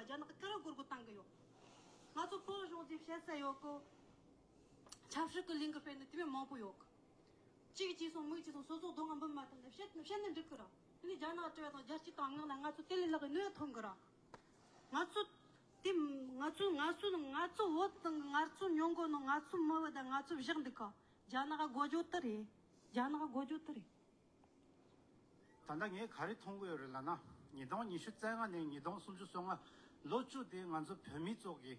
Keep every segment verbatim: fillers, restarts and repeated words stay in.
རྒྱ་ནག་གིས་ག་རེ་སྒོར་སྒོར་བཏང་གི་ཡོད། ང་ཚོ་བོད་གཞུང་འཛིན་བཤད་ས་ཡོད་གི། ཆབ་སྲིད་ཀྱི་གླིང་གི་སྤེལ་ནི་དེ་མིན་མང་པོ་ཡོད་གི། གཅིག་གཅིག་སོང་མིག་གཅིག་སོང་སོ་སོ་སྡུག་བསྔལ་འབུལ་མ་ཐུབ་ན་བཤད་བཤད་ན་འགྲིག་གི་ར། དེ་ནི་རྒྱ་ནག་སྤྲད་དང་རྒྱལ་སྤྱི་དང་ངག་ན་ང་ཚོ་དེ་ལས་ལྷག་གི་གནོད་ཐོན་གི་ར། ང་ཚོ་དེ་ང་ཚོ་ང་ཚོ་ང་ཚོ་བོད་དང་ང་ཚོ་ཉོ་མཁན་ནང་ང་ཚོ་མི་བོད་དང་ང་ཚོ་བཞག་འདུག་ག། རྒྱ་ནག་དགོས་རྒྱུ་དེ་རེད། རྒྱ་ནག་དགོས་རྒྱུ་དེ་རེད། ད་ལྟ་ངས་ག་རེ་མཐོང་གི་ཡོད་རེད་ལབ་ན། ཉིས་སྟོང་ཉི་ཤུ་རྩ་ལྔ་ནས་ཉིས་སྟོང་སུམ་ཅུ་སོ་ལྔ་ལོ་བཅུ་དེ་ང་ཚོ་བོད་མི་ཚོ་གི་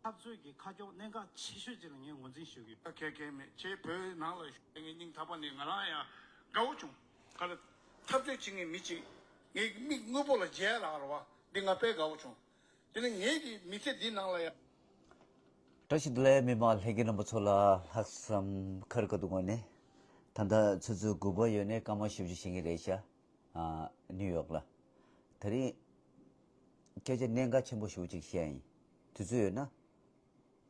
འཐབ་རྩོད་ཀྱི་ཁ་ཕྱོགས་གནད་འགག་ཆེ་ཤོས་ཅིག་ལ་ངས་ངོས་འཛིན་ཞུ་གི་ཡོད། ཁེ་ཁེ་མེད། ཁྱེད་བོད་ནང་ལ་བཞུགས་ངས་སྙིང་ཐག་པ་ནས་ང་རང་ཡང་དགའ་བོ་བྱུང་། ག་ལ་འཐབ་རྩོད་བྱེད་མཁན་མི་གཅིག་ངའི་མིག་དངོས་པོ་ལ་མཇལ་ལ་ར་བ་འདི་ང་དཔེ་དགའ་བོ་བྱུང་། དེ་ནི་ངེད་ཀྱི་མི་ཚེ་འདི་ནང་ལ་ཡང་། བཀྲ་ཤིས་བདེ་ལེགས། མི་མང་ལྷན་རྒྱས་རྣམ་པ་ཚོ་ལ་ལྷག་བསམ་འཁུར་ག་འདུག་ངོ་ནས། ད་ལྟ་ཆུ་ཚོད་དགུ་པ་ཡོལ་ནས་སྐར་མ་བཞི་བཅུ་ཞིག་རེད་ཤག། ཨ། ནིའུ་ཡོག་ལ། དེ་རིང་སྐད་ཆ་གནད་འགག་ཆེན་པོ་ཞེ་པོ་ཅིག་བཤད་ཡིན། དུས་ཚོད་ཡོད་ན་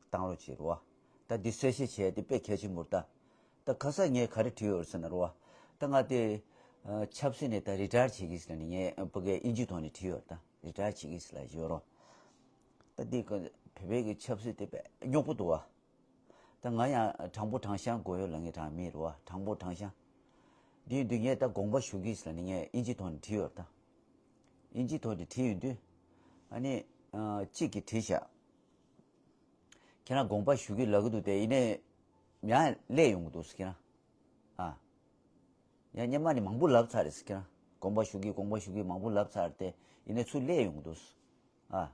བཏང་རོགས་བྱེད་རོགས། ད་འདི་གསལ་བཤད་བྱས་ཏེ་དཔེ་གལ་ཆེན་པོ་རེད་ད། ད་ཁ་སང་ངས་ག་རེ་བྲིས་ཡོད་ཟེར་ན་རོགས། ད་ང་དེ་ཨ་ཆབ་སྲིད་ནས་ད་རི་ཊ་ཡར་བྱེད་ཀྱི་ཟེར་ནས་ངས་ཕ་གིར་དབྱིན་ཇིའི་ཐོག་ནས་བྲིས་ཡོད་རེད་ད། རི་ཊ་ཡར་བྱེད་ཀྱི་ཟེར་ལབ་ཡོད་རོགས། ད་འདི་ག་བོད་པའི་གི་ཆབ་སྲིད་དེ་དཔེ་རྙོག་པོ་འདུག་བ། ད་ང་ཡང་དྲང་པོ་དྲང་གཞག་དགོས་ཡོད་ལབ་མཁན་རང་མི་རེད་བ། དྲང་པོ་དྲང་གཞག། འདི་ཡིན་དུས་ངས་ད་དགོངས་པ་ཞུ་གི་ཟེར་ནས་ངས་དབྱིན་ཇིའི་ཐོག་ནས་བྲིས་ཡོད་རེད་ད། དབྱིན་ཇིའི་ཐོག་ནས་བྲིས་ཡོང་དུས། ཨ་ནི་ཨ་གཅིག་གིས་བྲིས་བཞག། ཁྱེད་རང་དགོངས་པ་ཞུ་གི་ལབ་གི་འདུག་སྟེ་ཡིན་ནའི་ཡང་སླེབས་ཡོང་གི་འདུག་ཟེར་ཁྱེད་རང་། ཨ། ཡང་སྔོན་མ་ནས་མང་པོ་ལབ་ཚར་རེད་ཟེར་ཁྱེད་རང་། དགོངས་པ་ཞུ་གི་དགོངས་པ་ཞུ་གི་མང་པོ་ལབ་ཚར་ཏེ་ཡིན་ནའི་ཚུར་སླེབས་ཡོང་གི་འདུག། ཨ།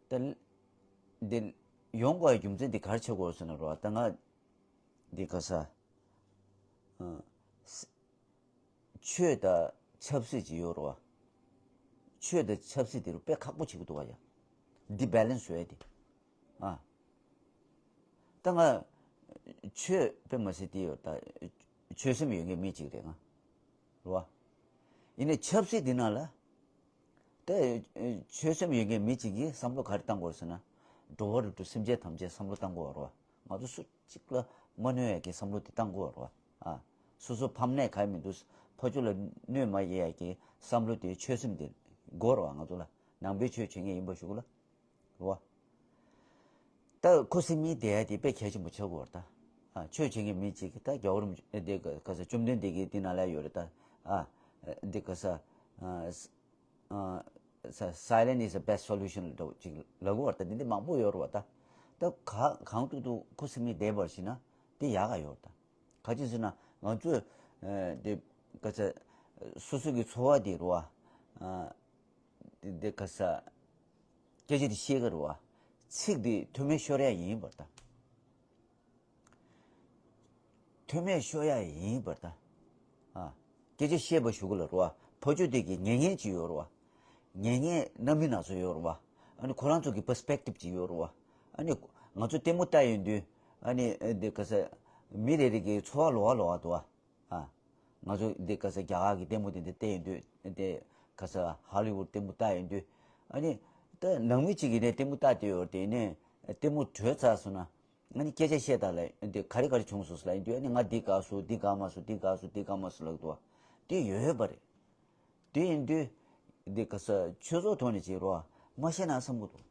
ད་འདི་ཡོང་དགོས་པའི་རྒྱུ་མཚན་འདི་ག་རེ་ཆགས་ཀྱི་ཡོད་ཟེར་ན་རོ། ད་ང་འདི་ག་ས། ཨ། ཆོས་དང་ཆབ་སྲིད་ཅིག་ཡོད་རེད་བ། ཆོས་དང་ཆབ་སྲིད་དེ་རུ་དཔེ་ཁག་པོ་བྱེད་ཀྱི་འདུག་བ་ཡ། འདི་བེ་ལེན་སི་བཟོ་ཡ་དེ། ཨ། ད་ང་ཆོས་དཔེ་མ་སྲིད་དེ་ཡོད་ད། ཆོས་སེམས་ཡོད་མཁན་མི་གཅིག་རེད་ང་། རེད་བ། ཡིན་ནའི་ཆབ་སྲིད་འདི་ནང་ལ། ད་ཆོས་སེམས་ཡོད་མཁན་མི་གཅིག་གིས་བསམ་བློ་ག་རེ་བཏང་དགོས་ཟེར་ན། འགྲོ་བ་རིགས་དྲུག་སེམས་ཅན་ཐམས་ཅད་བསམ་བློ་བཏང་དགོས་རེད་བ། ང་ཚོ་སུ་གཅིག་ལ་མ་གནོད་ཡ་གི་བསམ་བློ་དེ་བཏང་དགོས་རེད་བ། ཨ། སོ་སོ་ཕམ་ནས་ག་ཡེ་མི་འདུག། ཕ་ཆུ་ལ་གནོད་མ་ཡེ་ཡ་གི་བསམ་བློ་དེ་ཆོས་སེམས་དེ་དགོས་རེད་བ། ང་ཚོ་ལ་ནང་པའི་ཆོས་བྱེད་མཁན་ཡིན་པ་ཞུ་གི་ལ། རེད་བ། ད་ཁུ་སིམ་མེ་བསྡད་ཡ་དེ་དཔེ་གལ་ཆེན་པོ་ཆགས་ཀྱི་ཡོད་རེད་ད། ཨ། ཆོས་བྱེད་མཁན་མི་གཅིག་གིས་ད་རྒྱལ་བ་རིན་པོ་ཆེ་དེ་ག་ས་བཅོམ་ལྡན་འདས་ཀྱིས་དེ་ནང་ལ་ཡོད་རེད་ད། ཨ། འདི་ག་ས། ཨ། ཨ། ས་silent is the best solution ལབ་ཅིག་ལབ་ཀྱི་ཡོད་རེད་ད། འདི་འདི་མང་པོ་ཡོད་རེད་བ་ད། ད་ག་གང་ཐུབ་ཐུབ་ཁུ་སིམ་མེ་བསྡད་པར་བྱས་ན་དེ་ཡག་ག་ཡོད་རེད་ད། ག་ཅི་ཟེར་ན་ང་ཚོས་ཨ་དེ་ག་ཚ་སོ་སོ་གི་འཚོ་བ་དེ་རུ་བ་ཨ་དེ་དེ་ག་ས་སྐད་ཆ་དེ་བཤད་གི་རུ་བ་ཚིག་དེ་མཐོ་དམན་ཤོར་ཡ་ཡིན་པར་ད། མཐོ་དམན་ཤོར་ཡ་ཡིན་པར་ད། ཨ། སྐད་ཆ་བཤད་པ་ཞུ་གི་ལ་རུ་བ་ཕོ་ཆོས་དེ་གི་ཉན་མཁན་ཅིག་ཡོད་རུ་བ། ཉན་མཁན་རྣམ་སྨིན་སྣ་ཚོགས་ཡོད་རུ་བ། ཨ་ནི་ཁོ་རང་ཚོ་གི་པར་སི་པེག་ཊིབ་ཅིག་ཡོད་རུ་བ། ཨ་ནི་ང་ཚོ་ལྟད་མོ་ལྟ་ཡོང་དུས་ཨ་ནི་འདི་ག་ས་མི་རེ་རེ་གི་འཚོ་བ་ལོགས་ཀ་ལོགས་ཀ་འདུག་ཨ། ཨ། ང་ཚོ་འདི་ག་ས་རྒྱ་གར་གི་ལྟད་མོ་དེ་འདྲ་བལྟས་ཡོང་དུས་འདི་ག་ས་ཧོ་ལི་ཝུཌ་ལྟད་མོ་ལྟ་ཡོང་དུས་ཨ་ནི་ད་ནང་མི་གཅིག་གིས་ནས་ལྟད་མོ་ལྟ་བསྡད་ཡོད་དེ་ནས་ལྟད་མོ་གྲོལ་ཚར་སོང་ན་ཨ་ནི་སྐད་ཆ་བཤད་དང་ལ་འདི་ག་རེ་ག་རེ་བྱུང་སོང་ཟེར་ལ་ཡིན་དུས་ཨ་ནི་ང་འདི་དགའ་སོང་འདི་དགའ་མ་སོང་འདི་དགའ་མ་སོང་འདི་དགའ་མ་སོང་ལབ་འདུག་བ། དེ་ཡོད་པ་རེད། དེ་ཡིན་དུས་འདི་ག་ས་ཆོས་ཚོགས་ཐོག་ནས་བྱེད་རོགས་མ་བཤད་ན་བསམ་གི་འདུག་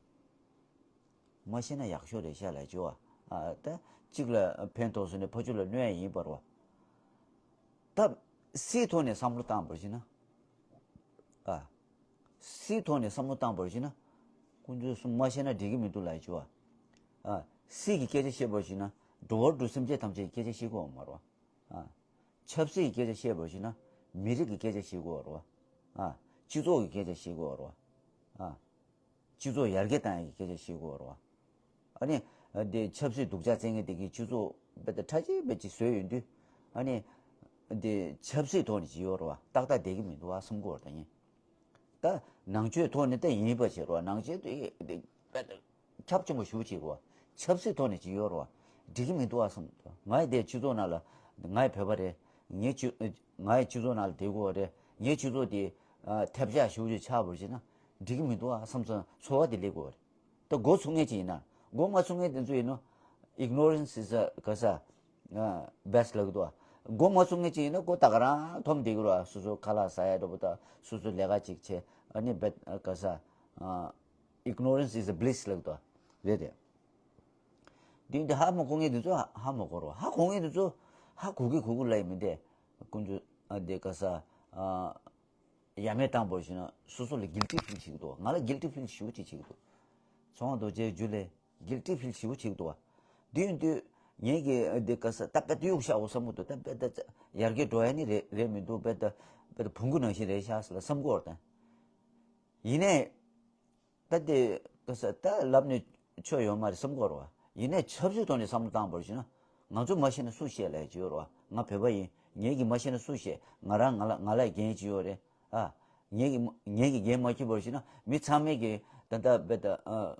མ་ཤེས་ན་ཡག་ཤོས་རེད་ཤག་ལབ་བྱས་བ། ཨ། ད་གཅིག་ལ་ཕན་ཐོགས་སོང་ནས་ཕར་ཕྱོགས་ལ་གནོད་ཡ་ཡིན་པ་རེད་བ། ད་སིའི་ཐོག་ནས་བསམ་བློ་བཏང་བར་བྱས་ན། ཨ། སིའི་ཐོག་ནས་བསམ་བློ་བཏང་བར་བྱས་ན། ཁོང་ཚོས་གསུམ་མ་ཤེས་ན་འགྲིག་གི་མི་འདུག་ལབ་བྱས་བ། ཨ། སི་གི་སྐད་ཆ་བཤད་པར་བྱས་ན་འགྲོ་བ་རིགས་དྲུག་སེམས་ཅན་ཐམས་ཅད་ཀྱི་སྐད་ཆ་བཤད་དགོས་པ་མ་རེད་བ། ཨ། ཆབ་སྲིད་ཀྱི་སྐད་ཆ་བཤད་པར་བྱས་ན་མི་རིགས་ཀྱི་སྐད་ཆ་བཤད་དགོས་པ་རེད་བ། ཨ། སྤྱི་ཚོགས་ཀྱི་སྐད་ཆ་བཤད་དགོས་པ་རེད་བ། ཨ། སྤྱི་ཚོགས་ཡར་རྒྱས་བཏང་ཡག་གི་སྐད་ཆ་བཤད་དགོས་རེད་བ། ཨ་ནི་འདི་ཆབ་སྲིད་སྡུག་ཅག་བཙན་མཁན་དེ་གིས་སྤྱི་ཚོགས་དཔེ་ད་ཁྲ་ཆིལ་པོ་ཅིག་བཟོས་ཡོང་དུས་ཨ་ནི་འདི་ཆབ་སྲིད་ཐོག་ནས་ཅིག་ཡོད་རེད་བ། ཏག་ཏག་བསྡད་ཀྱི་མི་འདུག་བ་བསམ་གྱི་ཡོད་རེད་ད་ངས། ད་ནང་ཆོས་ཐོག་ནས་ད་ཡིན་པ་བྱེད་རེད་བ། ནང་ཆོས་དེ་དཔེ་ད་ཁྱབ་ཆེན་པོ་ཞེ་པོ་ཅིག་རེད་བ། ཆབ་སྲིད་ཐོག་ནས་ཅིག་ཡོད་རེད་བ། འགྲིག་གི་མི་འདུག་བ་བསམ། ང་ཡི་དེ་སྤྱི་ཚོགས་ནང་ལ་ང་ཡི་བོད་པ་རེད། ངའི་སྤྱི་ང་ཡི་སྤྱི་ཚོགས་ནང་ལ་བསྡད་དགོས་པ་རེད། ངའི་སྤྱི་ཚོགས་དེ་ཨ་ཐབས་ཆག་ཞེ་པོ་ཅིག་ཆགས་པར་བྱས་ན་འགྲིག་གི་མི་འདུག་ཨ་བསམ་སོང་ཚོར་བ་དེ་སླེབས་ཀྱི་ཡོད་རེད། ད་མགོ་ཚོས་མཁན་ཅིག་ཡིན་ན་ མགོ་མ་ཚོས་མཁན་དེ་ཚོ་ཡིན་ནོ། Ignorance is a ག་ས་best ལབ་ཀྱི་འདུག་བ། མགོ་མ་ཚོས་མཁན་ཅིག་ཡིན་ན་མགོ་ད་ག་རང་འཐོམ་བསྡད་ཀྱི་རེད་བ། སོ་སོ་ཁ་ལག་ཟ་ཡ་འདྲ་པོ་དང་སོ་སོ་ལས་ཀ་ཅིག་བྱེད། ཨ་ནི་བེད་ག་ས་Ignorance is a bliss ལབ་ཀྱི་འདུག་བ། རེད་དེ། འདི་འདི་ཧ་མ་གོ་མཁན་དེ་ཚོ་ཧ་མ་གོ་རོགས། ཧ་གོ་མཁན་དེ་ཚོ་ཧ་གོ་གི་གོ་གི་ལབ་ཡ་མི་འདུག་ཀུན་སྤྱོད་ཨ་དེ་ག་ས་ཨ་ཡ་མེད་བཏང་བར་ཞིག་ན་སོ་སོ་ལ་guilty feel བྱེད་ཀྱི་འདུག་ང་ལ་guilty feel ཞེ་པོ་ཅིག་བྱེད་ཀྱི་འདུག་ཚོང་རྡོ་རྗེ་རྒྱུད་ལས་guilty feel ཞེ་པོ་བྱེད་ཀྱི་འདུག་བ། དེ་ཡིན་དུས་ངས་ཀྱི་དེ་ག་ས་ད་དཔེ་དེ་གཡུག་བཞག་འོ་བསམ་གྱི་འདུག་ད་དཔེ་ད་ཡར་རྒྱས་འགྲོ་ཡ་ནི་རེད་རེད་མི་འདུག་དཔེ་ད་དཔེ་ད་བོང་གུ་ནང་བཞིན་རེད་ཤག་ཟེར་ལ་བསམ་གྱི་འདུག་ད། ཡིན་ནའི། ད་དེ་ག་ས་ད་ལབ་ནས་ཆོ་ཡོད་མ་རེད་བསམ་གྱི་འདུག་བ། ཡིན་ནའི་ཆབ་སྲིད་ཐོག་ནས་བསམ་བློ་བཏང་བར་ཞིག་ན་ང་ཚོ་མ་ཤེས་ན་སུ་ཤེས་ལབ་ཀྱི་ཡོད་རེད་བ། ང་བོད་པ་ཡིན། ངེད་ཀྱིས་མ་ཤེས་ན་སུ་ཤེས། ང་རང་ང་ལ་ང་ལ་འགན་ཅི་ཡོད་རེད་ཨ། ངེད་ཀྱིས་མ་ངེད་ཀྱིས་འགན་མ་འཁྱེར་བར་ཞིག་ན་མི་ཚང་མས་ཀྱི་ད་ལྟ་བེད་ད་ཨ།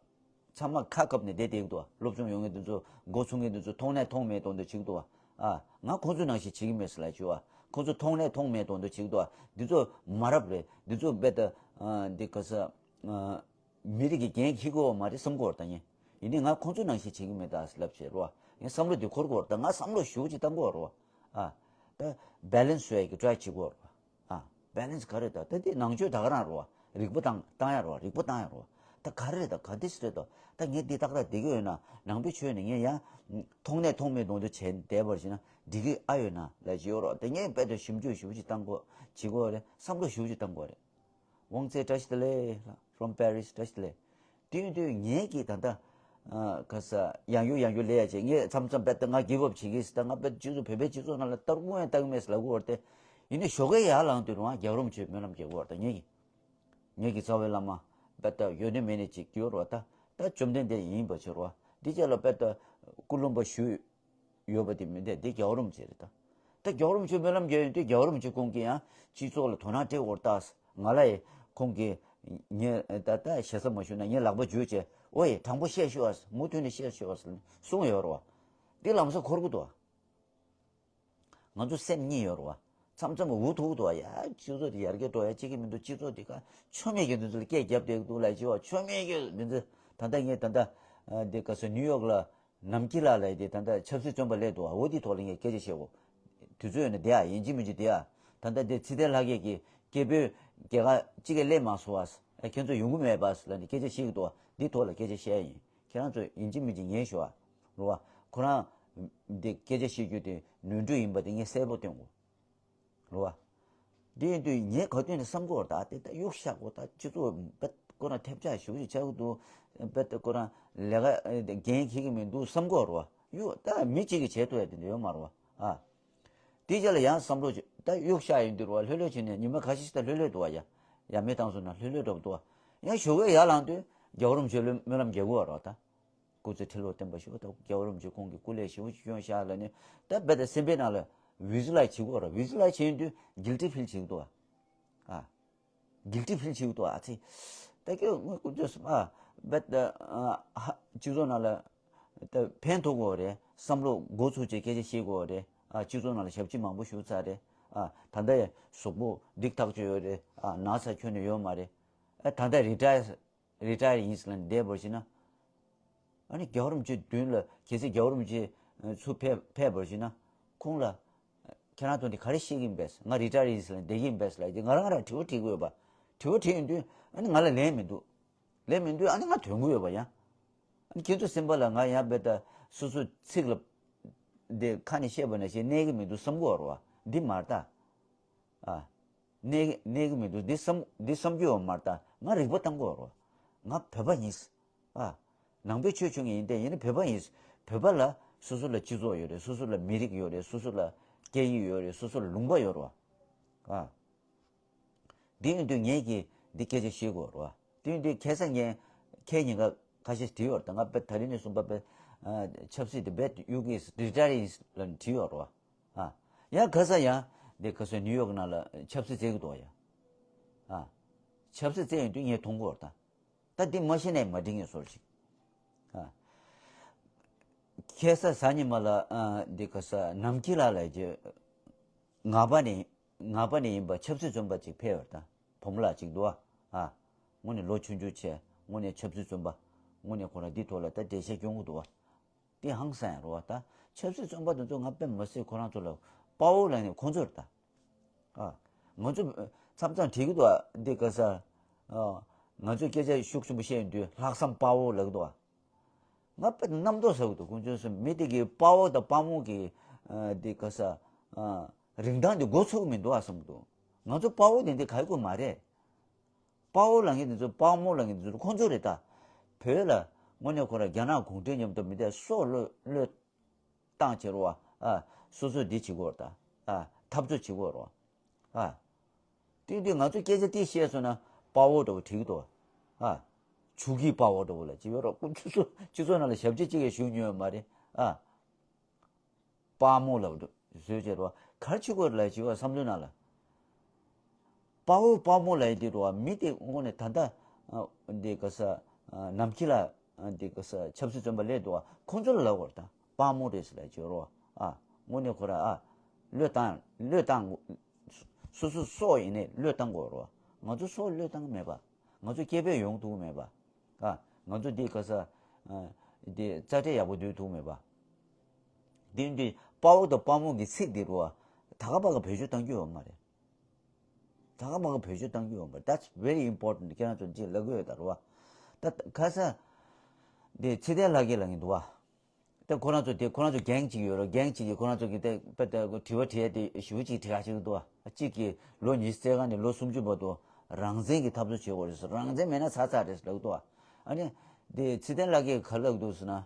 ཚང་མ་ཁ་བཀབ་ནས་བསྡད་བསྡད་ཀྱི་འདུག་བ། སློབ་སྦྱོང་ཡོད་མཁན་དེ་ཚོ་མགོ་ཚོས་མཁན་དེ་ཚོ་མཐོང་ནས་མཐོང་མེད་མདོག་མདོག་བྱེད་ཀྱི་འདུག་བ། ཨ། ང་ཁོང་ཚོ་ནང་བཞིན་བྱེད་ཀྱི་མེད་ཟེར་ལབ་ཀྱི་ཡོད་བ། ཁོང་ཚོ་མཐོང་ནས་མཐོང་མེད་མདོག་མདོག་བྱེད་ཀྱི་འདུག་བ། འདི་ཚོ་མ་རབས་རེད། འདི་ཚོ་བེད་ད་ཨ། འདི་ག་ས་ཨ། མི་རིགས་ཀྱི་འགན་འཁྱེར་དགོས་བ་མ་རེད་བསམ་གྱི་འདུག་བ། ད་ངས་ཡིན་ནའི་ང་ཁོང་ཚོ་ནང་བཞིན་བྱེད་ཀྱི་མེད་ད་ཟེར་ལབ་བྱས་རེད་བ། ངས་བསམ་བློ་དེ་འཁོར་གྱི་འདུག་བ། ད་ང་བསམ་བློ་ཞེ་པོ་ཅིག་བཏང་གི་ཡོད་རེད་བ། ཨ། ད་balance བཟོ་ཡ་གི་try བྱེད་ཀྱི་ཡོད་རེད་བ། ཨ། balance ག་རེ་ད། ད་འདི་ནང་ཆོས་ད་ག་རང་རེད་བ། རིག་པ་བཏང་བཏང་ཡ་རེད་བ། རིག་པ་བཏང་ཡ་རེད་བ། ད་ག་རེ་རེད་ད། ག་འདྲ་ཞིག་རེད་ད། ད་ངས་འདི་ཏག་ཏག་བསྡད་ཀྱི་ཡོད་ན། ནང་པའི་ཆོས་ནི་ངས་ཡང་མཐོང་ནས་མཐོང་མེད་མདོག་མདོག་བྱས་བསྡད་པར་བྱས་ན་འགྲིག་གི་ཨ་ཡོད་ན་ལབ་ཀྱི་ཡོད་རེད་བ། ད་ངས་དཔེ་ད་ཞིབ་འཇུག་ཞེ་པོ་ཅིག་བཏང་དགོས་བྱེད་དགོས་རེད། བསམ་བློ་ཞེ་པོ་ཅིག་བཏང་དགོས་རེད། དབང་རྩེ་བཀྲ་ཤིས་བདེ་ལེགས་ལགས། From Paris བཀྲ་ཤིས་བདེ་ལེགས། དེ་ཡིན་དུས་ངས་ཀྱིས་ད་ལྟ་ཨ། ག་ས་ཡང་ཡུ་ཡང་ཡུ་ལས་ཡ་བྱས། ངས་མཚམས་མཚམས་དཔེ་ད་ང་give up བྱེད་ཀྱི་ཟེར། ད་ང་དཔེ་སྤྱི་ཚོགས་བོད་པའི་སྤྱི་ཚོགས་ནང་ལ་ལྟ་རུ་དབང་ཡང་ལྟ་གི་མེད་ཟེར་ལབ་ཀྱི་ཡོད་རེད་དེ། ཡིན་ནའི་ཞོགས་ཀས་ཡར་ལངས་དུས་རུང་རྒྱལ་བ་རིན་པོ་ཆེ་སྨོན་ལམ་རྒྱག་གི་ཡོད་རེད་ད། ངས་ཀྱིས་ངེད་ཀྱི་རྩ་བའི་བླ་མ་དཔེ་ད་ཡོད་ནི་མེད་ནི་ཅིག་ཡོད་རེད་བ། ད་ད་བཅོམ་ལྡན་འདས་ཡིན་པ་བྱས་རེད་བ། འདི་རྗེས་ལ་དཔེ་ད་སྐུ་ལུང་པ་ཞུས་ཡོད་པ་དེ་མི་འདས། འདི་རྒྱལ་བ་རིན་པོ་ཆེ་རེད་ད། ད་རྒྱལ་བ་རིན་པོ་ཆེ་སྨོན་ལམ་རྒྱག་ཡོང་དུས་རྒྱལ་བ་རིན་པོ་ཆེ་ཁོང་གིས་ཡང་སྤྱི་ཚོགས་ལ་དོ་སྣང་སྤྲད་དགོས་རེད་ད། ང་ལ་ཡི་ཁོང་གིས་ངས་ད་ལྟ་ཞེ་ས་མ་ཞུ་ན་ངས་ལག་པ་འཇུས་བྱས། ཨོ་ཡེ་དྲང་པོ་བཤད་ཤོག་ཨ། མུ་མཐུད་ནས་བཤད་ཤོག་ཨ་གསུངས་ཡོད་རེད་བ། འདི་ལམ་སང་འཁོར་གྱི་འདུག་ཨ། ང་ཚོ་སེམས་གཉིས་ཡོད་རེད་བ། མཚམས་མཚམས་འུ་ཐུག་འདུག་ཡ། སྤྱི་ཚོགས་དེ་ཡར་རྒྱས་འགྲོ་ཡ་གཅིག་གི་མི་འདུག་སྤྱི་ཚོགས་དེ་ག་ཆོ་མེད་ཀྱི་འདི་ཚོ་ལ་སྐད་རྒྱབ་བསྡད་འདུག་ལབ་ཀྱི་བ། ཆོ་མེད་ཀྱི་འདི་ཚོ་ད་ལྟ་ངས་ད་ལྟ་ཨ། འདི་ག་ས་ནིའུ་ཡོག་ལ་ནམ་སྐྱིད་ལགས་ལབ་དེ་ད་ལྟ་ཆབ་སྲིད་བཙོན་པ་སླེབས་འདུག་འོ་འདི་ཐོག་ལ་ངས་སྐད་ཆ་བཤད་གོ། དུས་ཚོད་ཡོད་ན་བསྡད་ཨ། ཡིན་གཅིག་མིན་གཅིག་བསྡད་ཨ། ད་ལྟ་འདི་ཚེ་བརྟན་ལྷ་རྒྱལ་གྱིས་སྐད་འབོད་རྒྱལ་ཁ་གཅིག་ཀྱང་སླེབས་མ་སོང་ཨ། ཨ། ཁྱེད་ཚོ་ཡོང་གི་མེད་པ་ལབ་ནས་སྐད་ཆ་བཤད་ཀྱི་འདུག་འདི་ཐོག་ལ་སྐད་ཆ་བཤད་ཡ་ཡིན། ཁྱེད་རང་ཚོ་ཡིན་གཅིག་མིན་གཅིག་ཉན་ཤོག་ཨ། རེད་བ། ཁོ་རང་འདི་སྐད་ཆ་བཤད་རྒྱུ་དེ་ནོར་འཁྲུལ་ཡིན་པ་དེ་ངས་གསལ་པོ་སྟོན་དགོས། རེད་བ། དེ་ཡིན་དུས་ངས་ག་དུས་ནས་བསམ་གྱི་ཡོད་རེད་ད། དེ་ད་གཡུག་བཞག་གོ། ད་སྤྱི་ཚོགས་དཔེ་ཁོ་རང་ཐེབས་ཆག་ཞེ་པོ་ཅིག་ཆགས་ཀྱི་འདུག་དཔེ་ད་ཁོ་རང་ལས་ཀ་འགན་འཁྱེར་གྱི་མི་འདུག་བསམ་གྱི་ཡོད་རེད་བ། གཡུག་ད་མི་གཅིག་གིས་བྱེད་ཐུབ་ཡ་དེ་འདྲ་ཡོད་མ་རེད་བ། ཨ། དེའི་རྗེས་ལ་ཡང་བསམ་བློ་ཅིག་ད་གཡུག་བཞག་ཡོང་དུས་རེད་བ། ལྷོད་ལྷོད་བྱས་ནས་ཉི་མ་ཁ་ཤས་ཤིག་ད་ལྷོད་ལྷོད་འདུག་བ་ཡ། ཡ་མེད་བཏང་སོང་ན་ལྷོད་ལྷོད་འདྲ་པོ་འདུག་བ། ཡང་ཞོགས་ཀས་ཡར་ལངས་དུས་རྒྱལ་བ་རིན་པོ་ཆེ་ལ་སྨོན་ལམ་རྒྱག་གི་ཡོད་རེད་བ་ད། སྐུ་ཚེ་ཁྲི་ལོ་བརྟན་པར་ཤོག་ད་རྒྱལ་བ་རིན་པོ་ཆེ་ཁོང་གི་སྐུ་ལས་ཞེ་པོ་ཅིག་སྐྱོན་ཤག་ལབ་ནས་ད་རྦད་དེ་སེམས་པའི་ནང་ལ་visualize་བྱེད་ཀྱི་ཡོད་རེད། visualize་བྱེད་ཡོང་དུས་guilty feel་བྱེད་ཀྱི་འདུག་ཨ། ཨ། guilty feel་བྱེད་ཀྱི་འདུག་ཨ་ཙི། ད་ཀྱོ་ངོ་སྐུ་ཚེ་སུ་ཨ་རྦད་དེ་ཨ་ཧ་སྤྱི་ཚོགས་ནང་ལ་ད་ཕན་ཐོགས་ཀྱི་ཡོད་རེད། བསམ་བློ་འགོ་ཚུགས་བྱས་སྐད་ཆ་བཤད་ཀྱི་ཡོད་རེད། ཨ། སྤྱི་ཚོགས་ནང་ལ་ཞབས་ཕྱི་མང་པོ་ཞུ་ཚར་རེད། ཨ། ད་ལྟ་ཡང་གཟུགས་པོ་འགྲིག་ཐག་ཆོད་ཡོད་རེད། ཨ། ན་ཚ་ཁྱོན་ནས་ཡོད་མ་རེད། ཨ། ད་ལྟ་retire་རི་ཊ་ཡར་ཡིན་ཟེར་ལབ་བསྡད་པར་བྱས་ན། ཨ་ནི་རྒྱལ་བ་རིན་པོ་ཆེའི་མདུན་ལ་གལ་སྲིད་རྒྱལ་བ་རིན་པོ་ཆེ་ཚུར་ཕེབས་ཕེབས་པར་བྱས་ན་ཁོང་ལ། ཁྱེད་རང་ཚོ་འདི་ག་རེ་བཤད་ཀྱི་ཡིན་པས། ང་རི་ཊ་ཡར་ཡིན་ཟེར་ལབ་བསྡད་ཀྱི་ཡིན་པས་ལབ་ཀྱི་ང་རང་རང་དྲི་བ་དྲི་དགོས་པ། དྲི་བ་དྲིས་ཡོང་དུས་ཨ་ནི་ང་ལ་ལན་མི་འདུག་ལན་མི་འདུག་ཨ་ནི་ང་དོན་གྱི་ཡོད་པ་ཡང་། ཨ་ནི་ཁྱེད་ཚོ་སེམས་པ་ལ་ང་ཡང་རྦད་དེ་སོ་སོ་ཚིག་ལ་འདི་ཁ་ནས་བཤད་པ་ནང་བཞིན་གནས་ཀྱི་མི་འདུག་བསམ་གྱི་ཡོད་རེད་བ། འདི་མ་རེད་ད། ཨ། གནས་གནས་ཀྱི་མི་འདུག་འདི་བསམ་འདི་བསམ་རྒྱུ་ཡོད་མ་རེད་ད། ང་རིག་པ་བཏང་གི་ཡོད་རེད། ང་བོད་པ་ཡིན། ཨ། ནང་པའི་ཆོས་ཞུ་མཁན་ཡིན་ཏེ་ཡིན་ན་བོད་པ་ཡིན། བོད་པ་ལ་སོ་སོ་ལ་སྤྱི་ཚོགས་ཡོད་རེད། སོ་སོ་ལ་མི་རིགས་ཡོད་རེད། སོ་སོ་ལ་སྐད་ཡིག་ཡོད་རེད། སོ་སོ་ལ་ལུང་པ་ཡོད་རེད། ཨ། འདི་ཡིན་དུས་ངས་ཀྱིས་འདི་སྐད་ཆ་བཤད་དགོས་རེད། འདི་ཡིན་དུས་ཁ་སང་ངས་ཁ་ཉིན་ཀ་ཁ་ཤས་བྲིས་ཡོད་རེད། ད་ང་དཔེ་ད་རིང་ནས་བཟུང་པ་དཔེ་ཆབ་སྲིད་དེ་རྦད་དེ་གཡུག་གི་རི་ཊ་ཡར་ཡིན་ལབ་བྲིས་ཡོད་རེད། ཨ། ཡང་ཁ་སང་ཡང་འདི་ཁ་སང་ནིའུ་ཡོག་ནང་ལ་ཆབ་སྲིད་རྩེ་གི་འདུག་ཡ། ཨ། ཆབ་སྲིད་རྩེ་ཡོང་དུས་ངས་མཐོང་གི་ཡོད་རེད་ད། ད་འདི་མ་ཤེས་ནས་མ་འགྲིག་ངེས་སོར་ཞིག་ཨ། ཁ་སང་གཟའ་ཉི་མ་ལ་ཨ་འདི་ག་ས་ནམ་སྐྱིད་ལགས་ལབ་ཀྱི་ངག་པ་ནས་ངག་པ་ནས་ཡིན་པ་ཆབ་སྲིད་བཙོན་པ་ཅིག་ཕེབས་ཡོད་རེད་ད། བུ་མོ་ལགས་ཅིག་འདུག་ཨ། ཨ། དངོས་གནས་ལོ་ཆུང་ཆུང་བྱས་དངོས་གནས་ཆབ་སྲིད་བཙོན་པ། དངོས་གནས་ཁོ་རང་འདི་ཐོག་ལ་ད་འགྲེལ་བཤད་སྐྱོན་གྱི་འདུག་བ། དེ་ཧང་སང་ཡང་རེད་བ། ད་ཆབ་སྲིད་བཙོན་པ་དེ་ཚོ་ང་དཔེ་མི་སྲིད་ཁོ་རང་ཚོ་ལ་དཔའ་བོ་ལབ་ནས་ཁོ་ཚོ་རེད་ད། ཨ། ང་ཚོ་མཚམས་མཚམས་དྲིས་ཀྱི་འདུག་བ། འདི་ག་ས། ཨ། ང་ཚོས་སྐད་ཆ་ཤུགས་ཆེན་པོ་བཤད་ཡོང་དུས་ལྷག་བསམ་དཔའ་བོ་ལབ་ཀྱི་འདུག་བ། ང་དཔེ་རྣམ་རྟོག་ཟ་གི་འདུག་དཀོན་མཆོག་གསུམ། མི་དེ་གི་དཔའ་བོ་དང་དཔའ་མོ་གི་ཨ་འདི་ག་ས་ཨ་རིན་ཐང་དེ་མགོ་ཚོས་ཀྱི་མི་འདུག་ཨ་བསམ་གི་འདུག་ང་ཚོ་དཔའ་བོ་དེ་འདི་ག་ཡི་གོ་མ་རེད། དཔའ་བོ་ལབ་མཁན་དེ་ཚོ་དཔའ་མོ་ལབ་མཁན་དེ་ཚོ་ཁོང་ཚོ་རེད་ད། བོད་ལ་དངོས་གནས་ཁོ་རང་རྒྱ་ནག་གུང་ཁྲན་མཉམ་དུ་མི་དེ་སྲོག་བློས་བློས་བཏང་བྱེད་རོགས་ཨ། སོ་སོ་འདི་བྱེད་དགོས་རེད་ད། ཨ། འཐབ་རྩོད་བྱེད་དགོས་རེད་ཨ། དེ་དུས་ང་ཚོས་སྐད་ཆ་དེ་བཤད་སོང་ན་དཔའ་བོ་འདྲ་བོ་བྲིས་ཀྱི་འདུག་ཨ། ཆུ་ཁྱི་དཔའ་བོ་འདྲ་བོ་ལ་ཅི་ཡོད་རོགས་སྤྱི་ཚོགས་སྤྱི་ཚོགས་ནང་ལ་ཞབས་ཕྱི་གཅིག་ཡང་ཞུ་མྱོང་ཡོད་མ་རེད་ཨ། དཔའ་མོ་ལབ་འདུག་བཟོས་བྱས་རོགས་གར་ཆུ་གོ་ལ་ཅི་ཡོད་བསམ་བློའི་ནང་ལ། དཔའ་བོ་དཔའ་མོ་ལབ་ཡི་དེ་རོགས་མི་དེ་དངོས་གནས་ད་ལྟ་འདི་ག་ས་ནམ་མཁའ་ལ་འདི་ག་ས་ཆབ་སྲིད་བཙོན་པ་སླེབས་འདུག་ཁོ་ཚོ་ལ་ལབ་དགོས་རེད་ད། དཔའ་མོ་རེད་ཟེར་ལབ་བྱས་རོགས་ཨ། དངོས་གནས་ཁོ་ར་ཨ། བློས་བཏང་བློས་བཏང་། སོ་སོ་སྲོག་ཡིན་ནའི་བློས་བཏང་དགོས་རོགས། ང་ཚོ་སྲོག་བློས་བཏང་མེད་པ། ང་ཚོ་སྐད་འབོད་ཡོང་ཐུབ་མེད་པ། ཨ། ང་ཚོ་འདི་ག་ས། འདི་རྩ་ཁྲིམས་ཡག་པོ་འདུལ་ཐུབ་མེད་པ། འདི་འདི་དཔའ་བོ་དང་དཔའ་མོ་གི་ཚིག་འདི་རུ་བ། ད་ག་པ་ག་བེད་སྤྱོད་གཏང་རྒྱུ་ཡོད་མ་རེད། ད་ག་པ་ག་བེད་སྤྱོད་གཏང་རྒྱུ་ཡོད་མ་རེད། That's very important. ཁྱེད་རང་ཚོ་འདི་ལབ་གི་ཡོད་ད་རུ་བ། ད་ག་ས། འདི་ཚེ་བརྟན་ལྷ་རྒྱལ་ལབ་མཁན་འདུག་བ། ད་ཁོ་རང་ཚོ་དེ་ཁོ་རང་ཚོ་གེང་གཅིག་ཡོད་ར། གེང་གཅིག་གིས་ཁོ་རང་ཚོ་གི་དེ་དཔེ་ད་དྲི་བ་དྲི་ཡ་དེ་ཞེ་པོ་ཅིག་དྲི་ཁ་ཤས་འདུག་བ། གཅིག་གིས་ལོ་ཉི་ཤུ་རྩ་ལྔ་ནས་ལོ་སུམ་ཅུ་བར་དུ་རང་བཙན་གྱི་འཐབ་རྩོད་བྱེད་དགོས་རེད་ཟེར། རང་བཙན་མེད་ན་ཚར་ཚར་རེད་ཟེར་ལབ་འདུག་བ། ཨ་ནི་དེ་ཚེ་བརྟན་ལྷ་རྒྱལ་ག་ལབ་འདུག་ཟེར་ན།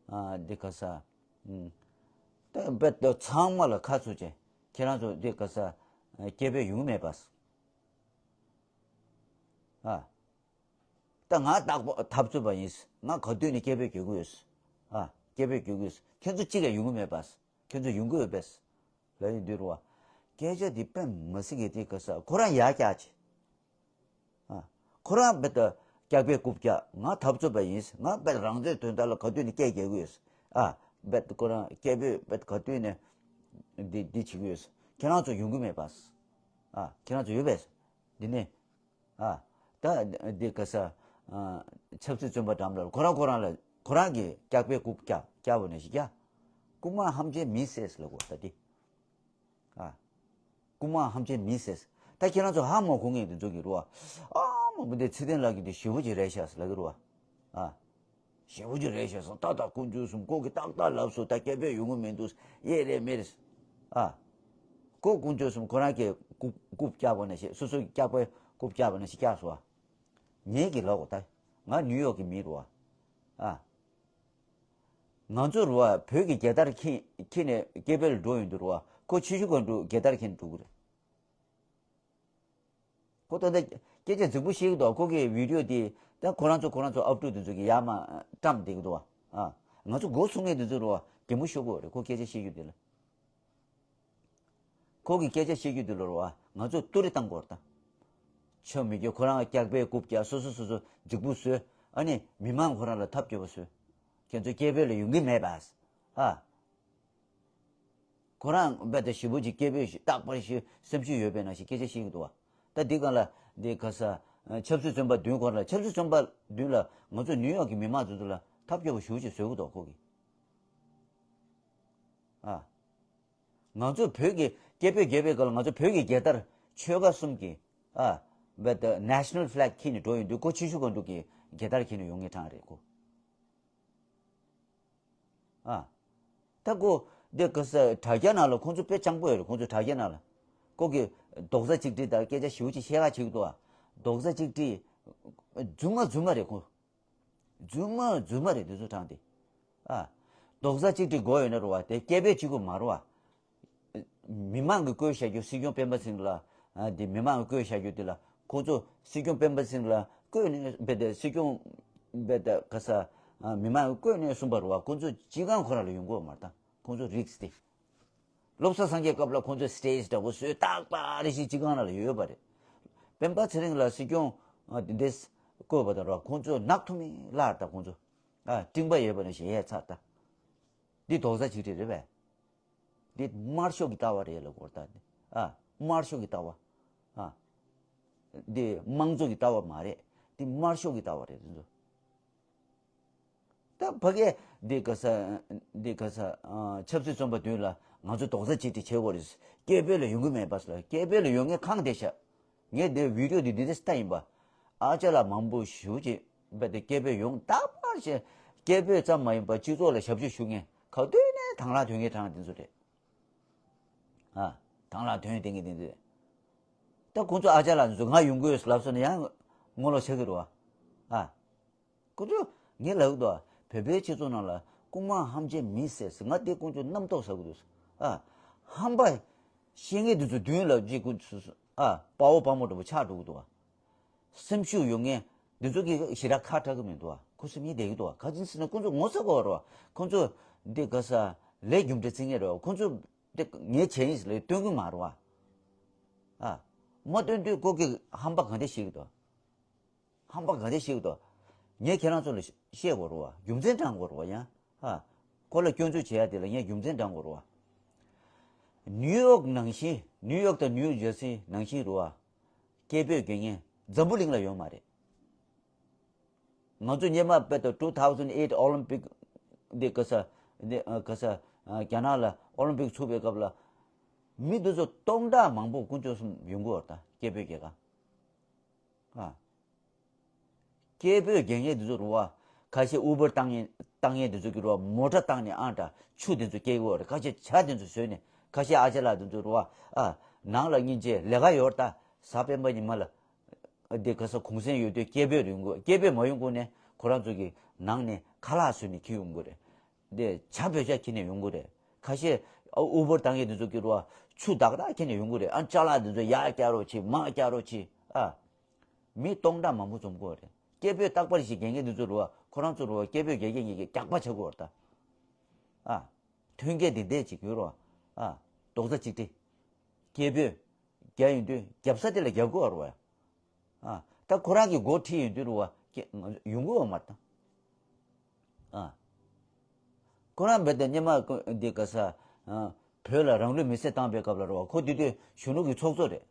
ཨ་དེ་ག་ས། ཨུམ། ད་དཔེ་ད་ཚང་མ་ལ་ཁ་ཚུགས་བྱས་ཁྱེད་རང་ཚོ་དེ་ག་ས། སྐད་འབོད་ཡོང་གི་མེད་པ། ཨ། ད་ང་རྟག་པར་འཐབ་རྩོད་པ་ཡིན། ང་ག་དུས་ནས་སྐད་འབོད་རྒྱག་གི་ཡོད། ཨ། སྐད་འབོད་རྒྱག་གི་ཡོད། ཁྱེད་ཚོ་གཅིག་ཀྱང་ཡོང་གི་མེད་པ། ཁྱེད་ཚོ་ཡོང་གི་ཡོད་པས། ལབ་ཡོང་དུས་རུ་བ། སྐད་ཆ་འདི་དཔེ་མི་སྲིད་ཀྱི་དེ་ག་ས་ཁོ་རང་ཡར་བཀྱག་བྱས། ཨ། ཁོ་རང་རྦད་དེ་སྐྱག་པས་རྐུབ་བཀྱག་ང་འཐབ་རྩོད་པ་ཡིན། ང་རྦད་རང་བཙན་དོན་དག་ལ་ག་དུས་ནས་སྐད་རྒྱག་གི་ཡོད། ཨ། རྦད་ཁོ་རང་སྐད་འབོད་རྦད་ག་དུས་ནས་འདི་འདི་བྱེད་ཀྱི་ཡོད། ཁྱེད་རང་ཚོ་ཡོང་གི་མེད་པ། ཨ། ཁྱེད་རང་ཚོ་ཡོད་པས། འདི་ནས། ཨ། ད་འདི་ག་ས། ཨ། ཆབ་སྲིད་བཙོན་པ་འགྲམ་ལ་ཁོ་རང་ཁོ་རང་ལ་ཁོ་རང་གིས་སྐྱག་པས་རྐུབ་བཀྱག་བཀྱག་པ་ནས་ཤི་བཀྱག་རྐུན་མ་ཧམ་ཅན་མི་ཟེར་ལ་གོ་ད་འདི། ཨ། རྐུན་མ་ཧམ་ཅན་མི་ཟེར། ད་ཁྱེད་རང་ཚོ་ཧ་མ་གོ་ངེས་འདི་ཚོ་གི་རུ་བ། ཨ་མ་བུ་འདི་ཚེ་བརྟན་ལགས་ཀྱི་འདི་ཞེ་པོ་ཅིག་རེད་ཤག་ཟེར་ལ་གི་རུ་བ། ཨ། ཞེ་པོ་ཅིག་རེད་ཤག་སོང་ཏག་ཏག་དཀོན་མཆོག་གསུམ་ཁོ་གི་ཏག་ཏག་ལབ་སོང་། ད་སྐད་འབོད་ཡོང་གི་མི་འདུག་ཡེ་རེད་མེ་རེད། ཨ། ཁོ་དཀོན་མཆོག་གསུམ་ཁོ་རང་གིས་རྐུབ་རྐུབ་བཀྱག་པ་ནང་བཞིན་སོ་སོ་གི་སྐྱག་པས་རྐུབ་བཀྱག་པ་ནང་བཞིན་བཀྱག་སོང་ཨ། ངེད་ཀྱི་ལོག་གོ་ད། ང་ནིའུ་ཡོག་གི་མི་རུ་བ། ཨ། ང་ཚོ་རུ་བ་བོད་ཀྱི་རྒྱལ་དར་འཁྱེར་འཁྱེར་ནས་སྐད་འབོད་ལ་འགྲོ་ཡོང་དུས་རུ་བ་ཁོ་ཆུ་ཤུར་སྒང་དྲུག་རྒྱལ་དར་འཁྱེར་ནས་འགྲོ་གི་རེད། ཁོ་ད་ལྟ་སྐད་ཆ་རྫིག་པོ་བཤད་ཀྱི་འདུག་ཁོ་གི་བི་ཌི་ཡོ་དེ་ད་ཁོ་རང་ཚོ་ཁོ་རང་ཚོ་ཨབ་ཕྲུག་དེ་ཚོ་གི་ཡར་མར་བཀྲམ་བསྡད་ཀྱི་འདུག་བ། ཨ། ང་ཚོ་མགོ་ཚོས་མཁན་དེ་ཚོ་རུ་བ་གད་མོ་ཤོར་གི་རེད་ཁོ་སྐད་ཆ་བཤད་རྒྱུ་དེ་ལ། ཁོ་གི་སྐད་ཆ་བཤད་རྒྱུ་དེ་ལ་རུ་བ་ང་ཚོ་ཏུ་རེ་བཏང་དགོས་རེད་ད། ཆོ་མི་རྒྱུ་ཁོ་རང་སྐྱག་པས་རྐུབ་བཀྱག་སོ་སོ་སོ་སོ་རྫིག་པོ་བཟོས། ཨ་ནི་མི་མང་ཁོ་རང་ལ་ཐབས་སྐྱོ་པོ་བཟོས། ཁྱེད་ཚོ་སྐད་འབོད་ལ་ཡོང་གི་མེད་པ། ཨ། ཁོ་རང་རྦད་དེ་ཞེ་པོ་ཅིག་སྐད་འབོད་ཞིག་རྟག་པར་ཞིག་སེམས་ཤུགས་ཡོད་པའི་ནང་བཞིན་སྐད་ཆ་བཤད་ཀྱི་འདུག་བ། ད་འདི་ག་ལ་འདི་ག་ས། ཆབ་སྲིད་བཙོན་པ་བདུན་སྐོར་ལ་ཆབ་སྲིད་བཙོན་པ་བདུན་ལ་ང་ཚོ་ནིའུ་ཡོག་གི་མི་མང་ཚོ་ཚོ་ལ་ཐབས་སྐྱོ་པོ་ཞེ་པོ་ཅིག་བཟོ་གི་འདུག་ཁོ་གིས། ཨ། ང་ཚོ་བོད་ཀྱི་སྐད་འབོད་རྒྱབ་པའི་སྐབས་ལ་ང་ཚོ་བོད་ཀྱི་རྒྱལ་དར་ཆོལ་ཁ་གསུམ་གྱི། ཨ། རྦད་དེ་ནེ་ཤ་ནལ་ཕི་ལེག་འཁྱེར་ནས་འགྲོ་ཡོང་དུས་ཁོ་ཆུ་ཤུར་སྒང་དྲུག་གི་རྒྱལ་དར་འཁྱེར་ནས་ཡོང་ངེས་གྲང་རེད་ཁོ། ཨ། ད་ཁོ་འདི་ག་ས་དྲ་རྒྱ་ནང་ལ་ཁོང་ཚོ་དཔེ་སྤྱང་པོ་ཡོད་རེད་ཁོང་ཚོ་དྲ་རྒྱ་ནང་ལ། ཁོ་གི་རྡོག་རྩ་གཅིག་སྒྲིལ་དང་སྐད་ཆ་ཞེ་པོ་ཅིག་བཤད་ཁ་བྱེད་ཀྱི་འདུག་ཨ། རྡོག་རྩ་གཅིག་སྒྲིལ། རྫུན་མ་རྫུན་མ་རེད་ཁོ། རྫུན་མ་རྫུན་མ་རེད་འདི་ཚོ་དྲང་སྟེ། ཨ། རྡོག་རྩ་གཅིག་སྒྲིལ་དགོས་ཡོད་ན་རུ་བ་དེ་སྐད་འབོད་གཅིག་པུ་མ་རུ་བ། མི་མང་གིས་བསྐོས་བཞག་རྒྱུ་སྲིད་སྐྱོང་སྤེན་པ་ཚེ་རིང་ལགས། ཨ། འདི་མི་མང་གིས་བསྐོས་བཞག་རྒྱུ་འདི་ལ་ཁོ་ཚོ་སྲིད་སྐྱོང་སྤེན་པ་ཚེ་རིང་ལགས་བསྐོས་ནས་རྦད་དེ་སྲིད་སྐྱོང་རྦད་དེ་ག་ས། ཨ། མི་མང་གིས་བསྐོས་ནས་གསུངས་པ་རུ་བ་ཁོ་ཚོ་སྤྱི་ཁང་ཁོ་རང་ལ་ཡོང་གི་ཡོད་མ་རེད་ད་ཁོ་ཚོ་རིགས་དེ། བློ་བཟང་སངས་རྒྱས་སྐབས་ལ་ཁོ་ཚོས་སི་ཊེ་ཇི་འདྲ་པོ་བཟོས་ཏག་ཏག་རེ་བཞིན་སྤྱི་ཁང་ནང་ལ་ཡོད་པ་རེད། སྤེན་པ་ཚེ་རིང་ལགས་སྲིད་སྐྱོང་ཨ་འདི་འདྲས་བསྐོས་པ་དང་ར་ཁོང་ཚོས་ནག་ཐོམ་མེ་ལར་ད་ཁོང་ཚོ་ཨ་སྤྲིང་པ་ཡོད་པ་ནས་ཞེ་ཡས་ཚར་ད། འདི་རྡོག་རྩ་གཅིག་སྒྲིལ་རེད་པས། འདི་དམར་ཤོག་གི་ལྟ་བ་རེད་ལ་གོ་ད་འདི་ཨ་དམར་ཤོག་གི་ལྟ་བ་ཨ་འདི་དམངས་གཙོ་གི་ལྟ་བ་མ་རེད་འདི་དམར་ཤོག་གི་ལྟ་བ་རེད་འདི་ཚོ། ད་ཕ་གིའི་འདི་ག་ས་འདི་ག་ས་ཨ་ཆབ་སྲིད་བཙོན་པ་བདུན་ལ་ང་ཚོ་རྡོག་རྩ་གཅིག་སྒྲིལ་བྱེད་དགོས་རེད། སྐད་འབོད་ལ་ཡོང་གི་མེད་པ་ལ། སྐད་འབོད་ལ་ཡོང་མཁན་གང་བསྡད་ཤག་ངས་འདི་བི་ཌིའོ་འདི་འདི་འདྲ་ལྟ་ཡིན་པ། ཨ་ཅག་ལགས་མང་པོ་ཞེ་ཅིག་རྦད་དེ་སྐད་འབོད་ཡོང་། རྟག་པར་བྱས་སྐད་འབོད་ཙམ་མ་ཡིན་པར་སྤྱི་ཚོགས་ལ་ཞབས་ཞུ་ཞུ་མཁན་ག་དུས་ནས་དང་བླངས་དོན་གཉེར་དྲང་འདི་ཚོ་རེད། ཨ། དང་བླངས་དོན་གཉེར་འདི་ཚོ་རེད། ད་ཁོང་ཚོ་ཨ་ཅག་ལགས་འདི་ཚོ་ང་ཡོང་གི་ཡོད་ལབ་སོང་ན་ཡང་ངོ་ལོག་བྱེད་ཀྱི་རེད་བ། ཨ། ཁོ་ཚོ་ངས་ལབ་ཀྱི་འདུག་བོད་པའི་སྤྱི་ཚོགས་ནང་ལ་རྐུན་མ་ཧམ་ཆེན་མི་ཟེར་ཟེར། ང་དེ་ཀུན་སྤྱོད་རྣམ་རྟོག་ཟ་གི་འདུག་ཨ། ཧམ་པ་བཤད་མཁན་དེ་ཚོ་མདུན་ལ་ཅིག་ཀུན་སྤྱོད་ཨ་དཔའ་བོ་དཔའ་མོ་འདྲ་པོ་ཆགས་འགྲོ་གི་འདུག་ཨ། སེམས་ཤུགས་ཡོད་མཁན་དེ་ཚོ་གིས་ཞེ་དྲག་ཁ་གྲག་གི་མི་འདུག་ཨ། ཁུ་སིམ་མེར་བསྡད་ཀྱི་འདུག་ཨ། ག་ཅི་ཟེར་ན་ཁོ་ཚོ་ངོ་ཚ་གི་ཡོད་རེད་བ། ཁོ་ཚོ་འདི་ག་ས་ལས་རྒྱུ་འབྲས་བརྩི་མཁན་རེད་བ། ཁོ་ཚོ་འདི་ངས་བྱས་ཡིན་ཟེར་ལས་སྟོན་གི་མ་རེད་བ། ཨ། མ་སྟོན་དུས་ཁོ་གིས་ཧམ་པ་ག་འདྲ་བཤད་ཀྱི་འདུག་ཧམ་པ་ག་འདྲ་བཤད་ཀྱི་འདུག་ངས་ཁྱེད་རང་ཚོ་ལ་བཤད་དགོས་རེད་བ། རྒྱུ་མཚན་དྲང་དགོས་རེད་བ། ཡང་ཨ། ཁོ་ལ་སྐྱོན་འཛུགས་བྱེད་ཡ་དེ་ལ་ངས་རྒྱུ་མཚན་དྲང་དགོས་རེད་བ། ནིའུ་ཡོག་ནང་བཞིན། ནིའུ་ཡོག་དང་ནིའུ་ཇར་སི་ནང་བཞིན་རེད་བ། སྐད་འབོད་རྒྱག་མཁན་འཛམ་བུ་གླིང་ལ་ཡོད་མ་རེད། ང་ཚོ་སྔོན་མ་དཔེ་ད་two thousand eight Olympic འདི་ག་ས་འདི་ག་ས་རྒྱ་ནག་ལ་ཨོ་ལིམ་པིག་ཚུགས་པའི་སྐབས་ལ་མི་འདི་ཚོ་སྟོང་ཕྲག་མང་པོ་དཀོན་མཆོག་གསུམ་ཡོང་གི་ཡོད་རེད། ད་སྐད་འབོད་རྒྱག་ག་ཨ། སྐད་འབོད་རྒྱག་མཁན་འདི་ཚོ་རེད་བ། ཁ་ཤས་ཨུ་བར་བཏང་མཁན་བཏང་མཁན་འདི་ཚོ་གི་རེད་བ། མོ་ཊ་བཏང་ནས་ཨང་དང་ཆུ་འདི་ཚོ་སྐྱེལ་གི་ཡོད་རེད། ཁ་ཤས་ཇ་འདི་ཚོ་བཟོས་ནས། ཁ་ཤས་ཨ་ཅག་ལགས་འདི་ཚོ་རེད་བ། ཨ། ནང་ལ་སྙིང་རྗེ་ལས་ཀ་ཡོད་རེད། ད་གཟའ་སྤེན་པ་ཉི་མ་ལ་འདི་ག་ས་གུང་སེང་ཡོད་དུས་སྐད་འབོད་ཡོང་གི། སྐད་འབོད་མ་ཡོང་གོང་ནས་ཁོ་རང་ཚོ་གི་ནང་ནས་ཁ་ལག་བཟོས་ནས་འཁྱེར་ཡོང་གི་རེད། འདི་ཇ་བོད་ཇ་འཁྱེར་ནས་ཡོང་གི་རེད། ཁ་ཤས་ཨུ་བར་བཏང་མཁན་འདི་ཚོ་གི་རེད་བ། ཆུ་དག་དག་འཁྱེར་ནས་ཡོང་གི་རེད། ཨ། ཅ་ལག་འདི་ཚོ་ཡར་བཀྱག་རོགས་གྱིས། མར་བཀྱག་རོགས་གྱིས། ཨ། མི་སྟོང་ཕྲག་མང་པོ་འཛོམས་ཀྱི་ཡོད་རེད། སྐད་འབོད་རྟག་པར་ཞིག་རྒྱག་མཁན་འདི་ཚོ་རེད་བ། ཁོ་རང་ཚོ་རེད་བ། སྐད་འབོད་རྒྱག་མཁན་གྱི་རྒྱག་པ་ཆགས་ཀྱི་ཡོད་རེད་ད། ཨ། ཐོན་སྐྱེད་འདི་འདྲས་ཅིག་ཡོད་རེད་བ། ཨ། རྡོག་རྩ་གཅིག་སྒྲིལ། སྐད་འབོད་རྒྱག་ཡོང་དུས་རྒྱབ་ས་དེ་ལ་རྒྱབ་དགོས་པ་རེད་བ། ཨ། ད་ཁོ་རང་གི་འགོ་ཁྲིད་ཡོང་དུས་རེད་བ། སྐད་ཡོང་གི་ཡོད་མ་རེད་ད། ཨ། ཁོ་རང་རྦད་དེ་སྔོན་མ་ཁོ་འདི་ག་ས། ཨ། བོད་ལ་རང་ལུས་མེར་སྲེག་བཏང་པའི་སྐབས་ལ་རེད་བ། ཁོ་དེ་དུས་གཞོན་ནུ་གི་ཚོགས་གཙོ་རེད།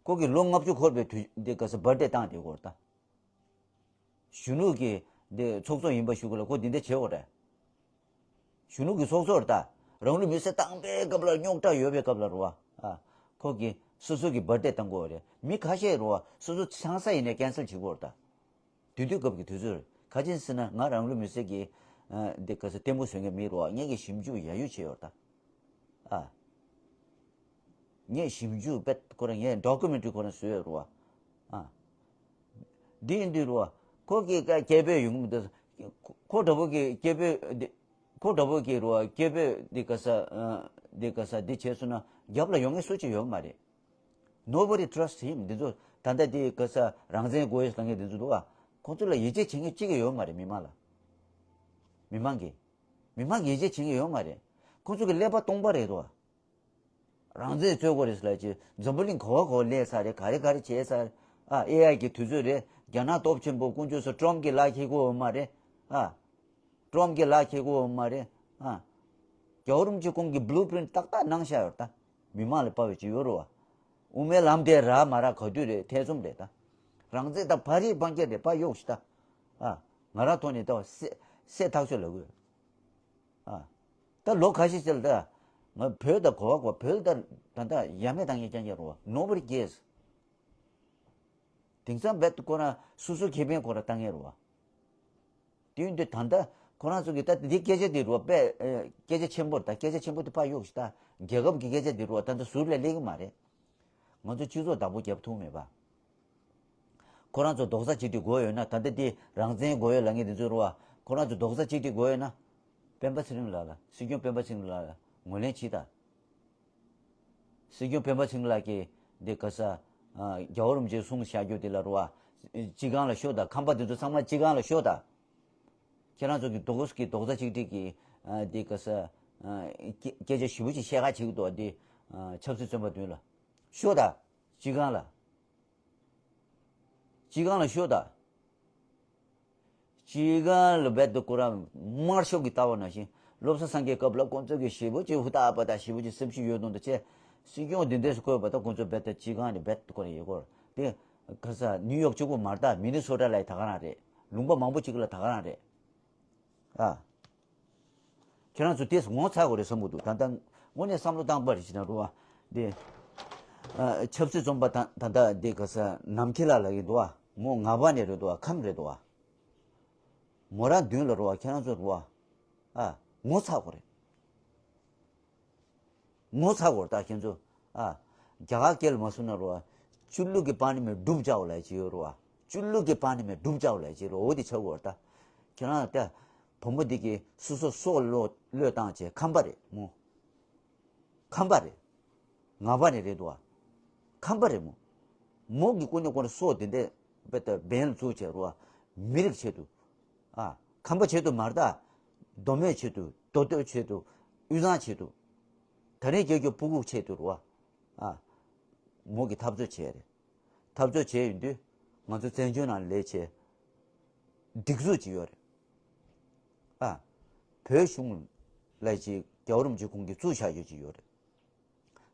ཁོ་གི་ལོ་ལྔ་བཅུ་འཁོར་བའི་དུས་འདི་ག་ས་བར་ཐི་ཌེ་བཏང་དེ་སྐོར་ད། གཞོན་ནུ་གི་འདི་ཚོགས་གཙོ་ཡིན་པ་ཞུ་དགོས་ལ་ཁོ་འདི་འདྲ་བྱེད་དགོས་རེད། གཞོན་ནུ་གི་ཚོགས་གཙོ་རེད་ད། རང་ལུས་མེར་སྲེག་བཏང་པའི་སྐབས་ལ་རྙོག་དྲ་ཡོད་པའི་སྐབས་ལ་རེད་བ། ཨ། ཁོ་གི་སོ་སོ་གི་བར་ཐི་ཌེ་བཏང་དགོས་རེད། མི་ཁ་ཤས་རེད་བ། སོ་སོ་ཆང་ས་ཡིན་ནའི་ཀན་སལ་བྱེད་དགོས་རེད་ད། དེ་དུས་སྐབས་ཀྱི་དུས་ཚོད་རེད། ག་ཅི་ཟེར་ན་ང་རང་ལུས་མེར་སྲེག་གི་ཨ་འདི་ག་ས་ལྟད་མོ་བཟོ་མཁན་མི་རེད་བ། ངེད་ཀྱི་ཞིབ་འཇུག་ཡག་ཡོད་བྱས་ཡོད་རེད་ད། ཨ། ངས་ཞིབ་འཇུག་དཔེ་ཁོ་རང་ངས་ཌོ་ཀུ་མེན་ཊི་རི་ཁོ་རང་བཟོས་ཡོད་རེད་བ། ཨ། འདི་ཡིན་དུས་རེད་བ། ཁོ་གི་སྐད་འབོད་ཡོང་གི་མི་འདུག་ཁོ་འདྲ་པོ་གི་སྐད་འབོད་འདི། ཁོ་འདྲ་པོ་གི་རེད་བ། སྐད་འབོད་འདི་ག་ས་ཨ་འདི་ག་ས་འདི་བྱས་སོང་ན་རྒྱབ་ལ་ཡོང་མཁན་སུ་གཅིག་ཡོད་མ་རེད། Nobody trust him. འདི་ཚོ་ད་ལྟ་འདི་ག་ས་རང་བཙན་དགོས་ཡོད་ལབ་མཁན་འདི་ཚོ་འདུག་བ། ཁོ་ཚོ་ལ་ཡིད་ཆེས་བྱེད་མཁན་གཅིག་ཀྱང་ཡོད་མ་རེད། མི་མང་ལ། མི་མང་གིས། མི་མང་གིས་ཡིད་ཆེས་བྱེད་མཁན་ཡོད་མ་རེད། ཁོ་ཚོ་གི་ཀླད་པ་སྟོང་པ་རེད་དོ། རང་བཙན་རྩོད་དགོས་རེད་ཟེར་ལབ་ཅིག་འཛམ་བུ་གླིང་ག་བ་ག་བ་སླེབས་ཚར་རེད། ག་རེ་ག་རེ་བྱས་ཚར། ཨ། ཨེ་ཨའི་གི་དུས་ཚོད་རེད། རྒྱ་ནག་སྟོབས་ཆེན་པོ་དཀོན་མཆོག་གསུམ་ཊམ་གི་ལག་འཁྱེར་གྱི་ཡོད་མ་རེད། ཨ། ཊམ་གི་ལག་འཁྱེར་གྱི་ཡོད་མ་རེད། ཨ། རྒྱལ་བ་རིན་པོ་ཆེ་ཁོང་གི་བྷུ་ལུ་པི་རིན་ཊི་ཏག་ཏག་གནང་བཞག་ཡོད་རེད་ད། མི་མང་ལ་དཔའ་བའི་ཅིག་ཡོད་རེད་བ། དབུ་མའི་ལམ་དེ་རག་མ་རག་ག་དུས་རེད། ཐེ་ཚོམ་རེད་ད། རང་བཙན་དང་བར་རིས་སྤང་རྒྱ་རེད། ཕར་གཡུག་ཤིག་ད། ཨ། ང་རང་ཐོག་ནས་ད་སེ་སེ་ཐག་ཆོད་ལབ་དགོས། ཨ། ད་ལོ་ཁ་ཤས་ཅིག་ལ་ད་ང་བོད་དང་གོ་བ་གོ་བོད་ད་ད་ད་ཡ་མེད་བཏང་མཁན་རྐྱང་རྐྱང་རེད་བ། Nobody cares། དེང་སང་རྦད་དེ་ཁོ་རང་སོ་སོའི་ཁེ་ཕན་ཁོ་རང་བཏང་མཁན་རེད་བ། དེ་ཡིན་དུས་ད་ལྟ་ཁོ་རང་ཚོ་གི་ད་འདི་སྐད་ཆ་འདི་རུ་བ་དཔེ་ཨེ་སྐད་ཆ་ཆེན་པོ་རེད་ད། སྐད་ཆ་ཆེན་པོ་དེ་ཕར་གཡུག་ཤིག་ད། རྒྱལ་ཁབ་ཀྱི་སྐད་ཆ་འདི་རུ་བ་ད་ལྟ་ཟུར་ལ་སླེབས་ཀྱི་མ་རེད། ང་ཚོ་སྤྱི་ཚོགས་བདག་པོ་རྒྱབ་ཐུབ་མེད་པ། ཁོ་རང་ཚོ་རྡོག་རྩ་གཅིག་སྒྲིལ་དགོས་ཡོད་ན། ད་ལྟ་འདི་རང་བཙན་དགོས་ཡོད་ལབ་མཁན་འདི་ཚོ་རུ་བ། ཁོ་རང་ཚོ་རྡོག་རྩ་གཅིག་སྒྲིལ་དགོས་ཡོད་ན། སྤེན་པ་ཚེ་རིང་ལགས་ལ། སྲིད་སྐྱོང་སྤེན་པ་ཚེ་རིང་ལགས་ལ་ངོས་ལེན་བྱེད་དང་། སྲིད་སྐྱོང་སྤེན་པ་ཚེ་རིང་ལགས་ཀྱིས་འདི་ག་ས། ཨ། རྒྱལ་བ་རིན་པོ་ཆེས་གསུངས་བཞག་རྒྱུ་དེ་ལ་རུ་བ། སྤྱི་ཁང་ལ་ཤོག་དང་། ཁང་པ་དེ་ཚོ་ཚང་མ་སྤྱི་ཁང་ལ་ཤོག་དང་། ཁྱེད་རང་ཚོ་གི་རྡོག་གི་རྡོག་རྩ་གཅིག་སྒྲིལ་གྱི། ཨ། འདི་ག་ས། ཨ། སྐད་སྐད་ཆ་ཞེ་པོ་ཅིག་བཤད་ཁ་བྱེད་ཀྱི་འདུག་འདི། ཨ། ཆབ་སྲིད་བཙོན་པ་བདུན་ལ། ཤོག་དང་། སྤྱི་ཁང་ལ། སྤྱི་ཁང་ལ་ཤོག་དང་། སྤྱི་ཁང་ལ་རྦད་དེ་ཁོ་རང་དམར་ཤོག་གི་ལྟ་བ་ནང་བཞིན། བློ་བཟང་སེང་གེའི་སྐབས་ལ་ཁོང་ཚོ་གིས་ཞེ་པོ་ཅིག་ཧུར་ཐག་པ་དང་ཞེ་པོ་ཅིག་སེམས་ཤུགས་ཡོད་དོན་དུ་བྱས། སྲིད་སྐྱོང་འདི་འདྲས་སུ་བསྐོས་པ་དང་ཁོང་ཚོ་རྦད་དེ་སྤྱི་ཁང་ནས་རྦད་དེ་ཁོ་རང་ཡོད་སྐོར་དེ། ག་ས་ནིའུ་ཡོག་གཅིག་པོ་མ་རེད་ད། མི་ནི་སོ་ཊ་ལ་ཡི་ད་ག་རང་རེད། ལུང་པ་མང་པོ་ཅིག་ལ་ད་ག་རང་རེད། ཨ། ཁྱེད་རང་ཚོ་དེས་ངོ་ཚ་དགོས་རེད་བསམ་གྱི་འདུག་ད་ལྟ་དངོས་གནས་བསམ་བློ་བཏང་པ་རེད་ཅེ་ན་རུ་བ། འདི། ཨ། ཆབ་སྲིད་བཙོན་པ་ད་ད་ལྟ་འདི་ག་ས་ནམ་མཁའི་ལ་ལ་གི་འདུག་བ། མོ་ངག་པ་ནས་རེད་འདུག་བ། ཁམས་རེད་འདུག་བ། མོ་རང་མདུན་ལ་རུ་བ། ཁྱེད་རང་ཚོ་རུ་བ། ཨ། ངོ་ཚ་དགོས་རེད། ངོ་ཚ་དགོས་རེད་ད་ཁྱེད་ཚོ། ཨ། རྒྱ་གར་སྐད་ལ་མ་སུ་ན་རུ་བ། จุดลุก के पानी में डूब जाओ ལབ་ཅིག་ཡོད་རུ་བ། จุดลุก के पानी में डूब जाओ ལབ་ཅིག་རུ་བ། འོ་དེ་ཆགས་དགོས་རེད་ད། ཁྱེད་རང་ད་བུ་མོ་འདི་གི་སོ་སོ་སྲོག་བློས་བློས་བཏང་བྱས་ཁམས་པ་རེད་མོ། ཁམས་པ་རེད། ངག་པ་ནས་རེད་འདུག་བ། ཁམས་པ་རེད་མོ། མོ་གི་ཀུན་ནས་ཀུན་ནས་སྲོག་དེ་འདྲས་བེད་ད་འབེན་ལ་བཙུགས་བྱས་རུ་བ། མི་རིགས་ཆེད་དུ། ཨ། ཁམས་པ་ཆེད་དུ་མ་རེད་ད། མདོ་སྨད་ཆེད་དུ། མདོ་སྟོད་ཆེད་དུ། དབུས་གཙང་ཆེད་དུ། ད་རེས་རྒྱལ་རྒྱུ་སྤུ་གུ་ཆེད་དུ་རུ་བ། ཨ། མོ་གི་འཐབ་རྩོད་བྱས་རེད། འཐབ་རྩོད་བྱས་ཡོང་དུས་ང་ཚོ་བཙན་བྱོལ་ནང་ལས་བྱེད་སྒྲིག་འཛུགས་ཅིག་ཡོད་རེད། ཨ། བོད་གཞུང་ལ་ཅིག་རྒྱལ་བ་རིན་པོ་ཆེ་ཁོང་གིས་བཙུགས་བཞག་རྒྱུ་ཅིག་ཡོད་རེད།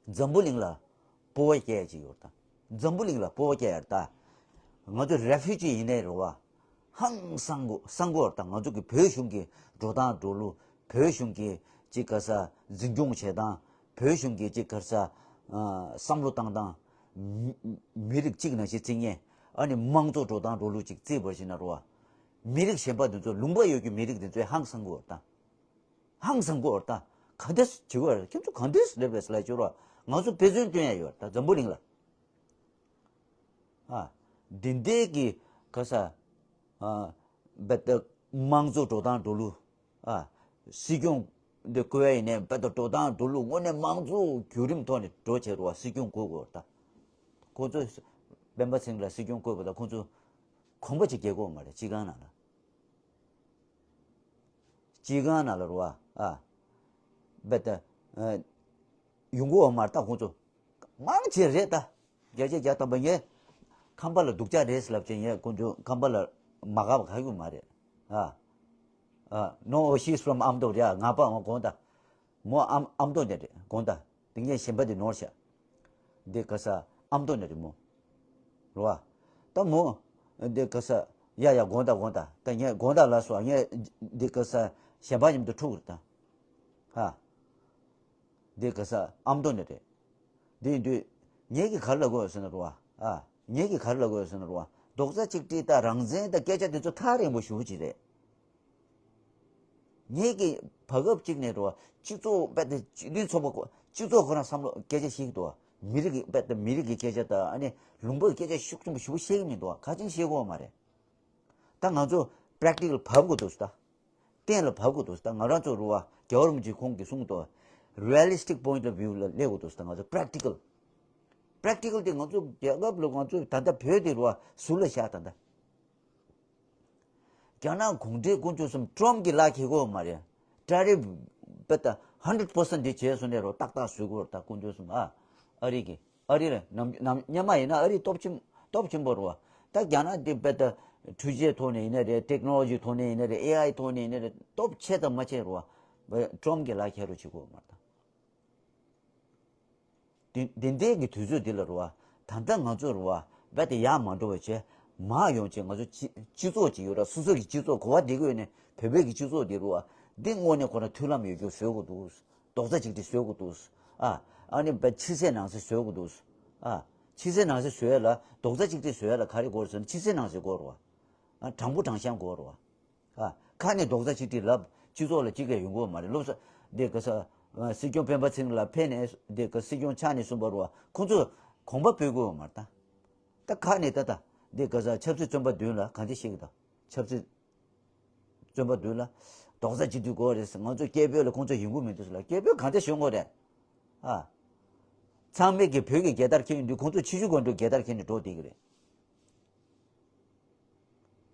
འཛམ་བུ་གླིང་ལ་སྤོབས་པ་སྐྱེ་ཡ་ཅིག་ཡོད་རེད་ད། འཛམ་བུ་གླིང་ལ་སྤོབས་པ་སྐྱེ་ཡ་རེད་ད། ང་ཚོ་རེ་ཕུ་ཇི་ཡིན་ནའི་རེད་བ། ཧང་སང་གོ་སང་གོ་རེད་ད། ང་ཚོ་གི་བོད་གཞུང་གི་འགྲོ་སྟངས་འགྲོ་ལུགས། བོད་གཞུང་གི་ཅིག་ག་ས་འཛིན་སྐྱོང་བྱེད་སྟངས། བོད་གཞུང་གི་ཅིག་ག་ས་ཨ་བསམ་བློ་བཏང་སྟངས། མི་མི་རིགས་གཅིག་ནང་བཞིན་བརྩི་མཁན། ཨ་ནི་དམངས་གཙོ་འགྲོ་སྟངས་འགྲོ་ལུགས་ཅིག་བརྩིས་པ་ཞིག་ན་རོ། མི་རིགས་གཞན་པ་འདི་ཚོ་ལུང་པ་ཡོད་རྒྱུ་མི་རིགས་འདི་ཚོས་ཧང་སང་གོ་རེད་ད། ཧང་སང་གོ་རེད་ད། ག་འདྲས་བྱེད་དགོས་རེད། ཁྱོད་ཚོ་ག་འདྲས་རེད་པས་ལབ་ཅོ་རོ། ང་ཚོ་དཔེ་མཚོན་སྟོན་ཡ་ཡོད་རེད་ད་འཛམ་བུ་གླིང་ལ། ཨ། འདི་འདྲའི་གི་ག་ས། ཨ། བེད་དམངས་གཙོ་འགྲོ་སྟངས་འགྲོ་ལུགས། ཨ། སྲིད་སྐྱོང་འདི་བསྐོ་བ་ཡིན་ནའི་བེད་འགྲོ་སྟངས་འགྲོ་ལུགས་དངོས་གནས་དམངས་གཙོ་བརྒྱུད་རིམ་ཐོག་ནས་འགྲོ་བྱེད་རོ། སྲིད་སྐྱོང་བསྐོ་དགོས་རེད་ད། ཁོ་ཚོ་སྤེན་པ་ཚེ་རིང་ལ་སྲིད་སྐྱོང་བསྐོས་པ་དང་ཁོ་ཚོ་གོམ་པ་ཅིག་རྒྱག་གི་ཡོད་མ་རེད་སྤྱི་ཁང་ནང་ལ། སྤྱི་ཁང་ནང་ལ་རོ་ཨ། ཨ། བེད་ད། ཨ། ཡོང་གི་ཡོད་མ་རེད་ད་ཁོང་ཚོ། མང་ཆེ་རེད་ད། བརྒྱ་ཆ་བརྒྱ་ཐམ་པ་ངས་ཁམས་པ་ལ་སྡུག་ཅག་རེད་ཟེར་ལབ་བྱས་ངས་ཁོང་ཚོ་ཁམས་པ་ལ་མ་དགའ་བ་ག་ཡོད་མ་རེད། ཨ། ཨ། No, she's from Amdo རེད། ཨ། ངག་པ་འོང་དགོངས་དག་མོ་ཨམ་ཨམ་ཏོ་ནས་རེད་དགོངས་དག་དེ་ངས་གཞན་པ་དེ་ནོར་བཞག་འདི་ག་ས་ཨམ་ཏོ་ནས་རེད་མོ། རེད་བ། ད་མོ། འདི་ག་ས། ཡ་ཡ་དགོངས་དག་དགོངས་དག་ད་ངས་དགོངས་དག་ལ་སོ་ངས་འདི་ག་ས་གཞན་པ་མཉམ་དུ་འཁྲུག་རེད་ད། ཧ། འདི་ག་ས་ཨམ་ཏོ་ནས་རེད། འདི་ཡིན་དུས། ངེད་ཀྱིས་ག་རེ་ལབ་དགོས་ཟེར་ན་རེད་བ། ཨ། ངེད་ཀྱིས་ག་རེ་ལབ་དགོས་ཟེར་ན་རེད་བ། རྡོག་རྩ་གཅིག་སྒྲིལ་དང་རང་བཙན་དང་སྐད་ཆ་དེ་ཚོ་ཐག་རིང་པོ་ཞེ་པོ་ཅིག་རེད། ངེད་ཀྱིས་བར་སྐབས་གཅིག་ནས་རེད་བ། སྤྱི་ཚོགས་དཔེ་དེ་སྤྱི་མཐུན་ཚོགས་པ་ཁོ་སྤྱི་ཚོགས་ཁོ་རང་བསམ་བློ་སྐད་ཆ་བཤད་ཀྱི་འདུག་བ། མི་རིགས་ཀྱི་དཔེ་དེ་མི་རིགས་ཀྱི་སྐད་ཆ་དང་ཨ་ནི་ལུང་པའི་སྐད་ཆ་ཤུགས་ཆེན་པོ་ཞེ་པོ་བཤད་ཀྱི་མི་འདུག་བ། ག་ཅིག་བཤད་ཀྱི་ཡོད་མ་རེད། ད་ང་ཚོ་practical་བབས་དགོས་འདུག་ད། གཏན་ལ་བབས་དགོས་འདུག་ད། ང་རང་ཚོ་རུ་བ་རྒྱལ་བ་རིན་པོ་ཆེ་ཁོང་གིས་གསུངས་འདུག realistic point of view་ལ་སླེབས་དགོས་འདུག་ད། ང་ཚོ་practical practical་དེ་ང་ཚོ་རྒྱལ་ཁབ་ལ་ང་ཚོ་ད་ལྟ་བོད་དེ་རུ་བ་ཟུར་ལ་བཞག་ད་ད། རྒྱ་ནག་གུང་ཁྲན་དཀོན་མཆོག་གསུམ་ཀྲོམ་གྱི་ལག་ཁྱེར་དགོས་མ་རེད། ཏྲ་རེ་བེ་ད་hundred percent་དེ་བྱས་སོང་ནས་རོ་ཏག་ཏག་བཟོས་དགོས་རེད་ད་དཀོན་མཆོག་གསུམ་ཨ། ཨ་རི་གི་ཨ་རི་ལ་ནམ་ནམ་སྔོན་མ་ཡིན་ན་ཨ་རི་སྟོབས་ཆེན་སྟོབས་ཆེན་པོ་རེད་བ། ད་རྒྱ་ནག་འདི་དཔེ་ད་འཕྲུལ་ཆས་ཐོག་ནས་ཡིན་ན་རེད། ཊེག་ནོ་ལོ་ཇི་ཐོག་ནས་ཡིན་ན་རེད། ཨེ་ཨའི་ཐོག་ནས་ཡིན་ན་རེད། སྟོབས་ཆེ་དང་མ་ཆེ་རེད་བ། ཀྲོམ་གྱི་ལག་ཁྱེར་རུ་བྱེད་དགོས་མ་རེད་ད། དེ་དེ་འདྲའི་གི་དུས་ཚོད་འདི་ལ་རེད་བ། ད་ལྟ་ང་ཚོ་རེད་བ་རྦད་དེ་ཡར་མ་འགྲོ་བ་བྱས་མར་ཡོང་བྱས་ང་ཚོ་སྤྱི་སྤྱི་ཚོགས་ཅིག་ཡོད་ར། སོ་སོ་གི་སྤྱི་ཚོགས་གོ་བ་འདི་གོ་ནས་བོད་པའི་གི་སྤྱི་ཚོགས་འདི་རེད་བ། འདི་དངོས་གནས་ཁོ་རང་མཐུན་ལམ་ཡོད་རྒྱུ་བཟོ་དགོས་འདུག་རྡོག་རྩ་གཅིག་སྒྲིལ་བཟོ་དགོས་འདུག་ཨ། ཨ་ནི་བ་ཕྱི་གསལ་ནང་གསལ་བཟོ་དགོས་འདུག་ཨ། ཕྱི་གསལ་ནང་གསལ་བཟོ་ཡ་ལ་རྡོག་རྩ་གཅིག་སྒྲིལ་བཟོ་ཡ་ལ་ག་རེ་དགོས་རེད་ཟེར་ན་ཕྱི་གསལ་ནང་གསལ་དགོས་རེད་བ། ཨ། དྲང་པོ་དྲང་བཞག་དགོས་རེད་བ། ཨ། ཁ་ནས་རྡོག་རྩ་གཅིག་སྒྲིལ་ལབ་སྤྱི་ཚོགས་ལ་གཅིག་ཀྱང་ཡོང་གི་ཡོད་མ་རེད། སློབ་གསོ་འདི་ག་ས་སྲིད་སྐྱོང་སྤེན་པ་ཚེ་རིང་ལགས་ཕེབས་ནས་འདི་ག་སྲིད་སྐྱོང་ཆགས་ནས་གསུངས་པ་རེད་བ། ཁོང་ཚོ་གོམ་པ་སྤོས་གི་ཡོད་མ་རེད་ད། ད་ཁ་ནས་ད་ད་འདི་ག་ས་ཆབ་སྲིད་བཙོན་པ་བདུན་ལ་གང་འདྲ་བཤད་གི་ད། ཆབ་སྲིད་བཙོན་པ་བདུན་ལ་རྡོག་རྩ་གཅིག་སྒྲིལ་དགོས་རེད། ང་ཚོ་སྐད་འབོད་ལ་ཁོང་ཚོ་ཡོང་གི་མི་འདུག་ཟེར་ལ་སྐད་འབོད་གང་འདྲ་ཞུ་དགོས་རེད། ཨ། ཚང་མས་ཀྱི་བོད་ཀྱི་རྒྱལ་དར་འཁྱེར་ཡོང་དུས་ཁོང་ཚོ་ཆུ་ཤུར་སྒང་དྲུག་རྒྱལ་དར་འཁྱེར་ནས་འགྲོ་བསྡད་ཀྱི་རེད།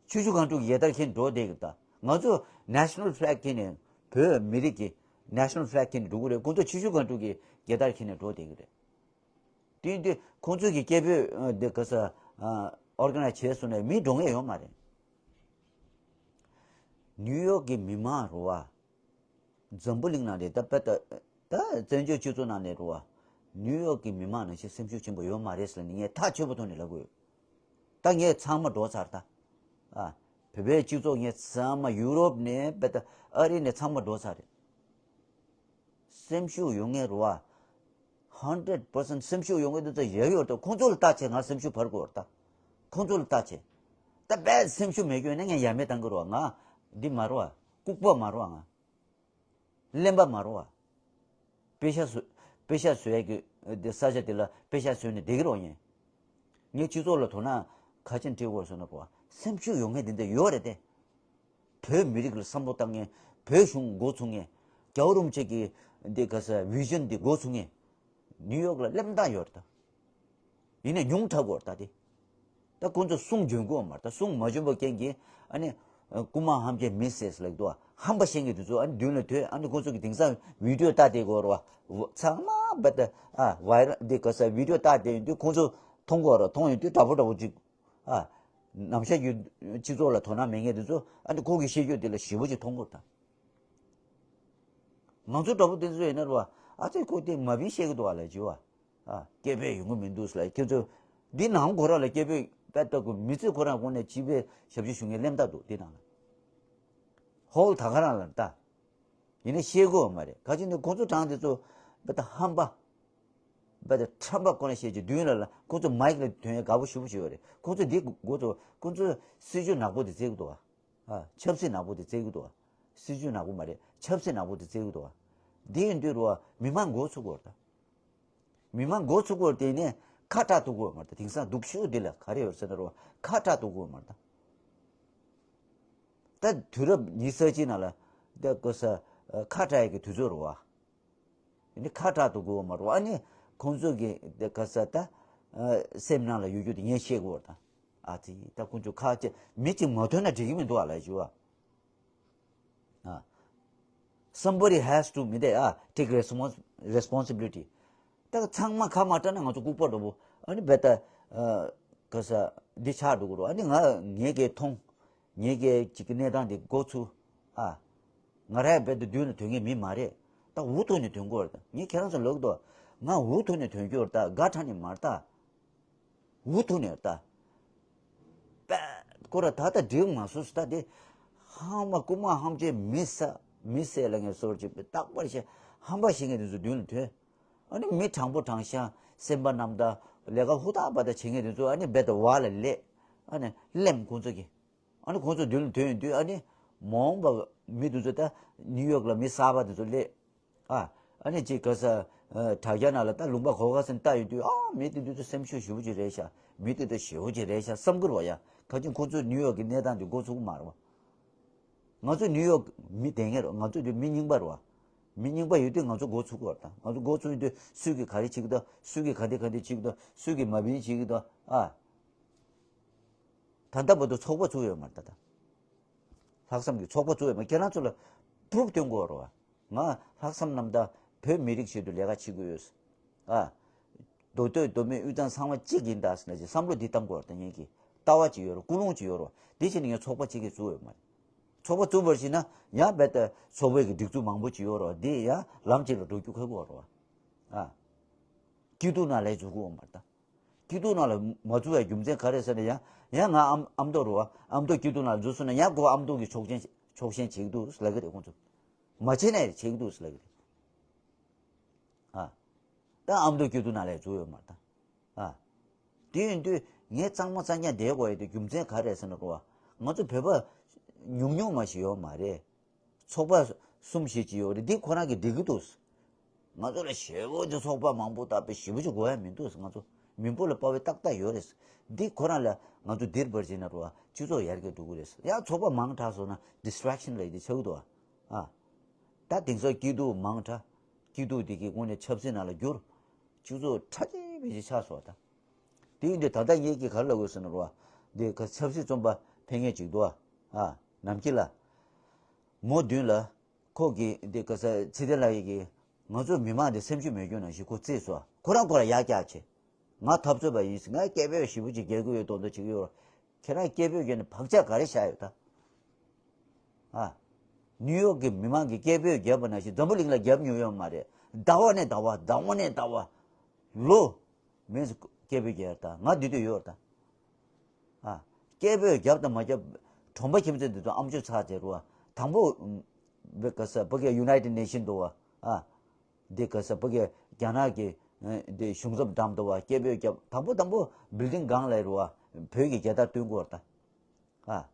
ཆུ་ཤུར་སྒང་དྲུག་གི་རྒྱལ་དར་འཁྱེར་འགྲོ་བསྡད་ཀྱི་ད། ང་ཚོ་national flag་འཁྱེར་ནས་བོད་མི་རིགས་ཀྱི་national flag་འཁྱེར་ནས་འགྲོ་གི་རེད། ཁོང་ཚོ་ཆུ་ཤུར་སྒང་དྲུག་གི་རྒྱལ་དར་འཁྱེར་ནས་འགྲོ་བསྡད་ཀྱི་རེད། དེ་ཡིན་དུས་ཁོང་ཚོ་གི་སྐད་འབོད་འདི་ག་ས་organize་བྱས་སོང་ནས་མི་འགྲོ་ངེས་ཡོད་མ་རེད། ནིའུ་ཡོག་གི་མི་མང་རུ་བ། འཛམ་བུ་གླིང་ནང་ནས་ད་དཔེ་ད་ད་བཙན་བྱོལ་སྤྱི་ཚོགས་ནང་ནས་རུ་བ། ནིའུ་ཡོག་གི་མི་མང་ནང་བཞིན་སེམས་ཤུགས་ཆེན་པོ་ཡོད་མ་རེད་ཟེར་ནས་ངས་ཐག་ཆོད་པོ་ཐོག་ནས་ལབ་དགོས། ད་ངས་ཚང་མ་འགྲོ་ཚར་ད། ཨ། བོད་པའི་སྤྱི་ཚོགས་ངས་ཚང་མ་ཡུ་རོབ་ནས་བལ་ཏེ་ཨ་རི་ནས་ཚང་མ་འགྲོ་ཚར་རེད། སེམས་ཤུགས་ཡོད་མཁན་རེད་བ། ཧན་ཌེ་རེད་པར་སེན་ཊི་སེམས་ཤུགས་ཡོད་མཁན་དེ་ཚོ་ཡག་ཡོད་དོ། ཁོང་ཚོ་ལ་བལྟ་བྱས་ང་སེམས་ཤུགས་འཕར་དགོས་རེད་ད། ཁོང་ཚོ་ལ་བལྟ་བྱས། ད་རྦད་སེམས་ཤུགས་མེད་རྒྱུ་ཡིན་ན་ངས་ཡ་མེད་བཏང་གི་རེད་བ། ང་འདི་མ་རེད་བ། ལྐུགས་པ་མ་རེད་བ་ང་། གླེན་པ་མ་རེད་བ། པེ་ཤ་བཟོ། པེ་ཤ་བཟོ་ཡས་ཀྱི་འདི་ས་ཆ་དེ་ལ་པེ་ཤ་བཟོས་ནས་བསྡད་ཀྱི་རེད་བ་ཡིན། ངས་སྤྱི་ཚོགས་ལ་དོ་སྣང་ག་ཅན་སྤྲད་དགོས་ཟེར་ན་བ། སེམས་ཤུགས་ཡོད་མཁན་དེ་འདྲ་ཡོད་རེད་དེ། བོད་མི་རིགས་ལ་བསམ་བློ་བཏང་མཁན། བོད་གཞུང་འགོ་ཚུགས་མཁན། རྒྱལ་བ་རིན་པོ་ཆེ་གི་འདི་ག་ས་བི་ཞན་འདི་འགོ་ཚུགས་མཁན། ནིའུ་ཡོག་ལ་སླེབས་སྟངས་ཡོད་རེད་ད། ཡིན་ནའི་ཉུང་དྲགས་པ་རེད་ད་དེ། ད་ཁོང་ཚོ་གསུང་འཇོན་གི་ཡོད་མ་རེད་ད། གསུང་མ་འཇོན་པ་རྐྱེན་གྱིས་ཨ་ནི། རྐུ་མ་ཧམ་བཤད་མི་སེར་ལབ་འདུག་བ། ཧམ་པ་བཤད་མཁན་དེ་ཚོ་ཨ་ནི་མདུན་ལ་ཐོན། ཨ་ནི་ཁོང་ཚོ་གི་དེང་སང་བི་ཌིའོ་བལྟས་བསྡད་ཀྱི་ཡོད་རེད་བ། ཚང་མ་རྦད་དེ་ཨ་ཝའི་རལ་འདི་ག་ས་བི་ཌིའོ་བལྟས་བསྡད་ཡོང་དུས་ཁོང་ཚོ་མཐོང་གི་ཡོད་རེད། མཐོང་ཡོང་དུས་དྲག་པོ་དྲག་པོ་ཅིག་ཨ། ནམ་ཞག་གི་སྤྱི་ཚོགས་ལ་དོ་སྣང་མེད་མཁན་དེ་ཚོ་ཨ་ནི་ཁོང་གི་བཤད་རྒྱུ་དེ་ལ་ཞེ་པོ་ཅིག་མཐོང་གི་ཡོད་རེད་ད། ང་ཚོ་འདྲ་པོ་དེ་ཚོ་ཡིན་ན་རེད་བ། ཨ་ཙི་ཁོ་དེ་མ་བིན་བཤད་ཀྱི་འདུག་བ་ལབ་བྱས་བ། ཨ། སྐད་འབོད་ཡོང་གི་མི་འདུག་ལབ། ཁྱེད་ཚོ་འདི་ནང་ཁོ་རང་ལ་སྐད་འབོད་དཔེ་ལྟ་དགོས། མི་ཚེ་ཁོ་རང་ཁོ་ནས་སྤྱི་པའི་ཞབས་ཞུ་ཞུ་མཁན་སླེབས་ད་འདུག་འདི་ནང་ལ། ཧོལ་ད་ག་རང་ལ་ལྟ། ཡིན་ན་བཤད་དགོས་མ་རེད། ག་ཅི་ནས་ཁོ་ཚོ་གྲངས་དེ་ཚོ་དཔེ་ད་ཧམ་པ། དཔེ་ད་ཁྲམ་པ་ཁོ་ན་བཤད་ཀྱི་མདུན་ལ་ལ་ཁོ་ཚོ་མའིག་ལ་ཐོན་ཡ་དགའ་པོ་ཞེ་པོ་ཅིག་ཡོད་རེད། ཁོ་ཚོ་འདི་འགོ་ཚུགས། ཁོ་ཚོ་སྲིད་ཇུས་ནག་པོ་དེ་བརྩི་གི་འདུག་བ། ཨ། ཆབ་སྲིད་ནག་པོ་དེ་བརྩི་གི་འདུག་བ། སྲིད་ཇུས་ནག་པོ་མ་རེད། ཆབ་སྲིད་ནག་པོ་དེ་བརྩི་གི་འདུག་བ། འདི་ཡིན་དུས་རུ་བ་མི་མང་འགོ་ཚུགས་དགོས་རེད་ད། མི་མང་འགོ་ཚུགས་དགོས་རེད། དེ་ནས་ཁ་གྲག་ཐུབ་དགོས་མ་རེད་ད། དེང་སང་སྡུག་ཤོས་འདི་ལ་ག་རེ་ཡོད་ཟེར་ན་རུ་བ་ཁ་གྲག་ཐུབ་དགོས་མ་རེད་ད། ད་དུས་རབས་ཉི་ཤུ་རྩ་གཅིག་ནང་ལ་ད་གོ་ས་ཁ་གྲག་ཡ་གི་དུས་ཚོད་རུ་བ། ཨ་ནི་ཁ་གྲག་ཏུ་དགོས་མ་རེད། ཨ་ནི་ཁོང་ཚོ་གི་དེ་ག་ས་ད་ཨ་སེམས་ནང་ལ་ཡོད་རྒྱུ་དེ་ངས་བཤད་དགོས་དང་། ཨ་ཙི་ད་ཁོང་ཚོ་ཁ་ཅིག་མི་གཅིག་མ་ཐོན་ན་འགྲིག་གི་མི་འདུག་ཨ་ལ་ཞུ་བ། ཨ། Somebody has to མི་དེ་ཨ་take respons- responsibility། ད་ཚང་མ་ཁ་མ་གྲགས་ན་ང་ཚོ་ལྐུགས་པ་འདྲ་པོ་ཨ་ནི་བེ་ད་ཨ་ག་ས་འདི་ཆགས་འགྲོ་གི་རེད། ཨ་ནི་ང་ངས་གས་མཐོང་། ངེད་ཀྱི་ཅིག་གི་གནས་སྟངས་འདི་འགོ་ཚུགས། ཨ། ང་རའི་རྦད་དེ་མདུན་ལ་ཐོན་མཁན་མི་མ་རེད། ད་འུ་ཐུག་ནས་ཐོན་དགོས་རེད། ད་ངས་ཁྱེད་རང་ཚོ་ལབ་དོ། ང་འུ་ཐུག་ནས་ཐོན་རྒྱུ་རེད། ད་དགའ་དྲགས་ནས་མ་རེད། ད་འུ་ཐུག་ནས་རེད། ད་པད་ཁོ་ར་ད་ད་འགྲིག་མ་སོང་། ད་དེ་ཧང་མ་རྐུ་མ་ཧམ་བཤད་མི་ས་མི་སེར་ལ་ངས་སོར་ཅིག་རྟག་པར་བཤད། ཧམ་པ་བཤད་མཁན་དེ་ཚོ་མདུན་ལ་ཐོན། ཨ་ནི་མི་དྲང་པོ་དྲང་ཤ་སེམས་པ་རྣམ་དག་ལས་ཀ་ཧུར་ཐག་པ་ད་བྱེད་མཁན་དེ་ཚོ་ཨ་ནི་རྦད་དེ་བར་ལ་སླེབས། ཨ་ནི་སླེབས་ཁོང་ཚོ་གི་ཨ་ནི་ཁོང་ཚོ་མདུན་ལ་ཐོན་ཡོང་དུས་ཨ་ནི་མ་འོངས་པ་མི་དེ་ཚོ་ད་ནིའུ་ཡོག་ལ་མི་གསར་པ་དེ་ཚོ་སླེབས། ཨ། ཨ་ནི་ཅིག་ག་ས་ཨ་དྲ་རྒྱ་ནང་ལ་ད་ལུང་པ་གོ་ག་ཟིན་ལྟ་ཡོང་དུས་ཨ་མི་དེ་དུས་ཚོད་སེམས་ཤུགས་ཞེ་པོ་ཅིག་རེད་ཤག་མི་དེ་དུས་ཞེ་པོ་ཅིག་རེད་ཤག་བསམ་གི་རེད་བ་ཡ། ག་ཅིག་ཁོང་ཚོ་ནིའུ་ཡོག་གི་གནས་སྟངས་དེ་འགོ་ཚུགས་གི་མ་རེད་བ། ང་ཚོ་ནིའུ་ཡོག་མི་བདེན་ངེས་རེད། ང་ཚོ་དེ་མི་རྙིང་པ་རེད་བ། མི་རྙིང་པ་ཡོད་དུས་ང་ཚོ་འགོ་ཚུགས་གི་རེད། ད་ང་ཚོ་འགོ་ཚུགས་ཡོང་དུས་སུས་ཀྱི་ག་རེ་བྱེད་ཀྱི་འདུག་སུས་ཀྱི་ག་འདི་ག་འདི་བྱེད་ཀྱི་འདུག་སུས་ཀྱི་མ་བིན་བྱེད་ཀྱི་འདུག་ཨ། ད་ལྟ་བར་དུ་ཚོགས་པ་བཙུགས་ཡོད་མ་རེད་ད། ལྷག་བསམ་གྱི་ཚོགས་པ་བཙུགས་ཡོད་མ་རེད། ཁྱེད་རང་ཚོ་ལ་པུ་རུབ་སྟོན་དགོས་རེད་བ། ང་ལྷག་བསམ་རྣམ་དག་བོད་མི་རིགས་ཆེད་དུ་ལས་ཀ་བྱེད་དགོས་ཡོད། ཨ། མདོ་སྟོད་མདོ་སྨད་དབུས་གཙང་ཚང་མ་གཅིག་ཡིན་ད་ཟེར་ན་ཅིག་བསམ་བློ་འདི་གཏང་དགོས་རེད། ད་ངེད་ཀྱི་ལྟ་བ་ཅིག་ཡོད་རེད། ཀུན་སློང་ཅིག་ཡོད་རེད་བ། འདི་བྱས་ནས་ངས་ཚོགས་པ་གཅིག་གིས་བཙུགས་ཡོད་མ་རེད། ཚོགས་པ་བཙུགས་པར་བྱས་ན་ཡང་རྦད་དེ་ཚོགས་པའི་གི་སྒྲིག་འཛུགས་མང་པོ་ཅིག་ཡོད་རེད་བ། འདི་ཡང་ལམ་གཅིག་ལ་འགྲོ་རྒྱུ་ཁག་པོ་རེད་བ། ཨ། སྐྱིད་སྡུག་ནང་ལས་འཛུགས་དགོས་མ་རེད་ད། སྐྱིད་སྡུག་ནང་ལ་མ་འཛུལ་བའི་རྒྱུ་མཚན་ག་རེ་ཟེར་ན་ཡང་ཡང་ང་ཨ་མ་ཨ་མདོ་རུ་བ། ཨ་མདོ་སྐྱིད་སྡུག་ནང་འཛུལ་སོང་ན་ཡང་ཁོ་ཨ་མདོ་གི་ཆོག་མཆན་ཆོག་མཆན་བྱེད་ཀྱི་འདུག་ལབ་ཀྱི་རེད་ཁོང་ཚོ། མ་བྱེད་ན་ཡང་བྱེད་ཀྱི་འདུག་ལབ་ཀྱི་རེད། ཨ། ད་ཨ་མདོ་སྐྱིད་སྡུག་ནང་ལ་འཛུལ་ཡོད་མ་རེད་ད། ཨ། དེ་ཡིན་དུས་ངས་གཙང་མ་གཙང་རྐྱང་བསྡད་དགོས་ཡ་དེ་རྒྱུ་མཚན་ག་རེ་ཟེར་ན་ཁོ་བ། ང་ཚོ་བོད་པ་ཉུང་ཉུང་མ་ཞིག་ཡོད་མ་རེད། ཚོགས་པ་གསུམ་བཞི་ཅིག་ཡོད་རེད། འདི་ཁོ་རང་གིས་འགྲིག་གི་འདུག་ང་ཚོ་ལ་ཞེ་པོ་ཅིག་ཚོགས་པ་མང་པོ་དག་པའི་ཞེ་པོ་ཅིག་དགོས་ཡ་མི་འདུག་ང་ཚོ་མི་འབོར་ལ་དཔའ་བའི་ཏག་ཏག་ཡོད་རེད། འདི་ཁོ་རང་ལ་ང་ཚོ་འདིར་བར་བྱས་ན་རོ་སྤྱི་ཚོགས་ཡར་རྒྱས་འགྲོ་གི་རེད། ཡང་ཚོགས་པ་མང་དྲགས་སོང་ན་ཌི་སི་ཊེག་ཤན་ལབ་ཡ་དེ་ཆགས་ཀྱི་འདུག་ཨ། ད་དེང་སང་སྐྱིད་སྡུག་མང་དྲགས། སྐྱིད་སྡུག་དེ་གི་སྒོ་ནས་ཆབ་སྲིད་ནང་ལ་བསྒྱུར། སྤྱི་ཚོགས་ཁྲ་ཆིལ་མིག་ཆིལ་ཆགས་སོང་ད། དེ་ཡིན་དུས་ད་ལྟ་ངེད་ཀྱིས་ག་རེ་ལབ་དགོས་ཟེར་ན་རོ། འདི་ག་ཆབ་སྲིད་བཙོན་པ་ཕེབས་མཁན་ཅིག་འདུག་ཨ། ནམ་སྐྱིད་ལ། མོ་མདུན་ལ། ཁོ་གིས་འདི་ག་ས་ཚེ་བརྟན་ལགས་ཀྱིས་ང་ཚོ་མི་མང་འདི་སེམས་ཤུགས་མེད་རྒྱུ་ནང་བཞིན་ཁོ་བརྩིས་སོང་། ཁོ་རང་ཁོ་རང་ཡར་བཀྱག་བྱས། ང་འཐབ་རྩོད་པ་ཡིན། ང་སྐད་འབོད་ཞེ་པོ་ཅིག་རྒྱག་གི་ཡོད་མདོག་མདོག་བྱེད་ཀྱི་ཡོད། ཁྱེད་རང་སྐད་འབོད་བརྒྱབ་ནས་བག་ཆགས་ག་རེ་བཞག་ཡོད་ད། ཨ། ནིའུ་ཡོག་གི་མི་མང་གིས་སྐད་འབོད་བརྒྱབ་པ་ནང་བཞིན་འཛམ་བུ་གླིང་ལ་བརྒྱབ་མྱོང་ཡོད་མ་རེད། ཟླ་བ་ནས་ཟླ་བ། ཟླ་བ་ནས་ཟླ་བ། ལོ། མིན་སྐད་འབོད་རྒྱག་ཡོད་ད། ང་འདི་དུས་ཡོད་ད། ཨ། སྐད་འབོད་བརྒྱབ་དང་མ་བརྒྱབ། གྲོང་པ་ཁྱིམ་མཚེས་འདི་ཚོ་ཨམ་ཅོག་ཚར་བྱས་རུ་བ། དང་པོ་བི་ག་ས་བི་གའི་United Nation་འདུག་བ། ཨ་འདི་ག་ས་བི་གའི་རྒྱ་ནག་གི་འདི་གཞུང་ཚབ་འགྲམ་འདུག་བ། སྐད་འབོད་རྒྱབ། དང་པོ་དང་པོ་building་སྒང་ལ་རུ་བ། བོད་ཀྱི་རྒྱལ་དར་སྟོན་དགོས་བ་ད། ཨ།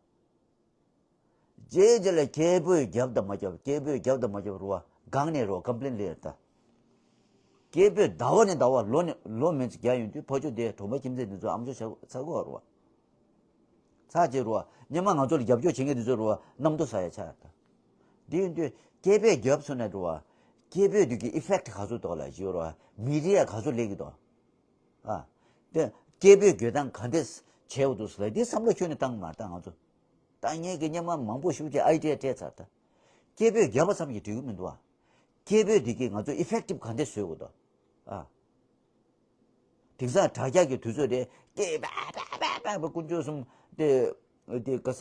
རྗེས་རྗེས་ལ་སྐད་འབོད་རྒྱབ་དང་མ་རྒྱབ། སྐད་འབོད་རྒྱབ་དང་མ་རྒྱབ་རུ་བ། སྒང་ནས་རུ་བ་complain་ལས་ད། སྐད་འབོད་ཟླ་བ་ནས་ཟླ་བ་ལོ་ནས་ལོ་མན་ཆད་རྒྱག་ཡོང་དུས་ཕ་ཆོས་དེ་གྲོང་པ་ཁྱིམ་མཚེས་འདི་ཚོ་ཨམ་ཅོག་ཚར་གོ་རུ་བ། ཚར་རྗེས་རུ་བ་སྔོན་མ་ང་ཚོ་ལ་རྒྱབ་སྐྱོར་བྱེད་མཁན་འདི་ཚོ་རུ་བ་གནམ་རྡོ་ཟ་ཡ་ཆགས་ད། འདི་ཡིན་དུས་སྐད་འབོད་རྒྱབ་སོང་ན་རུ་བ། སྐད་འབོད་དུས་ཀྱི་effect་ག་ཚོད་འདུག་ལ་ཞུ་རུ་བ། media་ག་ཚོད་སླེབས་ཀྱི་འདུག་ཨ། དེ་སྐད་འབོད་རྒྱག་སྟངས་ག་འདྲས་བྱས་འདུག་ཟེར་ལ་འདི་བསམ་བློ་ཁྱོན་ནས་བཏང་མ་བཏང་ང་ཚོ། ད་ངས་ཀྱི་སྔོན་མ་མང་པོ་ཞིག་གི་idea་སྤྲད་ཚར་ད། སྐད་འབོད་རྒྱབ་པ་ཙམ་གྱིས་འགྲིག་གི་མི་འདུག་ཨ། སྐད་འབོད་འདི་གིས་ང་ཚོ་effective་ག་འདྲས་བཟོ་དགོས་འདུག་ཨ། དེང་སང་དྲ་རྒྱ་གི་དུས་ཚོད་རེད། སྐད་པ་པ་པ་པ་དཀོན་མཆོག་གསུམ་དེ་དེ་ག་ས་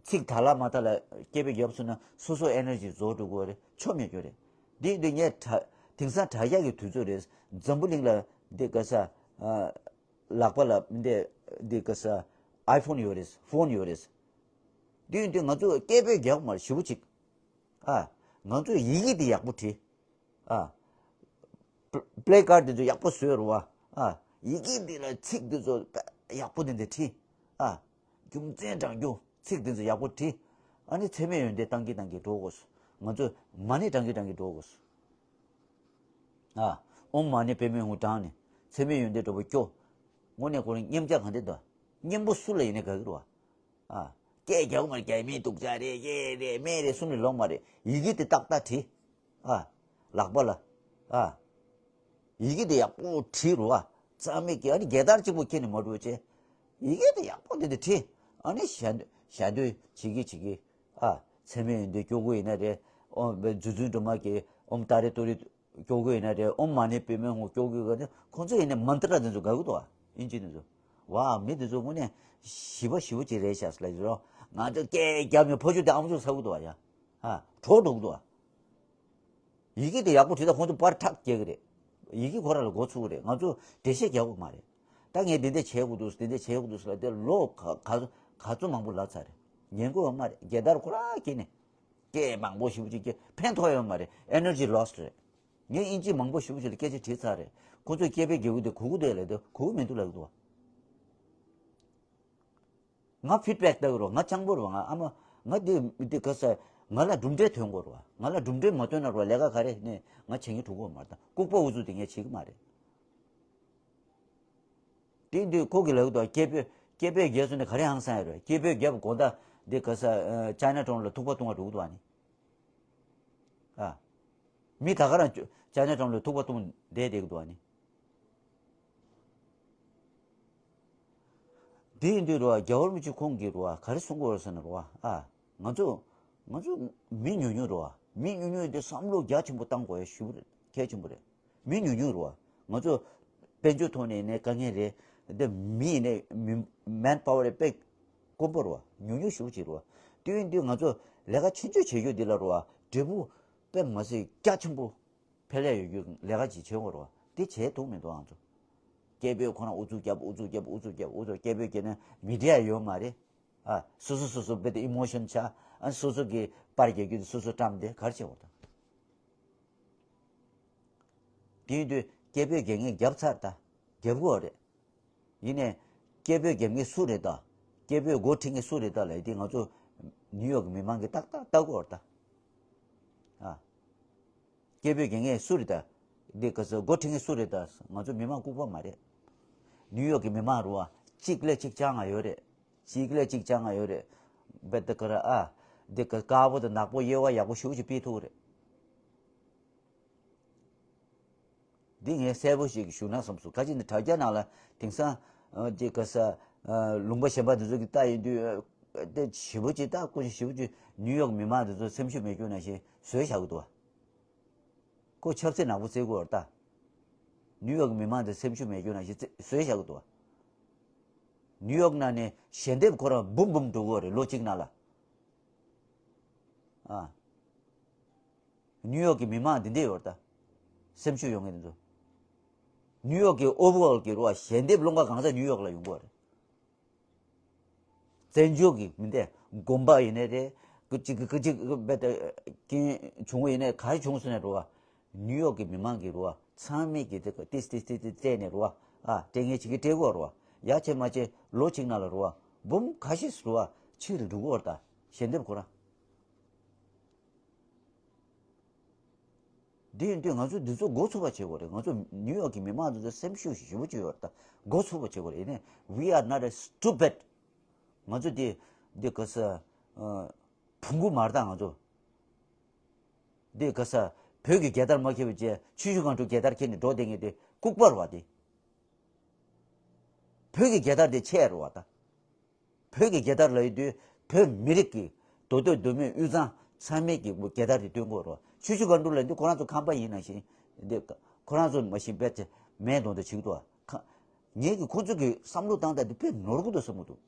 ཚིག་དག་ལ་མ་དག་ལ་སྐད་འབོད་རྒྱབ་སོང་ན་སོ་སོ་energy་རྫོགས་འགྲོ་གི་རེད། ཆོ་མེད་རྒྱུ་རེད། འདི་འདི་ངས་དྲ་དེང་སང་དྲ་རྒྱ་གི་དུས་ཚོད་རེད། འཛམ་བུ་གླིང་ལ་འདི་ག་ས་ལག་པ་ལ་འདི་འདི་ག་ས་iPhone་ཡོད་རེད། phone་ཡོད་རེད། འདི་འདི་ང་ཚོ་སྐད་འབོད་རྒྱག་མ་རེད་ཞེ་པོ་ཅིག་ཨ། ང་ཚོས་ཡི་གེ་འདི་ཡག་པོ་བྲིས། ཨ། པ་པ་ལེ་ཀར་འདི་ཚོ་ཡག་པོ་བཟོས་རུ་བ། ཨ། ཡི་གེ་འདི་ལ་ཚིག་འདི་ཚོ་ཡག་པོ་འདི་འདི་བྲིས། ཨ། རྒྱུ་མཚན་དྲང་རྒྱུ་ཚིག་འདི་ཚོ་ཡག་པོ་བྲིས། ཨ་ནི་འཚེ་མེད་ཡོན་ཏན་བཏང་གི་བཏང་གི་འགྲོ་དགོས། ང་ཚོས་མ་ཎི་བགྲང་གི་བགྲང་གི་འགྲོ་དགོས། ཨ། ཨོཾ་མ་ཎི་པདྨེ་ཧཱུྃ་བགྲངས་ནས་འཚེ་མེད་ཡོན་ཏན་སྒྲོལ་བ་སྐྱོ། དངོས་གནས་ཁོ་རང་སྙན་ཆ་གང་འདྲ་འདུག་སྙན་པོ་སུ་ལ་ཡིན་ནའི་དགའ་གི་རེད་བ། ཨ། སྐད་རྒྱག་མ་རྒྱག་མི་སྡུག་ཅག་རེད། ཡེ་རེད་མེད་རེད་གསུམ་ལས་ལོག་མ་རེད། ཡི་གེ་དེ་ཏག་ཏག་བྲིས། ཨ། ལག་པ་ལ། ཨ། ཡི་གེ་དེ་ཡག་པོ་བྲིས་རུ་ཨ། རྩ་མེད་ཀྱི་ཨ་ནི་རྒྱལ་དར་གཅིག་པོ་ཁྱེར་ནས་མ་འགྲོ་བྱས། ཡི་གེ་དེ་ཡག་པོ་དེ་དེ་བྲིས། ཨ་ནི་ཞལ་འདོན་ཞལ་འདོན་བྱེད་ཀྱི་བྱེད་ཀྱི། ཨ། འཚེ་མེད་ཡོན་ཏན་སྐྱོ་གུ་ཡིན་ན་རེད། ཨོ་རྗེ་བཙུན་སྒྲོལ་མ་གི་ཨོཾ་ཏཱ་རེ་ཏུ་རེ་སྐྱོ་གུ་ཡིན་ན་རེད། ཨོཾ་མ་ཎི་པདྨེ་ཧཱུྃ་སྐྱོ་གུ་ཡིན་ན་ཁོང་ཚོ་ཡིན་ན་མན་ཏྲ་དེ་ཚོ་དགའ་གི་འདུག་ཨ། ཨིན་ཇི་དེ་ཚོ། ཝ་མི་དེ་ཚོ་དངོས་གནས་ཞི་བ་ཞི་བ་ཅིག་རེད་ཤག་ཟེར་ལ་ཡོད་རོ། ང་ཚོ་སྐད་རྒྱབ་ནས་ཕོ་ཆུ་དེ་ཨམ་ཅོག་ཟ་གི་འདུག་ཨ་ཡ། ཧ་གྲོགས་འགྲོ་གི་འདུག་ཨ། ཡི་གེ་དེ་ཡག་པོ་བྲིས་ད་ཁོང་ཚོ་པར་ཁྲག་སྐྱེ་གི་རེད། ཡི་གེ་ཁོ་རང་ལ་མགོ་ཚུགས་གི་རེད། ང་ཚོ་འགྲེལ་བཤད་རྒྱག་དགོས་མ་རེད། ད་ངས་འདི་འདྲ་བྱེད་དགོས་འདུག་འདི་འདྲ་བྱེད་དགོས་འདུག་ཟེར་ལ་དེ་ལོ་ག་ག་ག་ཚོད་མང་པོ་ལབ་ཚར་རེད། ཉན་དགོས་ཡོད་མ་རེད། རྒྱལ་དར་ཁོ་རང་སྐྱེས་ནས་སྐད་མང་པོ་ཞེ་པོ་ཅིག་སྐྱེས་ཕན་ཐོགས་ཡོད་མ་རེད། Energy lost་རེད། ངས་ཨིན་ཇི་མང་པོ་ཞེ་པོ་ཅིག་ལ་སྐད་ཆ་དྲིས་ཚར་རེད། ཁོ་ཚོས་སྐད་འབོད་རྒྱག་གི་འདུག་གོ་གི་འདུག་ལབ་དུས་གོ་གི་མི་འདུག་ལབ་གི་འདུག་ང་ཕིཌ་བེག་ལྟ་གི་རོ། ང་སྤྱང་པོ་རོ། ང་ཨ་མ་ང་འདི་འདི་ག་ས་ང་ལ་གྲུབ་འབྲས་ཐོན་དགོས་རོ། ང་ལ་གྲུབ་འབྲས་མ་ཐོན་ན་རོ་ལས་ཀ་ག་རེ་ནས་ང་བྱེད་ཀྱི་འགྲོ་གི་མ་རེད། ད་ལྐུགས་པ་ཨུ་ཚུགས་དེ་ངས་བྱེད་ཀྱི་མ་རེད། དེ་འདི་ཁོ་གི་ལབ་གི་འདུག་སྐད་འབོད་སྐད་འབོད་རྒྱག་སོང་ནས་ག་རེ་ཧང་སང་ཡ་རོ། སྐད་འབོད་རྒྱབ་དགོང་དག་འདི་ག་ས་ཅའི་ན་ཊའུན་ལ་ཐུག་པ་བཏུང་བ་འགྲོ་གི་འདུག་ཨ་ནི། ཨ། མི་ད་ག་རང་ཅའི་ན་ཊའུན་ལ་ཐུག་པ་བཏུང་བསྡད་བསྡད་ཀྱི་འདུག་ཨ་ནི། དེ་ཡིན་དུས་རོ། རྒྱལ་བ་རིན་པོ་ཆེ་ཁོང་གིས་རོ་ག་རེ་གསུང་གི་ཡོད་ཟེར་ན་རོ། ཨ། ང་ཚོ་ང་ཚོ་མི་ཉུང་ཉུང་རོ། མི་ཉུང་ཉུང་དེ་བསམ་བློ་རྒྱ་ཆེན་པོ་བཏང་དགོས་ཡ་ཞེ་པོ་རེད། གལ་ཆེན་པོ་རེད། མི་ཉུང་ཉུང་རོ། ང་ཚོ་དཔལ་འབྱོར་ཐོག་ནས་ནས་དཀའ་ངལ་རེད། འདི་མི་ཡིན་ནས་མི་མན་པ་ཝར་རེད་དཔེ་དཀོན་པོ་རོ། ཉུང་ཉུང་ཞེ་པོ་ཅིག་རོ། དེ་ཡིན་དུས་ང་ཚོ་ལས་ཀ་ཆུང་ཆུང་བྱེད་རྒྱུ་འདི་ལ་རོ། འབྲས་བུ་དཔེ་མ་སྲིད་རྒྱ་ཆེན་པོ་ཕན་ལས་ཡོད་རྒྱུ་ལས་ཀ་ཅིག་བྱེད་དགོས་རོ། དེ་བྱེད་ཐུབ་མི་འདུག་ང་ཚོ། སྐད་འབོད་ཁོ་རང་ཨུ་ཚུགས་རྒྱབ་ཨུ་ཚུགས་རྒྱབ་ཨུ་ཚུགས་རྒྱབ་ཨུ་ཚུགས། སྐད་འབོད་རྒྱབ་ན་མི་ཌི་ཡ་ཡོད་མ་རེད། ཨ། སོ་སོ་སོ་སོ་རྦད་དེ་ཨི་མོ་ཤན་ཆགས། ཨ། སོ་སོ་གི་པར་རྒྱག་རྒྱུ་དེ་སོ་སོ་བཀྲམ་སྟེ་ག་རེ་བྱེད་དགོས་དང་། དེ་ཡིན་དུས་སྐད་འབོད་རྒྱག་མཁན་རྒྱབ་ཚར་ད། རྒྱབ་དགོས་རེད། ཡིན་ནའི་སྐད་འབོད་རྒྱབ་མཁན་སུ་རེད་ད། སྐད་འབོད་འགོ་ཁྲིད་མཁན་སུ་རེད་ད་ལབ་དུས་ང་ཚོ་ནིའུ་ཡོག་གི་མི་མང་གིས་ཏག་ཏག་ལྟ་དགོས་རེད་ད། ཨ། སྐད་འབོད་རྒྱག་མཁན་སུ་རེད་ད། འདི་ག་ཚོད་འགོ་ཁྲིད་མཁན་སུ་རེད་ད། ང་ཚོ་མི་མང་ལྐུགས་པ་མ་རེད། ནིའུ་ཡོག་གི་མི་མང་རུ་བ་གཅིག་ལས་གཅིག་སྤྱང་ང་ཡོད་རེད། གཅིག་ལས་གཅིག་སྤྱང་ང་ཡོད་རེད། རྦད་དེ་ག་ར་ཨ། འདི་ག་དཀར་པོ་དང་ནག་པོ་དབྱེ་བ་ཡག་པོ་ཞེ་པོ་ཅིག་ཕྱེ་ཐུབ་རེད། འདི་ངས་གསལ་པོ་ཞིག་ཞུ་ན་བསམ་སོང་། ག་ཅི་ནི་དྲ་རྒྱ་ནང་ལ་དེང་སང་ཨ། འདི་ག་ས་ཨ། ལུང་པ་གཞན་པ་འདི་ཚོ་གི་ལྟ་ཡིན་དུས་ཨ། དེ་ཞེ་པོ་ཅིག་ལྟ་ཀུན་ཞེ་པོ་ཅིག་ནིའུ་ཡོག་མི་མང་འདི་ཚོ་སེམས་ཤུགས་མེད་རྒྱུ་ནང་བཞིན་བཟོས་བཞག་གི་འདུག་བ། ཁོ་ཆབ་སྲིད་ནག་པོ་བརྩི་དགོས་རེད་ད། ནིའུ་ཡོག་གི་མི་མང་དེ་སེམས་ཤུགས་མེད་རྒྱུ་ནང་བཞིན་བརྩི་བཟོས་བཞག་གི་འདུག་བ། ནིའུ་ཡོག་ནང་ནས་ཞལ་འདེབས་ཁོ་རང་འབུམ་འབུམ་འགྲོ་གི་རེད་ལོ་གཅིག་ནང་ལ། ཨ། ནིའུ་ཡོག་གི་མི་མང་འདི་འདྲས་ཡོད་རེད་ད། སེམས་ཤུགས་ཡོད་མཁན་འདི་ཚོ། ནིའུ་ཡོག་གི་ཨོ་ཝར་ཨོལ་གི་རུ་བ་ཞལ་འདེབས་སློང་ག་གང་ཟག་ནིའུ་ཡོག་ལ་ཡོང་གི་རེད། བཙན་བྱོལ་གྱི་མི་འདི་དགོན་པ་ཡིན་ནའི་རེད། ཀི་ཅིག་ཀི་ཅིག་བེད་ཀིན་བྱུང་བ་ཡིན་ནའི་ག་རེ་བྱུང་སོང་ནས་རུ་བ། ནིའུ་ཡོག་གི་མི་མང་གི་རུ་བ་ཚང་མས་ཀྱི་དེ་ཏིས་ཏིས་ཏིས་ཏིས་བཙལ་ནས་རུ་བ། ཨ་སྤྲད་ངེས་ཅིག་གི་སྤྲད་དགོས་རུ་བ། ཡ་ཆེ་མ་ཆེ་ལོ་གཅིག་ནང་ལ་རུ་བ་འབུམ་ཁ་ཤས་རུ་བ་ཕྱིར་འགྲོ་གི་ཡོད་རེད་ད། ཞལ་འདེབས་ཁོ་རང་། འདི་ཡིན་དུས་ང་ཚོ་འདི་ཚོ་འགོ་ཚུགས་པ་བྱེད་དགོས་རེད། ང་ཚོ་ནིའུ་ཡོག་གི་མི་མང་འདི་ཚོ་སེམས་ཤུགས་ཞེ་པོ་ཅིག་ཡོད་རེད་ད། འགོ་ཚུགས་པ་བྱེད་དགོས་རེད། ཡིན་ནའི་we are not a stupid། ང་ཚོ་འདི་འདི་ག་ས་ཨ་བོང་གུ་མ་རེད་ད། ང་ཚོ་འདི་ག་ས་བོད་ཀྱི་རྒྱལ་དར་མ་འཁྱེར་བ་བྱས་ཆུ་ཤུར་སྒང་དྲུག་རྒྱལ་དར་འཁྱེར་ནས་འགྲོ་བསྡད་མཁན་དེ་ལྐུགས་པ་རེད་བ། དེ་བོད་ཀྱི་རྒྱལ་དར་དེ་ཆད་རེད་བ་ད། བོད་ཀྱི་རྒྱལ་དར་ལབ་ཡོང་དུས་བོད་མི་རིགས་ཀྱི་མདོ་སྟོད་མདོ་སྨད་དབུས་གཙང་ཚང་མས་ཀྱི་རྒྱལ་དར་དེ་སྟོན་དགོས་རེད། ཆུ་ཤུར་སྒང་དྲུག་ལབ་དུས་ཁོ་རང་ཚོ་ཁམས་པ་ཡིན་ནང་བཞིན་འདི་ཁོ་རང་ཚོ་མ་གཞི་དཔེ་ཆ་མེད་མདོག་མདོག་བྱེད་ཀྱི་འདུག་བ། ཁ་ངས་ཀྱི་ཁོ་ཚོ་གི་བསམ་བློ་བཏང་སྟངས་དེ་དཔེ་ནོར་གི་འདུག་བསམ་གྱི་འདུག་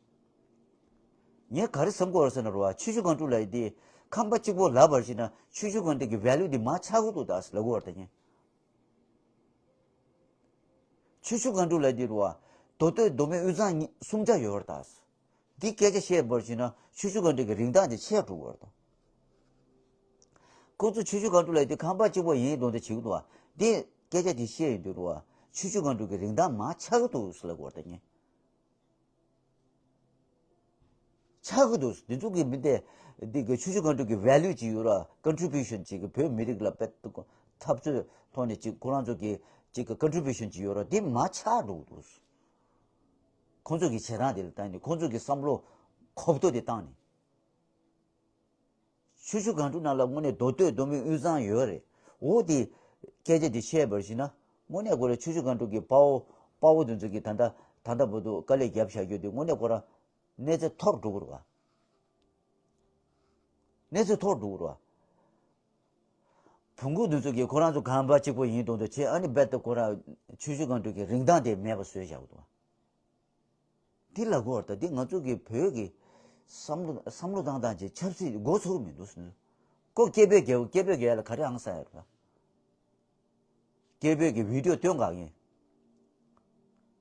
ངས་ག་རེ་བསམ་གྱི་ཡོད་རེད་ཟེར་ན་རེད་བ། ཆུ་ཤུར་སྒང་དྲུག་ལབ་ཡོང་དུས་ཁམས་པ་གཅིག་པོ་ལབ་པར་བྱས་ན་ཆུ་ཤུར་སྒང་དྲུག་གི་ཝེ་ལུ་དེ་མར་ཆག་གི་འདུག་ད་ལབ་ཀྱི་ཡོད་རེད་ད་ངས། ཆུ་ཤུར་སྒང་དྲུག་ལབ་དུས་རེད་བ། མདོ་སྟོད་མདོ་སྨད་དབུས་གཙང་གཉིས་གསུམ་ཆ་ཡོད་རེད་ད། འདི་སྐད་ཆ་བཤད་པར་བྱས་ན་ཆུ་ཤུར་སྒང་དྲུག་གི་རིན་ཐང་དེ་ཆད་འགྲོ་གི་རེད་ད། ཁོ་ཚོ་ཆུ་ཤུར་སྒང་དྲུག་ལབ་དུས་ཁམས་པ་གཅིག་པོ་ཡིན་མདོག་མདོག་བྱེད་ཀྱི་འདུག་བ། འདི་སྐད་ཆ་དེ་བཤད་ཡོང་དུས་རེད་བ། ཆུ་ཤུར་སྒང་དྲུག་གི་རིན་ཐང་མར་ཆག་གི་འདུག་ཟེར་ལབ་ཀྱི་ཡོད་རེད་ད་ངས། ཆག་གི་འདུག་འདི་ཚོ་གི་མི་འདི་འདི་གི་ཆུ་ཤུར་སྒང་དྲུག་གི་ཝེ་ལུ་ཅིག་ཡོད་ར། ཀོན་ཊི་བུ་ཤན་ཅིག་གི་བོད་མི་རིགས་ལ་དཔེ་འཐབ་རྩོད་ཐོག་ནས་ཅིག་ཁོ་རང་ཚོ་གི་ཅིག་གི་ཀོན་ཊི་བུ་ཤན་ཅིག་ཡོད་ར། འདི་མར་ཆག་འགྲོ་གི་འདུག་ཁོང་ཚོ་གི་བྱེད་སྟངས་དེ་ལ་བལྟས་ནས་ཁོང་ཚོ་གི་བསམ་བློ་གོ་བརྡ་དེ་བཏང་ནས། ཆུ་ཤུར་སྒང་དྲུག་ནང་ལ་དངོས་གནས་མདོ་སྟོད་མདོ་སྨད་དབུས་གཙང་ཡོད་རེད། འོ་དེ་སྐད་ཆ་དེ་བཤད་པར་བྱས་ན་དངོས་གནས་ཁོ་རང་ཆུ་ཤུར་སྒང་དྲུག་གི་དཔའ་བོ་དཔའ་བོ་དེ་ཚོ་གིས་ད་ལྟ་ད་ལྟ་བར་དུ་དཀའ་ལས་བརྒྱབ་བཞག་རྒྱུ་དེ་དངོས་གནས་ཁོ་རང་གནས་ཚད་མཐོ་རུ་འགྲོ་གི་རེད་བ། གནས་ཚད་མཐོ་རུ་འགྲོ་གི་རེད་བ། བོང་གུ་དེ་ཚོ་གིས་ཁོ་རང་ཚོ་ཁམས་པ་གཅིག་པོ་ཡིན་མདོག་མདོག་བྱས། ཨ་ནི་རྦད་དེ་ཁོ་རང་ཆུ་ཤུར་སྒང་དྲུག་གི་རིན་ཐང་དེ་མེད་པ་བཟོས་བཞག་གི་འདུག་བ། འདི་ལབ་ཀྱི་ཡོད་རེད་ད། འདི་ང་ཚོ་གི་བོད་ཀྱི་བསམ་བློ་བསམ་བློ་བཏང་སྟངས་ཀྱི་ཆབ་སྲིད་འགོ་ཚུགས་མི་འདུག་ཟེར། ཁོ་སྐད་འབོད་རྒྱག་སྐད་འབོད་རྒྱག་ཡ་ལ་ག་རེ་ཨང་ས་ཡོད་རེད་ད། སྐད་འབོད་ཀྱི་བི་ཌི་ཡོ་སྟོན་ག་ཡིན།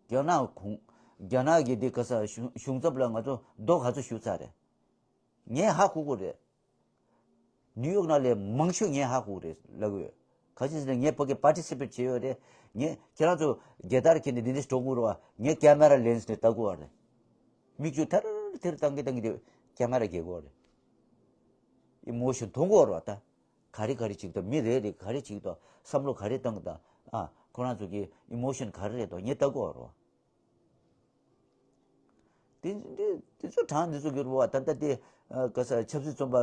རྒྱ་ནག་གུང་རྒྱ་ནག་གི་འདི་ག་ས་གཞུང་གཞུང་ཚབ་ལ་ང་ཚོ་རྡོ་ག་ཚོད་གཞུས་ཚར་རེད། ངས་ཧ་གོ་གི་རེད། ནིའུ་ཡོག་ནང་ལས་མང་ཤོས་ངས་ཧ་གོ་གི་རེད་ལབ་གི་ཡོད། ག་ཅི་ཟེར་ན་ངས་ཕ་གི་པར་ཊི་སི་པེཊ་བྱས་ཡོད་རེད། ངས་ཁྱེད་རང་ཚོ་རྒྱལ་དར་འཁྱེར་ནས་འདི་འདྲ་འགྲོ་དགོས་རེད་བ། ངས་ཀེ་མ་ར་ལེན་སི་ནས་ལྟ་དགོས་བ་རེད། མིག་ཆུ་ཐར་ཐེར་བཏང་གི་བཏང་གི་དེ་ཀེ་མ་ར་རྒྱག་དགོས་བ་རེད། ཨི་མོ་ཤོན་མཐོང་དགོས་རེད་བ་ད། ག་རེ་ག་རེ་བྱེད་ཀྱི་འདུག་མི་རེ་རེ་ག་རེ་བྱེད་ཀྱི་འདུག་བསམ་བློ་ག་རེ་བཏང་གི་འདུག་ཨ་ཁོ་རང་ཚོ་གི་ཨི་མོ་ཤོན་ག་རེ་རེད་འདུག་ངས་ལྟ་དགོས་བ་རེད་བ། དེ་དེ་དེ་ཚོ་གྲངས་འདི་ཚོ་གི་རུ་བ་ད་ལྟ་དེ་ཨ་ག་ས་ཆབ་སྲིད་བཙོན་པ་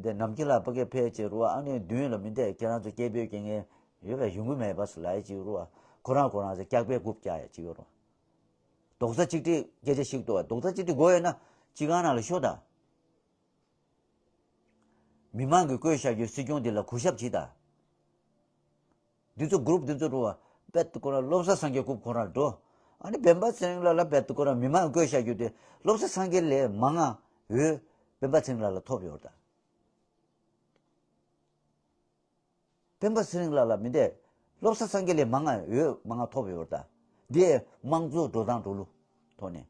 འདི་ནམ་རྒྱུན་ལ་ཕ་གི་ཕེབས་བྱས་རུ་བ། ཨ་ནི་མདུན་ལ་མི་འདས་ཁྱེད་རང་ཚོ་སྐད་འབོད་རྒྱག་མཁན་ཡོད་པས་ཡོང་གི་མེད་པ་སུ་ལ་ཡི་ཅིག་རུ་བ། ཁོ་རང་ཁོ་རང་ཚོ་སྐྱག་པའི་རྐུབ་བཀྱག་ཡ་ཅིག་ཡོད་རུ་བ། རྡོག་རྩ་གཅིག་སྒྲིལ་སྐད་ཆ་ཞིག་འདུག་བ། རྡོག་རྩ་གཅིག་སྒྲིལ་དགོས་ཡོད་ན་སྤྱི་ཁང་ནང་ལ་ཤོག་དང་། མི་མང་གིས་བསྐོས་བཞག་རྒྱུ་སྲིད་སྐྱོང་འདི་ལ་གུས་ཞབས་བྱེད་དང་། འདི་ཚོ་གུ་རུབ་འདི་ཚོ་འགྲོ་བ། རྦད་དེ་ཁོ་རང་བློ་བཟང་སངས་རྒྱས་རྐུབ་ཁོ་རང་འགྲོ། ཨ་ནི་སྤེན་པ་ཚེ་རིང་ལགས་ལ་རྦད་དེ་ཁོ་རང་མི་མང་བསྐོས་བཞག་རྒྱུ་དེ་བློ་བཟང་སངས་རྒྱས་ལས་མང་ང་འོས་སྤེན་པ་ཚེ་རིང་ལགས་ལ་ཐོབ་ཡོད་རེད་ད། སྤེན་པ་ཚེ་རིང་ལགས་ལ་མི་འདས་བློ་བཟང་སངས་རྒྱས་ལས་མང་ང་འོས་མང་ང་ཐོབ་ཡོད་རེད་ད། འདི་དམངས་གཙོ་འགྲོ་སྟངས་འགྲོ་ལུགས་ཐོག་ནས་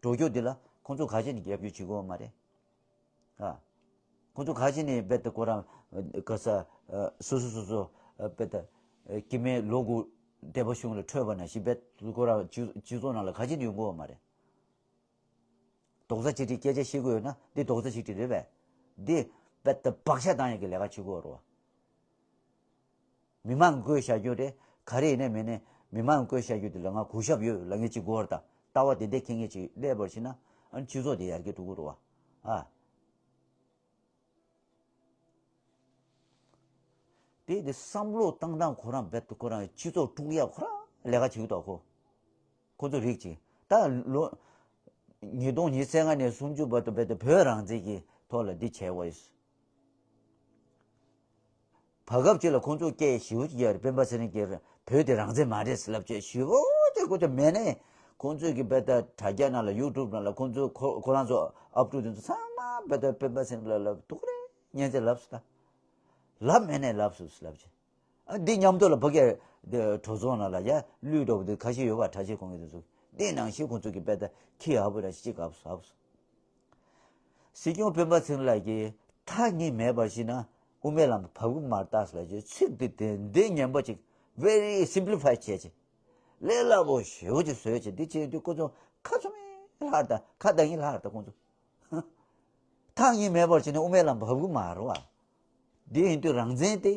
འགྲོ་རྒྱུ་འདི་ལ་ཁོང་ཚོ་ག་ཅི་ནས་རྒྱབ་སྐྱོར་བྱེད་དགོས་མ་རེད། ཨ། ཁོང་ཚོ་ག་ཅི་ནས་རྦད་དེ་ཁོ་རང་ག་ས་སོ་སོ་སོ་སོ་རྦད་དེ་སྐྱེ་དམན་ལོ་དགུ་སྡེ་པ་གཞུང་ལ་འཕྲོད་པ་ནང་བཞིན་རྦད་དེ་ཁོ་རང་སྤྱི་སྤྱི་ཚོགས་ནང་ལ་ག་ཅི་ནས་ཡོང་གི་ཡོད་མ་རེད། རྡོག་རྩ་གཅིག་སྒྲིལ་སྐད་ཆ་བཤད་ཀྱི་ཡོད་ན་འདི་རྡོག་རྩ་གཅིག་སྒྲིལ་རེད་པས། འདི་རྦད་དེ་བག་ཆགས་བཏང་ཡག་གི་ལས་ཀ་བྱེད་ཀྱི་ཡོད་རེད་བ། མི་མང་བསྐོས་བཞག་རྒྱུ་རེད། ག་རེ་ཡིན་ནའི་མིན་ནའི་མི་མང་བསྐོས་བཞག་རྒྱུ་དེ་ལ་ང་གུས་ཞབས་ཡོད་ལབ་མཁན་ཅིག་དགོས་རེད་ད། ལྟ་བ་དེ་འདྲ་འཁྱེར་མཁན་ཅིག་སླེབས་པར་བྱས་ན་ཨ་ནི་སྤྱི་ཚོགས་དེ་ཡར་རྒྱས་འགྲོ་གི་རེད་བ། ཨ། དེ་དེ་བསམ་བློ་བཏང་སྟངས་ཁོ་རང་རྦད་དེ་ཁོ་རང་སྤྱི་ཚོགས་དཀྲུག་ཡག་ཁོ་རང་ལས་ཀ་བྱེད་ཀྱི་འདུག་ཁོ། ཁོ་ཚོ་རིགས་ཅིག་ད་ལོ་ཉིས་སྟོང་ཉི་ཤུ་རྩ་ལྔ་ནས་སུམ་ཅུ་བར་དུ་རྦད་དེ་བོད་རང་བཙན་གྱི་ཐོག་ལ་འདི་བྱས་པ་ཡིན། བར་སྐབས་ཅིག་ལ་ཁོང་ཚོ་སྐད་ཞེ་པོ་ཅིག་རྒྱག་རེད། སྤེན་པ་ཚེ་རིང་གིས་བོད་དེ་རང་བཙན་མ་རེད་ཟེར་ལབ་བྱས་ཞེ་པོ་ཅིག་ཁོ་ཚོ་མེད་ནས་ཁོང་ཚོས་ཀྱི་རྦད་དེ་དྲ་རྒྱ་ནང་ལ་ཡུ་ཊུབ་ནང་ལ་ཁོང་ཚོ་ཁོ་ཁོ་རང་ཚོ་ཨབ་ཕྲུག་དེ་ཚོ་ཚང་མ་རྦད་དེ་སྤེན་པ་ཚེ་རིང་ལ་ལབ་སྡུག་རེད་ཉན་ཚེ་ལབ་སོང་ད། ལབ་མེད་ནས་ལབ་སོང་ཟེར་ལབ་བྱས། ཨ་འདི་མཉམ་དུ་ལ་ཕ་གིའི་འདི་གྲོས་ཚོགས་ནང་ལ་ཡ་གླུད་འགྲོ་བ་འདི་ཁ་ཤས་ཡོད་པ་གྲྭ་ཆས་གོང་གི་དེ་ཚོ་འདི་ནང་བཞིན་ཁོང་ཚོ་གི་རྦད་དེ་ཁྱི་ཧ་བུ་ར་ཤི་ཅིག་གབ་སོང་། སྲིད་སྐྱོང་སྤེན་པ་ཚེ་རིང་ལགས་ཀྱིས་ཐག་གཉིས་མེད་པར་བྱས་ན་དབུ་མའི་ལམ་བབས་ཀྱི་མ་རེད་ད་ཟེར་ལབ་ཀྱི་ཚིག་དེ་དེ་འདི་ངན་པ་ཅིག very simplify བྱས་ཅིག་ལས་སླ་པོ་ཞེ་པོ་ཅིག་བཟོས་ཅིག་འདི་བྱས་དུས་ཁོ་ཚོ་ཁ་ཚུམ་ལྷག་ད་ཁ་གདངས་ཀྱི་ལྷག་ད་ཁོ་ཚོ། ཐག་གཉིས་མེད་པར་བྱས་ན་དབུ་མའི་ལམ་བབས་ཀྱི་མ་རེད་བ། འདི་ཡིན་དུས་རང་བཙན་དེ་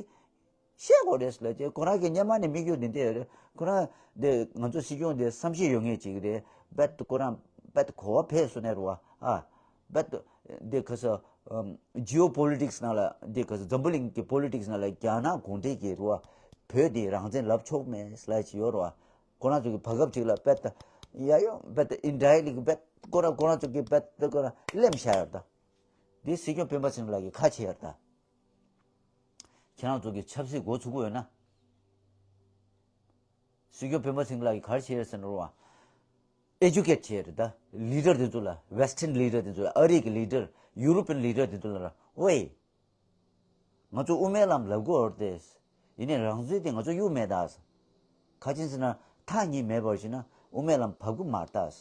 བཤད་དགོས་རེད་ཟེར་ལབ་ཀྱི་ཁོ་རང་གི་སྔོན་མ་ནས་དམིགས་ཡུལ་འདི་འདྲ་རེད། ཁོ་རང་འདི་ང་ཚོ་སྲིད་སྐྱོང་འདི་བསམ་ཤེས་ཡོད་མཁན་ཅིག་རེད། རྦད་དེ་ཁོ་རང་རྦད་དེ་གོ་བ་ཕེབས་སོང་ནས་རེད་བ། ཨ་རྦད་དེ་འདི་ག་ས་ཨམ་ཇི་ཨོ་པོ་ལི་ཊིག་སི་ནང་ལ་འདི་ག་ས་འཛམ་བུ་གླིང་གི་པོ་ལི་ཊིག་སི་ནང་ལ་རྒྱ་ནག་གུང་ཁྲན་གྱིས་རེད་བ། བོད་འདི་རང་བཙན་ལབ་ཆོག་མེད་ཟེར་ལབ་ཀྱི་ཡོད་རེད་བ། ཁོ་རང་ཚོ་གི་བར་སྐབས་ཅིག་ལ་རྦད་དེ་ཡ་ཡོ་རྦད་དེ་ཨིན་ཌའི་རེག་ཊི་ལི་རྦད་ཁོ་རང་ཁོ་རང་ཚོ་གི་རྦད་དེ་ཁོ་རང་གླེམ་བཞག་ཡོད་ད། འདི་སྲིད་སྐྱོང་སྤེན་པ་ཚེ་རིང་ལགས་ཀྱིས་ཁ་ཕྱེ་ཡོད་ད། ཁྱེད་རང་ཚོ་གི་ཆབ་སྲིད་འགོ་ཚུགས་ཀྱི་ཡོད་ན། སྲིད་སྐྱོང་སྤེན་པ་ཚེ་རིང་ལགས་ཀྱིས་ག་རེ་བྱས་ཟེར་ན་རོ། ཨེ་ཇུ་ཀེ་ཊི་བྱས་རེད་ད། ལི་ཌར་དེ་ཚོ་ལ་ཝེ་སི་ཊརན་ལི་ཌར་དེ་ཚོ་ལ་ཨ་རི་གི་ལི་ཌར་ཡུ་རོ་པན་ལི་ཌར་དེ་ཚོ་ལ་ཝེ། ང་ཚོ་དབུ་མའི་ལམ་ལབ་དགོས་རེད་དེ། ཡིན་ནའི་རང་བཙན་དེ་ང་ཚོ་གཡུག་མེད་ད། ག་ཅི་ཟེར་ན་ཐག་གཉིས་མེད་པར་བྱས་ན་དབུ་མའི་ལམ་བབས་ཀྱི་མ་རེད་ད།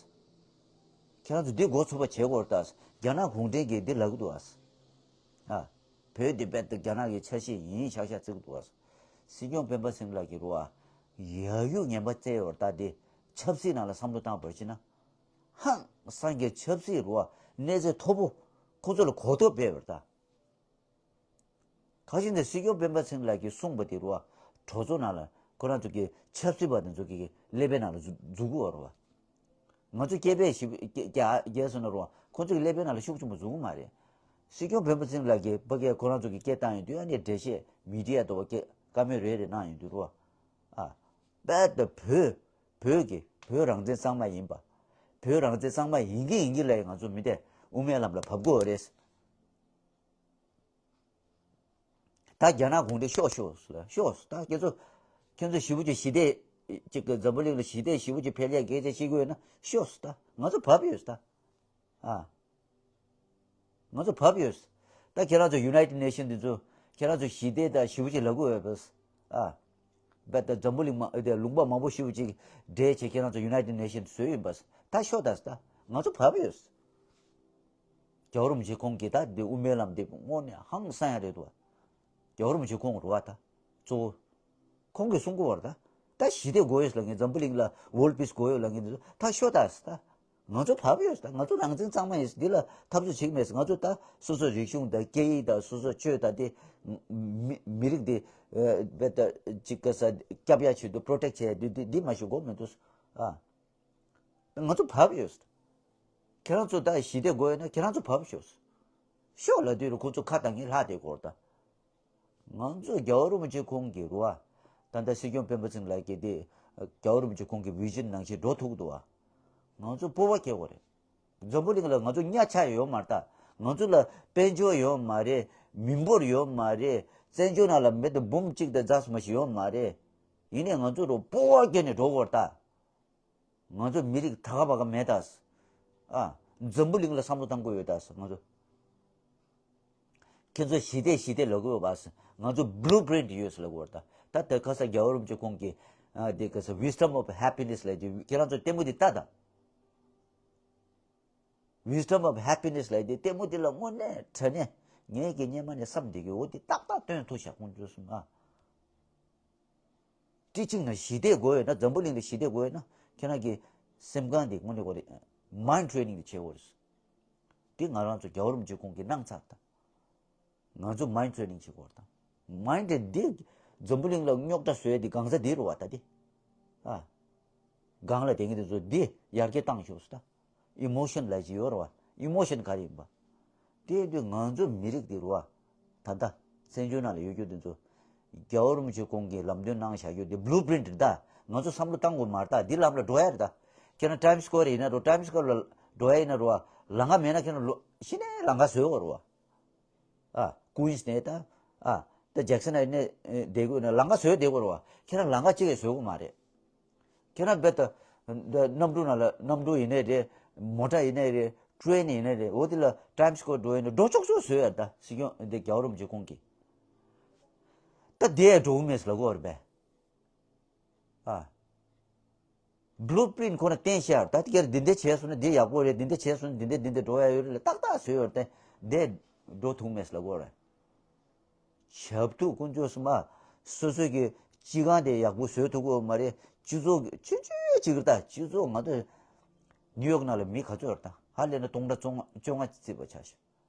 ཁྱེད་རང་ཚོ་འདི་འགོ་ཚུགས་པ་བྱེད་དགོས་རེད་ད། རྒྱ་ནག་གུང་ཁྲན་གྱིས་འདི་ལབ་ཀྱི་འདུག་ཨ། ཨ། བོད་འདི་རྦད་དེ་རྒྱ་ནག་གི་ཆ་ཤས་ཡིན་ཆགས་ཆགས་བརྩི་གི་འདུག་ཨ། སྲིད་སྐྱོང་སྤེན་པ་ཚེ་རིང་ལགས་ཀྱིས་རེད་བ། ཡ་ཡུ་ངན་པ་བཙལ་ཡོད་རེད་ད་དེ། ཆབ་སྲིད་ནང་ལ་བསམ་བློ་བཏང་བར་བྱས་ན། ཧང་སང་གི་ཆབ་སྲིད་རེད་བ་གནས་ཚད་མཐོ་པོ་ཁོ་ཚོ་ལ་གོ་རྟོགས་སྤེལ་བ་རེད་ད། གང་ཞིག་ནས་སྲིད་སྐྱོང་སྤེན་པ་ཚེ་རིང་ལགས་ཀྱིས་གསུངས་པ་དེ་རུ་བ། གྲོས་ཚོགས་ནང་ལ་ཁོ་རང་ཚོ་གི་ཆབ་སྲིད་པ་དེ་ཚོ་གི་ཀླད་པའི་ནང་ལ་འཛུ་འཛུལ་གི་ཡོད་རེད་བ། ང་ཚོ་སྐད་པས་ཞིབ་རྒྱ་རྒྱ་སོང་ན་རུ་བ་ཁོ་ཚོ་གི་ཀླད་པའི་ནང་ལ་ཤུགས་ཆེན་པོ་འཛུལ་གི་མ་རེད། སྲིད་སྐྱོང་སྤེན་པ་ཚེ་རིང་ལགས་ཀྱིས་ཕ་གིར་ཁོ་རང་ཚོ་གི་སྐད་བཏང་ཡོང་དུས་ཨ་ནི་འགྲེལ་བཤད་མི་ཌི་ཡ་དོ་བ་སྐད་བཀའ་མོལ་རེ་རེ་གནང་ཡོང་དུས་རུ་བ། ཨ། རྦད་དེ་བོད་བོད་ཀྱི་བོད་རང་བཙན་གཙང་མ་ཡིན་པ། བོད་རང་བཙན་གཙང་མ་ཡིན་གྱི་ཡིན་གྱི་ལས་ང་ཚོ་མི་དེ་དབུ་མའི་ལམ་ལ་བབས་དགོས་རེད། ད་རྒྱ་ནག་གུང་ཁྲན་ཤོག་ཤོག་ལ་ཤོག་ད་ཁྱེད་ཚོ་ཁྱེད་ཚོ་ཞི་བོ་ཅིག་ཞི་བདེ་ཅིག་གི་འཛམ་བུ་གླིང་ལ་ཞི་བདེ་ཞི་བོ་ཅིག་འཕེལ་ཡས་སྐད་ཆ་བཤད་དགོས་ཡོད་ན་ཤོག་ད་ང་ཚོ་བབས་ཡོད་ད། ཨ། ང་ཚོ་བབས་ཡོད། ད་ཁྱེད་རང་ཚོ་ཡུ་ནའི་ཊེཌ་ནེ་ཤན་འདི་ཚོ་ཁྱེད་རང་ཚོ་ཞི་བདེ་དང་ཞི་བོ་ཅིག་ལབ་དགོས་ཡོད་པས། ཨ། རྦད་དེ་འཛམ་བུ་གླིང་མ་དེ་ལུང་པ་མང་པོ་ཞི་བོ་ཅིག་འདྲེས་བྱས་ཁྱེད་རང་ཚོ་ཡུ་ནའི་ཊེཌ་ནེ་ཤན་བཟོས་ཡིན་པས་ད་ཤོག་ད་ད་ང་ཚོ་བབས་ཡོད། རྒྱལ་བ་རིན་པོ་ཆེ་ཁོང་གིས་ད་འདི་དབུ་མའི་ལམ་འདི་དངོས་གནས་ཧང་སང་ཡ་རེད་འདུག་རྒྱལ་བ་རིན་པོ་ཆེ་ཁོང་རུ་བ་ད་གཙོ་བོ། ཁོང་གིས་གསུང་གི་བར་ད། ད་ཞི་བདེ་དགོས་ཡོད་ལབ་མཁན་འཛམ་བུ་གླིང་ལ་ཝོལ་པིས་དགོས་ཡོད་ལབ་མཁན་འདི་ཚོ་ད་ཤོད་ད་ཟེར་ད། ང་ཚོ་བབས་ཡོད་ཟེར་ད། ང་ཚོ་རང་བཙན་གཙང་མ་ཡིན་ཟེར་འདི་ལ་འཐབ་རྩོད་བྱེད་ཀྱི་མེད་ཟེར། ང་ཚོ་ད་སོ་སོ་རིག་གཞུང་དང་སྐད་ཡིག་དང་སོ་སོ་ཆོས་དང་དེ་མི་མི་རིགས་དེ་རྦད་དེ་ཅིག་ག་ས་སྐྱབས་ཡ་ཆེད་དུ་པྲོ་ཊེག་བྱས་འདི་འདི་འདི་མ་ཞུ་དགོས་མི་འདུག་ཟེར། ཨ། ང་ཚོ་བབས་ཡོད། ཁྱེད་རང་ཚོ་ད་ཞི་བདེ་དགོས་ཡོད་ན་ཁྱེད་རང་ཚོ་བབས་ཤོག་ཤོག་ལབ་དུས་རུ་ཁོ་ཚོ་ཁ་བཏང་གིན་ལྷག་བསྡད་ཀྱི་ཡོད་རེད་ད། ང་ཚོ་རྒྱལ་བ་རིན་པོ་ཆེ་ཁོང་གི་རུ་བ། ད་ལྟ་སྲིད་སྐྱོང་སྤེན་པ་ཚེ་རིང་ལགས་ཀྱིས་དེ་རྒྱལ་བ་རིན་པོ་ཆེ་ཁོང་གི་བི་ཞན་ནང་བཞིན་འགྲོ་ཐུབ་འདུག་བ། ང་ཚོ་སྤོབས་པ་སྐྱེ་དགོས་རེད། འཛམ་བུ་གླིང་ལ་ང་ཚོ་གཉའ་ཆག་ཡོད་མ་རེད་ད། ང་ཚོ་ལ་དཔལ་འབྱོར་ཡོད་མ་རེད། མི་འབོར་ཡོད་མ་རེད། བཙན་བྱོལ་ནང་ལ་མེད་དུ་འབུམ་གཅིག་དང་རྩ་གསུམ་ཞིག་ཡོད་མ་རེད། ཡིན་ནའི་ང་ཚོ་རུ་སྤོབས་པ་སྐྱེས་ནས་འགྲོ་དགོས་རེད་ད། ང་ཚོ་མི་རིགས་ད་ག་བ་ག་མེད་ད། ཨ། འཛམ་བུ་གླིང་ལ་བསམ་བློ་བཏང་དགོས་ཡོད་ད་ང་ཚོ། ཁྱེད་ཚོ་ཞི་བདེ་ཞི་བདེ་ལབ་དགོས་ཡོད་པ། ང་ཚོ་blue print ཡོད་ཟེར་ལབ་དགོས་ད། ད་དེ་ཁ་ས་རྒྱལ་བ་རིན་པོ་ཆེ་ཁོང་གིས་ཨ་དེ་ཁ་ས་wisdom of happiness ལབ་དེ་ཁྱེད་རང་ཚོ་ལྟད་མོ་དེ་ལྟ་ད། Wisdom of happiness ལབ་དེ་ལྟད་མོ་དེ་ལ་དངོས་གནས་དྲང་གནས་ངས་ཀྱི་སྙེ་མ་ནས་བསམ་བསྡད་ཀྱི་འོ་དེ་ཏག་ཏག་སྟོན་ཐུབ་ཤག་ཁོང་ཚོ་གསུམ་ཨ། ཊི་ཅིང་ན་ཞི་བདེ་དགོས་ཡོད་ན་འཛམ་བུ་གླིང་ལ་ཞི་བདེ་དགོས་ཡོད་ན་ཁྱེད་རང་གི་སེམས་ཁམས་དེ་དངོས་གནས་དགོས་རེད། mind training དེ་བྱེད་དགོས་རེད། དེ་ང་རང་ཚོ་རྒྱལ་བ་རིན་པོ་ཆེ་ཁོང་གིས་གནང་ཚར་ད། ང་ཚོ་mind training བྱེད་དགོས་རེད་ད། mind དེ་འདི་འཛམ་བུ་གླིང་ལ་རྙོག་དྲ་བཟོས་དེ་གང་ས་དེ་རུ་བ་ད་དེ། ཨ། སྒང་ལ་དེ་གི་དེ་ཚོ་འདི་ཡར་རྒྱས་བཏང་ཤོག་ཟེར་ད། emotion ལབ་ཅིག་ཡོད་རེད་བ། emotion ག་རེ་ཡིན་པ། དེ་དུས་ང་ཚོ་མི་རིགས་དེ་རུ་བ། ད་ལྟ་བཙན་བྱོལ་ནང་ལ་ཡོད་རྒྱུ་དེ་ཚོ། རྒྱལ་བ་རིན་པོ་ཆེ་ཁོང་གིས་ལམ་སྟོན་གནང་བཞག་རྒྱུ་དེ་blue print རེད་ད། ང་ཚོ་བསམ་བློ་བཏང་དགོས་མ་རེད་ད། འདི་ལམ་ལ་འགྲོ་ཡ་རེད་ད། ཁྱེད་རང་Times Square ཡིན་ན་རུ་Times Square ལ་འགྲོ་ཡ་ཡིན་ན་རུ་བ། ལམ་ཁ་མེད་ན་ཁྱེད་རང་ལོ་གཞི་ནས་ལམ་ཁ་བཟོས་ཡོད་རེད་བ། ཨ། ཀུའིན་སི་ནས་ད། ཨ། ད་ཇེག་སན་ཨའི་ནས་བསྡད་དགོས་ན་ལམ་ཁ་བཟོས་བསྡད་དགོས་རེད་བ། ཁྱེད་རང་ལམ་ཁ་གཅིག་ཡང་བཟོས་དགོས་མ་རེད། ཁྱེད་རང་རྦད་དེ། གནམ་གྲུ་ནང་ལ་གནམ་གྲུ་ཡིན་ནའི་རེད། མོ་ཊ་ཡིན་ནའི་རེད། ཊེ་རེན་ཡིན་ནའི་རེད། འོ་དེ་ལ་Times Square འགྲོ་ཡིན་ན་འགྲོ་ཆོག་ཆོག་བཟོས་ཡ་ད་སྲིད་སྐྱོང་འདི་རྒྱལ་བ་རིན་པོ་ཆེ་ཁོང་གིས། ད་དེ་ཡང་འགྲོ་གི་མེད་ཟེར་ལབ་ཀྱི་ཡོད་རེད་པས། ཨ། blue print ཁོ་ན་བསྟན་ཤར་ད་དེ་གར་འདི་འདྲ་བྱས་སོང་ན་འདི་ཡག་པོ་རེད། འདི་འདྲ་བྱས་སོང་ན་འདི་འདྲ་འདི་འདྲ་འགྲོ་ཡ་ཡོད་རེད་ལ་ཏག་ཏག་བཟོས་ཡོད་རེད། འདས་འགྲོ་ཐུབ་མེད་ལབ་དགོས་རེད། ཞབས་ཏོག་དཀོན་མཆོག་གསུམ་ཨ། སོ་སོ་གི་སྤྱི་ཁང་དེ་ཡག་པོ་བཟོས་ཐུབ་ཀྱི་ཡོད་མ་རེད། སྤྱི་ཚོགས་ཀྱི་ཆུང་ཆུང་ཅིག་རེད་ད། སྤྱི་ཚོགས་ང་ཚོ་ནིའུ་ཡོག་ནང་ལ་མི་ག་ཚོད་རེད་ད། ཧ་ལས་ན་སྟོང་ཕྲག་བཅོ་ལྔ་བཅོ་ལྔ་བརྩིས་པ་ཆ་བཞག་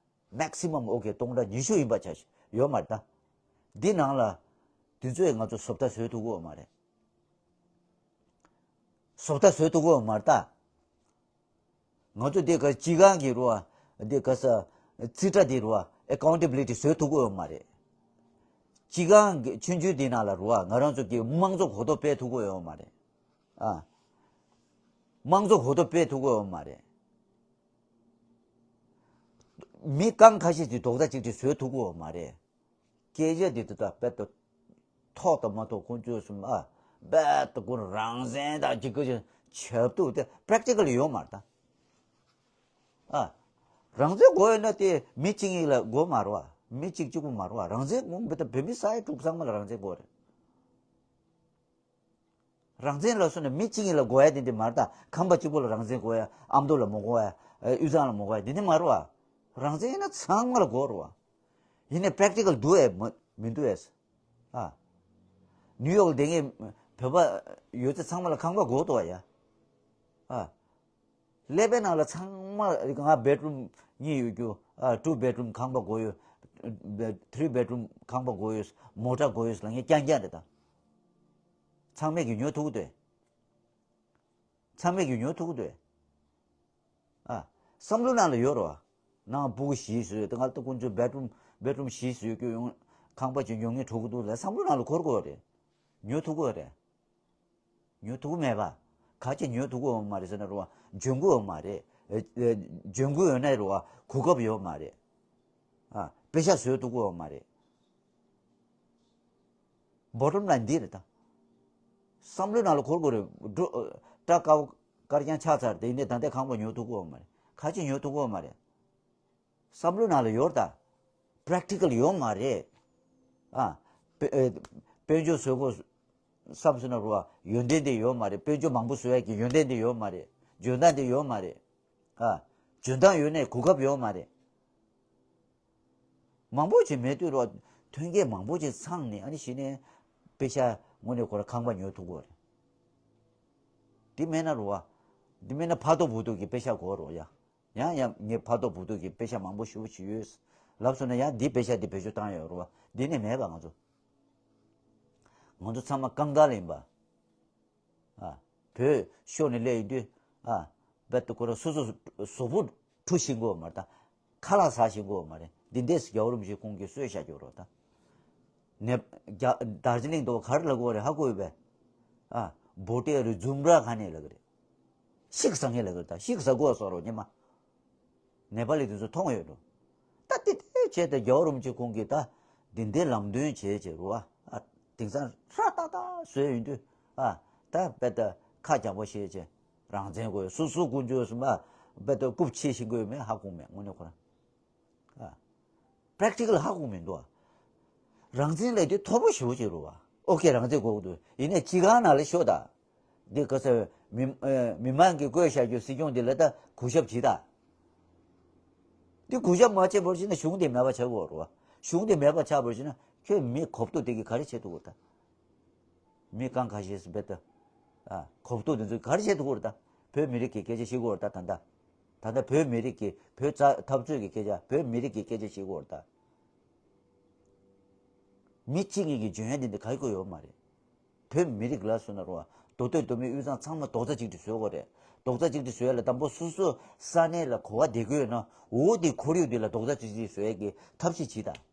མེག་སི་མམ་ཨོ་ཁེ་སྟོང་ཕྲག་ཉི་ཤུ་ཡིན་པ་ཆ་བཞག་ཡོད་མ་རེད་ད། འདི་ནང་ལ་དེ་ཚོས་ང་ཚོ་བཟོ་ལྟ་བཟོས་ཐུབ་ཀྱི་ཡོད་མ་རེད། བཟོ་ལྟ་བཟོས་ཐུབ་ཀྱི་ཡོད་མ་རེད་ད། ང་ཚོ་འདི་ག་སྤྱི་ཁང་གི་རུ་བ། འདི་ག་ས་རྩིས་ཁྲ་འདི་རུ་བ་ཨེ་ཀའུན་ཊེ་བི་ལི་ཊི་བཟོས་ཐུབ་ཀྱི་ཡོད་མ་རེད། སྤྱི་ཁང་གི་ཆུང་ཆུང་འདི་ནང་ལ་རུ་བ་ང་རང་ཚོ་གི་དམངས་གཙོ་གོ་རྟོགས་སྤེལ་ཐུབ་ཀྱི་ཡོད་མ་རེད། ཨ། དམངས་གཙོ་གོ་རྟོགས་སྤེལ་ཐུབ་ཀྱི་ཡོད་མ་རེད། མི་རྐང་ཁ་ཤས་ཀྱིས་རྡོག་རྩ་གཅིག་སྒྲིལ་བཟོས་ཐུབ་ཀྱི་ཡོད་མ་རེད། སྐད་ཆ་འདི་ད་ལྟ་དཔེ་ད་ཐོག་དང་མ་ཐོག་དཀོན་མཆོག་གསུམ་ཨ། དཔེ་ད་ཁོ་རང་རང་བཙན་དང་གཅིག་གི་ཆབ་ཏུ་དེ་པེ་རེག་ཊི་ཀལ་ཡོད་མ་རེད་ད། ཨ། རང་བཙན་དགོས་ཡོད་ན་དེ་མི་གཅིག་གཉིས་ལ་དགོས་མ་རེད་བ། མི་གཅིག་གཅིག་པུ་མ་རེད་བ། རང་བཙན་དགོས་པ་ད་བོད་མི་ས་ཡ་དྲུག་ཚང་མ་ལ་རང་བཙན་དགོས་རེད། རང་བཙན་ལབ་སོང་ན་མི་གཅིག་གཉིས་ལ་དགོས་ཡ་དེ་འདྲ་མ་རེད་ད། ཁང་པ་གཅིག་པོ་ལ་རང་བཙན་དགོས་ཡ། ཨ་མདོ་ལ་མ་དགོས་ཡ། དབུས་གཙང་ལ་མ་དགོས་ཡ་དེ་འདྲ་མ་རེད་བ། རང་བཙན་ཡིན་ན་ཚང་མ་ལ་དགོས་རེད་བ། ཡིན་ནའི་པེ་རེག་ཊི་ཀལ་འདུག་ཨེ་མ་མི་འདུག་ཨེ། ཨ། ནིའུ་ཡོག་ལ་བསྡད་མཁན་བོད་པ་ཡོད་ཚད་ཚང་མ་ལ་ཁང་པ་དགོས་འདུག་བ་ཡ། ཨ། ཀླད་པའི་ནང་ལ་ཚང་མ་ང་བེད་རུམ་གཉིས་ཡོད་རྒྱུ། ཨ། ཊུ་བེད་རུམ་ཁང་པ་དགོས་ཡོད། ཐི་རི་བེད་རུམ་ཁང་པ་དགོས་ཡོད། མོ་ཊ་དགོས་ཡོད་ལབ་མཁན་རྐྱང་རྐྱང་རེད་ད། ཚང་མས་ཀྱི་ཉོ་ཐུབ་ཀྱི་འདུག་ཚང་མས་ཀྱི་ཉོ་ཐུབ་ཀྱི་འདུག་ཨ། བསམ་བློ་ནང་ལ་ཡོད་རེད་བ། ནང་སྤུ་གུ་བཞི་བཟོས་ཏེ་ང་ལྟ་དཀོན་མཆོག་བེད་རུམ་བེད་རུམ་བཞི་བཟོས་ཀྱི་ཡོང་། ཁང་པ་ཅིག་ཉོ་མཁན་འགྲོ་གི་འདུག་ལབ་བསམ་བློ་ནང་ལ་འཁོར་དགོས་རེད། ཉོ་ཐུབ་ཀྱི་རེད། ཉོ་ཐུབ་ཀྱི་མེད་པ། ག་ཅི་ཉོ་ཐུབ་ཀྱི་ཡོད་མ་རེད་ཟེར་ན་རེད་བ། འཇོན་གྱི་ཡོད་མ་རེད། ཨེ་ཨེ་འཇོན་གྱི་ཡོད་ན་རེད་བ། གོ་སྐབས་ཡོད་མ་རེད། ཨ། པེ་ཤག་བཟོ་ཐུབ་ཀྱི་ཡོད་མ་རེད། བོ་ཊམ་ལ་ཡིན་འདི་རེད་ད། བསམ་བློའི་ནང་ལ་འཁོར་དགོས་རེད། འགྲོ་སྐྲ་དཀར་དཀར་རྐྱང་ཆགས་ཚར་དེ་ནས་ད་ལྟའི་ཁང་པ་ཉོ་ཐུབ་ཀྱི་ཡོད་མ་རེད། ག་ཅི་ཉོ་ཐུབ་ཀྱི་ཡོད་མ་རེད། བསམ་བློའི་ནང་ལ་ཡོད་ད། པེ་རེག་ཊི་ཀལ་ཡོད་མ་རེད། ཨ། དཔེ་ཨེ་དཔལ་འབྱོར་བཟོ་དགོས་བསམ་སོང་ན་རུ་བ་ཡོན་ཏན་དེ་ཡོད་མ་རེད། དཔལ་འབྱོར་མང་པོ་བཟོ་ཡ་གི་ཡོན་ཏན་དེ་ཡོད་མ་རེད། འཇོན་ཐང་དེ་ཡོད་མ་རེད། ཨ། འཇོན་ཐང་ཡོད་ནའི་གོ་སྐབས་ཡོད་མ་རེད། མང་པོ་ཅིག་མེད་དུས་རོ། ཐོན་སྐྱེད་མང་པོ་ཅིག་ཚང་ནས་ཨ་ནི་གཞི་ནས་པེ་ཤ་དངོས་གནས་ཁོ་ར་ཁང་པ་ཉོ་ཐུབ་ཀྱི་རེད། དེ་མེད་ན་རོ་བ། དེ་མེད་ན་ཕ་ཏོ་བུ་ཏོ་གི་པེ་ཤ་དགོས་རོ་ཡ། ཡང་ཡང་ངས་ཕ་ཏོ་བུ་ཏོ་གི་པེ་ཤ་མང་པོ་ཞུ་ཞུ་ཡོད། ལབ་སོང་ན་ཡང་འདི་པེ་ཤ་འདི་བེད་སྤྱོད་བཏང་ཡོད་རོ་བ། འདི་ནས་མེད་པ་ང་ཚོ། ང་ཚོ་ཚང་མ་རྐང་དཀར་ལ་ཡིན་པ། ཨ། བོད་ཤོར་ནས་སླེབས་ཡོང་དུས། ཨ། རྦད་དེ་ཁོ་རང་སོ་སོ་གཟུགས་པོ་འཁྲུ་ཤེས་ཀྱི་ཡོད་མ་རེད་ད། ཁ་ལག་ཟ་ཤེས་ཀྱི་ཡོད་མ་རེད། འདི་འདྲས་རྒྱལ་བ་རིན་པོ་ཆེ་ཁོང་གིས་གསོལ་བཞག་གི་ཡོད་རེད་ད། ནེ་རྒྱ་དར་ཇི་ལིང་དུ་ག་རེ་ལབ་ཀྱི་ཡོད་རེད་ཧ་གོ་ཡོད་པས། ཨ། བོ་ཏེ་རི་ཛུམ་ར་ཁ་ནས་ལབ་ཀྱི་རེད། ཤིག་ཟ་མཁན་ལབ་ཀྱི་རེད་ད། ཤིག་ཟ་དགོས་སོགས་རོ་ཉི་མ། ནེ་པ་ལི་དེ་ཚོ་མཐོང་ཡོད་འགྲོ། ད་དེ་དེ་བྱས་ཏེ་རྒྱལ་བ་རིན་པོ་ཆེ་ཁོང་གིས་ད་འདི་འདྲའི་ལམ་སྟོན་བྱས་བྱས་རུ་བ། ཨ། དེང་སང་ཧྲ་ཏག་ཏག་བཟོས་ཡོང་དུས། ཨ། ད་དཔེ་ད་ཁ་རྒྱག་པ་བྱས་བྱས་རང་བཙན་དགོས། སོ་སོ་དཀོན་མཆོག་གསུམ། ཨ། དཔེ་ད་རྐུབ་ཕྱེ་ཤེས་ཀྱི་ཡོད་མེད་ཧ་གོ་མེད་དངོས་གནས་ཁོ་རང་། ཨ། པེ་རེག་ཊི་ཀལ་ཧ་གོ་མི་འདུག་ཨ། རང་བཙན་ལས་དེ་མཐོ་པོ་ཞེ་པོ་ཅིག་རེད་བ། ཨོ་ཁེ་རང་བཙན་དགོས་ཀྱི་འདུག་ཡིན་ནའི་སྤྱི་ཁང་ནང་ལ་ཤོག་ད། འདི་ག་ས་མི་ཨེ་མི་མང་གིས་བསྐོས་བཞག་རྒྱུ་སྲིད་སྐྱོང་འདི་ལ་ད་གུས་ཞབས་བྱེད་ད། འདི་གུས་ཞབས་མ་བྱས་པར་བྱས་ན་གཞུང་འདི་མེད་པ་ཆགས་ཀྱི་ཡོད་རེད་བ། གཞུང་འདི་མེད་པ་ཆགས་པར་བྱས་ན་ཁྱོད་མི་གོ་བསྡུར་དེ་གིས་ག་རེ་བྱེད་ཐུབ་ཀྱི་ད། མི་རྐང་ཁ་ཤས་སུ་བེད་ད། ཨ། གོ་བསྡུར་དེ་ཚོས་ག་རེ་བྱེད་ཐུབ་ཀྱི་རེད་ད། བོད་མི་རིགས་ཀྱི་སྐད་ཆ་བཤད་ཀྱི་ཡོད་རེད་ད་ད་ལྟ། ད་ལྟ་བོད་མི་རིགས་ཀྱི་བོད་རྩ་འཐབ་རྩོད་ཀྱི་སྐད་ཆ་བོད་མི་རིགས་ཀྱི་སྐད་ཆ་བཤད་ཀྱི་ཡོད་རེད་ད། མི་གཅིག་གཉིས་ཀྱི་འཇོན་ཡ་དེ་འདི་ག་གི་ཡོད་མ་རེད། བོད་མི་རིགས་ལ་སོ་ན་རོ། མདོ་སྟོད་མདོ་སྨད་དབུས་གཙང་ཚང་མ་རྡོག་རྩ་གཅིག་སྒྲིལ་བཟོ་དགོས་རེད། རྡོག་རྩ་གཅིག་སྒྲིལ་བཟོ་ཡ་ལ་དང་པོ་སོ་སོ་ས་གནས་ལ་གོ་བ་བདེ་དགོས་ན་འོ་དེ་ཁོར་ཡུག་འདི་ལ་རྡོག་རྩ་གཅིག་སྒྲིལ་བཟོ་ཡ་གི་ཐབས་ཤེས་བྱེད་དང་།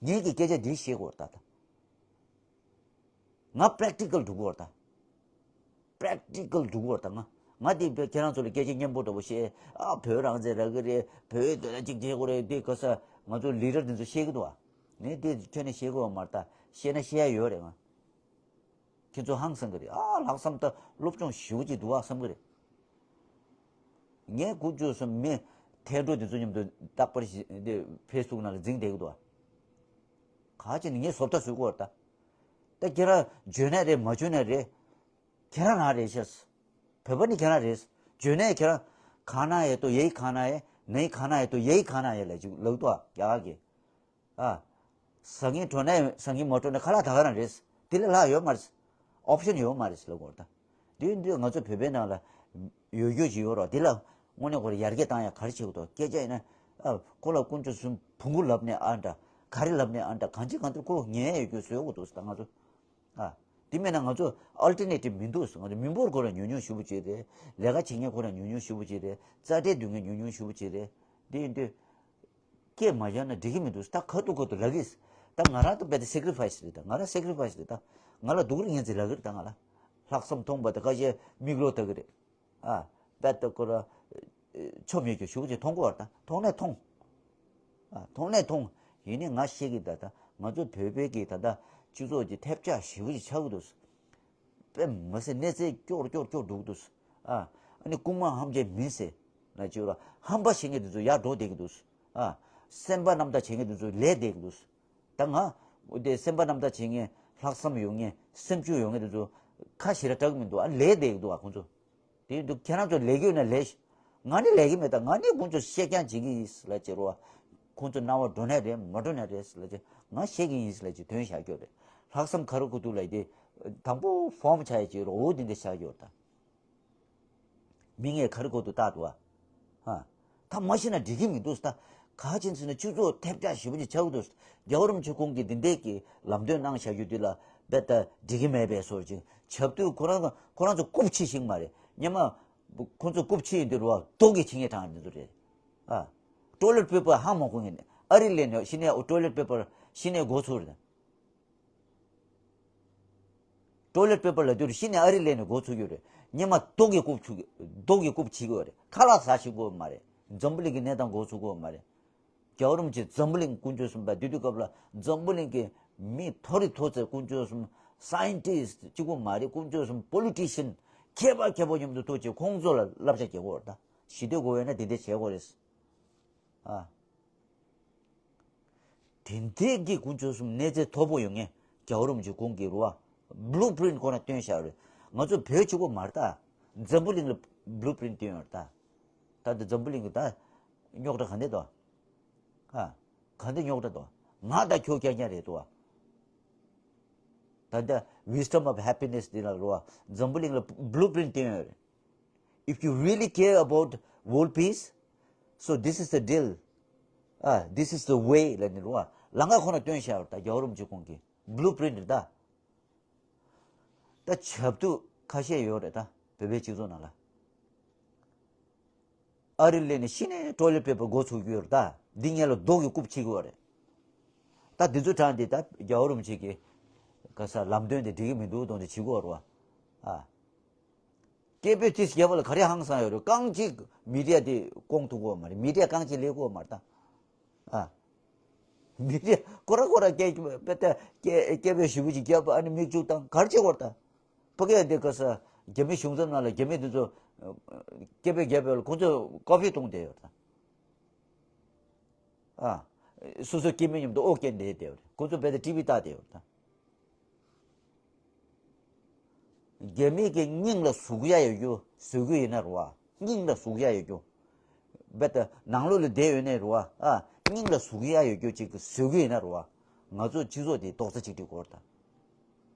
ངེད་ཀྱི་སྐད་ཆ་འདི་བཤད་དགོས་རེད་ད། ང་པེ་རེག་ཊི་ཀལ་འགྲོ་གི་ཡོད་རེད་ད། པེ་རེག་ཊི་ཀལ་འགྲོ་གི་ཡོད་རེད་ད་ང་། ང་དེ་ཁྱེད་རང་ཚོ་ལ་སྐད་ཆ་སྙན་པོ་འདྲ་པོ་བཤད། ཨ་བོད་རང་བཙན་རག་གི་རེད། བོད་དེ་ལ་གཅིག་བྱེད་དགོས་རེད་དེ་ག་ས་ང་ཚོ་ལི་ཌར་དེ་ཚོ་བཤད་གི་འདུག་ཨ། ངས་དེ་ཁྱོན་ནས་བཤད་གི་ཡོད་མ་རེད་ད། བཤད་ན་བཤད་ཡ་ཡོད་རེད་ང་། ཁྱེད་ཚོ་ཧང་སང་གི་རེད། ཨ་ལྷག་བསམ་ད་སློབ་སྦྱོང་ཞེ་པོ་ཅིག་འདུག་ཨ་བསམ་གི་རེད། ངས་དགུ་བཅུ་སོང་མི་ཐལ་འགྲོ་དེ་ཚོ་མཉམ་དུ་རྟག་པར་ཞི་འདི་ཕེ་སི་བུག་ནང་ལ་འཛིང་བསྡད་ཀྱི་འདུག་ཨ། ག་ཅི་ནས་ངས་བཟོ་ལྟ་བཟོ་གི་ཡོད་རེད་ད། ད་ཁྱེད་རང་འཇོན་ནའི་རེད་མ་འཇོན་ནའི་རེད། ཁྱེད་རང་རང་རེད་ཤག་བོད་པ་ནི་ཁྱེད་རང་རེད། འཇོན་ནའི་ཁྱེད་རང་ཁ་ན་ཡེ་ཏོ་ཡེ་ཁ་ན་ཡེ་ नहीं खाना है तो यही खाना है ལབ་ཅིག་ལབ་འདུག་ཨ། རྒྱ་གར་གྱི། ཨ། ཟ་གིན་འགྲོ་ན་ཟ་གིན་མ་འགྲོ་ན་ཁ་ལག་ད་ག་རང་རེད། དེ་ལས་ལྷག་ཡོད་མ་རེད། ཨོབ་ཤན་ཡོད་མ་རེད་ལབ་དགོས་རེད་ད། དེ་འདི་ང་ཚོ་བོད་པའི་ནང་ལ་ཡོད་རྒྱུ་ཅིག་ཡོད་རོགས། དེ་ལ་དངོས་གནས་ཁོ་རང་ཡར་རྒྱས་བཏང་ཡ་ག་རེ་བྱེད་དགོས་འདུག་སྐད་ཆ་ཡིན་ན། ཨ། ཁོ་ལ་དཀོན་མཆོག་གསུམ་བོང་གུ་ལབ་ནས་ཨ་འདྲ། ག་རེ་ལབ་ནས་ཨ་འདྲ། གང་ཅི་གང་འདྲ་ཁོ་ཉན་ཡ་ཡོད་རྒྱུ་བཟོས་དགོས་འདུག་ད་ང་ཚོ། ཨ། དེ་མེད་ན་ང་ཚོ་ཨལ་ཊར་ནེ་ཊིབ་མི་འདུག་ང་ཚོ་མི་འབོར་ཁོ་རང་ཉུང་ཉུང་ཞེ་པོ་ཅིག་རེད། ལས་ཀ་བྱེད་མཁན་ཁོ་རང་ཉུང་ཉུང་ཞེ་པོ་ཅིག་རེད། རྩ་ཁྲལ་བསྡུ་མཁན་ཉུང་ཉུང་ཞེ་པོ་ཅིག་རེད། དེ་ཡིན་དུས། སྐད་མ་བཞག་ན་འགྲིག་གི་མི་འདུག་ད་ཁ་ཐུག་ཁ་ཐུག་ལབ་གི། ད་ང་རང་ད་རྦད་དེ་སེ་ཀ་རི་ཕའི་སི་རེད་ད། ང་རང་སེ་ཀ་རི་ཕའི་སི་རེད་ད། ང་ལ་སྡུག་རུ་ངན་ཚིག་ལབ་གི་རེད་ད། ང་ལ་ལྷག་བསམ་མཐོང་བ་ད་ཁ་ཤས་མིག་ལོག་ལྟ་གི་རེད། ཨ། རྦད་དེ་ཁོ་ར་ཆོ་མེད་རྒྱུ་ཞེ་པོ་ཅིག་མཐོང་གི་ཡོད་རེད་ད། མཐོང་ནས་མཐོང་། ཨ། མཐོང་ནས་མཐོང་། ཡིན་ནའི་ང་བཤད་གི་ད། ད་ང་ཚོ་བོད་པའི་གི་ད་ལྟ་སྤྱི་ཚོགས་ཀྱི་ཐེབས་ཆག་ཞེ་པོ་ཅིག་ཆགས་གི་འདུག་དཔེ་མི་སྲིད་གནས་ཚད་སྐྱོ་རུ་སྐྱོ་རུ་སྐྱོ་རུ་འགྲོ་གི་འདུག་ཨ། ཨ་ནི་རྐུན་མ་ཧམ་བྱེད་མིན་ཟེར་ལབ་ཅིག་ཡོད་ར། ཧམ་པ་བྱེད་མཁན་དེ་ཚོ་ཡར་འགྲོ་བསྡད་ཀྱི་འདུག་ཨ། སེམས་པ་རྣམ་དག་བྱེད་མཁན་དེ་ཚོ་ལས་བསྡད་ཀྱི་འདུག་ད་ང་དེ་སེམས་པ་རྣམ་དག་བྱེད་མཁན། ལྷག་བསམ་ཡོད་མཁན། སེམས་ཤུགས་ཡོད་མཁན་དེ་ཚོ་ཁ་ཞེ་དྲག་གྲག་གི་མི་འདུག་ཨ། ལས་བསྡད་ཀྱི་འདུག་ཨ་ཁོང་ཚོ། དེ་ཡིན་དུས་ཁྱེད་རང་ཚོ་ལས་ཀྱི་ཡོད་ན་ལས་ཤ། ང་ནི་ལས་ཀྱི་མེད་ད། ང་ནི་ཁོང་ཚོ་བཤད་རྐྱང་བྱེད་ཀྱི་ཡིན་ལབ་བྱེད་རོགས། ཁོང་ཚོ་སྣང་བ་འགྲོ་ནས་རེད་མ་འགྲོ་ནས་རེད་ལབ་བྱེད། ང་བཤད་ཀྱི་ཡིན་ལབ་བྱེད་དོན་བཞག་རྒྱུ་རེད། ལྷག་བསམ་ག་རེ་དགོས་འདུག་ལབ་དེ། དང་པོ་ཕོམ་ཆགས་ཡ་བྱེད་རོགས། འོ་དེ་འདྲ་བཞག་རྒྱུ་རེད་ད། མི་ངས་ག་རེ་དགོས་འདུག་བལྟ་འདུག་ཨ། ཨ། ད་མ་ཤེས་ན་འགྲིག་གི་མི་འདུག་ད། ག་ཅིན་ཟེར་ན་སྤྱི་ཚོགས་ཐེབས་ཆག་ཞེ་པོ་ཅིག་ཆགས་ཀྱི་འདུག་རྒྱལ་བ་རིན་པོ་ཆེ་ཁོང་གིས་འདི་འདྲའི་གི་ལམ་སྟོན་གནང་བཞག་རྒྱུ་འདི་ལ་རྦད་དེ་འགྲིག་གི་མེད་པའི་བཟོ་ཅིག་ཆགས་དུས། ཁོ་རང་ཁོ་རང་ཚོ་རྐུབ་ཕྱིས་ཤིག་མ་རེད། སྔོན་མ་ཁོ་ཚོ་རྐུབ་ཕྱིས་ཡིན་དུས་རོ་རྡོ་གིས་ཕྱིས་མཁན་གྲས་འདི་ཚོ་རེད། ཨ། ཊོ་ལེཊ་པེ་པར་ཧ་མ་གོ་མཁན། ཨ་རི་ལས་ནས་གཞི་ནས་ཊོ་ལེཊ་པེ་པར་གཞི་ནས་འགོ་ཚུགས་རེད། ཊོ་ལེཊ་པེ་པར་ལབ་དུས་གཞི་ནས་ཨ་རི་ལས་ནས་འགོ་ཚུགས་ཡོད་རེད། སྔོན་མ་རྡོ་གིས་རྐུབ་ཕྱིས། རྡོ་གིས་རྐུབ་ཕྱིས་ཀྱི་ཡོད་རེད། ཁ་ལག་ཟ་ཤེས་ཀྱི་ཡོད་མ་རེད། འཛམ་བུ་གླིང་གི་གནས་སྟངས་འགོ་ཚུགས་ཀྱི་ཡོད་མ་རེད། རྒྱལ་བ་རིན་པོ་ཆེ་འཛམ་བུ་གླིང་དཀོན་མཆོག་གསུམ་པ། དེ་དུས་སྐབས་ལ་འཛམ་བུ་གླིང་གི་མི་མཐོ་རིས་མཐོ་ཚད་དཀོན་མཆོག་གསུམ། སའིན་ཊིསི་གཅིག་པོ་མ་རེད། དཀོན་མཆོག་གསུམ། པོ་ལི་ཊི་ཤན། མཁས་པ་མཁས་པོ་མཉམ་དུ་ཐུག་བྱས་ཁོང་ཚོ་ལ་བསླབ་བྱ་རྒྱག་དགོས་རེད་ད། ཞི་བདེ་དགོས་ཡོད་ན་དེ་འདྲ་བྱེད་དགོས་རེད། ཨ། དེ་འདྲའི་གི་དཀོན་མཆོག་གསུམ་གནས་ཚད་མཐོ་པོ་ཡོད་མཁན་རྒྱལ་བ་རིན་པོ་ཆེ་ཁོང་གིས་རེད་བ། བྷུ་ལུ་པི་རིན་ཊི་ཁོ་ན་སྟོན་བཞག་རེད། ང་ཚོ་བོད་གཅིག་པོ་མ་རེད་ད། འཛམ་བུ་གླིང་ལ་བྷུ་ལུ་པི་རིན་ཊི་སྟོན་ཡོད་རེད་ད། ད་འདི་འཛམ་བུ་གླིང་གི་ད་རྙོག་དྲ་ག་འདྲ་འདུག་ཨ། ག་འདྲ་རྙོག་དྲ་འདུག་ང་ད་ཁྱོད་རྐྱང་རྐྱང་རེད་འདུག་ཨ། ད་ལྟ་Wisdom of Happiness འདི་ལ་རེད་བ། འཛམ་བུ་གླིང་ལ་བྷུ་ལུ་པི་རིན་ཊི་སྟོན་ཡོད་རེད། If you really care about world peace, so this is the deal. Ah, this is the way ལབ་ནས་རེད་བ། ལམ་ཁ་ཁོ་ན་སྟོན་བཞག་ཡོད་རེད་ད། རྒྱལ་བ་རིན་པོ་ཆེ་ཁོང་གི་བྷུ་ལུ་པི་རིན་ཊི་རེད་ད། ད་ཆབ་ཏུ་ཁ་ཤས་ཡོད་རེད་ད། བོད་པའི་སྤྱི་ཚོགས་ནང་ལ། ཨ་རི་སླེབས་ནས་གཞི་ནས་ཊོ་ལེཊ་པེ་པར་འགོ་ཚུགས་ཀྱི་ཡོད་རེད་ད། འདི་སྔོན་ལ་རྡོ་གིས་རྐུབ་ཕྱིས་ཀྱི་ཡོད་རེད། ད་འདི་ཚོ་དྲངས་ཏེ་ད་རྒྱལ་བ་རིན་པོ་ཆེ་གི་ག་ས་ལམ་སྟོན་དེ་འགྲིག་གི་མི་འདུག་དོན་དེ་བྱེད་ཀྱི་ཡོད་རེད་བ། ཨ། སྐད་འབོད་དེ་བརྒྱབ་པ་ལ་ག་རེ་ཧང་སང་ཡོད་རེད། རྐང་གཅིག་མི་ཌི་ཡ་དེ་སྐོང་ཐུབ་ཀྱི་ཡོད་མ་རེད། མི་ཌི་ཡ་རྐང་གཅིག་སླེབས་ཀྱི་ཡོད་མ་རེད་ད། ཨ། མི་ཌི་ཡ་ཁོ་ར་ཁོ་ར་སྐད་སྐད་སྐད་འབོད་ཞེ་པོ་ཅིག་བརྒྱབ་པ། ཨ་ནི་མིག་ཆུ་བཏང་། ག་རེ་བྱེད་ཀྱི་ཡོད་རེད་ད། ཕ་གིར་དེ་ག་ས་རྒྱ་མི་གཞུང་ཚབ་ནང་ལ་རྒྱ་མི་དེ་ཚོ་སྐད་འབོད་བརྒྱབ་པ་ལ་ཁོ་ཚོས་ཀོ་པི་བཏང་བསྡད་ཡོད་རེད་ད། ཨ། སོ་སོའི་སྐྱེ་དམན་མཉམ་དུ་ཨོ་སྐད་འདི་བསྡད་ཡོད་རེད། ཁོ་ཚོ་རྦད་དེ་ཊི་ཝི་ལྟ་བསྡད་ཡོད་རེད་ད། རྒྱ་མི་གི་སྙིང་ལ་ཟུག་ཡ་ཡོད་རྒྱུ་བཟོ་གི་ཡིན་ན་རེད་བ། སྙིང་ལ་ཟུག་ཡ་ཡོད་རྒྱུ། རྦད་དེ་ནང་ལོགས་ལ་བསྡད་ཡོད་ནའི་རེད་བ། ཨ། སྙིང་ལ་ཟུག་ཡ་ཡོད་རྒྱུ་ཅིག་བཟོ་གི་ཡིན་ན་རེད་བ། ང་ཚོ་སྤྱི་ཚོགས་འདི་རྡོག་རྩ་གཅིག་སྒྲིལ་དགོས་རེད་ད།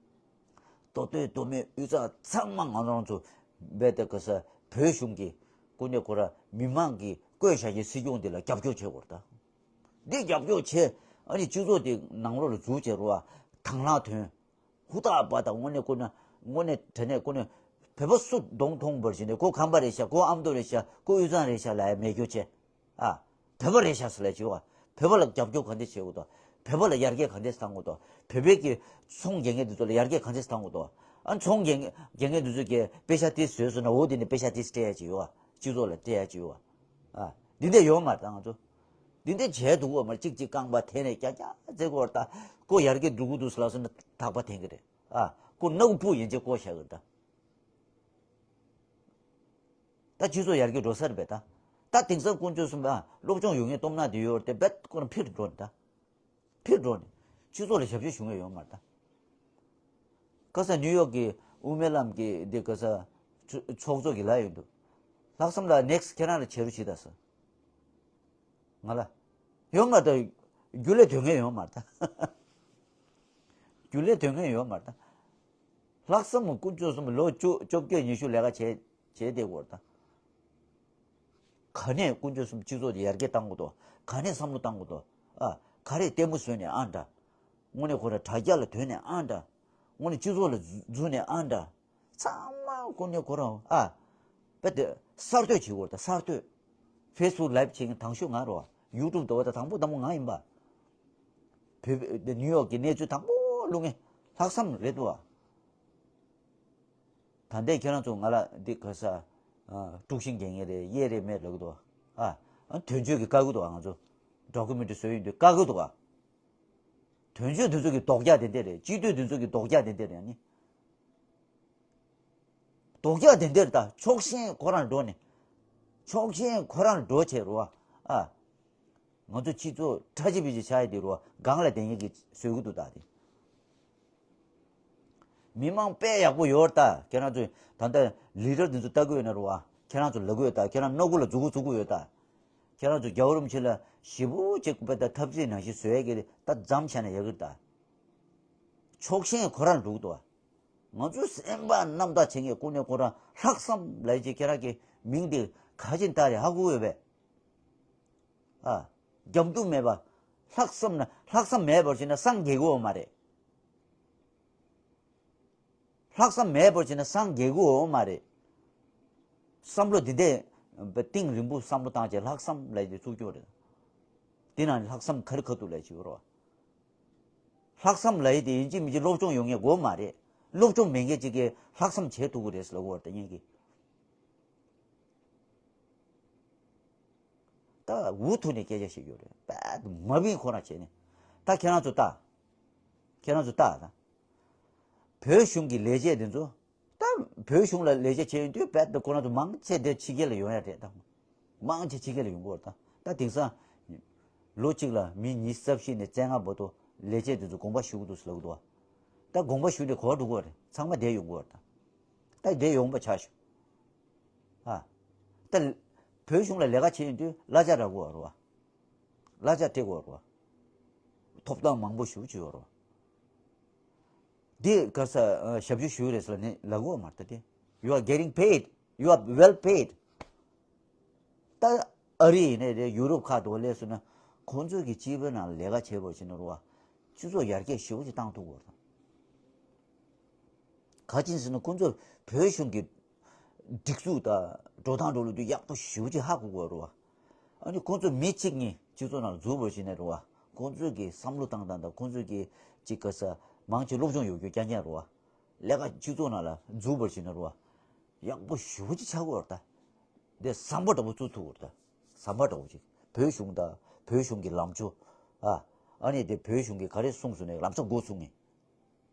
མདོ་སྟོད་མདོ་སྨད་དབུས་གཙང་ཚང་མ་ང་རང་ཚོ་རྦད་དེ་ག་ས་བོད་གཞུང་གི་སྐུ་ཉིད་ཁོ་ར་མི་མང་གིས་བསྐོས་བཞག་གི་སྲིད་སྐྱོང་འདི་ལ་རྒྱབ་སྐྱོར་བྱེད་དགོས་རེད་ད། འདི་རྒྱབ་སྐྱོར་བྱས། ཨ་ནི་སྤྱི་ཚོགས་འདི་ནང་ལོགས་ལ་འཛུལ་བྱས་རེད་བ། དང་བླངས་ཐོན། ཧུར་ཐག་པ་དང་། དངོས་གནས་དཀོན་ན་དངོས་གནས་དྲང་གནས་དཀོན་ན་བོད་པ་སུ་གདོང་མཐོང་བར་བྱས་ནས་ཁོ་ཁམས་པ་རེད་ཤག་ཁོ་ཨ་མདོ་རེད་ཤག་ཁོ་དབུས་གཙང་རེད་ཤག་ལབ་ཡ་མེད་རྒྱུ་བྱས། ཨ། བོད་པ་རེད་ཤག་ཟེར་ལབ་བྱེད་བ། བོད་པ་ལ་རྒྱབ་སྐྱོར་ག་འདྲས་བྱེད་དགོས་དང་། བོད་པ་ལ་ཡར་རྒྱས་ག་འདྲས་བཏང་དགོས་དང་། བོད་པའི་གི་ཚོང་རྒྱག་མཁན་འདི་ཚོ་ལ་ཡར་རྒྱས་ག་འདྲས་བཏང་དགོས་དང་། ཨ། ཚོང་རྒྱག་རྒྱག་མཁན་འདི་ཚོ་གིས་པེ་ཤ་དེ་བཟོས་སོང་ན། འོ་དེ་ནས་པེ་ཤ་དེ་སྤྲད་ཡ་ཅིག་ཡོད་བ། སྤྱི་ཚོགས་ལ་སྤྲད་ཡ་ཅིག་ཡོད་བ། ཨ། འདི་འདྲས་ཡོད་མ་རེད་ད་ང་ཚོ། འདི་འདྲས་བྱས་འདུག་གོ་མ་རེད། གཅིག་གཅིག་རྐང་པ་འཐེན་ནས་རྐྱང་རྐྱང་བྱེད་དགོས་རེད་ད། ཁོ་ཡར་རྒྱས་འགྲོ་གི་འདུག་ཟེར་ལབ་སོང་ན་ཐག་པ་འཐེན་གི་རེད། ཨ། ཁོ་སྣ་ཁུག་སྤུ་ཡན་ཆད་བཀོག་བཞག་གི་རེད་ད། ད་སྤྱི་ཚོགས་ཡར་རྒྱས་འགྲོ་ས་རེད་པས་ད། ད་དེང་སང་དཀོན་མཆོག་གསུམ་པ་སློབ་སྦྱོང་ཡོད་མཁན་སྟོབས་ན་དེ་ཡོད་རེད་དེ། རྦད་ཁོ་རང་ཕྱིར་འགྲོ་ནས་ད། ཕྱིར་འགྲོ་ནས་སྤྱི་ཚོགས་ལ་ཞབས་ཕྱི་ཞུ་མཁན་ཡོད་མ་རེད་ད། ག་ས་ནིའུ་ཡོག་གི་དབུ་མའི་ལམ་གྱི་འདི་ག་ས་ཚོ་ཚོགས་གཙོ་གི་ལབ་ཡོང་དུས། ལྷག་བསམ་ལགས་ནེག་སི་ཊི་ཁྱེད་རང་ལ་བྱེད་རོགས་བྱེད་ད་ཟེར། ང་ལ་ཡོད་མ་རེད་ད། རྒྱུན་ལས་དོན་ངན་ཡོད་མ་རེད་ད། རྒྱུན་ལས་དོན་ངན་ཡོད་མ་རེད་ད། ལྷག་བསམ་དཀོན་མཆོག་གསུམ་ལོ་བཅུ་བཅོ་བརྒྱད་ཉི་ཤུ་ལས་ཀ་བྱས་བྱས་བསྡད་དགོས་རེད་ད། ག་ནས་དཀོན་མཆོག་གསུམ་སྤྱི་ཚོགས་དེ་ཡར་རྒྱས་གཏང་དགོས་དོ། ག་ནས་བསམ་བློ་གཏང་དགོས་དོ། ཨ། ག་རེ་ལྟད་མོ་བཟོས་ནས་ཨ་འདྲ། དངོས་གནས་ཁོ་རང་དྲ་རྒྱ་ལ་དོན་ནས་ཨ་འདྲ། དངོས་གནས་སྤྱི་ཚོགས་ལ་འཛུལ་ནས་ཨ་འདྲ། ཚང་མ་དངོས་གནས་ཁོ་རང་ཨ། དཔེ་དེ་གསར་གཏོད་བྱེད་དགོས་ད་གསར་གཏོད། ཕེ་སི་བུག་ལའེབ་བྱེད་མཁན་དང་ཤོས་ང་རེད་བ། ཡུ་ཊུབ་འདྲ་བ་ད་དང་པོ་དང་པོ་ང་ཡིན་པ། བོད་ནིའུ་ཡོག་གི་གནས་ཚུལ་དང་པོ་བླུག་མཁན་ལྷག་བསམ་རེད་འདུག་བ། ད་ལྟའི་ཁྱེད་རང་ཚོ་ང་ལ་འདི་ག་ས། དཀྲུག་ཤིང་རྒྱག་མཁན་རེད་གཡས་རེད་མེད་ལབ་ཀྱི་འདུག་ཨ། དོན་གཅོད་ཀྱིས་བཀག་གི་འདུག་ཨ། ང་ཚོ་ཌོ་ཀུ་མེན་ཊི་རི་བཟོ་ཡི་འདུག་བཀག་གི་འདུག་ཨ། དོན་གཅོད་དེ་ཚོ་གི་རྡོག་རྒྱག་དེ་འདྲ་རེད། སྤྱི་འཐུས་དེ་ཚོ་གི་རྡོག་རྒྱག་དེ་འདྲ་རེད་ཨ་ནི། རྡོག་རྒྱག་དེ་འདྲ་རེད་ད། ཕྱོགས་ཞེན་ཁོ་རང་འགྲོ་ནས། ཕྱོགས་ཞེན་ཁོ་རང་འགྲོ་བྱས་རུ་ཨ། ང་ཚོ་སྤྱི་ཚོགས་ཁྲ་ཆིལ་བིལ་ཆིལ་ཆགས་ཡི་དེ་རུ་སྒང་ལ་བསྡད་མཁན་གྱི་བཟོས་ཀྱི་འདུག་ད་དེ། མི་མང་དཔེ་ཡག་པོ་ཡོད་རེད་ད། ཁྱེད་རང་ཚོས་ད་ལྟ་ལི་ཌར་འདི་ཚོ་ལྟ་གི་ཡོད་ན་རུ་བ། ཁྱེད་རང་ཚོ་ལབ་གི་ཡོད་ད། ཁྱེད་རང་རྣ་ཁུག་ལ་འཛུགས་གི་འཛུགས་གི་ཡོད་ད། ཁྱེད་རང་ཚོ་རྒྱལ་བ་རིན་པོ་ཆེ་ལ་ཞེ་པོ་ཅིག་དཔེ་ད་འཐབ་རྩོད་ནང་བཞིན་བཟོ་ཡས་ཀྱི་ད་མཚམས་བཞག་ན་ཡག་གི་རེད་ད། ཕྱོགས་ཞེན་ཁོ་རང་འགྲོ་གི་འདུག་བ། ང་ཚོའི་སེམས་པ་རྣམ་དག་བྱེད་མཁན་ཁོ་ནས་ཁོ་རང་ལྷག་བསམ་ལབ་ཀྱི་ཁྱེད་རང་གི་མིང་དེ་ག་ཅིག་བཏགས་རེད་ཧ་གོ་ཡོད་པས། ཨ། རྒྱབ་འདུག་མེད་པ། ལྷག་བསམ་ན་ལྷག་བསམ་མེད་པར་བྱས་ན་སངས་རྒྱས་ཀྱི་ཡོད་མ་རེད། ལྷག་བསམ་མེད་པར་བྱས་ན་སངས་རྒྱས་ཀྱི་ཡོད་མ་རེད། བསམ་བློ་འདི་འདྲས་གཏིང་རིང་པོ་བསམ་བློ་བཏང་བྱས་ལྷག་བསམ་ལབ་ཡས་དེ་བཙུགས་རྒྱུ་རེད། དེ་ནང་ལྷག་བསམ་ག་རེ་ག་ཐུག་ལབ་ཡས་ཅིག་ཡོད་རེད་བ། ལྷག་བསམ་ལབ་ཡས་དེ་ཡིན་གཅིག་མིན་གཅིག་སློབ་སྦྱོང་ཡོད་མཁན་དགོས་མ་རེད། སློབ་སྦྱོང་མེད་མཁན་གཅིག་གིས་ལྷག་བསམ་བྱེད་ཐུབ་ཀྱི་རེད་ཟེར་ལབ་ཀྱི་ཡོད་རེད་ད་ངེད་ཀྱིས། ད་འུ་ཐུག་ནས་སྐད་ཆ་བཤད་ཀྱི་ཡོད་རེད། དཔེ་མ་བིན་ཁོ་རང་བྱས་ནས། ད་ཁྱེད་རང་ཚོ་ལྟ། ཁྱེད་རང་ཚོ་ལྟ་ད། བོད་གཞུང་གི་ལས་བྱེད་དེ་ཚོ། ད་བོད་གཞུང་ལ་ལས་བྱེད་བྱས་ཡོང་དུས་རྦད་དེ་ཁོ་རང་ཚོ་མང་ཆེ་དེ་ཕྱི་རྒྱལ་ལ་ཡོང་ཡ་རེད་ད། མང་ཆེ་ཕྱི་རྒྱལ་ལ་ཡོང་གི་ཡོད་རེད་ད། ད་དེང་སང་ལོ་གཅིག་ལ་མི་ཉི་ཤུ་རྩ་བཞི་ནས་བཅོ་ལྔ་བར་དུ་ལས་བྱེད་དེ་ཚོ་དགོངས་པ་ཞུ་གི་འདུག་ཟེར་ལབ་ཀྱི་འདུག་བ། ད་དགོངས་པ་ཞུས་ནས་ག་པར་འགྲོ་གི་ཡོད་རེད། ཚང་མ་བསྡད་ཡོང་གི་ཡོད་རེད་ད། ད་བསྡད་ཡོང་པ་ཆགས་ཤོག་ཨ། ད་བོད་གཞུང་ལ་ལས་ཀ་བྱེད་ཡོང་དུས་གླ་ཆ་རག་གི་ཡོད་རེད་བ། གླ་ཆ་སྤྲད་དགོས་རེད་བ། ཐོབ་ཐང་མང་པོ་ཞེ་པོ་ཅིག་ཡོད་རེད་བ། འདི་ག་ས་ཨ། ཞབས་ཞུ་ཞུ་རེད་ཟེར་ནས་ལབ་ཀྱི་ཡོད་མ་རེད་ད་དེ། You are getting paid. You are well paid. ད་ཨ་རི་ཡིན་ནའི་རེད། ཡུ་རོབ་ཁག་ཏུ་སླེབས་སོང་ན་ཁོང་ཚོས་ཀྱི་སྤྱི་པའི་ནང་ལས་ཀ་བྱེད་པར་བྱས་ན་རེད་བ། སྤྱི་ཚོགས་ཡར་རྒྱས་ཞེ་པོ་ཅིག་བཏང་ཐུབ་ཀྱི་ཡོད་རེད་ད། ག་ཅིག་ཟེར་ན་ཁོང་ཚོ་བོད་གཞུང་གི་སྒྲིག་འཛུགས་དང་འགྲོ་སྟངས་འགྲོ་ལུགས་དེ་ཡག་པོ་ཞེ་པོ་ཅིག་ཧ་གོ་གི་ཡོད་རེད་བ། ཨ་ནི་ཁོང་ཚོ་མི་གཅིག་གཉིས་སྤྱི་ཚོགས་ནང་འཛུལ་བར་བྱས་ནས་རེད་བ། ཁོང་ཚོས་ཀྱི་བསམ་བློ་བཏང་སྟངས་དང་ཁོང་ཚོས་ཀྱི་ཅིག་ག་ས་མང་ཆེ་སློབ་སྦྱོང་ཡོད་རྒྱུ་རྐྱང་རྐྱང་རེད་བ། ལས་ཀ་སྤྱི་ཚོགས་ནང་ལ་འཛུལ་བར་བྱས་ནས་རེད་བ། ཡག་པོ་ཞེ་པོ་ཅིག་ཆགས་ཀྱི་ཡོད་རེད་ད། དེ་ཟམ་པ་འདྲ་པོ་བཙུགས་ཐུབ་ཀྱི་ཡོད་རེད་ད། ཟམ་པ་འདྲ་པོ་ཅིག་བོད་གཞུང་དང་བོད་གཞུང་གི་ལམ་ཕྱོགས། ཨ། ཨ་ནི་དེ་བོད་གཞུང་གིས་ག་རེ་གསུངས་སོང་ནས་ལམ་སང་འགོ་ཚུགས་ངེས།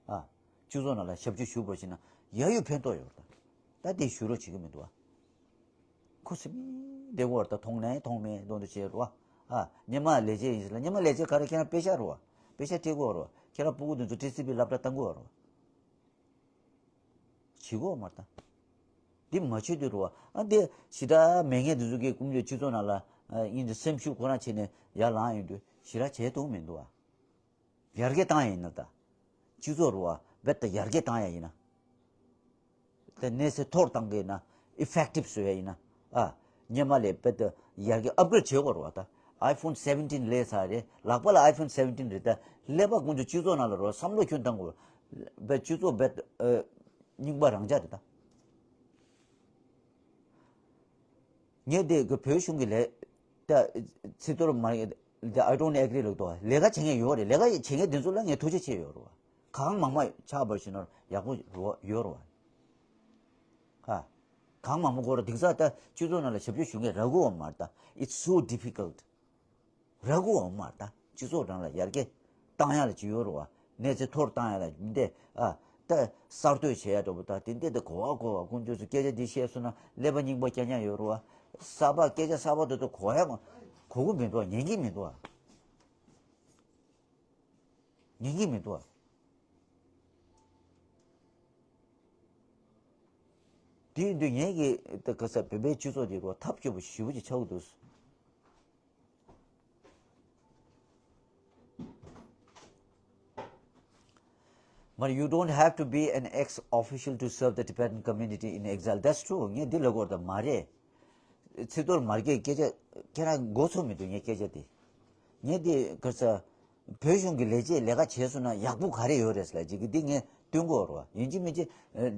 ཨ། སྤྱི་ཚོགས་ནང་ལ་ཞབས་ཕྱི་ཞུ་བར་བྱས་ན་ཡ་ཡོད་ཕན་ཐོགས་ཡོད་རེད་ད། ད་དེ་ཞུ་རོགས་བྱེད་ཀྱི་མི་འདུག་ཨ། ཁུ་སིམ་མེར་བསྡད་ཀྱི་ཡོད་རེད་ད། མཐོང་ནའི་མཐོང་མེད་མདོག་མདོག་བྱས་རེད་བ། ཨ། སྔོན་མ་ལས་བྱེད་ཡིན་ཟེར་ལ། སྔོན་མ་ལས་བྱེད་ག་རེ་ཁྱེད་རང་པེ་ཤག་རེད་བ། པེ་ཤག་སྤྲད་ཀྱི་ཡོད་རེད་བ། ཁྱེད་རང་སྤུ་གུ་དེ་ཚོ་ཊི་སི་ཝི་སློབ་གྲྭ་བཏང་གི་ཡོད་རེད་བ། བྱེད་ཀྱི་ཡོད་མ་རེད་ད། འདི་མ་བྱེད་དུས་རེད་བ། ཨ། འདི་ཞེ་དྲག་མེད་མཁན་དེ་ཚོ་གིས་ཀུན་སྤྱོད་སྤྱི་ཚོགས་ནང་ལ་ཨ་ཡིན་དུས་སེམས་ཤུགས་ཁོ་རང་བྱས་ནས་ཡར་ལངས་ཡོང་དུས་ཞེ་དྲག་བྱེད་ཐུབ་མི་འདུག་ཨ། ཡར་རྒྱས་བཏང་ཡ་ཡིན་ན་ད། སྤྱི་ཚོགས་རུ་བ་རྦད་དེ་ཡར་རྒྱས་བཏང་ཡ་ཡིན་ན། དེ་གནས་ཚད་མཐོར་བཏང་གི་ཡིན་ན། ཨི་ཕེག་ཊིབ་བཟོ་ཡ་ཡིན་ན། ཨ། སྔོན་མ་ལས་རྦད་དེ་ཡར་རྒྱས་ཨབ་གྷི་རེ་ཌི་བྱེད་དགོས་རེད་བ་ད། ཨའི་ཕོན་སེ་བེན་ཊིན་སླེབས་ཚར་རེད། ལག་པ་ལ་ཨའི་ཕོན་སེ་བེན་ཊིན་རེད་ད། ཀླད་པ་ཀུན་སྤྱོད་སྤྱི་ཚོགས་ནང་ལ་རུ་བ་བསམ་བློ་ཁྱོན་བཏང་དགོས། རྦད་སྤྱི་ཚོགས་རྦད་དེ་རྙིང་པ་རང་འཇགས་རེད་ད། ངས་དེ་གི་བོད་གཞུང་གི་ལས་ད་ཚིག་ཐོར་མ་རེད་དེ། I don't agree ལབ་འདུག་ལས་ཀ་བྱེད་མཁན་ཡོད་རེད། ལས་ཀ་བྱེད་མཁན་དེ་ཚོ་ལ་ངས་ཐུགས་རྗེ་ཆེ་ཡོད་རེད་བ། གང་མང་མང་ཆགས་པར་བྱས་ན་ཡག་པོ་ཡོད་རེད་བ། ཧ། གང་མང་མང་དགོས་རེད། དེང་སང་ད་སྤྱི་ཚོགས་ནང་ལ་ཞབས་ཕྱི་ཞུ་མཁན་རག་གི་ཡོད་མ་རེད་ད། It's so difficult. རག་གི་ཡོད་མ་རེད་ད། སྤྱི་ཚོགས་ནང་ལ་ཡར་རྒྱས་བཏང་ཡ་ལ་ཅིག་ཡོད་རེད་བ། གནས་ཚད་མཐོར་བཏང་ཡ་ལ་འདི་ཨ། ད་གསར་གཏོད་བྱེད་ཡ་འདྲ་པོ་ད་དེ་འདྲ་ད་གོ་བ་གོ་བ་ཀུན་སྤྱོད་ཚོ་སྐད་ཆ་འདི་བཤད་སོང་ན་ཀླད་པ་རྙིང་པ་རྐྱང་རྐྱང་ཡོད་རེད་བ། གསར་པ་སྐད་ཆ་གསར་པ་དེ་ཚོ་གོ་ཡ་མ་གོ་གི་མི་འདུག་ཉན་གི་མི་འདུག་ཉན་གི་མི་འདུག་དེ་ཡིན་དུས་ངེད་ཀྱི་ད་ག་ས་བོད་པའི་སྤྱི་ཚོགས་འདི་རུ་ཐབས་སྐྱོ་པོ་ཞེ་པོ་ཅིག་ཆགས་ཀྱི་འདུག You don't have to be an ex-official to serve the Tibetan community in exile. That's true. ངས་འདི་ལབ་དགོས་དོན་མ་རེད། ཚེ་རྡོར་མར་གྱི་སྐད་ཆ་ཁྱེད་རང་མགོ་ཚོད་མི་འདུག་ངའི་སྐད་ཆ་དེ། ངས་འདི་ག་ས་བོད་གཞུང་གི་ལས་བྱེད་ལས་ཀ་བྱས་སོང་ན་ཡག་པོ་ག་རེ་ཡོད་རེད་ལབ་ཅིག་གི་འདི་ངས་སྟོན་དགོས་རེད་བ། ཡིན་གཅིག་མིན་གཅིག་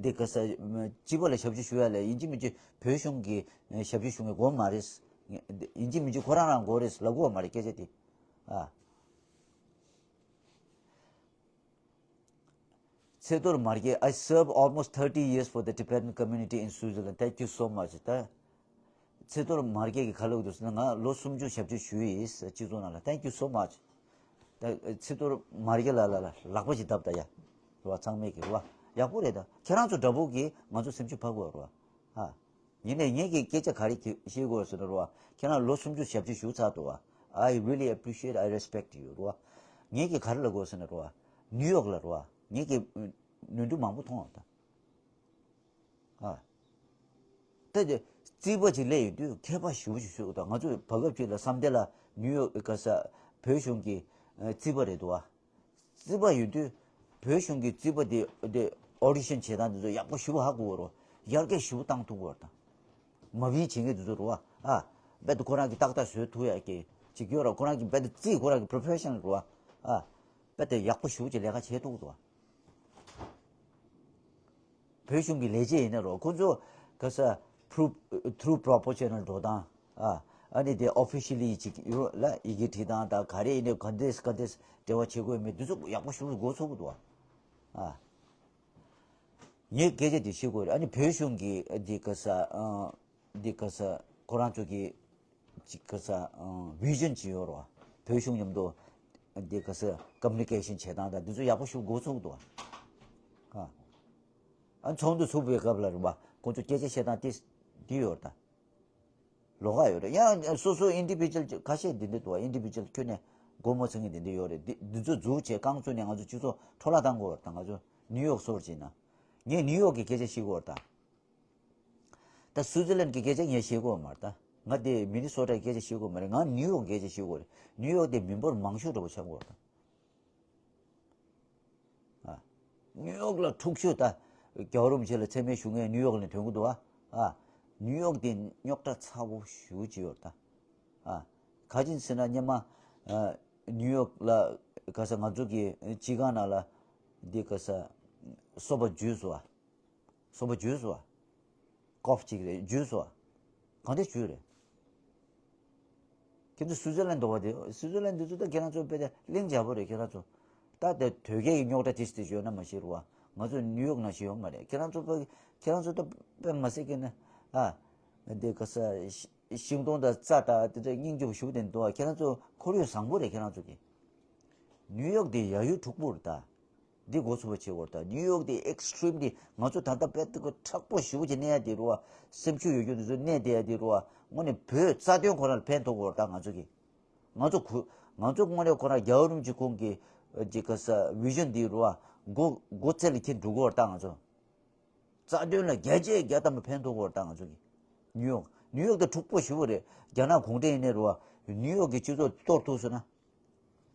འདི་ག་ས་སྤྱི་པ་ལ་ཞབས་ཕྱི་ཞུ་ཡ་ལ་ཡིན་གཅིག་མིན་གཅིག་བོད་གཞུང་གི་ཞབས་ཕྱི་ཞུ་མཁན་དགོས་མ་རེད། ཡིན་གཅིག་མིན་གཅིག་ཁོ་རང་རང་དགོས་རེད་ལབ་དགོས་མ་རེད་སྐད་ཆ་དེ། ཨ། ཚེ་རྡོར་མར་གྱི I serve almost thirty years for the Tibetan community in Switzerland. Thank you so much. ད་ཚེ་རྡོར་མར་གྱི་གི་ཁ་ལོག་ཏུ་ང་ལོ་སུམ་ཅུ་ཞབས་ཕྱི་ཞུས་ཡིན་སྤྱི་ཚོགས་ནང་ལ། Thank you so much. ད་ཚེ་རྡོར་མར་གྱི་ལ་ལ་ལ་ལག་པ་ཞིག་བརྡབ་ད་ཡ། རུ་བ་ཚང་མས་གི་རུ་བ་ཡག་པོ་རེད། ད་ཁྱེད་རང་ཚོ་འདྲ་པོ་གི་ང་ཚོ་སེམས་ཤུགས་འཕར་དགོས་རུ་བ། ཨ། ཡིན་ནའི་ངེད་ཀྱི་སྐད་ཆ་ག་རེ་བཤད་དགོས་ཟེར་ན་རོ། ཁྱེད་རང་ལོ་སུམ་ཅུ་ཞབས་ཕྱི་ཞུ་ཚར་འདུག་བ། I really appreciate, I respect you རོ། ངེད་ཀྱི་ག་རེ་ལབ་དགོས་ཟེར་ན་རོ། ནིའུ་ཡོག་ལ་རོ། ངེད་ཀྱི་ནོར་འཁྲུལ་མང་པོ་མཐོང་བ་དང་། ཨ། ད་དེ་རྩིས་པ་ཅིག་སླེབས་ཡོང་དུས་མཁས་པ་ཞེ་པོ་ཅིག་ཞུ་དང་ང་ཚོས་བར་སྐབས་ཅིག་ལ་བསམ་གཏན་ལ་ནིའུ་ཡོག་ག་ས་བོད་གཞུང་གི་རྩིས་པ་རེད་འདུག་བ། རྩིས་པ་ཡོད་དུས་བོད་གཞུང་གི་རྩིས་པ་དེ་དེ་ཨོ་ཌི་ཤན་བྱེད་སྟངས་དེ་ཚོ་ཡག་པོ་ཞེ་པོ་ཧ་གོ་གི་རོ། ཡར་རྒྱས་ཞེ་པོ་བཏང་ཐུབ་གི་རེད་ད། མ་བིན་བྱེད་མཁན་དེ་ཚོ་རོ། ཨ། རྦད་དེ་ཁོ་རང་གི་ཏག་ཏག་བཟོ་ཐུབ་ཡག་གི་ཅིག་ཡོད་ར། ཁོ་རང་གི་རྦད་དེ་རྩིས་ཁོ་རང་གི་པོ་རོ་ཕེ་ཤ་ནལ་རོ། ཨ། རྦད་དེ་ཡག་པོ་ཞེ་པོ་ཅིག་ལས་ཀ་བྱེད་ཐུབ་གི་རོ། བོད་གཞུང་གི་ལས་བྱེད་ཡིན་ན་རོ། ཁོ་ཚོ་ག་ས་proof through proportional འགྲོ་སྟངས། ཨ། ཨ་ནི་དེ་ཨོ་ཕི་ཤལ་ལི་ཅིག་ཡོད་ལ་ཡི་གེ་བྲིས་སྟངས་དང་ག་རེ་ཡིན་ནའི་ག་འདྲས་ག་འདྲས་འབྲེལ་བ་བྱེད་དགོས་མེད་དེ་ཚོ་ཡག་པོ་ཞེ་པོ་གོ་ཚོད་གི་འདུག་བ། ཨ། ངས་སྐད་ཆ་དེ་བཤད་དགོས་རེད། ཨ་ནི་བོད་གཞུང་གི་འདི་ག་ས་ཨ། འདི་ག་ས་ཁོ་རང་ཚོ་གི་ཅིག་ག་ས་ཨ། བི་ཞན་ཅིག་ཡོད་རེད་བ། བོད་གཞུང་མཉམ་དུ་འདི་ག་ས་ཀོ་མུ་ནི་ཀེ་ཤན་བྱེད་སྟངས་དང་འདི་ཚོ་ཡག་པོ་ཞེ་པོ་གོ་ཚོད་གི་འདུག་བ། ཨ། ཨ་ཚོགས་འདུ་ཚུགས་པའི་སྐབས་ལ་རེད་བ། ཁོ་ཚོ་སྐད་ཆ་བཤད་སྟངས་དེ་འདི་ཡོད་རེད་ད། ལོགས་ཀ་ཡོད་རེད། ཡང་སོ་སོ་ཨིན་ཌི་བི་ཇུ་ཨལ་ཁ་ཤས་འདི་འདྲ་འདུག་བ། ཨིན་ཌི་བི་ཇུ་ཨལ་ཁྱོན་ནས་མགོ་མ་ཚོས་མཁན་འདི་འདྲ་ཡོད་རེད། འདི་འདི་ཚོ་འཛུགས་བྱས་རྐང་བཙུགས་ནས་ང་ཚོ་སྤྱི་ཚོགས་འཕྲོ་བརླག་བཏང་དགོས་རེད་ད། ང་ཚོ་ནིའུ་ཡོག་སོར་བྱས་ན། ངས་ནིའུ་ཡོག་གི་སྐད་ཆ་བཤད་དགོས་རེད་ད། ད་སུའུ་ཙི་ལན་གྱི་སྐད་ཆ་ངས་བཤད་དགོས་མ་རེད་ད། ང་དེ་མི་ནི་སོ་ཊའི་སྐད་ཆ་བཤད་དགོས་མ་རེད། ང་ནིའུ་ཡོག་སྐད་ཆ་བཤད་དགོས་རེད། ནིའུ་ཡོག་དེ་མི་འབོར་མང་ཤོས་འདྲ་པོ་ཆགས་དགོས་རེད་ད། ཨ། ནིའུ་ཡོག་ལ་འཁྲུག་ཤོས་ད། རྒྱལ་བ་རིན་པོ་ཆེ་ལ་མཚན་སྨད་ཞུ་མཁན་ནིའུ་ཡོག་ལ་ཐོན་གི་འདུག་ཨ། ཨ། ནིའུ་ཡོག་དེ་རྙོག་དྲ་ཚ་པོ་ཞེ་པོ་ཅིག་ཡོད་ད། ཨ། ག་ཅི་ཟེར་ན་སྔོན་མ། ཨ། ནིའུ་ཡོག་ལ་ག་ས་ང་ཚོ་གི་སྤྱི་ཁང་ནང་ལ་འདི་ག་ས་སོ་པ་འཇུས་སོང་ཨ། སོ་པ་འཇུས་སོང་ཨ། ཀོབ་གཅིག་རེད་འཇུས་སོང་ཨ། གང་འདྲ་འཇུས་རེད། ཁྱེད་ཚོ་སུའུ་ཙི་ལན་འདྲ་པོ་དེ། སུའུ་ཙི་ལན་འདི་ཚོ་ད་ཁྱེད་རང་ཚོ་དཔེ་དེ་གླིང་རྒྱལ་པོ་རེད་ཁྱེད་རང་ཚོ། ད་དེ་དོལ་རྒྱལ་གྱི་རྙོག་དྲ་ཏིས་ཏིས་ཡོད་ན་མ་ཤེས་རུ་བ། ང་ཚོ་ནིའུ་ཡོག་ནང་བཞིན་ཡོད་མ་རེད། ཁྱེད་རང་ཚོ་དཔེ་ཁྱེད་རང་ཚོ་ད་དཔེ་མ་སྲིད་ཀྱི་ན། ཨ། འདི་ག་ས་ཤིང་སྡོང་དང་རྩྭ་དང་དེ་འདྲ་སྙིང་རྗེ་པོ་ཞུ་དེ་འདུག་ཨ། ཁྱེད་རང་ཚོ་ཁོར་ཡུག་བཟང་པོ་རེད་ཁྱེད་རང་ཚོ་གི། ནིའུ་ཡོག་དེ་ཡ་ཡུལ་འཁྲུག་པོ་རེད་ད། འདི་མགོ་ཚོས་པ་བྱེད་དགོས་རེད་ད། ནིའུ་ཡོག་དེ་ཨེག་སི་ཊི་རིམ་དེ་ང་ཚོ་ད་ལྟ་དཔེ་དེ་ག་མཁྲེགས་པོ་ཞེ་པོ་ཅིག་གནས་ཡ་དེ་རུ་བ། སེམས་ཤུགས་ཡོད་རྒྱུ་དེ་ཚོ་གནས་བསྡད་ཡ་དེ་རུ་བ། དངོས་གནས་བོད་རྩ་དོན་ཁོ་རང་ལ་ཕན་ཐོགས་དགོས་རེད་ད་ང་ཚོ་གི། ང་ཚོ་གུ་ང་ཚོ་དངོས་གནས་ཁོ་རང་རྒྱལ་བ་རིན་པོ་ཆེ་ཁོང་གི་ཅིག་ག་ས་བི་ཞན་དེ་རུ་བ། མགོ་མགོ་ཚད་ལ་འཁྱེར་འགྲོ་དགོས་རེད་ད་ང་ཚོ། རྩ་དོན་ལ་རྒྱ་ཆེ་རྒྱ་དམ་པ་ཕན་ཐོགས་ཀྱི་ཡོད་རེད་ད་ང་ཚོ་གི། ནིའུ་ཡོག་ནིའུ་ཡོག་དེ་འཁྲུག་པོ་ཞེ་པོ་རེད། རྒྱ་ནག་གུང་ཁྲན་ཡིན་ནའི་རེད་བ། ནིའུ་ཡོག་གི་སྤྱི་ཚོགས་གཏོར་ཐུབ་སོང་ན།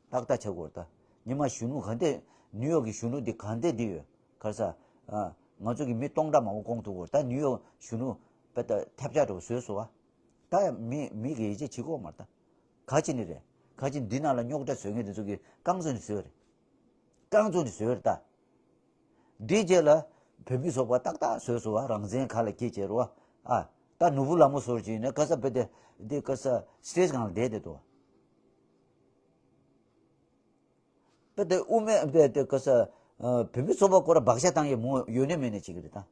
ཏག་ཏག་ཆགས་ཀྱི་ཡོད་རེད་ད། ཉི་མ་གཞོན་ནུ་ག་འདྲས་ནིའུ་ཡོག་གི་གཞོན་ནུ་འདི་ག་འདྲས་འདི་ཡོད་ག་ས། ང་ཚོ་གི་མི་སྟོང་ཕྲག་མང་པོ་བཀོང་ཐུབ་ཀྱི་ཡོད་རེད་ད། ནིའུ་ཡོག་གཞོན་ནུ་དཔེ་ད་ཐབས་ཆག་འདྲ་པོ་བཟོས་སོང་བ། ད་ཡང་མི་མི་གི་ཡིད་ཆེས་བྱེད་ཀྱི་ཡོད་མ་རེད་ད། ག་ཅི་ནི་རེད། ག་ཅི་འདི་ནང་ལ་རྙོག་དྲ་བཟོ་མཁན་འདི་ཚོ་གི་རྐང་བཙུགས་ནས་བཟོས་རེད། རྐང་བཙུགས་ནས་བཟོས་རེད་ད། འདིའི་རྗེས་ལ་བོད་མི་ཚོགས་པ་ཏག་ཏག་བཟོས་སོང་བ། རང་བཙན་ག་ལ་སྐྱེས་བྱས་རོ། ཨ། ད་ནོར་བུ་ལྷ་མོ་ཟེར་གྱི་ཡིན་ན་ག་ས་བོད་དེ་འདི་ག་ས་སི་ཊེ་ཇི་སྒང་ལ་བསྡད་བསྡད་འདུག་བོད་དེ་དབུ་མའི་བོད་དེ་ག་ས་བོད་མི་ཚོགས་པ་ཁོ་ར་བག་ཆགས་བཏང་ཡས་མོ་ཡོད་ནས་མེད་ནས་བྱེད་ཀྱི་རེད་ད།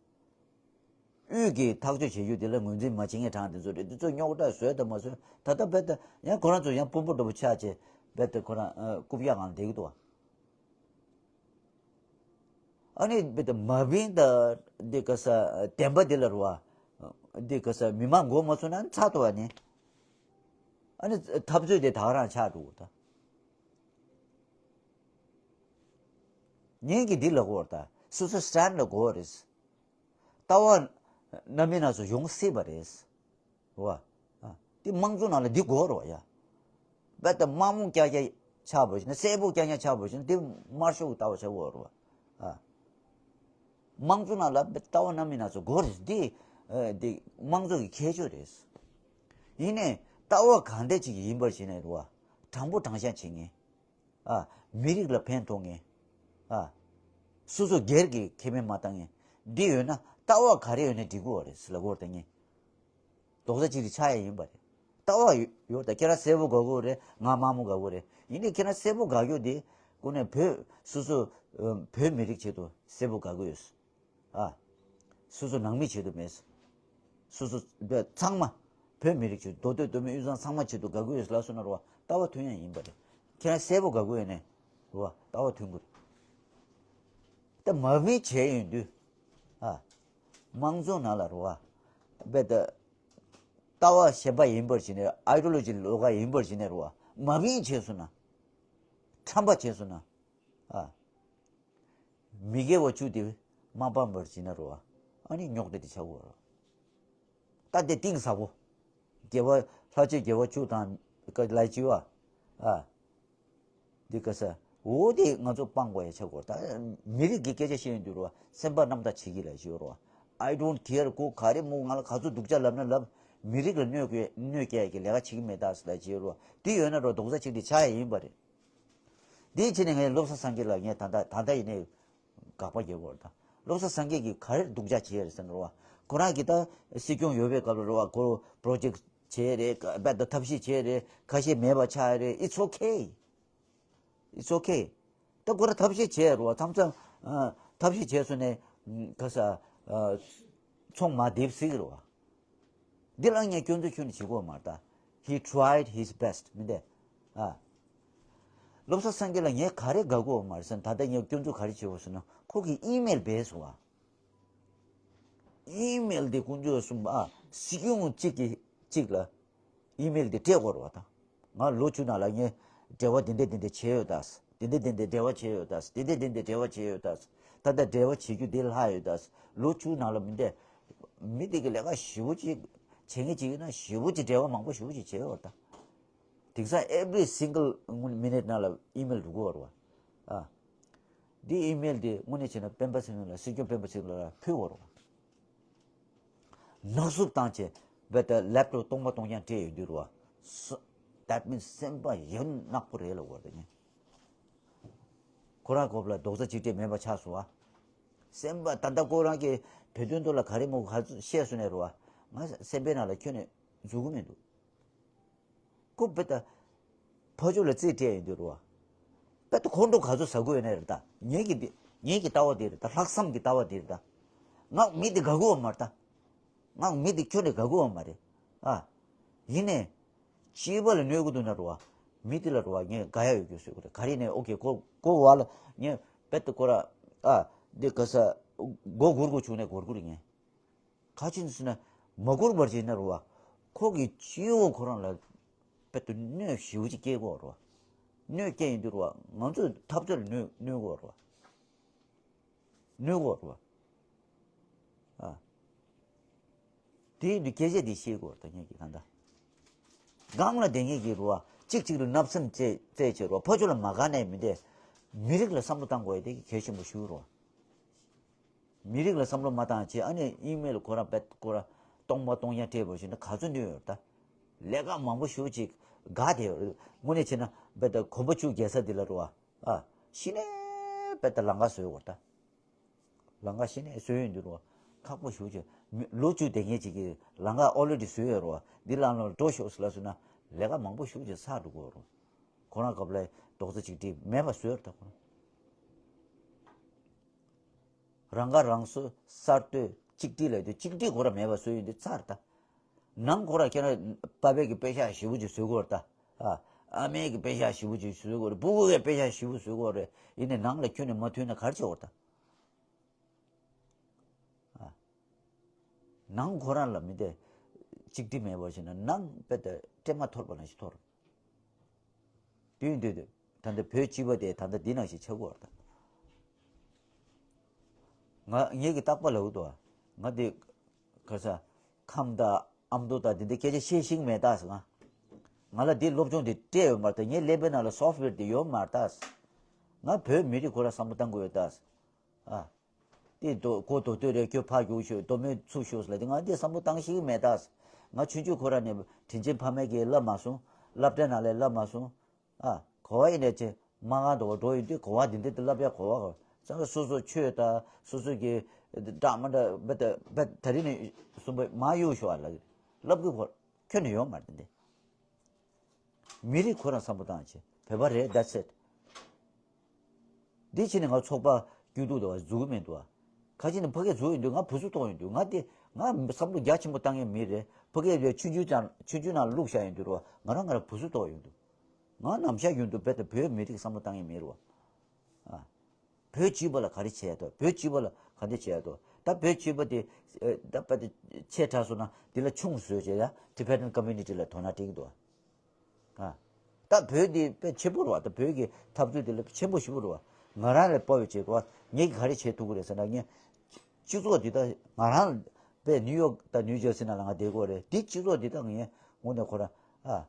དབུས་ཀྱི་ཐག་གཅོད་བྱེད་རྒྱུ་དེ་ལ་ངོས་འཛིན་མ་བྱེད་མཁན་གྲངས་དེ་ཚོ་རེད། དེ་ཚོ་རྙོག་དྲ་བཟོས་དང་མ་བཟོས་ད་ལྟ་བོད་དེ་ཡང་ཁོ་རང་ཚོ་ཡང་དཔོན་པོ་འདྲ་པོ་ཆགས་བྱས་བོད་དེ་ཁོ་རང་རྐུབ་བཀྱག་སྒང་ལ་བསྡད་ཀྱི་འདུག་བ། ཨ་ནི་བི་ཏ་མ་བིན་ད་འདི་ག་ས་བདེན་པ་འདི་ལ་རུ་བ། འདི་ག་ས་མི་མང་མགོ་མ་ཚོས་ན་ཚར་ཐུབ་བ་ནི། ཨ་ནི་འཐབ་རྩོད་དེ་ད་ག་རང་ཆགས་འགྲོ་གི་ད། ངས་ཀྱི་འདི་ལ་གོ་བར་ད་སོ་སོ་སི་ཊེན་ཌི་ལ་གོ་བ་རེད། ལྟ་བ་རྣམ་སྨིན་སྣ་ཚོགས་ཡོང་སྲིད་པ་རེད། རོ། ཨ། དེ་དམངས་གཙོ་ནང་ལ་འདི་དགོས་རོ་ཡ། རྦད་དེ་དམར་མོ་རྐྱང་རྐྱང་ཆགས་པ་ཞིག་ན་སེར་པོ་རྐྱང་རྐྱང་ཆགས་པ་ཞིག་ན་དེ་དམར་ཤོག་གི་ལྟ་བ་ཆགས་དགོས་རོ། ཨ། དམངས་གཙོ་ནང་ལ་ལྟ་བ་སྣ་མིན་སྣ་ཚོགས་དགོས་རེད། འདི་འདི་དམངས་གཙོ་གི་ཁྱད་ཆོས་རེད། ཡིན་ནའི་ལྟ་བ་གང་འདྲ་ཅིག་ཡིན་པར་བྱས་ནས་རེད་བ། དྲང་པོ་དྲང་བཞག་བྱེད་མཁན། ཨ། མི་རིགས་ལ་ཕན་ཐོགས་མཁན། ཨ། སོ་སོ་སྒེར་གྱི་ཁེ་ཕན་མ་བཏང་མཁན། འདི་ཡོད་ན་ལྟ་བ་ག་རེ་ཡོད་ན་འགྲིག་གི་རེད་ཟེར་ལབ་དགོས་རེད་ད་ངས། རྡོག་རྩ་གཅིག་སྒྲིལ་ཆགས་ཡ་ཡིན་པ་རེད། ལྟ་བ་ཡོད་ཡོད་ད། ཁྱེད་རང་གསལ་པོ་དགའ་གི་རེད། ང་དམར་མོ་དགའ་གི་རེད། ཡིན་ནའི་ཁྱེད་རང་གསལ་པོ་དགའ་རྒྱུ་དེ་ཁོ་ནས་བོད་སོ་སོ་བོད་མི་རིགས་ཆེད་དུ་གསལ་པོ་དགའ་གི་ཡོད། ཨ། སོ་སོ་ནང་མི་ཆེད་དུ་མེད། སོ་སོ་ཚང་མ་བོད་མི་རིགས་ཆེད་དུ། མདོ་སྟོད་མདོ་སྨད་དབུས་གཙང་ཚང་མ་ཆེད་དུ་དགའ་གི་ཡོད་ལབ་སོང་ན་རེད་བ། ལྟ་བ་མཐུན་ཡ་ཡིན་པ་རེད། ཁྱེད་རང་གསལ་པོ་དགའ་གི་ཡོད་ནས་རེད་བ། ལྟ་བ་མཐུན་གི་རེད། ད་མ་བི་བྱས་ཡོང་དུས། ཨ། དམངས་གཙོ་ནང་ལ་རེད་བ། རྦད་དེ་ལྟ་བ་གཞན་པ་ཡིན་པར་བྱས་ནས། ཨའི་ཌི་ཡོ་ལོ་ཇི་ལོགས་ཀ་ཡིན་པར་བྱས་ནས་རེད་བ། མ་བི་བྱས་སོང་ན། ཁྲམ་པ་བྱས་སོང་ན། ཨ། མི་དགེ་བ་བཅུ་དེ་མ་སྤངས་པར་བྱས་ན་རེད་བ། ཨ་ནི་རྙོག་དྲ་དེ་ཆགས་ཀྱི་ཡོད་རེད། ད་དེ་གཏིང་ཟབ་པོ། དགེ་བ་ལྷག་བཅས་དགེ་བ་བཅུ་དང་ལ་བཅུ་བ། ཨ། འདི་ག་ས། འོ་དེ་ང་ཚོ་སྤང་དགོས་ཡ་ཆགས་ཀྱི་ཡོད་རེད། ད་མི་རིགས་ཀྱི་སྐད་ཆ་བཤད་ཡོང་དུས་རེད་བ། སེམས་པ་རྣམ་དག་བྱེད་ཀྱི་ལབ་ཀྱི་ཡོད་རེད་བ། I don't care ཁོ་ག་རེ་མོ་ང་ལ་ག་ཚོད་སྡུག་ཅག་ལབ་ན་ལབ། མི་རིགས་ལ་གནོད་སྐྱེལ་གནོད་སྐྱེལ་ཡ་གི་ལས་ཀ་བྱེད་ཀྱི་མེད་ད་ཟེར་ལབ་ཀྱི་ཡོད་རེད་བ། དེ་ཡོད་ན་རེད་བ། རྡོག་རྩ་གཅིག་སྒྲིལ་ཆགས་ཡ་ཡིན་པ་རེད། དེའི་ཕྱིར་ནས་ངས་བློ་བཟང་སངས་རྒྱས་ལ་ངས་ད་ལྟ་ད་ལྟ་ཡིན་ནའི་དགག་པ་རྒྱག་གི་ཡོད་རེད་ད། བློ་བཟང་སངས་རྒྱས་ཀྱིས་ག་རེ་སྡུག་ཅག་བྱས་རེད་ཟེར་ན་རེད་བ། ཁོ་རང་གིས་ད་སྲིད་སྐྱོང་ཡོད་པའི་སྐབས་ལ་རེད་བ། ཁོ་པོ་རོ་ཇེག་བྱས་རེད། རྦད་དེ་ཐབས་ཤེས་བྱས་རེད། ཁ་ཤས་མེད་པ་ཆགས་རེད། It's okay. It's okay. ད་ཁོ་རང་ཐབས་ཤེས་བྱས་རེད་བ། མཚམས་མཚམས་ཨ་ཐབས་ཤེས་བྱས་སོང་ནས་ཨ་ག་ས་ཨ་ཚོང་མ་བསྡེབས་སྲིད་རེད་བ། འདི་ལ་ངས་སྐྱོན་འཛུགས་ཁྱོན་ནས་བྱེད་ཀྱི་ཡོད་མ་རེད་ད། He tried his best མི་འདུག་ཨ། བློ་བཟང་སངས་རྒྱས་ལ་ངས་ག་རེ་དགའ་གི་ཡོད་མ་རེད་ཟེར་ན། ད་ལྟ་ངས་སྐྱོན་འཛུགས་ག་རེ་བྱེད་དགོས་ཟེར་ན། ཁོ་གིས་ཨི་མེལ་སྦས་སོང་བ། ཨི་མེལ་དེ་དཀོན་མཆོག་གསུམ་ཨ། སྲིད་སྐྱོང་གཅིག་གིས་གཅིག་ལ་ཨི་མེལ་དེ་སྤྲད་དགོས་རེད་བ་ད། ང་ལོ་བཅུ་ནང་ལ་ངས་འབྲེལ་བ་འདི་འདྲ་འདི་འདྲ་བྱས་ཡོད་ད། འདི་འདྲ་འདི་འདྲ་འབྲེལ་བ་བྱས་ཡོད་ད། འདི་འདྲ་འདི་འདྲ་འབྲེལ་བ་བྱས་ཡོད་ད། ད་ལྟ་འབྲེལ་བ་བྱེད་རྒྱུ་འདི་ལྷག་ཡོད་ད། ལོ་བཅུ་ནང་ལ་མི་འདྲ། མི་དེ་གི་ལས་ཀ་ཞེ་པོ་ཅིག་བྱེད་མཁན་ཅིག་ཡིན་ན་ཞེ་པོ་ཅིག་འབྲེལ་བ་མང་པོ་ཞེ་པོ་ཅིག་བྱས་ཡོད་ད། དེང་སང་every single minute ནང་ལ་ཨི་མེལ་འགྲོ་གི་ཡོད་རེད་བ། ཨ། འདི་ཨི་མེལ་འདི་དངོས་གནས་བྱས་ན་སྤེན་པ་ཚེ་རིང་ལ། སྲིད་སྐྱོང་སྤེན་པ་ཚེ་རིང་ལ་ཕུལ་དགོས་རེད་བ། ནག་བསུབ་བཏང་བྱས་རྦད་དེ་ལེབ་ཊོབ་སྟོང་པ་སྟོང་རྐྱང་སྤྲད་ཡོང་དུས་རེད་བ། ས- That means སེམས་པ་ཡང་ནག་པོ་རེད་ལབ་དགོས་རེད་ངས། ཁོ་རང་གོ་ལ་རྡོག་རྩ་གཅིག་སྒྲིལ་མེད་པ་ཆགས་སོང་བ། སེམས་པ་ད་ལྟ་ཁོ་རང་གིས་བོད་དོན་ཐོག་ལ་ག་རེ་མོ་ག་ཚོད་བཤད་སོང་ནས་རེད་བ། ང་སེམས་པའི་ནང་ལ་ཁྱོན་ནས་འཛུལ་གི་མི་འདུག་ཁོ་རྦད་དེ་ཕར་ཕྱོགས་ལ་རྩིས་སྤྲད་ཡོང་དུས་རེད་བ། རྦད་དེ་ཁོང་ཁྲོ་ག་ཚོད་ཟ་གི་ཡོད་ནའི་རེད་ད། ངེད་ཀྱི་འདི་ངེད་ཀྱི་ལྟ་བ་འདི་རེད་ད། ལྷག་བསམ་གྱི་ལྟ་བ་འདི་རེད་ད། ང་མི་འདི་དགའ་གི་ཡོད་མ་རེད་ད། ང་མི་འདི་ཁྱོན་ནས་དགའ་གི་ཡོད་མ་རེད། ཨ། ཡིན་ནའི་སྐྱེས་པ་ལ་གནོད་གི་འདུག་ན་རེད་བ། མི་འདི་ལ་རེད་བ་ངས་དགའ་ཡ་ཡོད་རྒྱུ་བཟོས་གི་རེད། ག་རེ་ནས་ཨོ་ཁེ་ཁོ་ཁོ་བ་ལ་ངས་རྦད་དེ་ཁོ་ར། ཨ། འདི་ག་ས་མགོ་སྒུར་དགོས་བྱུང་ནས་སྒུར་གི་རེད་ངས། ག་ཅི་ཟེར་ན་མ་སྒུར་བར་བྱས་ན་རེད་བ། ཁོ་གི་སྤྱི་བོ་ཁོ་རང་ལ་རྦད་དེ་གནོད་ཞེ་པོ་ཅིག་སྐྱེལ་གི་ཡོད་རེད་བ། གནོད་སྐྱེལ་ཡོང་དུས་རེད་བ། ང་ཚོའི་འཐབ་རྩོད་ལ་གནོད་གནོད་གི་ཡོད་རེད་བ། གནོད་གི་ཡོད་རེད་བ། ཨ། དེ་ཡིན་དུས་སྐད་ཆ་འདི་བཤད་དགོས་རེད་ད་ངེད་ཀྱིས་ད་ལྟ། སྒང་ལ་བསྡད་མཁན་གྱི་རེད་བ། གཅིག་གཅིག་ལ་བརྣབ་སེམས་བྱས་བྱས་བྱས་རེད་བ། ཕར་ཕྱོགས་ལ་མ་དགའ་ནས་མི་འདས། མི་རིགས་ལ་བསམ་བློ་བཏང་དགོས་ཡ་དེ་གལ་ཆེན་པོ་ཞིག་རེད་བ། མི་རིགས་ལ་བསམ་བློ་མ་བཏང་བྱས་ཨ་ནི་ཨི་མེལ་ཁོ་རང་རྦད་ཁོ་རང་སྟོང་པ་སྟོང་རྐྱང་སྤྲད་པ་ཞིག་ན་ག་ཚོད་གནོད་ཡོད་རེད་ད། ལས་ཀ་མང་པོ་ཞེ་པོ་ཅིག་འགག་བསྡད་ཡོད་རེད། དངོས་གནས་བྱས་ན་རྦད་དེ་གོམ་པ་བཅུ་རྒྱལ་ས་འདི་ལ་རེད་བ། ཨ། གཞི་ནས་རྦད་དེ་ལམ་ཁ་བཟོས་ཡོད་རེད་ད། ལམ་ཁ་གཞི་ནས་བཟོས་ཡོང་དུས་རེད་བ། ཁག་པོ་ཞེ་པོ་ཅིག་མི་ལོ་བཅུ་དེ་ངེད་ཅིག་གིས་ལམ་ཁ་ཨོ་ལེ་ཌི་བཟོས་ཡོད་རེད་བ། འདི་ལམ་ལ་འགྲོ་ཤོག་ཟེར་ལབ་སོང་ན་ལས་ཀ་མང་པོ་ཞེ་པོ་ཅིག་ཚར་འགྲོ་གི་ཡོད་རེད། ཁོ་རང་སྐབས་ལ་རྡོག་རྩ་གཅིག་སྒྲིལ་མེད་པ་བཟོས་ཡོད་རེད་ད་ཁོ་རང་། རང་ཁ་རང་གསོ་གསར་གཏོད་གཅིག་སྒྲིལ་ལབ་དུས་གཅིག་སྒྲིལ་ཁོ་རང་མེད་པ་བཟོས་ཡོང་དུས་ཚར་ད། ནང་ཁོ་རང་ཁྱེད་རང་པ་ཕའི་གི་པེ་ཤག་ཞེ་པོ་ཅིག་བཟོས་གི་ཡོད་རེད་ད། ཨ། ཨ་མའི་གི་པེ་ཤག་ཞེ་པོ་ཅིག་བཟོས་གི་ཡོད་རེད། ཕྲུ་གུ་གི་པེ་ཤག་ཞེ་པོ་བཟོས་གི་ཡོད་རེད། ཡིན་ནའི་ནང་ལ་ཁྱོན་ནས་མ་མཐུན་ན་ག་རེ་བྱེད་དགོས་རེད་ད། ཨ། ནང་ཁོ་རང་ལ་མི་དེ་གཅིག་སྒྲིལ་མེད་པར་བྱས་ན་ནང་དཔེ་དེ་སྲན་མ་འཐོར་བ་ནང་བཞིན་འཐོར། དུས་འདི་དུས་ད་ལྟ་བོད་སྤྱི་པ་དེ་ད་ལྟ་འདི་ནང་བཞིན་ཆགས་ཀྱི་ཡོད་རེད་ད། ང་ངེད་ཀྱི་རྟག་པར་ལབ་ཀྱི་འདུག་ང་འདི་ག་ས་ཁམས་དང་ཨ་མདོ་དང་འདི་འདྲའི་སྐད་ཆ་བཤད་ཤེས་ཀྱི་མེད་ད་ཟེར། ང་ང་ལ་འདི་སློབ་སྦྱོང་འདི་སྤྲད་ཡོད་མ་རེད་ད། ངའི་ཀླད་པའི་ནང་ལ་སོབ་ཝེར་འདི་ཡོད་མ་རེད་ད། ང་བོད་མི་རིགས་ཁོ་རང་བསམ་བློ་གཏང་དགོས་ཡོད་ད། ཨ། དེ་རྡོ་མགོ་རྡོ་སྟོད་རེད། ཁྱོད་ཕར་རྒྱུགས་ཤོག་རྡོ་སྨད་ཚུར་ཤོག་ཟེར་ལབ་དེ། ང་དེ་བསམ་བློ་བཏང་ཤེས་ཀྱི་མེད་ད། ང་ཆུང་ཆུང་ཁོ་རང་ནས་དྲིན་ཆེན་ཕ་མས་ཀྱིས་བསླབ་མ་སོང་། སློབ་གྲྭ་ནང་ལས་བསླབ་མ་སོང་། ཨ། གོ་བ་ཡིན་ནས་ཆེ། མ་གང་དུ་འགྲོ་ཡོང་དུས་གོ་བ་འདི་འདྲ་དེ་བསླབ་ཡ་གོ་བ་གོ། ཙང་སོ་སོ་ཆོས་དང་སོ་སོ་གི་འདྲ་མི་འདྲ་བ་དང་བ་ད་རིང་ནས་གསུམ་པ་མ་གཡུག་ཤོག་ཨ་ལབ་ལབ་གི་གོ། ཁྱོན་ནས་ཡོད་མ་རེད་འདི། མི་རིགས་ཁོ་རང་བསམ་བློ་བཏང་བྱས་བོད་པ་རེད། That's it། འདི་ཕྱིན་ནས་ང་ཚོགས་པ་བསྐྱུར་འདུག་དང་འཛུགས་མི་འདུག་ཨ། ཁ་ཅིག་ནི་ཕ་གིར་འཛུགས་ཡོང་དུས་ང་བུ་ཚུགས་གཏོང་ཡོང་དུས། ང་དེ་ང་བསམ་བློ་རྒྱ་ཆེན་པོ་བཏང་མཁན་མི་རེད། ཕ་གིར་ཆུང་ཆུང་ཙང་ཆུང་ཆུང་ནང་བླུགས་བཞག་ཡོང་དུས་རོ། ང་རང་ང་རང་བུ་ཚུགས་གཏོང་ཡོང་དུས། ང་ནམ་ཞག་ཡོང་དུས་རྦད་དེ་བོད་མི་རིགས་བསམ་བློ་བཏང་མཁན་མི་རེད་བ། ཨ། བོད་སྤྱི་པ་ལ་ག་རེ་བྱས་ཡ་འདུག་བོད་སྤྱི་པ་ལ་ག་འདྲ་བྱས་ཡ་འདུག་ད་བོད་སྤྱི་པ་དེ་ཨ་ད་བོད་དེ་ཆེ་དྲགས་སོང་ན་དེ་ལ་ཆུང་བཟོས་བྱས་ཡ་dependent community ལ་དོ་སྣང་སྤྲད་ཀྱི་འདུག་བ། ཨ། ད་བོད་འདི་དཔེ་ཆེན་པོ་རེད་བ། ད་བོད་ཀྱི་འཐབ་རྩོད་འདི་ལ་ཆེན་པོ་ཞེ་པོ་རེད་བ། ང་རང་ལ་དཔའ་བའི་ཆེད་དུ་བ་ངས་ཀྱིས་ག་རེ་བྱེད་ཐུབ་ཀྱི་རེད་ཟེར་ན། ངས་སྤྱི་ཚོགས་འདི་ད་ང་རང་དཔེ་ནིའུ་ཡོག་དང་ནིའུ་ཇར་སི་ནང་ལ་ང་བསྡད་ཀྱི་ཡོད་རེད། འདི་སྤྱི་ཚོགས་འདི་ད་ངས་དངོས་གནས་ཁོ་ར་ཨ་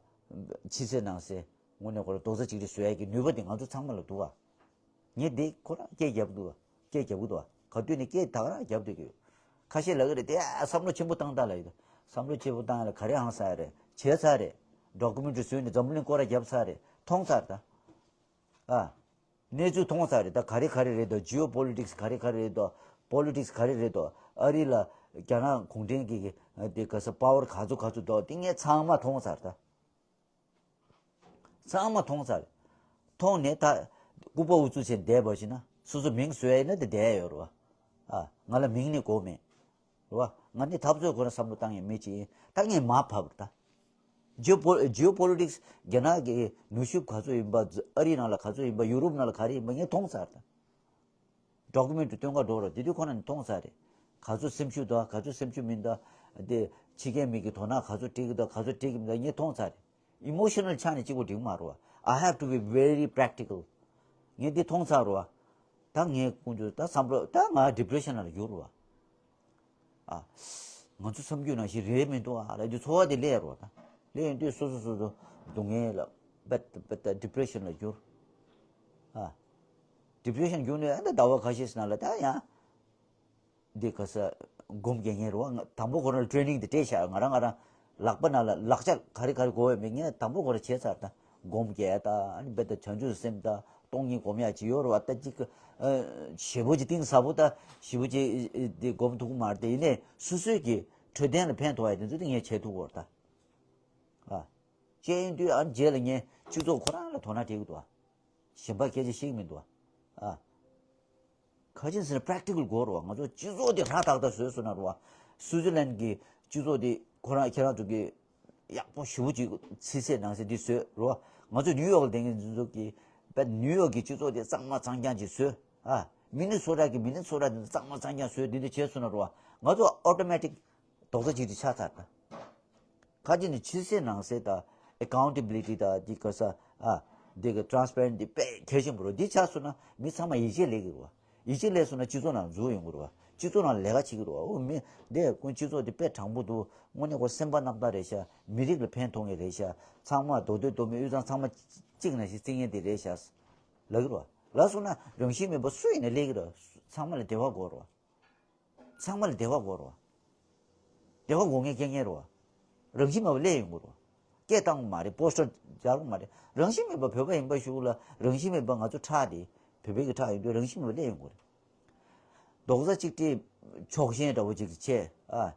ཕྱི་གསལ་ནང་གསལ་དངོས་གནས་ཁོ་ར་རྡོག་རྩ་གཅིག་སྒྲིལ་བཟོ་ཡ་གི་ནུས་པ་འདི་ང་ཚོ་ཚང་མ་ལ་འདུག་བ། ངས་འདི་ཁོ་རང་སྐད་རྒྱབ་འདུག་བ། སྐད་རྒྱབ་གི་འདུག་བ། ག་དུས་ནས་སྐད་ད་ག་རང་རྒྱབ་སྡོད་ཀྱི་ཡོད། ཁ་ཤས་ལབ་ཀྱི་རེད་དེ། ཨ། བསམ་བློ་ཆེན་པོ་བཏང་དང་ལབ་ཡོད། བསམ་བློ་ཆེན་པོ་བཏང་ཡ་ལ་ག་རེ་ཧང་སང་ཡ་རེད། བྱས་ཚར་རེད། ཌོ་ཀུ་མེན་ཊི་རི་བཟོས་ནས་འཛམ་བུ་གླིང་སྐོར་ར་བརྒྱབ་ཚར་རེད། མཐོང་ཚར་ད། ཨ། གནས་ཚུལ་མཐོང་ཚར་རེད། ད་ག་རེ་ག་རེ་རེད་དོ། ཇི་ཨོ་པོ་ལི་ཊིག་སི་ག་རེ་ག་རེ་རེད་དོ། པོ་ལི་ཊིག་སི་ག་རེ་རེད་དོ། ཨ་རི་ལ་རྒྱ་ནག་གུང་ཁྲན་གྱི་དེ་ག་ས་པ་ཝར་ག་ཚོད་ག་ཚོད་དོ། དེ་ངས་ཚང་མ་མཐོང་ཚར་ད། ཚང་མ་མཐོང་ཚར། མཐོང་ནས་ད་ལྐུགས་པ་ཨུ་ཚུགས་བྱས་བསྡད་པ་ཞིག་ན་སོ་སོ་མིང་བཟོས་ཡིན་ན་དེ་བསྡད་ཡོད་རེད་བ། ཨ། ང་ལ་མིང་ནི་དགོས་མེད། རེད་བ། ང་ནི་འཐབ་རྩོད་ཁོ་རང་བསམ་བློ་བཏང་ཡས་མི་ཅིག་ཡིན། ད་ངས་མར་ཕབ་རེད་ད། ཇི་ཨོ་པོ་ཇི་ཨོ་པོ་ལི་ཊིག་སི་རྒྱ་ནག་གི་ནུས་ཤུགས་ག་ཚོད་ཡིན་པ། ཨ་རི་ནང་ལ་ག་ཚོད་ཡིན་པ། ཡུ་རོབ་ནང་ལ་ག་རེ་ཡིན་པ་ངས་མཐོང་ཚར་ད། ཌོ་ཀུ་མེན་ཊི་རི་སྟོན་ག་འགྲོ་རོགས། དེ་དུས་ཁོ་རང་ནས་མཐོང་ཚར་རེད། ག་ཚོད་སེམས་ཤུགས་དང་ག་ཚོད་སེམས་ཤུགས་མིན་དང་། དེ་ཕྱི་རྒྱལ་མི་གི་དོ་སྣང་ག་ཚོད་སྤྲད་ཀྱི་དང་ག་ཚོད་སྤྲད་ཀྱི་མིན་དང་ངས་མཐོང་ཚར་རེད། ཨི་མོ་ཤ་ནལ་ཆ་ནས་གཅིག་པོ་འགྲིག་མ་རེད་བ། I have to be very practical. ངས་འདི་མཐོང་ཚར་རེད་བ། ད་ངས་ཀུན་སྤྱོད་ད་བསམ་བློ་ད་ང་ཌི་པི་རེ་ཤན་ལ་འགྱུར་རེད་བ། ཨ། ང་ཚོ་བསམ་རྒྱུ་ནང་བཞིན་རེད་མི་འདུག་ཨ་ལབ་དུས་ཚོར་བ་དེ་སླེབས་རེད་བ། ད་སླེབས་ཡོང་དུས་སོ་སོ་སོ་སོ་སྡུག་བསྔལ་ལ་བད་བད་ཌི་པི་རེ་ཤན་ལ་འགྱུར། ཨ། ཌི་པི་རེ་ཤན་བརྒྱུགས་ནས་ཨ་ད་ཟླ་བ་ཁ་ཤས་ནང་ལ་ད་ཡང་འདི་ག་ས་སྒོམ་རྒྱག་མཁན་རེད་བ། ང་དང་པོ་ཁོ་རང་ལ་ཊེ་ནིང་དེ་སྤྲད་བཞག་ང་རང་ང་རང་ལག་པ་ནང་ལ་ལག་ཆ་ག་རེ་ག་རེ་དགོས་ཡོད་མེད་ངས་དང་པོ་ཁོ་རང་བྱས་ཚར། ད་སྒོམ་རྒྱག་ད་ཨ་ནི་རྦད་དེ་བྱང་ཆུབ་སེམས་ད་སྟོང་ཉིད་སྒོམ་ཡག་ཅིག་ཡོད་རེད་བ། ད་ཅིག་ཨ་ཞེ་པོ་ཅིག་གཏིང་ཟབ་པོ་ད་ཞེ་པོ་ཅིག་འདི་སྒོམ་ཐུབ་ཀྱི་མ་རེད་དེ། ཡིན་ནའི་སོ་སོའི་གི་འཕྲོད་བསྟེན་ལ་ཕན་ཐོགས་ཡག་དེ་ཚོ་དེ་ངས་བྱེད་ཐུབ་ཀྱི་ཡོད་རེད་ད། ཨ། བྱས་ཡིན་དུས་ཨ་ནི་རྗེས་ལ་ངས་སྤྱི་ཚོགས་ཁོ་རང་ལ་དོ་སྣང་སྤྲད་ཀྱི་འདུག་ཨ། གཞན་པ་སྐད་ཆ་བཤད་ཀྱི་མི་འདུག་ཨ། ཨ། ག་ཅི་ཟེར་ན་པེ་རེག་ཊི་ཀལ་དགོས་རེད་བ། ང་ཚོ་སྤྱི་ཚོགས་དེ་ཧྲ་ཐག་ཐག་བཟོས་སོང་ན་རེད་བ། སུའུ་ཙི་ལན་གྱི་སྤྱི་ཚོགས་དེ་ཁོ་རང་ཁྱེད་རང་ཚོ་གི་ཡག་པོ་ཞེ་པོ་ཅིག་ཕྱི་གསལ་ནང་གསལ་འདི་བཟོས་རེད་བ། ང་ཚོ་ནིའུ་ཡོག་ལ་བསྡད་མཁན་འདི་ཚོ་གི་པེ་ནིའུ་ཡོག་གི་སྤྱི་ཚོགས་དེ་གཙང་མ་གཙང་རྐྱང་ཅིག་བཟོས། ཨ། མི་ནི་སོ་ཊ་གི་མི་ནི་སོ་ཊ་འདི་ཚོ་གཙང་མ་གཙང་རྐྱང་བཟོས། འདི་འདྲ་བྱས་སོང་ན་རེད་བ། ང་ཚོ་ཨོ་ཊོ་མེ་ཊིག་རྡོག་རྩ་གཅིག་སྒྲིལ་ཆགས་ཚར་ད། ཁ་ཅིག་ནི་ཕྱི་གསལ་ནང་གསལ་དང་ཨེ་ཀའུན་ཊེ་བི་ལི་ཊི་དང་འདི་ག་ས་ཨ་འདི་གི་ཊེ་རན་སི་པེ་རེན་ཊི་འདི་དཔེ་གལ་ཆེན་པོ་རེད། འདི་ཆགས་སོང་ན་མི་ཚང་མ་ཡིད་ཆེས་སླེབས་ཀྱི་རེད་བ། ཡིད་ཆེས་སླེབས་སོང་ན་སྤྱི་ཚོགས་ནང་འཛུལ་ཡོང་གི་རེད་བ། སྤྱི་ཚོགས་ནང་ལས་ཀ་བྱེད་ཀྱི་རེད་བ། འོ་མི་འདི་ཀུན་སྤྱི་ཚོགས་འདི་དཔེ་དྲང་པོ་འདུག་དངོས་གནས་ཁོ་སེམས་པ་རྣམ་དག་རེད་ཤག་མི་རིགས་ལ་ཕན་ཐོགས་མཁན་རེད་ཤག་ཚང་མ་མདོ་སྟོད་མདོ་སྨད་དབུས་གཙང་ཚང་མ་གཅིག་ནང་བཞིན་བརྩི་མཁན་དེ་རེད་ཤག་ལབ་ཀྱི་རེད་བ། ལབ་སོང་ན་རང་བཞིན་མེད་པ་སུ་ཡིན་ན་སླེབས་ཀྱི་རེད། ཚང་མ་ལ་བདེ་བ་དགོས་རེད་བ། ཚང་མ་ལ་བདེ་བ་དགོས་རེད་བ། བདེ་བ་དགོས་མཁན་སྐད་ངན་རེད་བ། རང་བཞིན་མེད་པ་སླེབས་ཡོང་གི་རེད་བ། སྐད་བཏང་གི་མ་རེད། པོ་སི་ཊར་སྦྱར་གི་མ་རེད། རང་བཞིན་མེད་པ་བོད་པ་ཡིན་པ་ཞུ་ལ་རང་བཞིན་མེད་པ་ང་ཚོ་ཁྲག་དེ་བོད་པའི་གི་ཁྲག་ཡིན་དུས་རང་བཞིན་མེད་པ་སླེབས་ཡོང་གི་རེད། རྡོག་རྩ་གཅིག་སྒྲིལ་ཕྱོགས་ཞེན་འདྲ་བོ་ཅིག་བྱས་ཨ།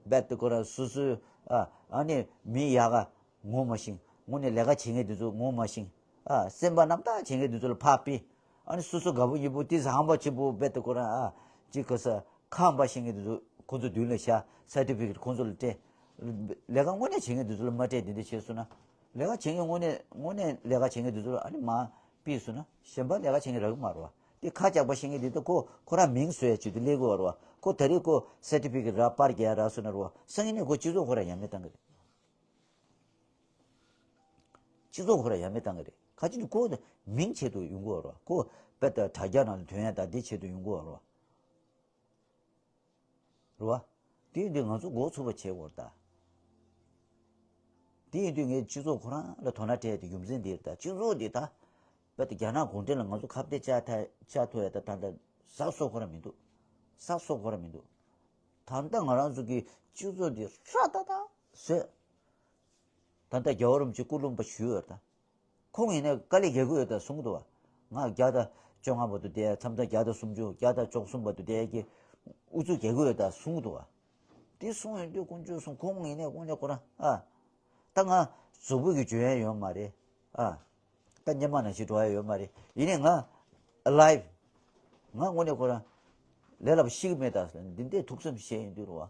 རྦད་དེ་ཁོ་རང་སོ་སོའི་ཨ་ཨ་ནི་མི་ཡག་ག་ངོ་མ་ཤེས། དངོས་གནས་ལས་ཀ་བྱེད་མཁན་དེ་ཚོ་ངོ་མ་ཤེས། ཨ། སེམས་པ་རྣམ་དག་བྱེད་མཁན་དེ་ཚོ་ལ་ཕར་ཕུད། ཨ་ནི་སོ་སོ་དགའ་པོ་ཡོད་པོ་དེ་ཟ་ཧམ་པ་ཆེན་པོ་རྦད་དེ་ཁོ་རང་ཨ་ཅིག་ག་ས་ཁ་ཧམ་པ་བཤད་མཁན་དེ་ཚོ་ཁོ་ཚོ་མདུན་ལ་བཞག་སར་ཊི་ཕི་ཀེ་ཊི་ཁོ་ཚོ་ལ་སྤྲད། ལས་ཀ་དངོས་གནས་བྱེད་མཁན་དེ་ཚོ་ལ་མ་སྤྲད། དེ་འདྲ་བྱས་སོང་ན་ལས་ཀ་བྱེད་མཁན་དངོས་གནས་དངོས་གནས་ལས་ཀ་བྱེད་མཁན་དེ་ཚོ་ལ་ཨ་ནི་མར་ཕུད་སོང་ན་གཞན་པ་ལས་ཀ་བྱེད་མཁན་རག་གི་མ་རེད་བ། དེ་ཁ་ཅག་པ་བཤད་མཁན་དེ་ཚོ་ཁོ་ཁོ་རང་མིང་བཟོ་ཡ་ཆེད་དུ་སླེབས་དགོས་པ་རེད་བ། ཁོ་ད་རེས་ཁོ་སར་ཊི་ཕི་ཀེ་ཊི་རག་པར་རྒྱག་རག་སོང་ན་རེད་བ། སང་ཉིན་ནས་ཁོ་སྤྱི་ཚོགས་ཁོ་རང་ཡ་མེད་བཏང་གི་རེད། སྤྱི་ཚོགས་ཁོ་རང་ཡ་མེད་བཏང་གི་རེད། ཁ་ཅིག་ནི་ཁོ་མིང་ཆེད་དུ་ཡོང་གི་ཡོད་རེད་བ། ཁོ་དཔེ་ལྟ་དྲ་རྒྱ་ནང་ལ་ཐོན་ཡ་དང་འདི་ཆེད་དུ་ཡོང་གི་ཡོད་རེད་བ། རེད་བ། དེ་ཡིན་དུས་ང་ཚོ་འགོ་ཚུགས་པ་བྱེད་དགོས་རེད་ད། དེ་ཡིན་དུས་ངས་སྤྱི་ཚོགས་ཁོ་རང་ལ་དོ་སྣང་སྤྲད་ཡ་དེ་རྒྱུ་མཚན་འདི་རེད་ད། སྤྱི་ཚོགས་འདི་ད་དཔེ་ལྟ་རྒྱ་ནག་གུང་ཁྲན་ལ་ང་ཚོ་ཁ་གཏད་བཅག་ཐ་བཅག་ཐུབ་ཡ་ད་ད་ལྟ་ཟ་སྲོལ་ཁོ་རང་མི་འདུག་ས་སོ་ཁོ་ར་མི་འདུག་ད་ལྟ་ང་རང་ཚོ་གི་སྤྱི་ཚོགས་འདི་ཧྲ་ཏག་ཏག་བཟོས། ད་ལྟ་རྒྱལ་བ་རིན་པོ་ཆེ་སྐུ་ལུང་པ་ཞུས་ཡོད་ད། ཁོང་ཡིན་ནའི་དཀའ་ལས་རྒྱག་གི་ཡོད་ད་གསུང་གི་འདུག་བ། ང་བརྒྱ་དང་བཅོ་ལྔ་བར་དུ་བསྡད། མཚམས་མཚམས་བརྒྱ་དང་སུམ་ཅུ། བརྒྱ་དང་བཅུ་གསུམ་བར་དུ་བསྡད་ཀྱི་ཨུ་ཚུགས་རྒྱག་གི་ཡོད་ད་གསུང་གི་འདུག་བ། དེ་གསུང་ཡོང་དུས་དཀོན་མཆོག་གསུང་། ཁོང་ཡིན་ནའི་དངོས་གནས་ཁོ་རང་ཨ། ད་ང་གཟུགས་པོ་གི་འཇོན་ཡ་ཡོད་མ་རེད་ཨ། ད་སྙེ་མ་ནང་བཞིན་འགྲོ་ཡ་ཡོད་མ་རེད། ཡིན་ནའི་ང་alive། ང་དངོས་གནས་ཁོ་རང་ལས་སླ་པོ་ཤི་གི་མེད་ད་ཟེར། འདི་འདྲའི་ཐུགས་བསམ་བཞེས་ཡོང་དུས་རེད་བ།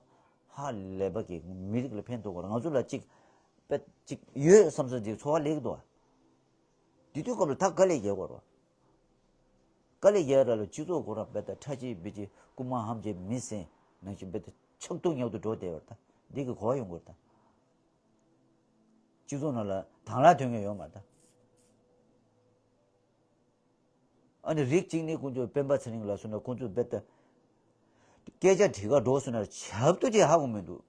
ཧ་ལས་པ་གི་མི་རིགས་ལ་ཕན་ཐོགས་པ་རེད། ང་ཚོ་ལ་ཅིག་དཔེ་ཅིག་ཡོད་བསམ་ས་ཅིག་ཚོར་བ་སླེབས་ཀྱི་འདུག་བ། དེ་དུས་སྐབས་ལ་ད་དཀའ་ལས་རྒྱག་དགོས་རེད་བ། དཀའ་ལས་རྒྱག་ར་ལ་སྤྱི་ཚོགས་ཁོ་རང་དཔེ་ད་ཁྲ་ཆིལ་བི་ཆིལ་རྐུན་མ་ཧམ་ཆེ་མི་སེམས་ནང་བཞིན་དཔེ་ད་ཆག་ཐུག་ཉག་ཐུག་འགྲོ་བསྡད་པ་རེད་ད། འདི་གི་གོ་བ་ཡོང་དགོས་རེད་ད། སྤྱི་ཚོགས་ནང་ལ་དང་བླངས་ཐོན་མཁན་ཡོད་མ་རེད་ད། ཨ་ནི་རིགས་གཅིག་ནི་ཁོང་ཚོ་སྤེན་པ་ཚེ་རིང་ལ་སོང་ན་ཁོང་ཚོ་རྦད་དེ་སྐད་ཆ་དྲི་ག་འགྲོ་སོང་ན་ཞབས་ཏོག་ཅིག་ཧ་གོ་མི་འདུག་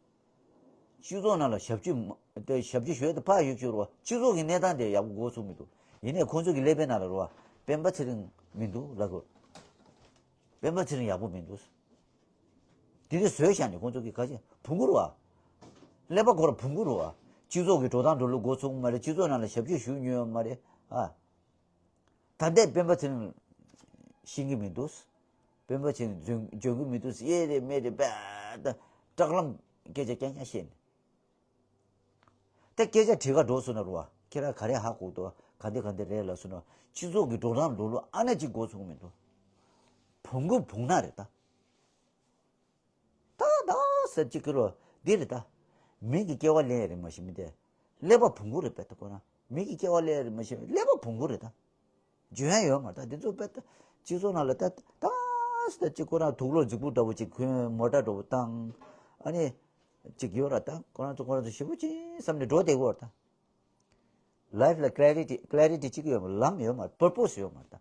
སྤྱི་ཚོགས་ནང་ལ་ཞབས་ཕྱི་མ་དེ་ཞབས་ཕྱི་ཞུ་ཡ་དེ་ཕར་ཡོད་ཤོར་བ། སྤྱི་ཚོགས་ཀྱི་གནས་སྟངས་དེ་ཡག་པོ་གོ་ཚུགས་མི་འདུག་ཡིན་ནའི་ཁོང་ཚོ་གི་ཀླད་པའི་ནང་ལ་རེད་བ། སྤེན་པ་ཚེ་རིང་མི་འདུག་ལབ་དགོས། སྤེན་པ་ཚེ་རིང་ཡག་པོ་མི་འདུག་དེ་འདྲ་བཟོས་བཞག་ནས་ཁོང་ཚོ་གི་ག་ཅི་བོང་གུ་རེད་བ། ཀླད་པ་ཁོ་ར་བོང་གུ་རེད་བ། སྤྱི་ཚོགས་ཀྱི་འགྲོ་སྟངས་འགྲོ་ལུགས་གོ་ཚུགས་མ་རེད། སྤྱི་ཚོགས་ནང་ལ་ཞབས་ཕྱི་ཞུ་མྱོང་ཡོད་མ་རེད་ཨ། ད་ལྟའི་སྤེན་པ་ཚེ་རིང་ཤེས་ཀྱི་མི་འདུག་སྤེན་པ་ཚེ་རིང་འཇོན་འཇོན་གྱི་མི་འདུག་གཡས་རེད་མེད་རེད་པས་ད་སྐྲག་ལམ་སྐད་ཆ་རྐྱང་རྐྱང་བཤད་ནས། ད་སྐད་ཆ་དྲི་ག་འགྲོ་སོང་ན་རེད་བ། ཁྱེད་རང་ག་རེ་ཧ་གོ་འདུག་ག་འདི་ག་འདི་རེད་ལབ་སོང་ན་སྤྱི་ཚོགས་ཀྱི་འགྲོ་སྟངས་འགྲོ་ལུགས་ཨ་ན་གཅིག་གོ་ཚུགས་ཀྱི་མི་འདུག་བོང་གུ་བོང་ནག་རེད་ད། ད་ད་ཟེར་གཅིག་གི་རོ་འདི་རེད་ད། མི་གི་སྐྱེ་བ་ལེན་ཡ་རེད་མ་གཞི་མི་དེ། ཀླད་པ་བོང་གུ་རེད་པས་ད་ཁོ་རང་། མི་གི་སྐྱེ་བ་ལེན་ཡ་རེད་མ་གཞི་མི་ཀླད་པ་བོང་གུ་རེད་ད། འཇོན་ཡ་ཡོད་མ་རེད་ད་འདི་ཚོ་པས་ད། སྤྱི་ཚོགས་ནང་ལ་ད་ད་ཟེར་ད་གཅིག་ཁོ་རང་དུག་ལོག་རྫིག་པོ་འདྲ་བོ་གཅིག་གོན། མོ་ཊ་འདྲ་བོ་བཏང་། ཨ་ནི་གཅིག་ཡོད་ར་ད་ཁོ་རང་ཚོ་ཁོ་རང་ཚོ་ཞེ་པོ་ཅིག་བསམ་ནས་འགྲོ་བསྡད་ཀྱི་ཡོད་ར་ད། Life་ལ་clarity clarity་གཅིག་ཡོད་མ་ལམ་ཡོད་མ་purpose་ཡོད་མ་ད།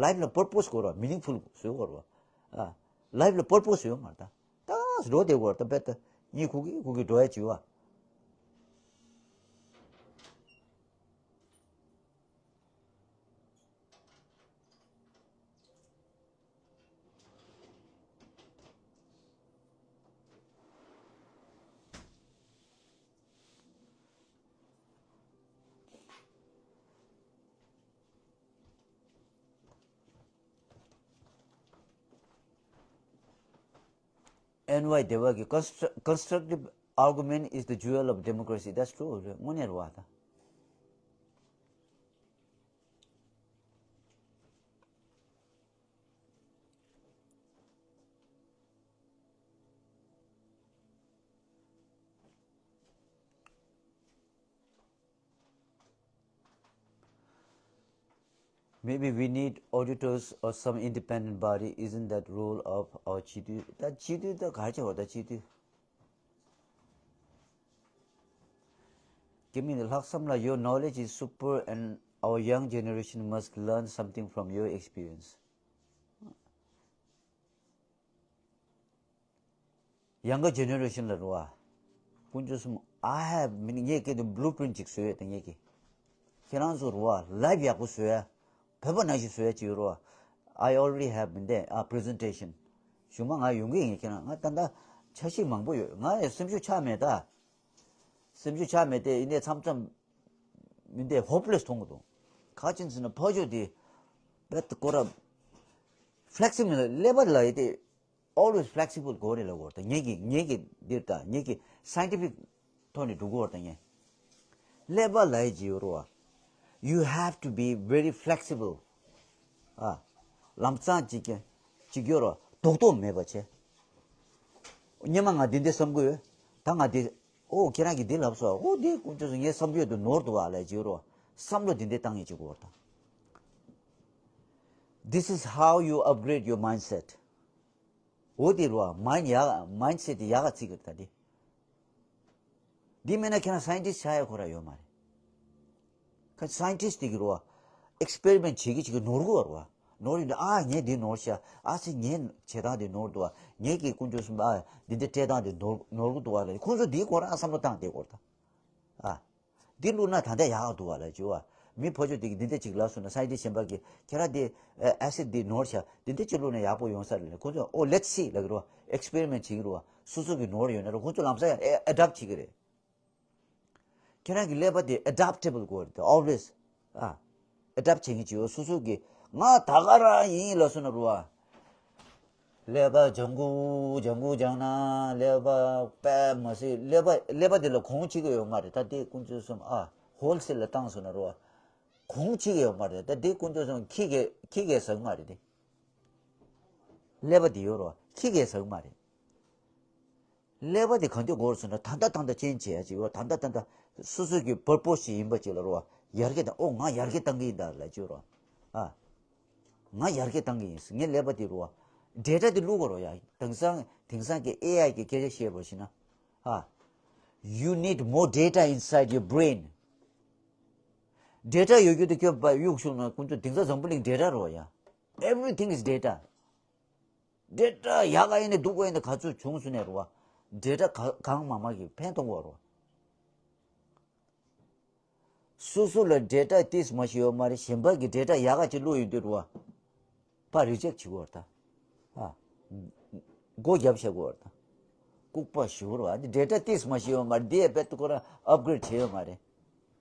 Life་ལ་purpose་དགོས་ར་meaningful་བཟོ་དགོས་ར། ཨ། Life་ལ་purpose་ཡོད་མ་ད། ད་འགྲོ་བསྡད་དགོས་ར་ད་པས་ད་གཉིད་ཁུག་གི་ཁུག་གི་འགྲོ་ཡ་བྱེད་བ། N Y Deva གི constru- constructive argument is the jewel of democracy. That's true. དངོས་གནས་རེད་བ་ད། Maybe we need auditors or some independent body. Isn't that role of our སྤྱི་འཐུས? ད་སྤྱི་འཐུས་ད་ག་རེ་བྱེད་བ་ད་སྤྱི་འཐུས། Give me the ལྷག་བསམ་ལ། Your knowledge is super and our young generation must learn something from your experience. Younger generation་ལ་རེད་བ། དཀོན་མཆོག་གསུམ། I have ངས་སྐད་དུ་blueprint་ཅིག་བཟོས་ཡོད་དེ་ངས་ཀྱི། ཁྱེད་རང་ཚོ་རེད་བ་life་ཡག་པོ་བཟོ་ཡ། བོད་པ་ནང་བཞིན་བཟོ་ཡ་ཅིག་ཡོད་རེད་བ། I already have མི་འདས་ཨ་presentation། གཞུག་མ་ང་ཡོང་གི་ཡིན། ཁྱེད་རང་ང་ད་ལྟ་འཆར་གཞི་མང་པོ་ཡོད། ང་ཡང་སེམས་ཤུགས་ཆག་མེད་ད། སེམས་ཤུགས་ཆག་མེད་དེ་ཡིན་ནའི་མཚམས་མཚམས་མི་འདས་hopeless་མཐོང་གི་འདུག་ག་ཅི་ཟེར་ན་ཕར་ཕྱོགས་དེ་བེད་ཀོ་ར་flexible་ཀླད་པ་ལ་ཡི་དེ། Always flexible་དགོས་རེད་ལབ་དགོས་རེད་ད། ངེད་ཀྱི་ངེད་ཀྱི་འདིར་ད་ངེད་ཀྱི་scientific་ཐོག་ནས་འགྲོ་དགོས་རེད་ད། ངས་ཀླད་པ་ལབ་ཡ་ཅིག་ཡོད་རེད་བ། You have to be very flexible. ཨ། ལམ་སང་ཅིག་གི་ཅིག་ཡོད་རེད་བ། རྡོག་རྡོག་མེད་པ་བྱས། སྔོན་མ་ང་འདི་འདི་བསམ་གི་ཡོད། ད་ང་འདི། ཨོ་ཁྱེད་རང་གིས་འདི་ལབ་སོང་། ཨོ་འདི་དཀོན་མཆོག་གསུམ་ངའི་བསམ་ཡོད་དུ་ནོར་འདུག་བ་ལབ་ཅིག་ཡོད་རེད་བ། བསམ་བློ་འདི་འདི་བཏང་ཡ་ཅིག་དགོས་རེད་ད། This is how you upgrade your mindset. འོ་དེ་རུ་བ་mind་ཡག mind་set་དེ་ཡག་ག་ཚིག་གི་ད་དེ། འདི་མེད་ན་ཁྱེད་རང་scientist་ཆགས་ཡ་ཁོ་ར་ཡོད་མ་རེད། ཁ་scientist་དེ་གི་རུ་བ་experiment་བྱེད་ཀྱི་བྱེད་ཀྱི་ནོར་གི་བ་རུ་བ། ནོར་ཡིན་དུས་ཨ་ངས་འདི་ནོར་ཤག་ཨ་ཙི་ངས་བྱེད་སྟངས་འདི་ནོར་འདུག་བ། ངས་ཀྱི་དཀོན་མཆོག་གསུམ་ཨ་འདི་འདི་སྤྲད་སྟངས་འདི་ནོར་ནོར་གི་འདུག་བ་ལ་ཁོང་ཚོ་འདིའི་སྐོར་ཨ་བསམ་བློ་བཏང་བསྡད་དགོས་རེད་ད། ཨ། འདི་བླུགས་ན་ད་ལྟ་ཡག་འདུག་བ་ལ་བྱུ་བ། མི་ཕོ་ཆོས་དེ་གི་འདི་འདྲ་ཅིག་ལབ་སོང་ན་སའེན་ཊིསཊ་གཞན་པ་གིས་ཁྱེད་རང་དེ་ཨེ་སིཌ་འདི་ནོར་བཞག་འདི་འདྲ་ཅིག་བླུགས་ན་ཡག་པོ་ཡོང་ས་རེད་ལབ། ཁོང་ཚོས་ཨོ་ལེཊ་སི་ལབ་ཀྱི་རེད་བ། ཨེགས་པེ་རི་མེན་ཊི་བྱེད་ཀྱི་རེད་བ། སོ་སོ་གི་ནོར་ཡོད་ན་རེད། ཁོང་ཚོ་ལམ་སང་ཡང་ཨེ་ཨེ་ཌོབ་བྱེད་ཀྱི་རེད། ཁྱེད་རང་གི་ཀླད་པ་དེ་ཨེ་ཌོབ་ཊེ་བལ་དགོས་རེད། ཨོལ་ཝེ་ཡི་ཨ་ཨེ་ཌོབ་བྱེད་མཁན་ཅིག་ཡོད། སོ་སོ་གི་ང་ད་ག་རང་ཡིན་ལབ་སོང་ན་རེད་བ། ཀླད་པ་ལྗང་གུ་ལྗང་གུ་ལྗང་ན་ཀླད་པ་དཔེ་མ་སྲིད། ཀླད་པ་ཀླད་པ་དེ་ལ་གོང་བྱེད་ཀྱི་ཡོད་མ་རེད། ད་དེ་ཀུན་སྤྱོད་གསུམ་ཨ་ཧོལ་སེལ་ལ་བཏང་སོང་ན་རོ། གོང་བྱེད་ཀྱི་ཡོད་མ་རེད། ད་དེ་ཀུན་སྤྱོད་གསུམ་ཁྱི་གས་ཁྱི་གས་ཟ་གི་མ་རེད་དེ། ཀླད་པ་དེ་ཡོད་རོ་ཁྱི་གས་ཟ་གི་མ་རེད། ཀླད་པ་དེ་གང་དུ་འགོར་སོང་ན་ད་ལྟ་ད་ལྟ་ཅན་བྱེད་ཡ་ཅིག་ཡོད། ད་ལྟ་ད་ལྟ་སོ་སོ་གི་པར་པོ་སི་ཅིག་ཡིན་པ་ཅིག་ལ་རོ། ཡར་རྒྱས་དང་ཨོ་ང་ཡར་རྒྱས་བཏང་གི་ཡིན་ད་ལབ་ཅིག་རོ། ཨ། ང་ཡར་རྒྱས་བཏང་གི་ཡིན། ངའི་ཀླད་པ་དེ་རོ། ཌེ་ཊ་དེ་བླུག་དགོས་རོ་ཡ། དེང་སང་དེང་སང་གི་ཨེ་ཨའི་གི་སྐད་ཆ་བཤད་པར་ཞིག་ན། ཨ། You need more data inside your brain. ཌེ་ཊ་ཡོད་རྒྱུ་དེ་ཁྱོད་པ་གཡུག་བྱུང་ན་ཀུན་སྤྱོད་དེང་སང་འཛམ་བུ་གླིང་ཌེ་ཊ་རོ་ཡ། Everything is data. ཌེ་ཊ་ཡག་ག་ཡིན་ནས་སྡུག་ག་ཡིན་ནས་ག་ཚོད་བྱུང་སོང་ནས་རོ། ཌེ་ཊ་ག་གང་མང་མང་གིས་ཕན་གཏོང་གི་ཡོད་རོ། སོ་སོ་ལ་ཌེ་ཊ་ཏིས་མ་ཞིག་ཡོད་མ་རེད། གཞན་པ་གི་ཌེ་ཊ་ཡག་ག་ཅིག་བླུགས་ཡོང་དུས་རོ། པ་རི་ཇེག་བྱེད་དགོས་རེད་ད། ཨ། སྒོ་རྒྱབ་བྱེད་དགོས་རེད་ད། ལྐུགས་པ་ཞུ་རོ། ཨ་ནི་ཌེ་ཊ་ཏིས་མ་ཞིག་ཡོད་མ་རེད། འདི་ཡ་བེད་ཁོ་རང་ཨབ་གྷི་རེཌ་བྱས་ཡོད་མ་རེད།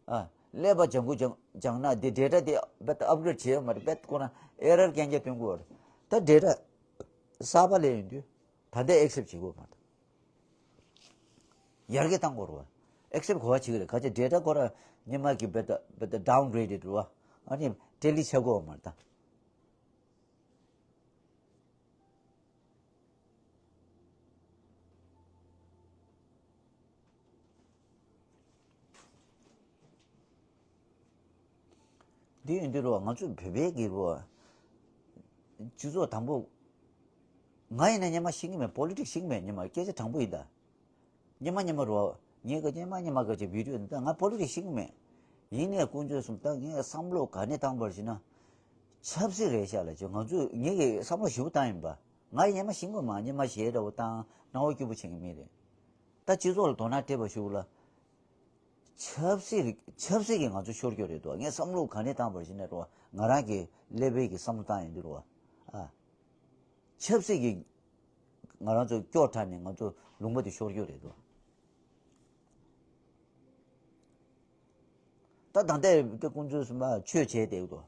ཨ། ཀླད་པ་ལྗང་གུ་ལྗང་ལྗང་ན་དེ་ཌེ་ཊ་དེ་བེད་ཨབ་གྷི་རེཌ་བྱས་ཡོད་མ་རེད། བེད་ཁོ་རང་ཨེ་རར་རྐྱང་རྐྱང་སྟོན་གྱི་ཡོད་རེད། ད་ཌེ་ཊ་གསར་པ་སླེབས་ཡོང་དུས་ད་ལྟ་ཨེག་སེབ་བྱེད་དགོས་མ་རེད། ཡར་རྒྱས་བཏང་དགོས་རེད་བ། ཨེག་སེབ་གོ་བ་བྱེད་ཀྱི་རེད། ག་ཅི་ཌེ་ཊ་ཁོ་རང་སྔོན་མ་གི་བེད་བེད་ཌའུན་གྷི་རེ་ཌེཌ་རེད་བ། ཨ་ནི་ཊེ་ལི་བྱེད་དགོས་མ་རེད་ད། འདི་ཡིན་དུས་རོ། ང་ཚོ་བོད་པའི་གི་རོ། སྤྱི་ཚོགས་དང་པོ། ང་ཡིན་ན་སྔོན་མ་ཤེས་ཀྱི་མེད། པོ་ལི་ཊིག་ཤེས་ཀྱི་མེད། སྔོན་མ་སྐད་ཆ་དྲང་པོ་ཡིན་ད། སྔོན་མ་སྔོན་མ་རོ། ངས་ཀྱི་སྔོན་མ་སྔོན་མ་གི་ཅིག་བི་ཌི་ཡོ་ད་ང་པོ་ལི་ཊིག་ཤེས་ཀྱི་མེད། ཡིན་ནའི་དཀོན་མཆོག་གསུམ་ད་ངས་བསམ་བློ་ག་ནས་བཏང་བར་ཞིག་ན། ཆབ་སྲིད་རེད་ཤག་ལབ་ཅིག་ང་ཚོས་ངས་ཀྱི་བསམ་བློ་ཞིབ་པོ་བཏང་ཡིན་པ། ང་ཡིན་སྔོན་མ་ཤེས་ཀྱི་མ། སྔོན་མ་ཞེ་དྲག་པོ་བཏང་སྣང་བ་སྐྱིད་པོ་བྱེད་ཀྱི་མེད་རེད། ད་སྤྱི་ཚོགས་ལ་དོ་སྣང་སྤྲད་པ་ཞུ་ལ། ཆབ་སྲིད་ཆབ་སྲིད་ཀྱིས་ང་ཚོ་ཤོར་རྒྱུ་རེད་དོ། ངས་བསམ་བློ་ག་ནས་བཏང་བར་ཞིག་ནས་རོ། ང་རང་གི་ཀླད་པའི་གི་བསམ་བློ་བཏང་ཡིན་དུས་རོ། ཨ། ཆབ་སྲིད་ཀྱིས་ང་རང་ཚོ་སྐྱོ་དྲགས་ནས་ང་ཚོ་ལུང་པ་དེ་ཤོར་རྒྱུ་རེད་དོ། ད་ད་ལྟའི་དེ་དཀོན་མཆོག་གསུམ་པ་ཆོས་བྱས་བསྡད་དོ།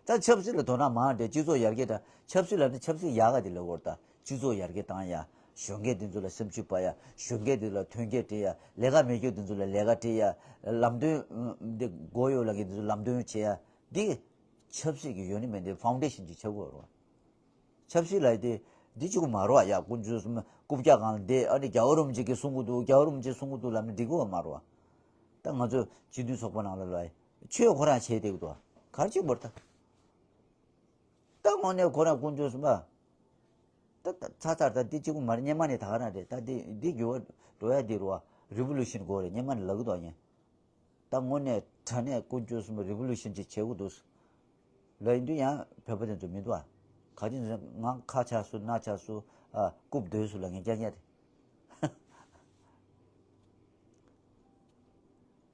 ད་ཆབ་སྲིད་ལ་དོ་སྣང་མང་སྟེ་སྤྱི་ཚོགས་ཡར་རྒྱས་དང་། ཆབ་སྲིད་ལ་ནི་ཆབ་སྲིད་ཡག་ག་དེ་ལ་བོར་ད། སྤྱི་ཚོགས་ཡར་རྒྱས་བཏང་ཡ། གཞོན་སྐྱེས་དེ་ཚོ་ལ་སེམས་ཤུགས་སྤར་ཡ། གཞོན་སྐྱེས་དེ་ལ་ཐོན་སྐྱེད་སྤྲད་ཡ། ལས་ཀ་མེད་རྒྱུ་དེ་ཚོ་ལ་ལས་ཀ་སྤྲད་ཡ། ལམ་སྟོན་འདི་མགོ་གཡོག་ལ་གི་དེ་ཚོ་ལམ་སྟོན་བྱེད་ཡ། འདི་ཆབ་སྲིད་ཀྱི་ཡོད་ནི་མེད་འདི་ཕའུན་ཌེ་ཤན་ཅིག་ཆགས་དགོས་རོ། ཆབ་སྲིད་ལ་དེ་འདི་གཅིག་པུ་མ་རོ་ཡ། དཀོན་མཆོག་གསུམ་རྐུབ་བཀྱག་སྒང་ལ་བསྡད། ཨ་ནི་རྒྱལ་བ་རིན་པོ་ཆེ་གིས་གསུང་གི་འདུག་རྒྱལ་བ་རིན་པོ་ཆེས་གསུང་གི་འདུག་ལབ་ནས་འགྲིག་གི་མ་རོ། ད་ང་ཚོ་སྤྱི་མཐུན་ཚོགས་པ་ནང་ལ་ལ་ཆོས་ཁོ་རང་བྱས་བསྡད་ཀྱི་འདུག་ག་རེ་བྱེད་དགོས་རེད་ད། ད་དངོས་གནས་ཁོ་རང་དཀོན་མཆོག་གསུམ་པ། ད་ད་ཚ་ཚ་ད་འདི་གཅིག་པུ་མ་རེད། སྔོན་མ་ནས་ད་ག་རང་རེད། ད་འདི་འདི་འགྱུར་བ་འགྲོ་ཡ་འདི་རུ་བ་རི་བོ་ལུ་ཤན་དགོས་རེད། སྔོན་མ་ནས་ལབ་ཀྱི་འདུག་ཨ་ཡིན། ད་དངོས་གནས་དྲང་གནས་དཀོན་མཆོག་གསུམ་པ་རི་བོ་ལུ་ཤན་ཅིག་བྱེད་དགོས་འདུག་ལབ་ཡིན་དུས་ཡང་བོད་པ་དེ་ཚོ་མི་འདུག་ཨ། ག་ཅི་ཟེར་ང་ཁ་ཆག་སོང་སྣ་ཆག་སོང་། ཨ། རྐུབ་རྡོལ་སོང་ལབ་མཁན་རྐྱང་རྐྱང་རེད།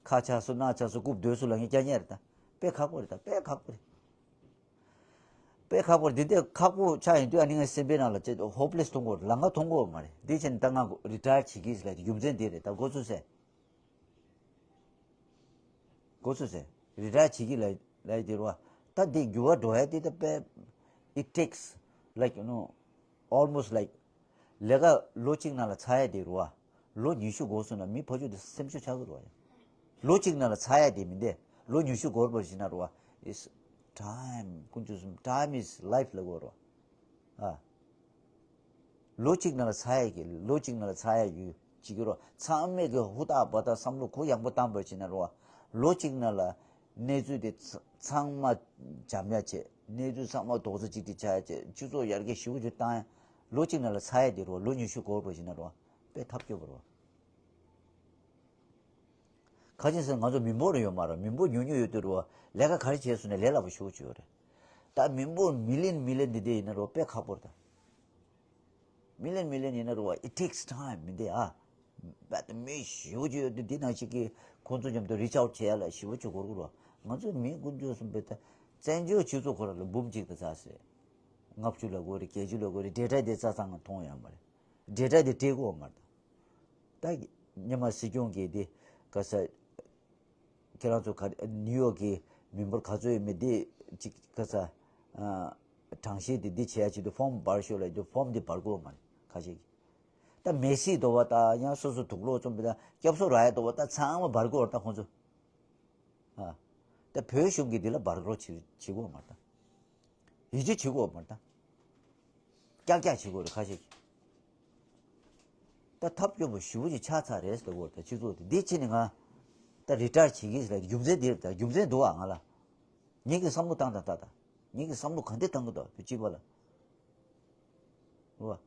ཁ་ཆག་སོང་སྣ་ཆག་སོང་རྐུབ་རྡོལ་སོང་ལབ་མཁན་རྐྱང་རྐྱང་རེད་ད། དཔེ་ཁག་པོ་རེད་ད། དཔེ་ཁག་པོ་རེད། དཔེ་ཁག་པོ་རེད། འདི་འདྲ་ཁག་པོ་ཆགས་ཡིན་དུས་ཨ་ནི་ངའི་སེམས་པའི་ནང་ལ་ཅིག་ཧོབ་ལེ་སི་མཐོང་གི་ཡོད་རེད། ལམ་ཁ་མཐོང་གི་ཡོད་མ་རེད། འདི་བྱས་ནས་ད་ང་རི་ཊ་ཡར་བྱེད་ཀྱི་ཟེར་ལབ་དེ་རྒྱུ་མཚན་འདི་རེད། ད་འགོ་ཚུགས་ཟེར། འགོ་ཚུགས་ཟེར། རི་ཊ་ཡར་བྱེད་ཀྱི་ལབ་ལབ་དེ་རེད་བ། ད་འདི་འགྱུར་བ་འགྲོ་ཡ་དེ་ད་དཔེ། It takes, like, you know, almost like ལས་ཀ་ལོ་གཅིག་ནང་ལ་ཚར་ཡ་དེ་རེད་བ། ལོ་ཉི་ཤུ་འགོར་སོང་ན་མི་ཕོ་ཆོས་དེ་སེམས་ཤུགས་ཆག་གི་རེད་བ། ལོ་གཅིག་ནང་ལ་ཚར་ཡ་དེ་མིན་ཏེ། ལོ་ཉི་ཤུ་འགོར་བར་བྱེད་ན་རེད་བ། It's time. དཀོན་མཆོག་གསུམ། Time is life ལབ་དགོས་རེད་བ། ཨ། ལོ་གཅིག་ནང་ལ་ཚར་ཡ་གི། ལོ་གཅིག་ནང་ལ་ཚར་ཡ་ཡོད་ཅིག་གི་རོ། ཚང་མས་གི་ཧུར་ཐག་འབད་ཐག་བསམ་བློ་གུ་ཡངས་པོ་བཏང་བར་བྱེད་ན་རོ། ལོ་གཅིག་ནང་ལ་གནས་ཚུལ་དེ་ཚ་ཚང་མ་འཇམ་ཡ་བྱེད། གནས་ཚུལ་ཚང་མ་རྡོག་རྩ་གཅིག་སྒྲིལ་བྱ་ཡ་བྱེད། སྤྱི་ཚོགས་ཡར་རྒྱས་ཞེ་པོ་ཅིག་བཏང་ཡ། ལོ་གཅིག་ནང་ལ་ཚར་ཡ་དེ་རོ། ལོ་ཉི་ཤུ་འགོར་བར་བྱེད་ན་རོ། དཔེ་ཐབས་སྐྱོ་པོ་རོ། ཁ་ཅིག་ཟེར་ང་ཚོ་མི་འབོར་ཡོད་མ་རེད། མི་འབོར་ཉུང་ཉུང་ཡོད་དུས་རུ་ལས་ཀ་ག་རེ་བྱས་སོང་ནས་ལས་སླ་པོ་ཞེ་པོ་ཅིག་ཡོད་རེད། ད་མི་འབོར་མི་ལི་ཡོན་མི་ལི་ཡོན་འདི་འདྲ་ཡིན་ན་རུ་དཔེ་ཁག་པོ་རེད་ད། མི་ལི་ཡོན་མི་ལི་ཡོན་ཡིན་ན་རུ་བ། It takes time མི་འདི་ཨ། རྦད་དེ་མི་ཞེ་པོ་ཅིག་ཡོད་དུས། འདི་ནང་བཞིན་གྱི་ཁོང་ཚོ་མཉམ་དུ་རི་ཆའོ་བྱེད་ཡ་ལ་ཞེ་པོ་ཅིག་འགོར་གི་རེད། ང་ཚོ་མི་ཀུན་སྤྱོད་གསུམ་པའི་ད་བཙན་བྱོལ་སྤྱི་ཚོགས་ཁོ་རང་ལ་འབུམ་གཅིག་དང་ཙག་ཙིག་ལྔ་བཅུ་ལ་དགོས་རེད། བརྒྱད་ཅུ་ལ་དགོས་རེད། ཌེ་ཊ་དེ་རྩ་ཚང་ང་མཐོང་ཡོད་མ་རེད། ཌེ་ཊ་དེ་སྤྲད་གི་ཡོད་མ་རེད། ད་སྔོན་མ་སྲིད་སྐྱོང་གིས་དེ་ག་ས་ཁྱེད་རང་ཚོ་ག་ནིའུ་ཡོག་གི་མི་འབོར་ག་ཚོད་ཡོད་མེད་དེ་ཅིག་ག་ས་ཨ་གྲངས་བཤེར་དེ་འདི་བྱེད་ཡ་ཆེད་དུ་ཕོམ་འབར་ཤོག་ལབ་དུས་ཕོམ་དེ་འབར་གི་ཡོད་མ་རེད། ཁ་ཤས་ཀྱིས་ད་མེ་སྲེག་འདྲ་བོ་དང་ཡང་སོ་སོ་དུག་སློག་བཙོང་པའི་ད་སྐྱབས་གསོ་རག་ཡ་འདྲ་བོ་ད་ཚང་མ་འབར་གི་ཡོད་རེད། ད་ཁོང་ཚོ་ཨ་ད་བོད་གཞུང་གིས་འདི་ལ་འབར་རོགས་བྱེད་བྱེད་གི་ཡོད་མ་རེད། ད་ཡིད་ཆེས་བྱེད་དགོས་མ་རེད། ད་ཀྱག་ཀྱག་བྱེད་དགོས་རེད་ཁ་ཤས་ཀྱིས། ད་ཐབས་སྐྱོ་པོ་ཞེ་པོ་ཅིག་ཆགས་ཚར་རེད་ཟེར་བ་ད་སྤྱི་ཚོགས་དེ། འདི་ཕྱིན་ནས་ང་ད་རི་ཊ་ཡར་བྱེད་ཀྱི་ཟེར་ལ་རྒྱུ་མཚན་འདི་རེད། ད་རྒྱུ་མཚན་འདུག་ཨ། ང་ལ་ངེད་ཀྱི་བསམ་བློ་བཏང་དང་ད་ད་ངེད་ཀྱི་བསམ་བློ་ག་འདྲ་བཏང་གི་འདུག་བོད་སྤྱི་པ་ལ་རེད་བ།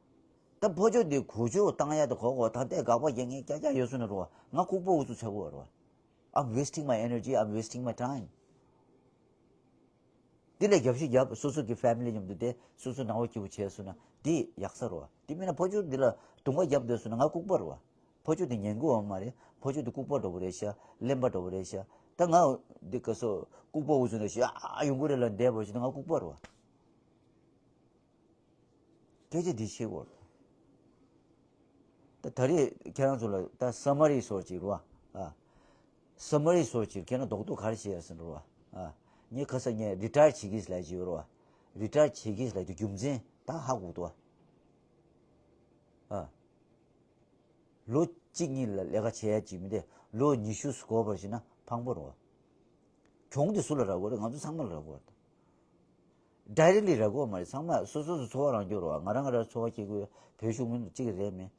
ད་ཕོ་ཆོས་འདི་གོ་ཆོད་བཏང་ཡ་ད་གོ་གོ་ད་ལྟའི་དགག་པ་རྒྱག་མཁན་ཀྱག་ཀྱག་ཡོད་སོང་ན་རེད་བ། ང་ལྐུགས་པ་འུ་ཚུགས་ཆགས་གི་ཡོད་རེད་བ། I'm wasting my energy, I'm wasting my time. འདི་ལས་རྒྱབ་ཤིག་རྒྱབ། སོ་སོ་གི་ཕེ་མི་ལི་མཉམ་དུ་བསྡད། སོ་སོ་ནང་པ་སྐྱིད་པོ་བྱས་སོང་ན་འདི་ཡག་ས་རེད་བ། དེ་མིན་ན་ཕོ་ཆོས་འདི་ལ་དུང་པ་རྒྱབ་བསྡད་སོང་ན་ང་ལྐུགས་པ་རེད་བ། ཕོ་ཆོས་འདི་ཉན་གི་ཡོད་མ་རེད། ཕོ་ཆོས་འདི་ལྐུགས་པ་འདྲ་པོ་རེད་ཤག་གླེན་པ་འདྲ་པོ་རེད་ཤག་ད་ང་འདི་ག་སོ་ལྐུགས་པ་འུ་ཚུགས་ནས་ཤག་ཡོང་གི་རེད་ལབ་བསྡད་པ་ཞིག་ན་ང་ལྐུགས་པ་རེད་བ། སྐད་ཆ་འདི་བཤད་དགོས་རེད། ད་ད་རེས་ཁྱེད་རང་ཚོ་ལ་ད་སམ་མ་རི་སོགས་ཅིག་རེད་བ། ཨ། སམ་མ་རི་སོགས་ཅིག་ཁྱེད་རང་རྡོག་རྡོག་ག་རེ་བཤད་ཡ་ཟེར་ན་རེད་བ། ཨ། ངས་ཁ་སང་ངས་རི་ཊ་ཡར་བྱེད་ཀྱི་ཟེར་ལབ་ཀྱི་ཡོད་རེད་བ། རི་ཊ་ཡར་བྱེད་ཀྱི་ཟེར་ལབ་དུས་རྒྱུ་མཚན་ད་ཧ་གོ་འདུག་བ། ཨ། ལོ་གཅིག་གཉིས་ལ་ལས་ཀ་བྱེད་ཡ་ཅིག་མིན་ཏེ་ལོ་ཉི་ཤུ་འགོར་བར་བྱས་ན་ཕངས་པོ་རེད་བ། གྱོང་དེ་སུ་ལ་རག་གི་རེད། ང་ཚོ་ཚང་མ་ལ་རག་གི་རེད། ཌའི་རེག་ལི་རག་གི་མ་རེད། ཚང་མ་སོ་སོ་སོ་འཚོ་བ་རང་སྐྱོབ་རེད་བ། ང་རང་ང་རང་འཚོ་བ་སྐྱེལ་དགོས། བོད་གཞུང་མི་གཅིག་རེད་མིན།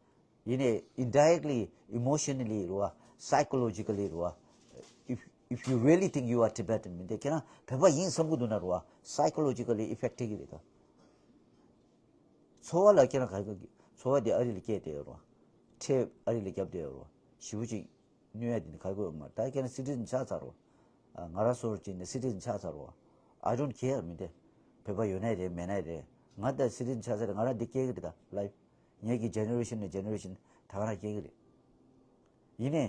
ཡིན་ནའི་indirectly, emotionally རེད་བ། psychologically རེད་བ། If, if you really think you are Tibetan མིན་ཏེ་ཁྱེད་རང་བོད་པ་ཡིན་བསམ་གི་འདུག་ན་རེད་བ། psychologically effect ཐེབས་ཀྱི་རེད་ད། འཚོ་བ་ལ་ཁྱེད་རང་ག་གི་འཚོ་བ་དེ་ཨ་རི་ལ་སྐྱེལ་བསྡད་ཡོད་རེད་བ། ཁྲལ་ཨ་རི་ལ་བརྒྱབ་བསྡད་ཡོད་རེད་བ། ཞེ་པོ་ཅིག་གནོད་ཡ་དེ་ནི་ག་གི་ཡོད་མ་རེད། ད་ཁྱེད་རང་སི་ཊི་ཛན་ཆགས་ཚར་རོ། ཨ། ང་རང་སོར་ཅིག་ནས་སི་ཊི་ཛན་ཆགས་ཚར་རོ། I don't care མིན་ཏེ། བོད་པ་ཡོད་ནའི་རེད་མེད་ནའི་རེད། ང་ད་སི་ཊི་ཛན་ཆགས་ཚར་རེད། ང་རང་འདི་སྐྱེལ་གི་རེད། ད་ལའིཕ་ངེད་ཀྱི་ཇེ་ནེ་རེ་ཤན་ནས་ཇེ་ནེ་རེ་ཤན་ད་ག་རང་སྐྱེལ་གི་རེད། ཡིན་ནའི་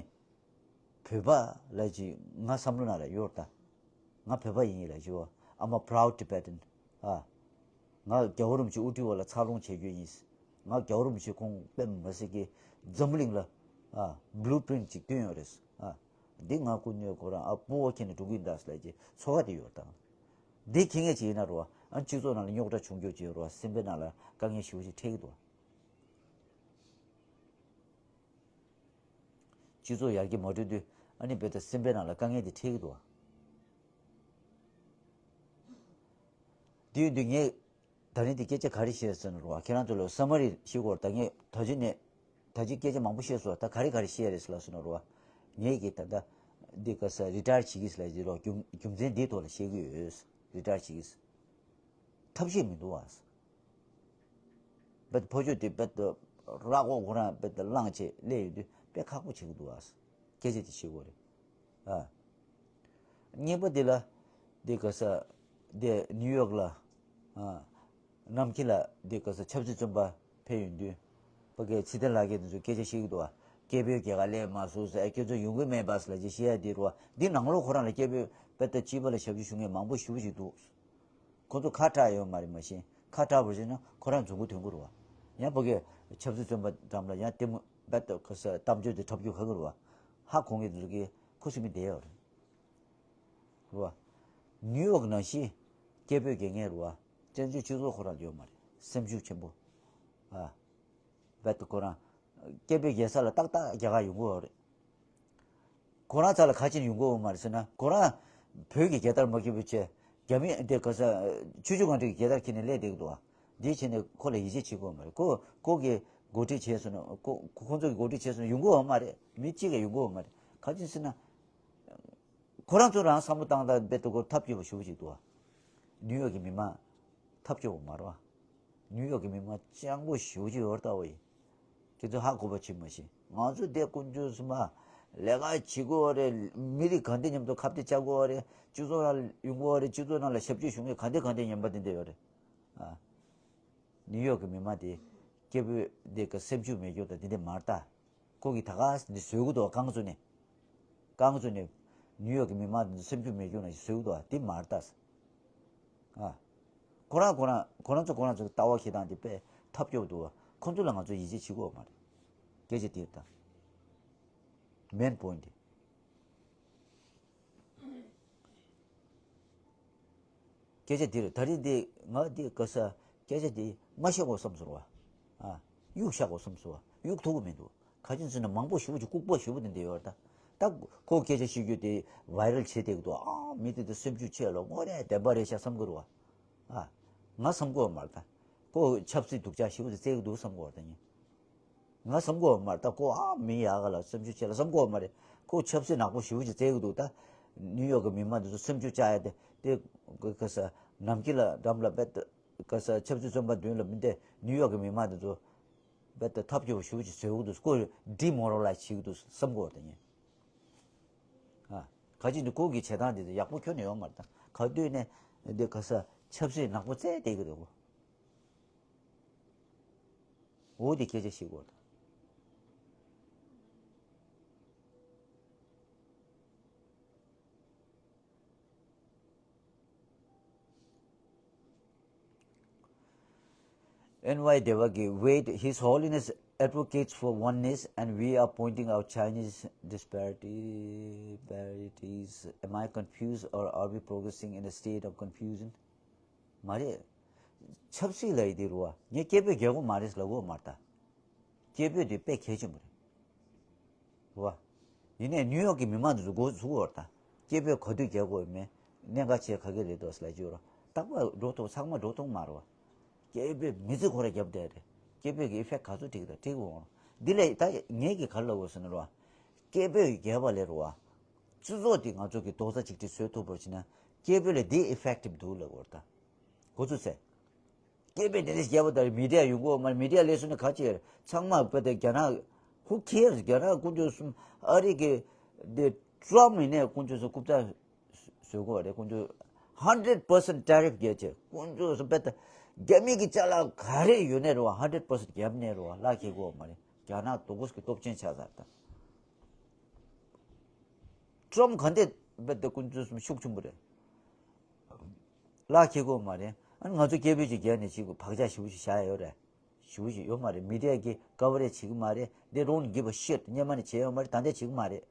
བོད་པ་ལ་ཅིག་ང་བསམ་བློ་ནང་ལ་ཡོད་ད། ང་བོད་པ་ཡིན་ལ་ཅིག I'm a proud Tibetan. ཨ། ང་རྒྱལ་བ་རིན་པོ་ཆེ་དབུ་ཁྲིད་འོག་ལ་འཚར་ལོངས་བྱེད་རྒྱུ་ཡིན། ང་རྒྱལ་བ་རིན་པོ་ཆེ་ཁོང་དཔེ་མི་སྲིད་ཀྱི་འཛམ་གླིང་ལ་ཨ་བླུ་པི་རིན་ཊི་ཅིག་བསྟན་ཡོད་རེད། ཨ། འདི་ང་སྐུ་མདུན་ཁོ་རང་ཨ་སྤོ་བོ་ཁྱེར་ནས་འགྲོ་གི་ཡིན་ད་ཟེར་ལབ་ཀྱི་ཚོར་བ་དེ་ཡོད་ད། འདི་མཁྱེན་མཁན་ཅིག་ཡིན་ན་རོ། ཨ། སྤྱི་ཚོགས་ནང་ལ་རྙོག་དྲ་བྱུང་རྒྱུ་ཅིག་ཡོད་རོ། སེམས་པའི་ནང་ལ་དཀའ་ངལ་ཞེ་པོ་ཅིག་འཕྲད་ཀྱི་འདུག་སྤྱི་ཚོགས་ཡར་རྒྱས་མ་འགྲོ་དུས་ཨ་ནི་རྦད་དེ་སེམས་པའི་ནང་ལ་དཀའ་ངལ་དེ་འཕྲད་ཀྱི་འདུག་བ། དེ་ཡིན་དུས་ངས་ད་རིང་འདི་སྐད་ཆ་ག་རེ་བཤད་ཟེར་ན་རོ། ཁྱེད་རང་ཚོ་ལ་སམ་མ་རི་ཞུ་དགོས་རེད། ད་ངས་ད་ཅི་ནས་ད་ཅི་སྐད་ཆ་མང་པོ་བཤད་སོང་། ད་ག་རེ་ག་རེ་བཤད་རེད་ཟེར་ལབ་སོང་ན་རོ། ངས་ཀྱིས་ད་ལྟ་འདི་ག་ས་རི་ཊ་ཡར་བྱེད་ཀྱི་ཟེར་ལབ་ཀྱི་རོ། རྒྱུ་རྒྱུ་མཚན་འདིའི་ཐོག་ལ་བཤད་ཀྱི་ཡོད། རི་ཊ་ཡར་བྱེད་ཀྱི་ཐབས་ཤེས་མི་འདུག་བ། རྦད་དེ་ཕོ་ཆོས་དེ་རྦད་དེ་ར་ཀོ་ཁོ་རང་རྦད་དེ་བླངས་བྱས་སླེབས་ཡོང་དུས་དཔེ་ཁག་པོ་བྱེད་ཀྱི་འདུག་ཨ། སྐད་ཆ་དེ་བཤད་དགོས་རེད། ཨ། གཉིས་པ་དེ་ལ་དེ་ག་ས་དེ་ནིའུ་ཡོག་ལ་ཨ་ནམ་མཁའ་ལ་དེ་ག་ས་ཆབ་སྲིད་བཙོན་པ་ཕེབས་ཡོང་དུས་ཕ་གིའི་ཚེ་བརྟན་ལགས་ཀྱིས་དེ་ཚོ་སྐད་ཆ་བཤད་ཀྱི་འདུག་ཨ། སྐད་འབོད་རྒྱག་ག་སླེབས་མ་སོང་ཟེར། ཁྱེད་ཚོ་ཡོང་གི་མེད་པ་ཟེར་ལབ་ཅིག་བཤད་ཡ་དེ་རུ་བ། འདི་ནང་ལོགས་ཁོ་རང་ལ་སྐད་འབོད་རྦད་དེ་སྤྱི་པ་ལ་ཞབས་ཕྱི་ཞུ་མཁན་མང་པོ་ཞེ་པོ་ཅིག་འདུག་ཁོ་ཚོ་ཁ་གྲག་ཡོད་མ་རེད། མ་གཞི་ཁ་གྲག་པ་ཞིག་ན་ཁོ་རང་རྫུན་གོ་ཐོན་གོ་རེད་བ། ཡང་ཕ་གི་ཆབ་སྲིད་བཙོན་པ་འགྲམ་ལ་ཡང་དེ་མོ་རྦད་དེ་གཏམ་བརྗོད་དེ་འཁྲབ་རྒྱུ་ག་གི་རེད་བ། ཧ་གོ་མཁན་དེ་ཚོ་གིས་ཁུ་སིམ་མེར་བསྡད་ཡོད་རེད། རེད་བ། ནིའུ་ཡོག་ནང་བཞིན་སྐད་འབོད་རྒྱག་མཁན་རེད་བ། བཙན་བྱོལ་སྤྱི་ཚོགས་ཁོ་རང་ཡོད་མ་རེད། སེམས་ཤུགས་ཆེན་པོ། ཨ། རྦད་དེ་ཁོ་རང་སྐད་འབོད་རྒྱག་ས་ལ་ཏག་ཏག་རྒྱ་གར་ཡོང་གི་ཡོད་རེད། ཁོ་རང་རྩ་ལ་ག་ཅིག་ཡོང་གི་ཡོད་མ་རེད་ཟེར་ན། ཁོ་རང་བོད་ཀྱི་རྒྱལ་དར་མ་འཁྱེར་བའི་ཆེད་རྒྱ་མི་འདི་ག་ས་ཆུ་བཞི་སྒང་དྲུག་གི་རྒྱལ་དར་འཁྱེར་ནས་སླེབས་བསྡད་ཀྱི་འདུག་བ། འདིའི་ཆེད་ནས་ཁོ་ལ་ཡིད་ཆེས་བྱེད་ཀྱི་ཡོད་མ་རེད། ཁོ་ཁོ་གིས་འགོ་ཁྲིད་བྱས་སོང་ན། ཁོ་ཁོ་ཚོ་གིས་འགོ་ཁྲིད་བྱས་སོང་ན་ཡོང་གི་ཡོད་མ་རེད། མི་གཅིག་ཀྱང་ཡོང་གི་ཡོད་མ་རེད། ག་ཅིག་ཟེར་ན། ཁོ་རང་ཚོ་རང་བསམ་བློ་བཏང་སྟངས་རྦད་དེ་ཁོ་ཐབས་སྐྱོ་པོ་ཞེ་པོ་ཅིག་འདུག་བ། ནིའུ་ཡོག་གི་མི་མང་ཐབས་སྐྱོ་པོ་མ་རེད་བ། ནིའུ་ཡོག་གི་མི་མང་སྤྱང་པོ་ཞེ་པོ་ཅིག་ཡོད་རེད་ད་བ་ཡིན། ཁྱེད་ཚོ་ཧ་གོ་བ་བྱེད་མ་ཤེས། ང་ཚོ་འདི་ཀུན་སྤྱོད་སུ་མ་ལས་ཀ་བྱེད་དགོས་རེད། མི་རིགས་གང་དེ་མཉམ་དུ་ཁ་གཏད་བཅག་དགོས་རེད། སྤྱི་ཚོགས་ནང་ཡོང་དགོས་རེད། སྤྱི་ཚོགས་ནང་ལ་ཞབས་ཕྱི་ཞུ་མཁན་གང་དེ་གང་དེ་ངན་པ་དེ་འདྲ་ཡོད་རེད། ཨ། ནིའུ་ཡོག་གི་མི་མང་དེ་སྐད་འབོད་དེ་ག་སེམས་ཤུགས་མེད་རྒྱུ་དང་དེ་འདྲ་མ་རེད་ད། ཁོ་གིས་ད་ག་འདི་བཟོས་གི་འདུག་རྐང་བཙུགས་ནས། རྐང་བཙུགས་ནས་ནིའུ་ཡོག་གི་མི་མང་དེ་ཚོ་སེམས་ཤུགས་མེད་རྒྱུ་ན་བཟོས་གི་འདུག་འདི་མ་རེད་ད། ཨ། ཁོ་རང་ཁོ་རང་ཁོ་རང་ཚོ་ཁོ་རང་ཚོ་ལྟ་བ་ཁྱེད་དང་དེ་དཔེ་ཐབས་སྐྱོ་འདུག་ཁོ་ཚོ་ལ་ང་ཚོ་ཡིད་ཆེས་བྱེད་དགོས་མ་རེད། སྐད་ཆ་དེ་རེད་ད། མེན་པོ་ཡིན་ཏེ། སྐད་ཆ་འདི་རེད། ད་རེས་འདི་ང་འདི་ག་ས་སྐད་ཆ་འདི་མ་བཤད་དགོས་བསམ་སོང་བ། ཨ། གཡུག་བཞག་དགོས་བསམ་སོང་བ། གཡུག་ཐུབ་ཀྱི་མི་འདུག་ག་ཅི་ཟེར་ན་མང་པོ་ཞེ་པོ་ཅིག་ལྐུགས་པ་ཞེ་པོ་དེ་འདི་ཡོད་རེད་ད། ད་ཁོ་སྐད་ཆ་བཤད་རྒྱུ་དེ་ཝའི་རལ་བྱེད་བསྡད་ཀྱི་འདུག་ཨ། མི་དེ་དེ་སེམས་ཤུགས་ཆེ་ལ་དངོས་གནས་བདེན་པ་རེད་ཤག་བསམ་གྱི་རེད་བ། ཨ། ང་བསམ་གྱི་མ་རེད་ད། ཁོ་ཆབ་སྲིད་སྡུག་ཅག་ཞེ་པོ་ཅིག་བཙལ་གྱི་འདུག་བསམ་གྱི་རེད་ད་ངས། ང་བསམ་གྱི་མ་རེད་ད། ཁོ་ཨ་མི་ཡག་ག་ལ་སེམས་ཤུགས་ཆེ་ལ་བསམ་གྱི་མ་རེད། ཁོ་ཆབ་སྲིད་ནག་པོ་ཞེ་པོ་ཅིག་བཙལ་གྱི་འདུག་ད་ནིའུ་ཡོག་གི་མི་མང་དེ་ཚོ་སེམས་ཤུགས་བཅག་ཡ་དེ་དེ་ག་ས་ནམ་མཁའ་ལ་འགྲམ་ལ་བེད་ག་ས་ཆབ་སྲིད་བཙོན་པ་མདུན་ལ་མི་འདེད་ནིའུ་ཡོག་གི་མི་མང་དེ་ཚོ་བེད་ཐབས་སྐྱོ་པོ་ཞེ་པོ་ཅིག་བཟོ་གི་འདུག་ཁོ་ཌི་མོ་རལ་ལའི་ཛི་བྱེད་ཀྱི་འདུག་བསམ་གྱི་ད་ངས། ཨ། ག་ཅི་འདི་ཁོ་གི་བྱེད་སྟངས་དེ་ཡག་པོ་ཁྱོན་ནས་ཡོད་མ་རེད་ད། ག་དུས་ནས་འདི་ག་ས་ཆབ་སྲིད་ནག་པོ་བཙལ་བསྡད་ཀྱི་འདུག་འོ་དེ་སྐད་ཆ་བཤད་དགོས་དང་། N Y Devaki, wait, His Holiness advocates for oneness and we are pointing out Chinese disparity, disparities. Am I confused or are we progressing in a state of confusion? མ་རེད། ཆབ་སྲིད་ལབ་ཡི་དེ་རུ་བ། ངས་སྐད་འབོད་རྒྱག་གི་མ་རེད་ལབ་གི་མ་རེད་ད། སྐད་འབོད་དེ་དཔེ་གལ་ཆེན་པོ་རེད། རུ་བ། ཡིན་ནའི་ནིའུ་ཡོག་གི་མི་མང་དེ་ཚོ་འགོ་ཚུགས་བར་ད། སྐད་འབོད་ག་དུས་རྒྱག་དགོས་མེད། གནད་འགག་ཆེ་ག་གི་རེད་འདུག་ལབ་ཀྱི་ཡོད་ར། རྟག་པར་འགྲོ་ཐུབ་ཚང་མ་འགྲོ་ཐུབ་མ་རེད་བ། སྐད་འབོད་མི་ཚེ་ཁོ་ར་རྒྱབ་བསྡད་རེད། སྐད་འབོད་ཀྱི་ཨི་ཕེག་ག་ཚོད་འགྲིག་དང་འགྲིག་འོང་། འདི་ལས་ད་ངས་ཀྱི་ག་རེ་ལབ་དགོས་ཟེར་ན་རུ་བ། སྐད་འབོད་རྒྱབ་པ་ལས་རུ་བ། སྤྱི་ཚོགས་འདི་ང་ཚོ་གི་རྡོག་རྩ་གཅིག་སྒྲིལ་བཟོ་ཐུབ་པར་བྱས་ན་སྐད་འབོད་ལས་འདི་ཨི་ཕེག་ཊིབ་འདུག་ལབ་དགོས་རེད་ད། འགོ་ཚུགས་ཚེ། སྐད་འབོད་དེ་འདྲ་རྒྱབ་པ་དང་མི་ཌི་ཡ་ཡོང་གི་ཡོད་མ་རེད། མི་ཌི་ཡ་ལས་སུ་ནི་ག་ཅི་ཡོད་རེད། ཚང་མ་དཔེ་དེ་རྒྱ་ནག Who cares? རྒྱ་ནག་དཀོན་མཆོག་གསུམ་ཨ་རི་གི་འདི་ཊྲམ་ཡིན་ནའི་དཀོན་མཆོག་གསུམ་རྐུབ་བཀྱག་བཟོ་གི་ཡོད་རེད། དཀོན་མཆོག་hundred percent tariff རྒྱབ་བྱས་དཀོན་མཆོག་གསུམ་དཔེ་དེ་རྒྱ་མི་གི་ཅ་ལག་ག་རེ་ཡོད་ནའི་རེད་བ། hundred percent རྒྱབ་ནའི་རེད་བ། ལག་ཁེལ་གི་ཡོད་མ་རེད། རྒྱ་ནག་དོ་གོས་ཀྱི་སྟོབས་ཆེན་ཆགས་ཚར་ད། ཊྲམ་ག་འདྲ་དཔེ་དེ་དཀོན་མཆོག་གསུམ་ཤུགས་ཆེན་པོ་རེད། ལག་ཁེལ་གི་ཡོད་མ་རེད། ཨ་ནི་ང་ཚོ་སྐད་འབོད་ཅིག་རྒྱག་ནས་ཅིག་བག་ཆགས་ཞེ་པོ་ཞིག་བཞག་ཡོད་རེད། ཞེ་པོ་ཞིག་ཡོད་མ་རེད། མི་ཌི་ཡ་གིས་ཀ་བ་རེ་བྱེད་ཀྱི་མ་རེད། They don't give a shit. སྔོན་མ་ནས་བྱས་ཡོད་མ་རེད། ད་ལྟ་བྱེད་ཀྱི་མ་རེད།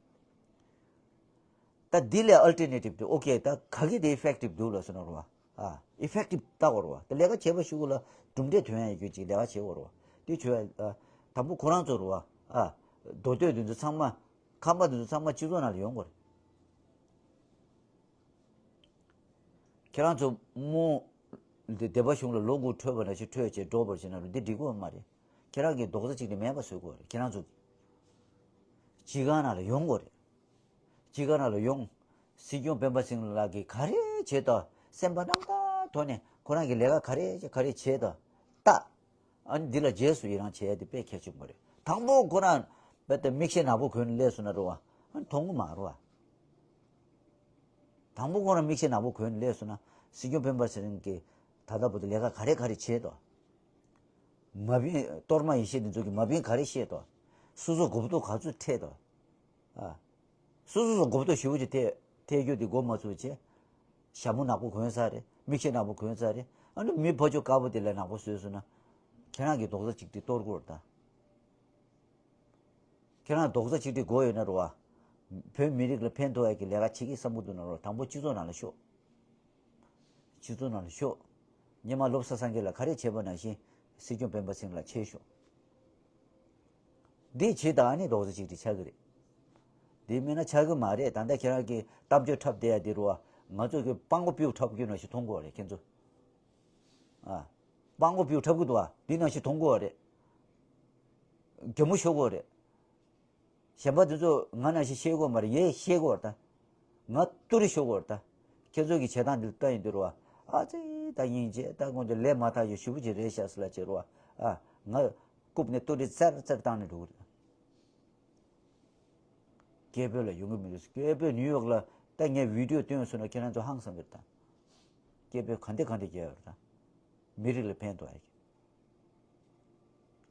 ད་འདི་ལས་ཨལ་ཊར་ནེ་ཊིབ་དེ་ཨོ་ཁེ་ད་ག་གི་དེ་ཨི་ཕེག་ཊིབ་འདུག་ལབ་སོང་ན་རུ་བ། ཨ། ཨི་ཕེག་ཊིབ་ལྟ་དགོས་རུ་བ། ད་ལས་ཀ་བྱེད་པ་ཞུ་གི་ལ་གྲུབ་འབྲས་ཐོན་ཡ་ཡོད་རྒྱུ་ཅིག་ལས་ཀ་བྱེད་དགོས་རུ་བ། དེ་བྱོས་ཨ། དང་པོ་ཁོ་རང་ཚོ་རུ་བ། ཨ། མདོ་སྟོད་དེ་ཚོ་ཚང་མ། ཁམས་པ་དེ་ཚོ་ཚང་མ་སྤྱི་ཚོགས་ནང་ལ་ཡོང་དགོས་རེད། ཁྱེད་རང་ཚོ་མོ་འདི་སྡེ་པ་གཞུང་ལ་ལོ་དགུ་འཕྲོད་པ་ནང་བཞིན་འཕྲོད་བྱས་འགྲོ་བར་བྱས་ན་རུ་འདི་འགྲིག་གི་ཡོད་མ་རེད། ཁྱེད་རང་གི་རྡོག་རྩ་གཅིག་སྒྲིལ་མེད་པ་བཟོ་དགོས་རེད། ཁྱེད་རང་ཚོ་སྤྱི་ཁང་ནང་ལ་ཡོང་དགོས་རེད། སྤྱི་ཁང་ནང་ལ་ཡོང་། སྲིད་སྐྱོང་སྤེན་པ་སེང་ལགས་ཀྱིས་ག་རེ་བྱས་དང་སེམས་པ་རྣམ་དག་ཐོག་ནས་ཁོ་རང་གི་ལས་ཀ་ག་རེ་ག་རེ་བྱས་དང་ལྟ། ཨ་ནི་འདི་ལ་རྗེས་སུ་ཡི་རང་བྱེད་ཡ་དེ་དཔེ་གལ་ཆེན་པོ་རེད། དང་པོ་ཁོ་རང་དཔེ་ལྟ་མིག་ཤེལ་ནག་པོ་གོན་ནས་སླེབས་སོང་ན་རུ་བ། ཨ་ནི་མཐོང་གི་མ་རུ་བ། དང་པོ་ཁོ་རང་མིག་ཤེལ་ནག་པོ་གོན་ནས་སླེབས་སོང་ན་སྲིད་སྐྱོང་སྤེན་པ་ཚེ་རིང་གིས་ད་ལྟ་བར་དུ་ལས་ཀ་ག་རེ་ག་རེ་བྱས་དང་། མ་དཔེ་གཏོར་མ་ཡེ་ཤེས་འདི་ཚོ་གིས་མ་དཔེ་ག་རེ་བཤད་དང་། སོ་སོ་མགོ་སྟོད་ག་ཚོད་ཐད་དང་། ཨ། སོ་སོ་སོ་མགོ་སྟོད་ཞེ་པོ་ཅིག་ཐད་ཐད་རྒྱུ་དེ་མགོ་མ་ཚོས་བྱས། ཞྭ་མོ་ནག་པོ་གོན་ས་རེད། མིག་ཤེལ་ནག་པོ་གོན་ས་རེད། ཨ་ནི་མི་ཕོ་ཅོ་དཀར་པོ་དེ་ལས་ནག་པོ་བཟོས་སོང་ན། ཁྱེད་རང་གི་རྡོག་རྩ་གཅིག་སྒྲིལ་གཏོར་དགོས་རེད་ད། ཁྱེད་རང་རྡོག་རྩ་གཅིག་སྒྲིལ་དགོས་ཡོད་ན་རུ་བ། བོད་མི་རིགས་ལ་ཕན་ཐོགས་ཡ་གི་ལས་ཀ་བྱེད་ཀྱི་བསམ་གྱི་འདུག་ན་རུ་བ། དང་པོ་སྤྱི་ཚོགས་ནང་ལ་ཤོག་སྤྱི་ཚོགས་ནང་ལ་ཤོག་སྔོན་མ་བློ་བཟང་སངས་རྒྱས་ལགས་ག་རེ་བྱས་པ་ནང་བཞིན་སྲིད་སྐྱོང་སྤེན་པ་ཚེ་རིང་ལགས་བྱས་ཤོག་འདི་བྱེད་དང་ཨ་ནི་རྡོག་རྩ་གཅིག་སྒྲིལ་ཆགས་ཀྱི་རེད། འདི་མིན་ན་ཆགས་ཀྱི་མ་རེད། ད་ལྟ་ཁྱེད་རང་གིས་གཏམ་བརྗོད་འཁྲབ་བསྡད་ཡ་འདི་རུ་བ། ང་ཚོ་གི་སྤང་གོ་པིའུ་འཁྲབ་རྒྱུ་ནང་བཞིན་མཐོང་གི་ཡོད་རེད་ཁྱེད་ཚོ། ཨ། སྤང་གོ་པིའུ་འཁྲབ་ཀྱི་འདུག་ཨ། འདི་ནང་བཞིན་མཐོང་གི་ཡོད་རེད། གད་མོ་ཤོར་གྱི་ཡོད་རེད། གཞན་པ་དེ་ཚོ་ང་ནང་བཞིན་ཤེས་ཀྱི་ཡོད་མ་རེད། ཡས་ཤེས་ཀྱི་ཡོད་རེད་ད། ང་ཏུ་རི་ཤོར་གྱི་ཡོད་རེད་ད། ཁྱེད་ཚོ་གི་བྱེད་སྟངས་འདི་ལྟ་ཡིན་འདི་རུ་བ། ཨ་ཙི་ད་སྙིང་རྗེ། ད་ཁོང་ཚོ་ལས་མ་ཐག་ཡོད་ཞེ་པོ་ཅིག་རེད་ཤག་ཟེར་ལབ་བྱས་རུ་བ། ཨ། ང་རྐུབ་ནས་ཏུ་རི་ཙར་ཙར་བཏང་ནས་འགྲོ་གི་རེད། སྐད་འབོད་ལ་ཡོང་གི་མི་འདུག་སྐད་འབོད་ནིའུ་ཡོག་ལ་ད་ངས་བི་ཌིའོ་བཏོན་སོང་ན་ཁྱེད་རང་ཚོ་ཧང་སང་གི་རེད་ད། སྐད་འབོད་ག་འདྲ་ག་འདྲ་རྒྱག་ཡོད་རེད་ད། མི་རིགས་ལ་ཕན་ཐོགས་ཡ་གི།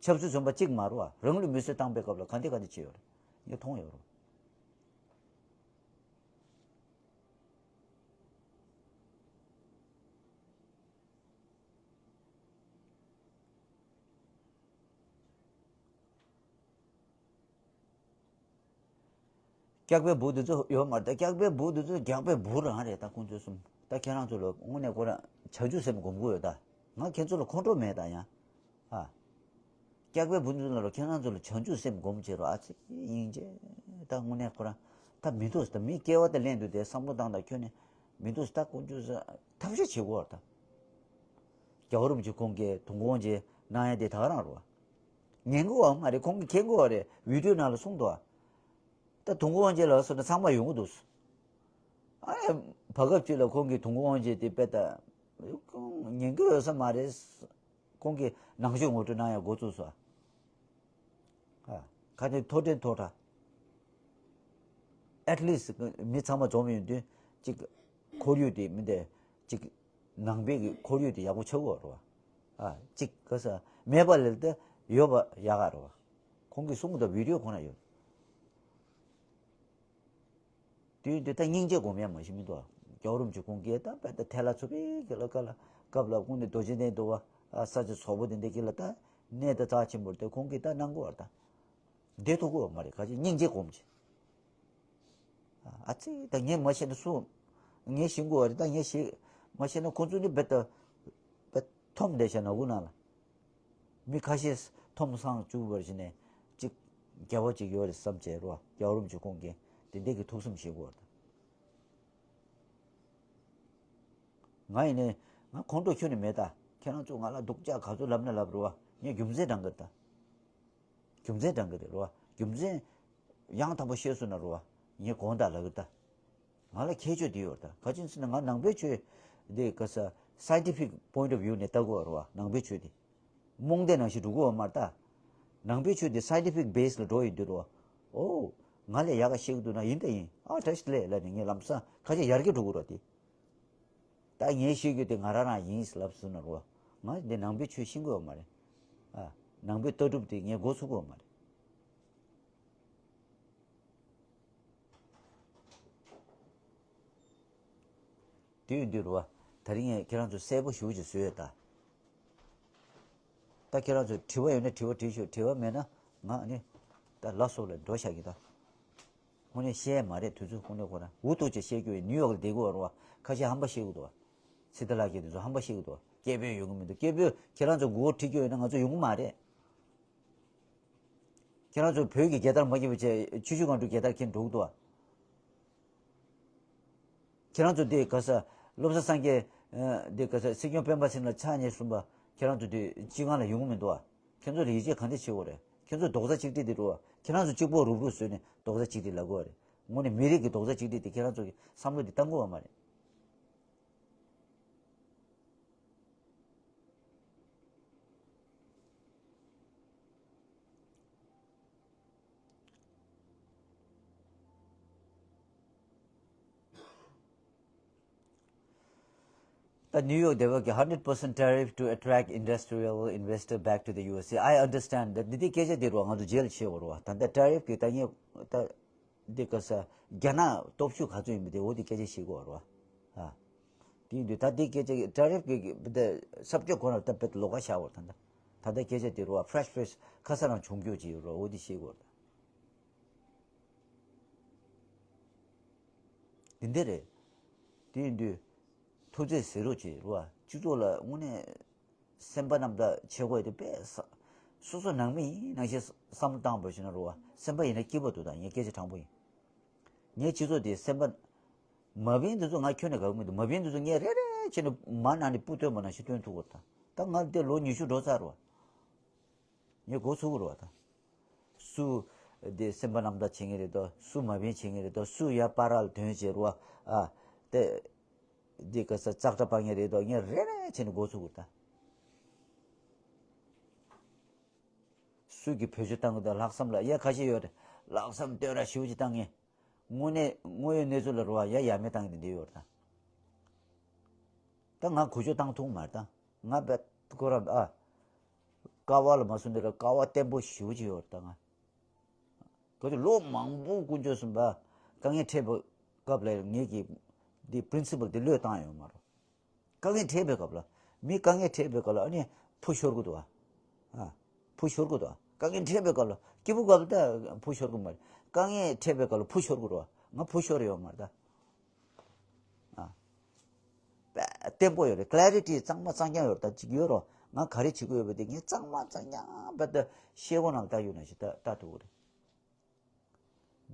ཆབ་སྲིད་བཙོན་པ་གཅིག་མ་རེད་བ། རང་ལུས་མེར་སྲེག་བཏང་པའི་སྐབས་ལ་ག་འདྲ་ག་འདྲ་བྱས་ཡོད་རེད། ངས་མཐོང་ཡོད་རེད། སྐྱག་པའི་འབུ་འདི་ཚོ་ཡོད་མ་རེད་ད། སྐྱག་པའི་འབུ་འདི་ཚོ་སྐྱག་པའི་འབུ་རང་རེད་ད། ཁོང་ཚོ་གསུམ་ད། ཁྱེད་རང་ཚོ་ལ་དངོས་གནས་ཁོ་རང་བྱང་ཆུབ་སེམས་སྒོམ་དགོས་ཡོད་ད། ང་ཁྱེད་ཚོ་ལ་ཁོང་ཁྲོ་མེད་ད་ཡང་། ཨ། སྐྱག་པའི་འབུ་འདི་ཚོ་ལ་ཁྱེད་རང་ཚོ་ལ་བྱང་ཆུབ་སེམས་སྒོམ་བྱེད་རོགས། ཨ་ཙི་སྙིང་རྗེ་ད། དངོས་གནས་ཁོ་རང་ད་མི་འདུག་ད། མི་སྐྱེ་བ་དེ་ལེན་འདུག་དེ་བསམ་བློ་བཏང་ད། ཁྱོད་ནི་མི་འདུག་ད། ཁོང་ཚོས་ཐབས་ཤེས་བྱེད་དགོས་ད། རྒྱལ་བ་རིན་པོ་ཆེ་ཁོང་གིས་དུས་འཁོར་དབང་ཆེན་གནང་ཡ་དེ་ད་ག་རང་རེད་བ། ཉན་གི་ཡོད་མ་རེད། ཁོང་གིས་མཁྱེན་གི་ཡོད་རེད། བི་ཌིའོ་ནང་ལ་གསུངས་འདུག་ཨ། ད་དུས་འཁོར་དབང་ཆེན་ལ་སོང་ན་ཚང་མ་ཡོང་གི་འདུག་ཨ། བར་སྐབས་ཅིག་ལ་ཁོང་གིས་དུས་འཁོར་དབང་ཆེན་དེ་དཔེ་ད་ཉན་གི་ཡོད་ས་མ་རེད། ཁོང་གིས་ནང་ཆོས་ངོ་སྤྲོད་གནང་ཡ་འགོ་བཙུགས་སོང་ཨ། ཁ་ནས་མཐོ་འདྲེན་མཐོ་དྲགས། at least མི་ཚང་མ་འཛོམས་ཡོང་དུས་ཅིག་ཁོར་ཡུག་དེ་མི་འདྲ་ཅིག་ནང་པའི་གི་ཁོར་ཡུག་དེ་ཡག་པོ་ཆགས་ཀྱི་ཡོད་རེད་བ། ཨ། ཅིག་ག་ས་མེད་པ་ལས་ཏེ་ཡོད་པ་ཡག་ག་རེད་བ། ཁོང་གིས་གསུང་གི་འདུག། བི་ཌིའོ་ཁོ་ན་ཡོད། དུས་འདི་ད་སྙིང་རྗེ་སྒོམ་ཡ་མ་ཞིག་མི་འདུག་ཨ། རྒྱལ་བ་རིན་པོ་ཆེ་ཁོང་གིས་ད་དཔེ་ད་ཐལ་ལ་ཚུབ་པའི་གི་ལ་ཀ་ལ་སྐབས་ལ་ཁོང་ནི་རྡོ་རྗེ་གདན་འདུག་བ། ཨ། ས་ཆ་བཟང་པོ་དེ་འདྲ་གི་ལ་ད་གནས་ད་རྩ་ཆེན་པོ་དེ་ཁོང་གིས་ད་གནང་གི་ཡོད་རེད་ད། བསྡད་ཐུབ་ཀྱི་ཡོད་མ་རེད། ག་ཅི་སྙིང་རྗེ་སྒོམ་ཅིག། ཨ་ཙི་ད་ངས་མ་བཤད་ན་སུ། ངས་ཤེས་ཀྱི་ཡོད་རེད་ད། ངས་ཤེས་མ་བཤད་ན་ཁོང་ཚོ་ནི་རྦད་དེ་རྦད་འཐོམ་བསྡད་ཤག་ནག་ཁུང་ནང་ལ། མི་ཁ་ཤས་འཐོམ་སངས་བཅུག་པར་བྱས་ནས་ཅིག་དགེ་བ་ཅིག་ཡོད་རེད་བསམ་བྱས་རོ། རྒྱལ་བ་རིན་པོ་ཆེ་ཁོང་གིས་དེ་འདྲས་ཀྱི་ཐུགས་བསམ་བཞེས་ཀྱི་ཡོད་རེད་ད། ང་ཡིན་ནའི་ང་ཁོང་ཁྲོ་ཁྱོན་ནས་མེད་ད། ཁྱེད་རང་ཚོ་ང་ལ་སྡུག་ཅག་ག་ཚོད་ལབ་ན་ལབ་རོ་བ། ངས་རྒྱུ་མཚན་དྲང་གི་ད། རྒྱུ་མཚན་དྲང་གི་རེད་རོ་བ། རྒྱུ་མཚན་ཡང་དག་པོ་བཤད་སོང་ན་རོ་བ། ངས་དགོངས་དག་ལབ་གི་ད། ང་ལ་ཁྱད་ཆོས་དེ་ཡོད་ད། ག་ཅི་ཟེར་ན་ང་ནང་པའི་ཆོས་འདི་ག་ས་scientific point of view ནས་ལྟ་དགོས་རོ་བ། ནང་པའི་ཆོས་འདི་རྨོངས་དད་ནང་བཞིན་འགྲོ་གི་ཡོད་མ་རེད་ད། ནང་པའི་ཆོས་འདི་scientific base ལ་འགྲོ་ཡི་འདུག་རོ་བ། ཨོ། ང་ལས་ཡག་ག་ཤེས་ཀྱི་འདུག་ན་ཡིན་ད་ཡིན། ཨ། བཀྲ་ཤིས་བདེ་ལེགས་ལབ་ནས་ངས་ལམ་སང་ཁ་ཤས་ཡར་རྒྱས་འགྲོ་གི་རོ་དེ། ད་ངས་ཤེས་རྒྱུ་དེ་ང་རང་རང་ཡིན་ལབ་སོང་ན་རོ། ང་འདི་ནང་པའི་ཆོས་ཤེས་ཀྱི་ཡོད་མ་རེད། ཨ། ནང་པའི་ལྟ་གྲུབ་དེ་ངས་མགོ་ཚོད་ཀྱི་ཡོད་མ་རེད། དེ་ཡིན་དུས་རོ། ད་རིང་ངས་ཁྱེད་རང་ཚོ་གསལ་པོ་ཞེ་པོ་ཅིག་བཟོས་ཡོད་ད། ད་ཁྱེད་རང་ཚོ་དྲི་བ་ཡོད་ན་དྲི་བ་དྲིས་ཤོག། དྲི་བ་མེད་ན་ང་ནི་ད་ལ་སོགས་ལ་འགྲོ་བཞག་གི་ད། དངོས་གནས་བཤད་མ་རེད། དུས་ཚོད་ཁོ་ནས་ཁོ་རང་འུ་ཐུག་ཅིག་བཤད་རྒྱུ་ཡིན། ནིའུ་ཡོག་ལ་བསྡད་དགོས་རེད་བ། ཁ་ཤས་ཧམ་པ་བཤད་གི་འདུག་བ། སྲིད་ད་ལགས་ཀྱིས་དེ་ཚོ་ཧམ་པ་བཤད་གི་འདུག་བ། སྐད་འབོད་ཡོང་གི་མི་འདུག། སྐད་འབོད་ཁྱེད་རང་ཚོ་མགོ་བོ་ཁྲིད་རྒྱུ་ཡོད་ན་ང་ཚོ་ཡོང་གི་མ་རེད། ཁྱེད་རང་ཚོ་བོད་ཀྱི་རྒྱལ་དར་མ་འཁྱེར་བ་བྱས་ཆུ་ཤུར་སྒང་དྲུག་རྒྱལ་དར་འཁྱེར་འགྲོ་གི་འདུག་བ། ཁྱེད་རང་ཚོ་འདི་ག་ས་བློ་བཟང་སངས་རྒྱས་འདི་ག་ས་སྲིད་སྐྱོང་སྤེན་པ་ཚེ་རིང་ལ་ཕྱག་གཉིས་གསུམ་པ་ཁྱེད་རང་ཚོ་འདི་སྤྱི་ཁང་ལ་ཡོང་གི་མི་འདུག་བ། ཁྱེད་ཚོ་ལ་ཡིད་ཆེས་ག་འདྲ་བྱེད་དགོས་རེད། ཁྱེད་ཚོ་རྡོག་རྩ་གཅིག་སྒྲིལ་དེ་འགྲོ་བ། ཁྱེད་རང་ཚོ་གཅིག་པོ་རུབ་རུབ་བཟོས་ནས་རྡོག་རྩ་གཅིག་སྒྲིལ་ལབ་དགོས་རེད། དངོས་གནས་མི་རིགས་ཀྱི་རྡོག་རྩ་གཅིག་སྒྲིལ་དེ་ཁྱེད་རང་ཚོ་གི་བསམ་བློ་དེ་བཏང་དགོས་བ་མ་རེད། ད་ནིའུ་ཡོག་བསྡད་པ་གི་hundred percent tariff to attract industrial investor back to the U S A. I understand that. འདི་དེ་སྐད་ཆ་དེ་རུ་ང་ཚོ་རྗེས་ལ་བཤད་དགོས་རེད་བ། ད་ལྟ་ཊེ་རིཕ་གི་ད་ངས་ད་འདི་ག་ས་རྒྱ་ནག་སྟོབས་ཤུགས་ག་ཚོད་ཡིན་པ་དེ་འོ་དེ་སྐད་ཆ་བཤད་དགོས་རེད་བ། ཨ། དེ་ཡིན་དུས་ད་དེ་སྐད་ཆ་གི་ཊེ་རིཕ་གི་ད་སབ་ཇེག་ཁོ་ན་ད་དཔེ་ལོགས་ཀ་བཞག་པ་ད་ད་ད་ལྟ་སྐད་ཆ་དེ་རུ་བ་ཕེ་རེ་ཤི་ཕེ་རེ་ཤི་ཁ་སང་རང་བྱུང་རྒྱུ་ཅིག་ཡོད་རེད་བ། འོ་དེ་བཤད་དགོས་རེད། དེ་འདྲ་རེད། དེ་ཡིན་དུས་ཐུགས་རྗེ་གཟིགས་རོགས་བྱེད་རོགས། སྤྱི་ཚོགས་ལ་དངོས་གནས་སེམས་པ་རྣམ་དག་བྱེད་དགོས་དེ་དཔེ་ས། སོ་སོ་ནང་མི་ཡིན་ནང་བཞིན་བསམ་བློ་བཏང་བ་ཞིག་ན་རོགས། སེམས་པ་ཡིན་ན་སྐྱིད་པོ་འདུག་ད། ངས་སྐད་ཆ་དྲང་པོ་ཡིན། ངའི་སྤྱི་ཚོགས་དེ་སེམས་པ། མ་བིན་འདི་ཚོ་ང་ཁྱོན་ནས་དགའ་གི་མི་འདུག། མ་བིན་འདི་ཚོ་ངས་རེ་རེ་བྱས་ནས་མ་ནང་ནས་སྤུ་བཏོན་པ་ནང་བཞིན་བཏོན་ཐུབ་དགོས་ད། ད་ང་འདི་ལོ་ཉི་ཤུ་འགྲོ་ཚར་རོགས། ངས་མགོ་ཚོས་ཀྱི་རེད་བ་ད། སུ་དེ་སེམས་པ་རྣམ་དག་བྱེད་ངེས་རེད་དོ། སུ་མ་བིན་བྱེད་ངེས་རེད་དོ། སུ་ཡ་པ་རལ་དོན་བྱེད་རུ་བ། ཨ། དེ་དེ་ག་ས་ཙག་སྒྲ་སྤང་ངེས་རེད་དོ། ངས་རེ་རེ་བྱས་ནས་མགོ་ཚོས་ཀྱི་རེད་ད། སུ་གིས་བེད་སྤྱོད་བཏང་གི་འདུག། ལྷག་བསམ་ལ་ཡ་ཁ་ཤས་ཡོད་རེད། ལྷག་བསམ་བསྟོད་ར་ཞེ་པོ་ཅིག་བཏང་ངེས། དངོས་གནས་དངོས་ཡོད་གནས་ཚུལ་ལ་རུ་བ་ཡ་ཡ་མེད་བཏང་གི་འདི་འདྲ་ཡོད་རེད་ད། ད་ང་གུས་ཞབས་བཏང་ཐུབ་མ་རེད་ད། ང་བེད་ཁོ་ར་ཨ། ཀ་བ་ལ་མ་སོང་དེ་ལ་ཀ་བ་བརྟན་པོ་ཞེ་པོ་ཅིག་ཡོད་རེད་ད་ང་། ག་ཚོད་ལོ་མང་པོ་དཀོན་མཆོག་གསུམ་པ་དཀའ་ངལ་འཕྲད་པའི་སྐབས་ལ་ངེད་ཀྱིས་འདི་པི་རིན་སི་པལ་འདི་བློས་བཏང་ཡོད་མ་རེད། དཀའ་ངལ་འཕྲད་པའི་སྐབས་ལ་མི་དཀའ་ངལ་འཕྲད་པའི་སྐབས་ལ་ཨ་ནི་ཕུ་ཤོར་གི་འདུག་ཨ། ཕུ་ཤོར་གི་འདུག་ཨ། དཀའ་ངལ་འཕྲད་པའི་སྐབས་ལ་སྐྱིད་པོ་སྐབས་ལ་ད་ཕུ་ཤོར་གི་མ་རེད། དཀའ་ངལ་འཕྲད་པའི་སྐབས་ལ་ཕུ་ཤོར་གི་འདུག་ཨ། ང་ཕུ་ཤོར་ཡོད་མ་རེད་ད། ཨ། བསྟན་པོ་ཡོད་རེད། ཀ་ལེ་རི་ཊི་གཙང་མ་གཙང་རྐྱང་ཡོད་རེད། ད་ཅིག་ཡོད་རོ། ང་ག་རེ་བྱེད་དགོས་ཡོད་པ་དེ་ངས་གཙང་མ་གཙང་རྐྱང་བ་ད་ཤེལ་སྒོ་ནང་ལྟ་ཡོད་ན་ཞིག་ད་ལྟ་ཐུབ་ཀྱི་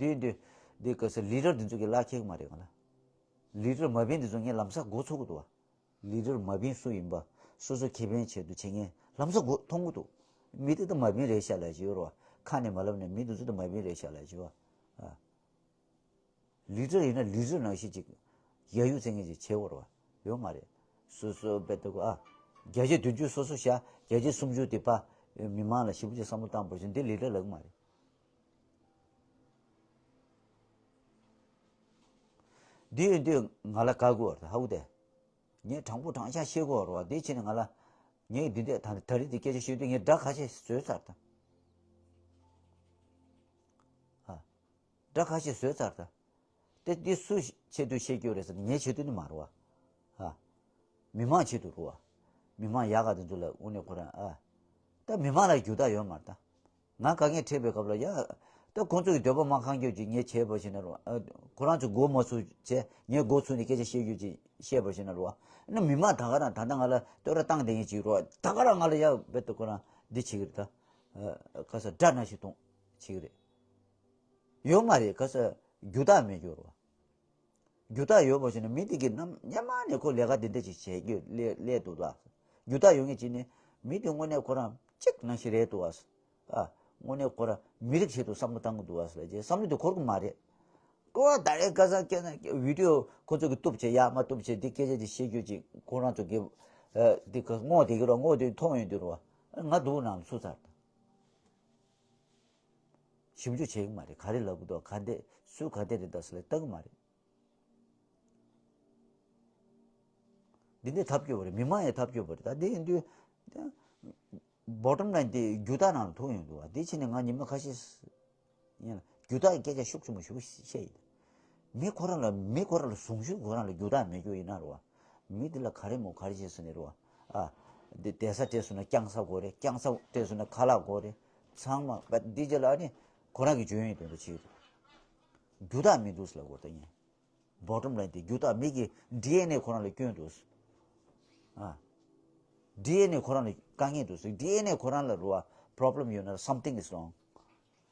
རེད། འདི་འདི་འདི་ག་ས་ལི་ཌར་འདི་ཚོ་གི་ལག་ཁྱེར་གི་མ་རེད་ག་ལ། ལི་ཌར་མ་བིན་འདི་ཚོ་ངས་ལམ་སང་མགོ་ཚོས་ཀྱི་འདུག་བ། ལི་ཌར་མ་བིན་སུ་ཡིན་པ་སོ་སོ་ཁེ་ཕན་ཆེད་དུ་བྱེད་མཁན་ལམ་སང་མགོ་མཐོང་གི་འདུག་མི་དེ་ད་མ་བིན་རེད་ཤག་ལབ་ཀྱི་ཡོད་རོ། ཁ་ནས་མ་ལབ་ནས་མི་འདི་ཚོ་ད་མ་བིན་རེད་ཤག་ལབ་ཀྱི་ཡོད། ཨ། ལི་ཌར་ཡིན་ན་ལི་ཌར་ནང་བཞིན་ཅིག་ཡ་ཡུ་བཙན་མཁན་ཅིག་བྱེད་དགོས་རེད་བ། ཡོད་མ་རེད། སོ་སོ་དཔེ་ལྟ་གོ་ཨ། བརྒྱ་ཆ་བདུན་ཅུ་སོ་སོ་བཞག་བརྒྱ་ཆ་སུམ་ཅུ་དེ་ཕ་མི་མང་ལ་ཞེ་པོ་ཅིག་བསམ་བློ་བཏང་བ་ཞིག་འདི་ལི་ཌར་ལབ་གི་མ་རེད། འདི་ཡོད་འདི་ང་ལ་དགའ་དགོས་རེད་ཧ་གོ་དེ། ངས་དྲང་པོ་དྲང་བཞག་བཤད་དགོས་རེད་བ། འདི་བྱས་ནས་ང་ལ་ངས་འདི་འདྲ་ད་ད་རེས་འདི་སྐད་ཆ་བཤད་དུས་ངས་སྒྲ་ཁ་ཤས་བཟོས་ཚར་ད། ཨ། སྒྲ་ཁ་ཤས་བཟོས་ཚར་ད། དེ་འདི་སུ་ཆེད་དུ་བཤད་རྒྱུ་རེད་ཟེར་ན་ངའི་ཆེད་དུ་ནི་མ་རེད་བ། ཨ། མི་མང་ཆེད་དུ་རེད་བ། མི་མང་ཡག་ག་དེ་ཚོ་ལ་དངོས་གནས་ཁོ་རང་ཨ། ད་མི་མང་ལ་རྒྱུ་དག་ཡོད་མ་རེད་ད། ང་དཀའ་ངལ་འཕྲད་པའི་སྐབས་ལ་ཡ། ད་ཁོང་ཚོ་གི་འདོད་པ་མ་ཁེངས་རྒྱུ་ཅིག་ངས་བྱས་པ་ཞིག་ན་རེད་བ། ཨ། ཁོ་རང་ཚོ་མགོ་མ་ཚོས་བྱས་ངས་མགོ་ཚོས་ནས་སྐད་ཆ་བཤད་རྒྱུ་ཅིག་བཤད་པ་ཞིག་ན་རེད་བ། ན་མི་མང་ད་ག་རང་ད་ལྟ་ང་ལ་བསྟོད་ར་བཏང་བསྡད་མཁན་ཅིག་རེད་བ། ད་ག་རང་ང་ལ་ཡ་བེད་དུ་ཁོ་རང་འདི་བྱེད་ཀྱི་རེད་ད། ཨ། ཁ་ས་དགྲ་ན་ཞིག་གཏོང་བྱེད་ཀྱི་རེད། ཡོད་མ་རེད་ག་ས། རྒྱུ་དག་མེད་རྒྱུ་རོ། རྒྱུ་དག་ཡོད་པ་ཞིག་ན་མི་དེ་གིས་ནམ་སྔོན་མ་ནས་ཁོ་ལས་ཀ་དེ་འདྲ་ཅིག་བྱེད་རྒྱུ་ལས་ལས་འདུག་ད། རྒྱུ་དག་ཡོད་ངེས་ཅིག་ནི་མི་དེ་དངོས་གནས་ཁོ་རང་གཅིག་ནང་བཞིན་རེད་འདུག་ཨ། ཨ། དངོས་གནས་ཁོ་རང་མི་རིགས་ཆེད་དུ་བསམ་བློ་བཏང་གི་འདུག་ཨ་ཟེར་ལ་རྗེས་བསམ་བློ་དེ་འཁོར་གི་མ་རེད། ཀོ་བ་ད་རེས་ཁ་སང་སྐད་ན་བི་ཌི་ཡོ་ཁོ་ཚོ་གིས་གཏུབ་བྱས་ཡག་མ་གཏུབ་བྱས་འདི་སྐད་ཆ་ཅིག་བཤད་རྒྱུ་ཅིག་ཁོ་རང་ཚོ་གིས་འདི་ག་སྔོག་བསྡད་ཀྱི་རོ། སྔོག་བསྡད་མཐོང་ཡོང་དུས་རོ། ང་སྡུག་ནང་ཚུད་ཚར་ད། ཞིབ་འཇུག་བྱེད་ཀྱི་མ་རེད། ག་རེ་ལབ་ཀྱི་འདུག་ག་འདྲ་སུས་ག་འདྲ་རེད་ད་ཟེར་ལ་ལྟ་གི་མ་རེད། འདི་འདྲའི་ཐབས་སྐྱོ་བ་རེད། མི་མང་ཡང་ཐབས་སྐྱོ་བ་རེད། ད་འདི་ཡིན་དུས་བོ་ཊམ་ལ་ཡིན་དེ་རྒྱུ་དག་ནང་ལ་ཐུག་ཡོང་འདུག་བ། འདི་ཕྱིན་ནས་ང་ཉི་མ་ཁ་ཤས་ཡིན་ལ་རྒྱུ་དག་གི་སྐད་ཆ་ཤུགས་ཆེན་པོ་ཞུ་བཤད་ཡིན། མི་ཁོ་རང་ལ་མི་ཁོ་རང་ལ་གཟུངས་གཞུག་ཁོ་རང་ལ་རྒྱུ་དག་མེད་རྒྱུ་ཡིན་ན་རེད་བ། མི་འདི་ལ་ག་རེ་མོ་ག་རེ་བྱས་ཟེར་ནས་རེད་བ། ཨ། འདི་བསྡད་ས་སྤྲད་སོང་ན་རྐྱང་ས་དགོས་རེད། རྐྱང་ས་སྤྲད་སོང་ན་ཁ་ལག་དགོས་རེད། ཚང་མ་བ་འདི་རྗེས་ལ་ཨ་ནི་ཁོ་རང་གི་འཇོན་ཡོད་དོན་དུ་བྱེད་ཀྱི་འདུག་རྒྱུ་དག་མི་འདུག་ཟེར་ལ་གོ་ད་ཡིན། བོ་ཊམ་ལ་ཡིན་དེ་རྒྱུ་དག་མི་གི་ཌི་ཨེན་ཨེ་ཁོ་རང་ལ་སྐྱོན་འདུག་ཨ། ཌི་ཨེན་ཨེ་ཁོ་རང་ལ་དཀའ་ངལ་འདུག་ཌི་ཨེན་ཨེ་ཁོ་རང་ལ་རུ་བ་པོ་རོབ་ལེམ་ཡོད་ན་something is wrong.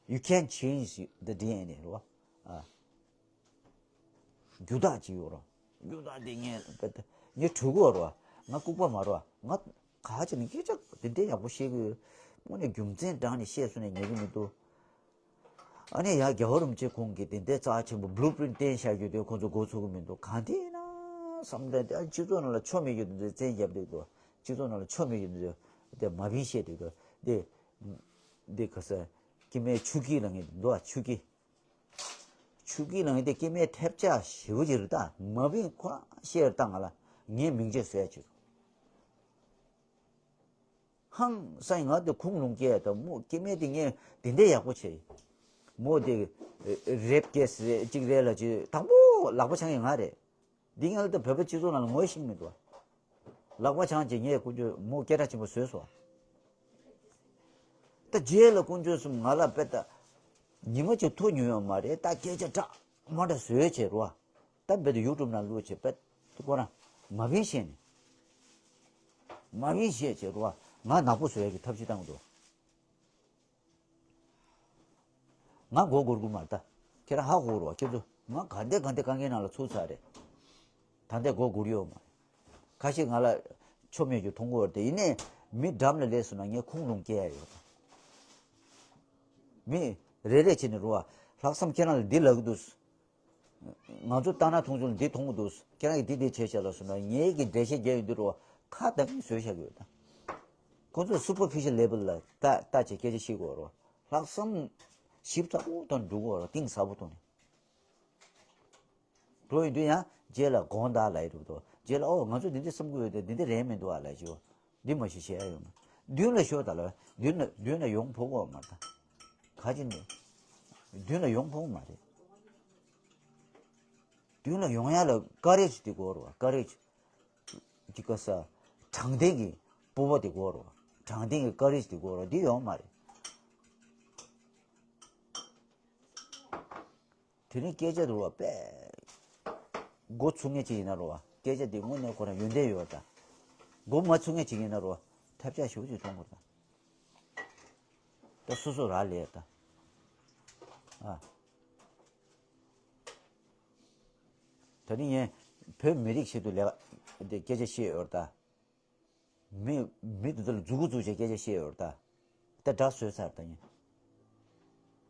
You can't change the ཌི་ཨེན་ཨེ་རུ་བ། ཨ། རྒྱུ་དག་ཅིག་ཡོད་རོ། རྒྱུ་དག་དེ་ངས་ངས་གྲུ་གུ་རོ། ང་ལྐུགས་པ་མ་རོ། ང་ག་ཅིག་ནས་སྐད་ཆ་དེ་འདྲའི་ཡག་པོ་བཤད་གི་ཡོད། དངོས་གནས་རྒྱུ་མཚན་དྲངས་ནས་བཤད་སོང་ནས་ཉན་གི་མི་འདུག་ཨ་ནི་ཡ་རྒྱལ་བ་རིན་པོ་ཆེ་ཁོང་གིས་དེ་འདྲའི་རྩ་ཆེན་པོ་བྷུ་ལུ་པི་རིན་ཊི་བསྟན་བཞག་རྒྱུ་དེ་ཁོང་ཚོ་མགོ་ཚོས་གི་མི་འདུག་གང་དེ་ཡིན་ན་བསམ་བློ་དེ་སྤྱི་ཚོགས་ནང་ལ་ཆོ་མེད་རྒྱུ་དེ་ཚོ་བཙན་རྒྱབ་བསྡད་འདུག་སྤྱི་ཚོགས་ནང་ལ་ཆོ་མེད་རྒྱུ་དེ་ཚོ་དེ་མ་བིན་བཤད་བསྡད་འདུག་དེ་དེ་ག་ས་སྐྱེ་དམན་ཆུ་སྐྱིད་ལ་ངེས་འདུག་ཨ་ཆུ་སྐྱིད། ཆུ་སྐྱིད་ལ་ངེས་དེ་སྐྱེ་དམན་ཐེབས་ཆག་ཞེ་པོ་ཅིག་རེད་ད། མ་བིན་ཁོ་རང་བཤད་རེད་ད། ང་ལ་ངའི་མིང་ཆད་བཟོ་ཡ་ཅིག་ཧང་སང་ང་དེ་ཁུངས་ལུང་སྐྱེལ་དང་མོ་སྐྱེ་དམན་དེ་ངས་དེ་འདྲའི་ཡག་པོ་བྱས། མོ་དེ་རེབ་ཀེ་སི་རེད་གཅིག་རེད་ལ་ཅིག་དང་པོ་ལག་པ་འཆང་ཡས་ང་རེད། འདི་ངས་ལ་ད་བོད་པ་སྤྱི་ཚོགས་ནང་ལ་ངོ་ཤེས་མི་འདུག་བ། ལག་པ་འཆང་བྱས་ངས་ཀུན་སྤྱོད་མོ་སྐད་གྲགས་ཆེན་པོ་བཟོས་སོང་བ། ད་རྗེས་ལ་ཀུན་སྤྱོད་གསུམ་ང་ལ་དཔེ་ད་ཉི་མ་གཅིག་ཐུག་མྱོང་ཡོད་མ་རེད། ད་སྐད་ཆ་འདྲ་མ་འདྲ་བཟོས་བྱས་རོ། ད་རྦད་དེ་ཡུ་ཊུབ་ནང་བླུགས་བྱས་རྦད་དེ་ཁོ་རང་མ་བིན་བཤད་ནས། མ་བིན་བཤད་བྱས་རོ། ང་ནག་པོ་བཟོ་ཡག་གི་ཐབས་ཤེས་བཏང་འདུག་ང་མགོ་སྒུར་དགོས་མ་རེད་ད། ཁྱེད་རང་ཧ་གོ་རོ་ཁྱེད་ཚོ། ང་ག་འདྲ་ག་འདྲ་དཀའ་ངལ་ནང་ལ་ཚུད་ཚར་རེད། ད་ལྟའི་མགོ་སྒུར་ཡོད་མ་རེད། ཁ་ཤས་ང་ལ་ཆོ་མེད་རྒྱུ་མཐོང་གི་ཡོད་རེད་དེ། ཡིན་ནའི་མི་འགྲམ་ལ་སླེབས་སོང་ན་ངས་ཁུངས་ལུང་སྐྱེལ་ཡ་ཡོད་ད། མི་རེ་རེ་བྱས་ནས་རོ། ལྷག་བསམ་ཁྱེད་རང་ལ་འདི་ལབ་གི་འདུག་ང་ཚོ་ལྟ་ན་མཐོང་ཆུང་ལ་འདི་མཐོང་གི་འདུག་ཁྱེད་རང་གིས་འདི་འདི་བྱས་བྱས་ལ་སོང་ན་ངེད་ཀྱི་འགྲེལ་བཤད་རྒྱག་ཡོང་དུས་རོ། ཁ་བརྡ་མིན་བཟོས་བཞག་གི་ཡོད་ད། ཁོ་ཚོ་སུ་པར་ཕི་ཤལ་ལེ་བལ་ལ་ལྟ་ལྟ་བྱས་སྐད་ཆ་བཤད་དགོས་རོ། ལྷག་བསམ་ཞིབ་ཚགས་པོ་དང་འགྲོ་དགོས་རོ། གཏིང་ཟབ་པོ་ཐོག་ནས། འགྲོ་ཡོང་དུས་ཡང་རྗེས་ལ་དགོངས་དག་ལབ་ཡི་འདུག་དོ། རྗེས་ལ་ཨོ་ང་ཚོ་འདི་འདྲ་བསམ་གི་ཡོད་དེ་འདི་འདྲ་རེད་མི་འདུག་ཨ་ལབ་ཞུ། འདི་མ་ཞིག་བྱས་ཡ་ཡོད་མ། མདུན་ལ་ཤོག་ད་ལ། མདུན་ལ་མདུན་ལ་ཡོང་ཕོད་གོ་མ་ད། ག་ཅི་ནས། མདུན་ལ་ཡོང་ཕོད་མ་རེད། མདུན་ལ་ཡོང་ཡ་ལ་ཀ་རེཇ་དེ་དགོས་རེད་བ། ཀ་རེཇ། ཅི་ཀ་ས། དྲང་བདེན་གྱི་སྤོབས་པ་དེ་དགོས་རེད་བ། དྲང་བདེན་གྱི་ཀ་རེཇ་དེ་དགོས་རེད་བ། འདི་ཡོད་མ་རེད། དེ་རིང་སྐད་ཆ་རུ་བ་པས། མགོ་ཚུགས་མཁན་ཅིག་ཡིན་ན་རུ་བ། སྐད་ཆ་འདི་དངོས་གནས་ཁོ་རང་ཡོན་ཏན་ཡོད་ད། མགོ་མ་ཚུགས་མཁན་ཅིག་ཡིན་ན་རུ་བ། ཐབས་ཆག་ཞུ་ཅིག་གཏོང་དགོས་ད། ད་སོ་སོ་རག་ལས་ད། ཨ། ད་ནི་ངས་བོད་མི་རིགས་ཆེད་དུ་ལས་ཀ་འདི་སྐད་ཆ་བཤད་ཡོད་ད། མི་མི་འདི་ཚོ་ལ་མཛུ་གུ་བཙུགས་བྱས་སྐད་ཆ་བཤད་ཡོད་ད། ད་དགྲ་བཟོས་ཚར་ད་ཡིན།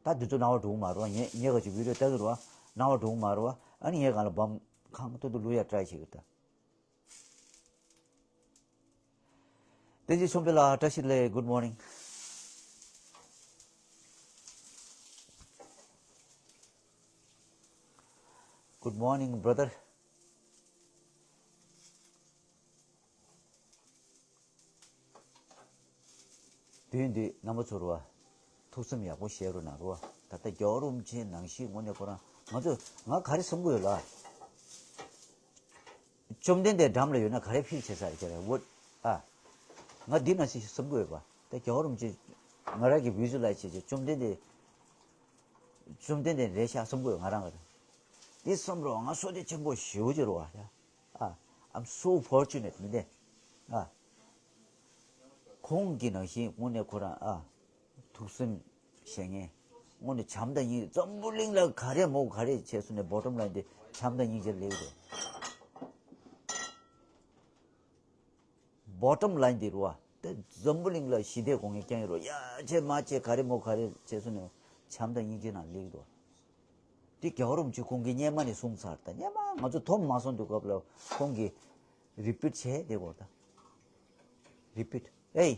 ད་འདི་ཚོ་སྣང་བ་འགྲོ་གི་མ་རེད་བ། ངས་ངས་ག་ཅིག་བི་ཌིའོ་ལྟ་གི་རེད་བ། སྣང་བ་འགྲོ་གི་མ་རེད་བ། ཨ་ནི་ངས་གང་ལ་བམ་ཁང་ཏོག་ཏོ་བླུག་ཡ་ཊ་རའི་བྱེད་གི་ད། བསྟན་འཛིན་ཆོས་འཕེལ་ལགས་བཀྲ་ཤིས་བདེ་ལེགས། Good morning. Good morning, brother. དུས་འདི་རྣམ་པ་ཚོར་བ། ཐུགས་སེམས་ཡག་པོ་བཞེས་རོགས་གནང་རོགས། ད་ལྟ་རྒྱལ་བ་རིན་པོ་ཆེ་ནང་བཞིན་དངོས་གནས་ཁོ་རང་ང་ཚོ་ང་ག་རེ་བསམ་གི་ཡོད་ལ། བཅོམ་ལྡན་འདས་འགྲམ་ལ་ཡོད་ན་ག་རེ་ཕིལ་བྱེད་ས་རེད་ཁྱེད་རང་འོ། ཨ། ང་འདི་ནང་བཞིན་བསམ་གི་ཡོད་པ། ད་རྒྱལ་བ་རིན་པོ་ཆེ་ང་རང་གི་བི་ཇུ་ལའི་ཛི་བྱེད་བྱེད་བཅོམ་ལྡན་འདས། བཅོམ་ལྡན་འདས་རེད་ཤག་བསམ་གི་ཡོད་ང་རང་ག་རེ། འདི་བསམ་རོགས་ང་བསོད་བདེ་ཆེན་པོ་ཞེ་པོ་ཅིག་རེད་བ་ཡ། ཨ། I'm so fortunate མི་འདི། ཨ། ཁོང་གི་ནང་བཞིན་དངོས་གནས་ཁོ་རང་ཨ། ཐུགས་སེམས་བཞེས་མཁན། དངོས་གནས་བྱམས་དང་སྙིང་འཛམ་བུ་གླིང་ལ་ག་རེ་མོ་ག་རེ་བྱས་སོང་ནས་བོ་ཊམ་ལ་ཡིན་ཏེ་བྱམས་དང་སྙིང་རྗེ་ལེགས་རེད། བོ་ཊམ་ལ་ཡིན་ཏེ་རུ་བ་དེ་འཛམ་བུ་གླིང་ལ་ཞི་བདེ་དགོངས་མཁན་རྐྱང་ཡིན་རུ་ཡ་བྱས་མ་བྱས་ག་རེ་མོ་ག་རེ་བྱས་སོང་ནས་བྱམས་དང་སྙིང་རྗེ་ནང་ལེགས་རུ་བ། དེ་རྒྱལ་བ་རིན་པོ་ཆེ་ཁོང་གིས་སྔོན་མ་ནས་གསུངས་ཚར། ད་སྔོན་མ་ང་ཚོ་མཐོང་མ་སོང་དུས་སྐབས་ལ་ཁོང་གིས་རི་པིཊ་བྱས་དེ་གོ་ད། རི་པིཊ། ཨེ།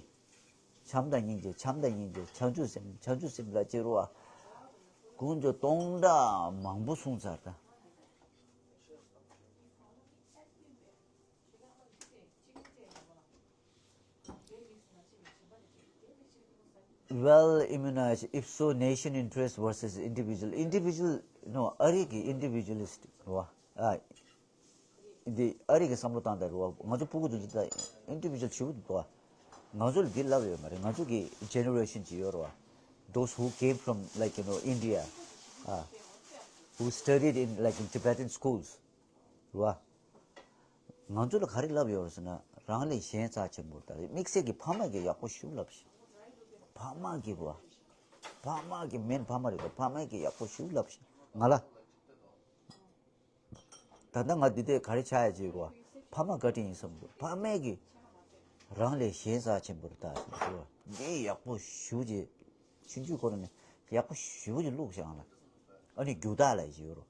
བྱམས་དང་སྙིང་རྗེ་བྱམས་དང་སྙིང་རྗེ་བྱང་ཆུབ་སེམས་བྱང་ཆུབ་སེམས་ལ་བྱེད་རོགས་ཨ། དཀོན་མཆོག་སྟོང་ཕྲག་མང་པོ་གསུངས་ཚར་ད། Well immunized, if so, nation interest versus individual. Individual, no, ཨ་རི་གི་individualist རེད་བ། ཨ། འདི་ཨ་རི་གི་བསམ་བློ་བཏང་དང་རེད་བ། ང་ཚོ་ཕྲུ་གུ་དེ་ཚོ་ད་individual ཞེ་པོ་འདུག་བ། ང་ཚོ་ལ་འདི་ལབ་ཡོད་མ་རེད། ང་ཚོ་གི་generation ཅིག་ཡོད་རེད་བ། Those who came from, like, you know, India, uh, who studied in, like, in Tibetan schools. རེད་བ། ང་ཚོ་ལ་ག་རེ་ལབ་ཡོད་རེད་ཟེར་ན། རང་ལས་གཞན་རྩ་ཆེན་པོ་རེད། ད་དམིགས་བསལ་གྱི་ཕ་མ་གིས་ཡག་པོ་ཞེ་པོ་ལབ་ཤག་ཕ་མ་གིས་བ། ཕ་མ་གིས་མིན་ཕ་མ་རེད་ད། ཕ་མ་གིས་ཡག་པོ་ཞེ་པོ་ལབ་ཤག་ང་ལ། ད་ལྟ་ང་འདི་དེ་ག་རེ་ཆགས་ཡ་ཅིག་གོ། ཕ་མ་བཀའ་དྲིན་ཡིན་བསམ་འདུག་ཕ་མ་གིས་རང་ལས་གཞན་རྩ་ཆེན་པོ་རེད་ད་ཟེར་གོ། འདི་ཡག་པོ་ཞེ་པོ་ཅིག་ཆུང་ཆུང་ཁོ་རང་ནས་ཡག་པོ་ཞེ་པོ་ཅིག་བླུགས་ཤག་ང་ལ། ཨ་ནི་རྒྱུ་དག་ལ་ཡི་ཅིག་ཡོད་རོ།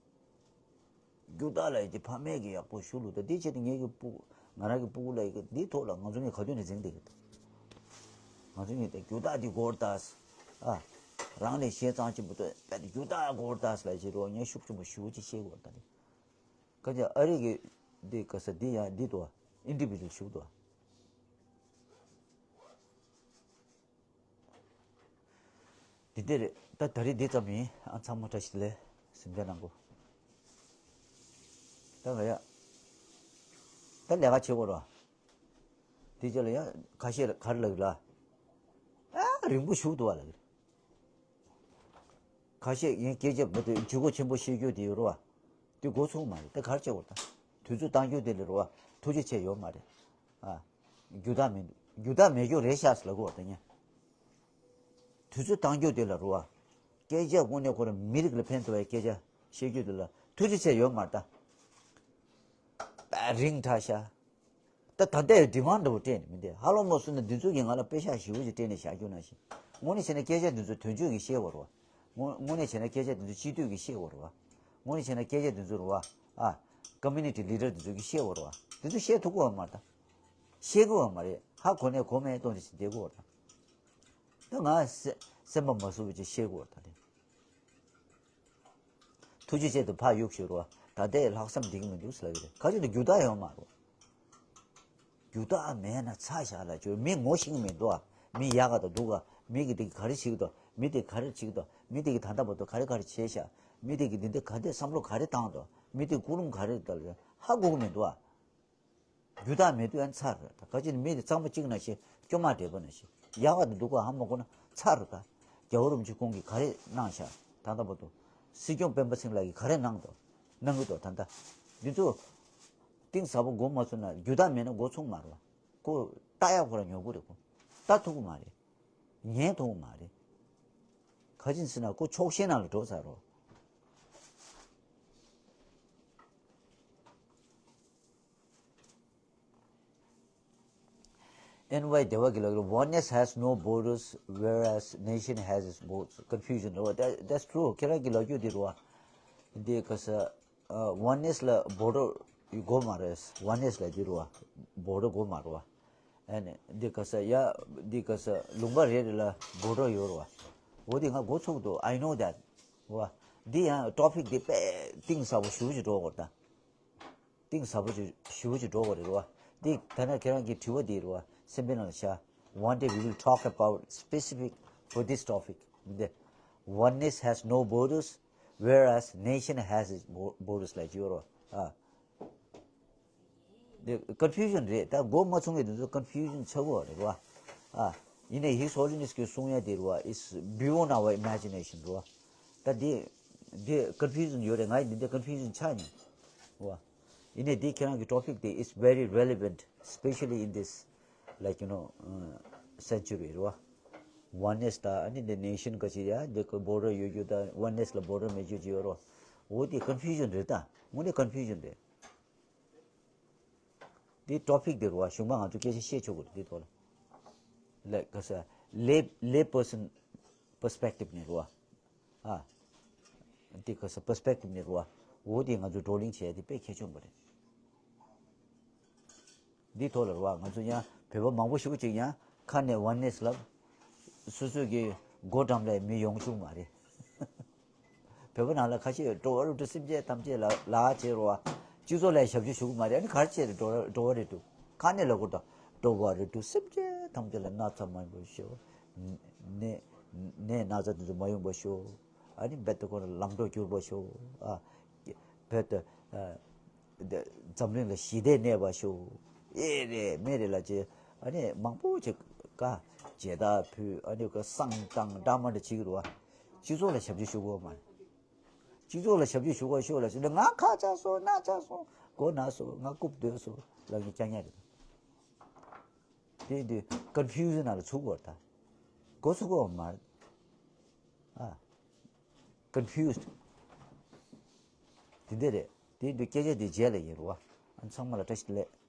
རྒྱུ་དག་ལ་ཡི་དེ་ཕ་མས་ཀྱི་ཡག་པོ་ཞུ་ལུགས་ད་འདི་བྱས་ཏེ་ངེད་ཀྱི་སྤུ་ང་རང་གི་སྤུ་གུ་ལ་ཡི་གེ་འདིའི་ཐོག་ལ་ང་ཚོ་ནས་ག་དུས་ནས་འཛིང་བསྡད་ཀྱི་འདུག་ང་ཚོ་ནས་དེ་རྒྱུ་དག་འདི་སྒོར་དག་ཨ། རང་ལས་གཞན་གཙང་ཆེན་པོ་ཏོ་དཔེ་རྒྱུ་དག་སྒོར་དག་ལ་བྱེད་རོགས་ངས་ཤུགས་ཆེན་པོ་ཞུ་ཅི་བཤད་དགོས་ད་ནི། ཁ་ཅིག་ཨ་རི་གི་འདི་ག་ས་འདི་ཡང་འདི་དོ་ཨིན་ཌི་བི་ཇུ་ཨལ་ཞུ་དོ། འདི་འདི་རེད། ད་ད་རེས་འདི་ཙམ་ཡིན། ཨ་ཚང་མ་བཀྲ་ཤིས་བདེ་ལེགས་གཟིམ་འཇག་གནང་གོ། ད་ག་ཡ། ད་ལས་ཀ་བྱེད་དགོས་ར། འདི་རྗེས་ལ་ཡ་ཁ་ཤས་ག་རེ་ལབ་ལ། ཨ་རིང་པོ་བཞུགས་འདུག་བ་ལབ་གི་རེད། ཁ་ཤས་ཡིན་སྐད་ཆ་མ་ཐོས་ལྗིད་ཁོག་ཆེན་པོ་བཤད་རྒྱུ་དེ་ཡོད་ར་བ། དེ་འགོ་ཚུགས་མ་རེད། ད་ག་རེ་བྱེད་དགོས་ར་ད། དུས་ཚོད་བཏང་རྒྱུ་དེ་ལ་ར་བ་ཐུགས་རྗེ་ཆེ་ཡོད་མ་རེད། ཨ། རྒྱུ་དག་མི་འདུག་རྒྱུ་དག་མེད་རྒྱུ་རེད་ཤག་ཟེར་ལབ་གོ་བ་ད་ཉན། དུས་ཚོད་བཏང་རྒྱུ་དེ་ལ་རུ་བ། སྐད་ཆ་དངོས་གནས་ཁོ་རང་མི་རིགས་ལ་ཕན་ཐོགས་པའི་སྐད་ཆ་བཤད་རྒྱུ་དེ་ལ་ཐུགས་རྗེ་ཆེ་ཡོད་མ་རེད་ད། རིང་དྲགས་ཤག་ད་ད་ལྟའི་ཌི་མཱན་ཌི་འདྲ་བོ་སྤྲད་ནས་མི་འདི་ཧ་ལོ་མོ་སུ་ན་འདི་ཚོ་གིས་ང་ལ་པེ་ཤག་ཞེ་པོ་ཅིག་སྤྲད་ནས་བཞག་རྒྱུ་ནང་བཞིན། དངོས་གནས་བྱས་ན་སྐད་ཆ་འདི་ཚོ་དོན་གཅོད་ཀྱིས་བཤད་དགོས་རེད་བ། དངོས་དངོས་གནས་བྱས་ན་སྐད་ཆ་འདི་ཚོ་སྤྱི་འཐུས་ཀྱིས་བཤད་དགོས་རེད་བ། དངོས་གནས་བྱས་ན་སྐད་ཆ་འདི་ཚོ་རེད་བ། ཨ། ཀོ་མུ་ནི་ཊི་ལི་ཌར་འདི་ཚོ་གིས་བཤད་དགོས་རེད་བ། འདི་ཚོ་བཤད་ཐུབ་ཀྱི་ཡོད་མ་རེད་ད། བཤད་ཀྱི་ཡོད་མ་རེད། ཧ་གོ་ནས་གོ་མེད་གཏོང་བྱས་བསྡད་ཀྱི་ཡོད་རེད་ད། ད་ང་སེ་སེམས་པ་མ་བཟོད་པ་ཅིག་བཤད་དགོས་རེད་ད་དེ། ཐུགས་རྗེ་ཆེ་དུ་ཕར་གཡུག་ཞུ་རོགས། ད་ལྟའི་ལྷག་བསམ་འགྲིག་གི་མི་འདུག་ཟེར་ལབ་ཀྱི་རེད། ག་ཅི་འདུག་རྒྱུ་དག་ཡོད་མ་རེད། རྒྱུ་དག་མེད་ན་ཚ་བཞག་ལ་བཅོས་མི་ངོ་ཤེས་ཀྱི་མི་འདུག་ཨ། མི་ཡག་ག་དང་སྡུག་ག་མི་གི་དེ་གི་ག་རེ་བྱེད་ཀྱི་འདུག་མི་དེ་ག་རེ་བྱེད་ཀྱི་འདུག་མི་དེ་གི་ད་ལྟ་བར་དུ་ག་རེ་ག་རེ་བྱས་ཤག་མི་དེ་གི་འདི་འདི་ག་འདྲ་བསམ་བློ་ག་རེ་བཏང་འདུག་མི་དེ་ཀུན་སློང་ག་རེ་འདུག་ཧ་གོ་གི་མི་འདུག་ཨ། རྒྱུ་དག་མེད་དུས་ཨ་ཚར་རེད། ད་ག་ཅི་ནི་མི་དེ་གཙང་མ་གཅིག་ན་ཞེ་སྐྱོ་མ་འདྲེས་པ་ན་ཞེ་ཡག་ག་དང་སྡུག་ག་ཧ་མ་གོ་ན་ཚར་རེད། ད་རྒྱལ་བ་རིན་པོ་ཆེ་ཁོང་གིས་ག་རེ་གནང་ཤག་ད་ལྟ་བར་དུ་སྲིད་སྐྱོང་སྤེན་པ་ཚེ་རིང་ལགས་ཀྱིས་ག་རེ་གནང་འདུག་གནང་གི་འདུག་ད་ལྟ་འདི་ཚོ་གཏིང་ཟབ་པོ་མགོ་མ་ཚོས་ན་རྒྱུ་དག་མེད་ན་མགོ་ཚོས་མ་རེད་བ། ཁོ་ལྟ་ཡག་ཁོ་རང་ཉོབ་པོ་རེད། ཁོ་ལྟ་ཐུབ་ཀྱི་མ་རེད། ཉན་ཐུབ་ཀྱི་མ་རེད། ག་ཅི་ཟེར་ན་ཁོ་ཕྱོགས་ཞེན་ནང་ལ་འགྲོ་ཚར་རོ། ཨེན་ཝའི་སྡེ་བ་གི་ལག་ལ། Oneness has no borders, whereas nation has its borders. Confusion. Oh, that, that's true. ཁྱེད་རང་གི་ལབ་རྒྱུ་འདི་རུ་བ། འདི་ག་ས། ཨ། Oneness ལ་border དགོས་མ་རེད། Oneness ལ་འདི་རུ་བ། Border དགོས་མ་རེད་བ། ཨ་ནི་འདི་ག་ས་ཡ། འདི་ག་ས་ལུང་པ་རེ་རེ་ལ་border ཡོད་རེད་བ། འོ་འདི་ང་མགོ་ཚོས་འདུག I know that. བ། འདི་ཡང་topic འདི་དཔེ་གཏིང་ཟབ་པོ་ཞེ་པོ་ཅིག་འགྲོ་དགོས་རེད་ད། གཏིང་ཟབ་པོ་ཞེ་ཞེ་པོ་ཅིག་འགྲོ་དགོས་རེད་བ། འདི་ད་ནི་ཁྱེད་རང་གི་དྲི་བ་འདི་རེད་བ། སེམས་པའི་ནང་ལ་བཞག One day we will talk about specific for this topic. འདི། Oneness has no borders, whereas nation has its bo- borders ལབ་ཀྱི་ཡོད་རེད་བ། ཨ། འདི་confusion རེད། ད་མགོ་མ་ཚོས་མཁན་དེ་ཚོ་confusion ཆགས་ཀྱི་ཡོད་རེད་བ། ཨ། ཡིན་ནའི་His Holiness གིས་གསུང་ཡ་དེ་རེད་བ། It's beyond our imagination རེད་བ། ད་འདི་འདི་confusion ཡོད་རེད། ང་ཡི་འདི་འདྲ་confusion ཆགས་མྱོང་། བ། ཡིན་ནའི་འདི་ཁྱེད་རང་གི་topic དེ is very relevant, especially in this, like, you know, uh, century རེད་བ། Oneness དང་ཨ་ནི་འདི་nation ག་ཅི་ཡ་འདི་གི་border ཡོད་རྒྱུ་དང་oneness ལ་border མེད་རྒྱུ་ཅིག་ཡོད་རེད་བ། འོ་དེ་confusion རེད་ད། དངོས་གནས་confusion རེད། འདི་topic དེ་རེད་བ། གཞུང་པ་ང་ཚོ་སྐད་ཆ་བཤད་ཆོག་གི་རེད་འདི་ཐོག་ལ། Like ག་ས་lay lay person perspective ནས་རེད་བ། ཨ། འདི་ག་ས་perspective ནས་རེད་བ། འོ་དེ་ང་ཚོ་བགྲོ་གླེང་བྱས་ཏེ་དཔེ་གལ་ཆེན་པོ་རེད། འདི་ཐོག་ལ་རེད་བ། ང་ཚོ་ཡང་བོད་པ་མང་པོ་ཞིག་ཅིག་ཡང་ཁ་ནས་oneness ལབ། སོ་སོ་གི་སྒོ་འགྲམ་ལ་མི་ཡོང་བཅུག་མ་རེད། བོད་པ་ནང་ལ་ཁ་ཤས་འགྲོ་བ་རིགས་དྲུག་སེམས་ཅན་ཐམས་ཅད་ལ་ལ་བྱེད་རོགས། སྤྱི་ཚོགས་ལ་ཞབས་ཞུ་ཞུ་གི་མ་རེད། ཨ་ནི་ག་རེ་བྱེད་རེད། འགྲོ་བ་འགྲོ་བ་རིགས་དྲུག་ཁ་ནས་ལབ་དགོས་དང་། འགྲོ་བ་རིགས་དྲུག་སེམས་ཅན་ཐམས་ཅད་ལ་ན་ཚ་མ་ཡོང་བ་ཤོག་ནད་ནད་ན་ཚ་དེ་ཚོ་མ་ཡོང་བ་ཤོག་ཨ་ནི་རྦད་དེ་ཁོ་རང་ལམ་འགྲོ་འགྱུར་བ་ཤོག་ཨ། རྦད་དེ་ཨ། འཛམ་གླིང་ལ་ཞི་བདེ་གནས་པ་ཤོག་ཨེ་རེད་མེད་རེད་ལབ་བྱས་ཨ་ནི་མང་པོ་ཅིག་བཀའ་མཇལ་དར་ཕུལ། ཨ་ནི་བསང་བཏང་འདྲ་མི་འདྲ་བྱེད་ཀྱི་རེད་བ། སྤྱི་ཚོགས་ལ་ཞབས་ཞུ་ཞུ་དགོས་མ་རེད། སྤྱི་ཚོགས་ལ་ཞབས་ཞུ་ཞུ་དགོས་ཤོག་ལབ་ཟེར་ན། ང་ཁ་ཆག་སོང་། སྣ་ཆག་སོང་། མགོ་ན་སོང་། ང་རྐུབ་བརྡོལ་སོང་ལབ་མཁན་རྐྱང་རྐྱང་རེད། དེ་དུས་confusion ནང་ལ་ཚུད་དགོས་རེད་ད། མགོ་ཚོས་དགོས་མ་རེད། ཨ། confused དེ་འདྲ་རེད། དེ་དུས་སྐད་ཆ་དེ་རྗེས་ལ་ཡིན་རེད་བ། ཨ། ཚང་མ་ལ་བཀྲ་ཤིས་བདེ་ལེགས།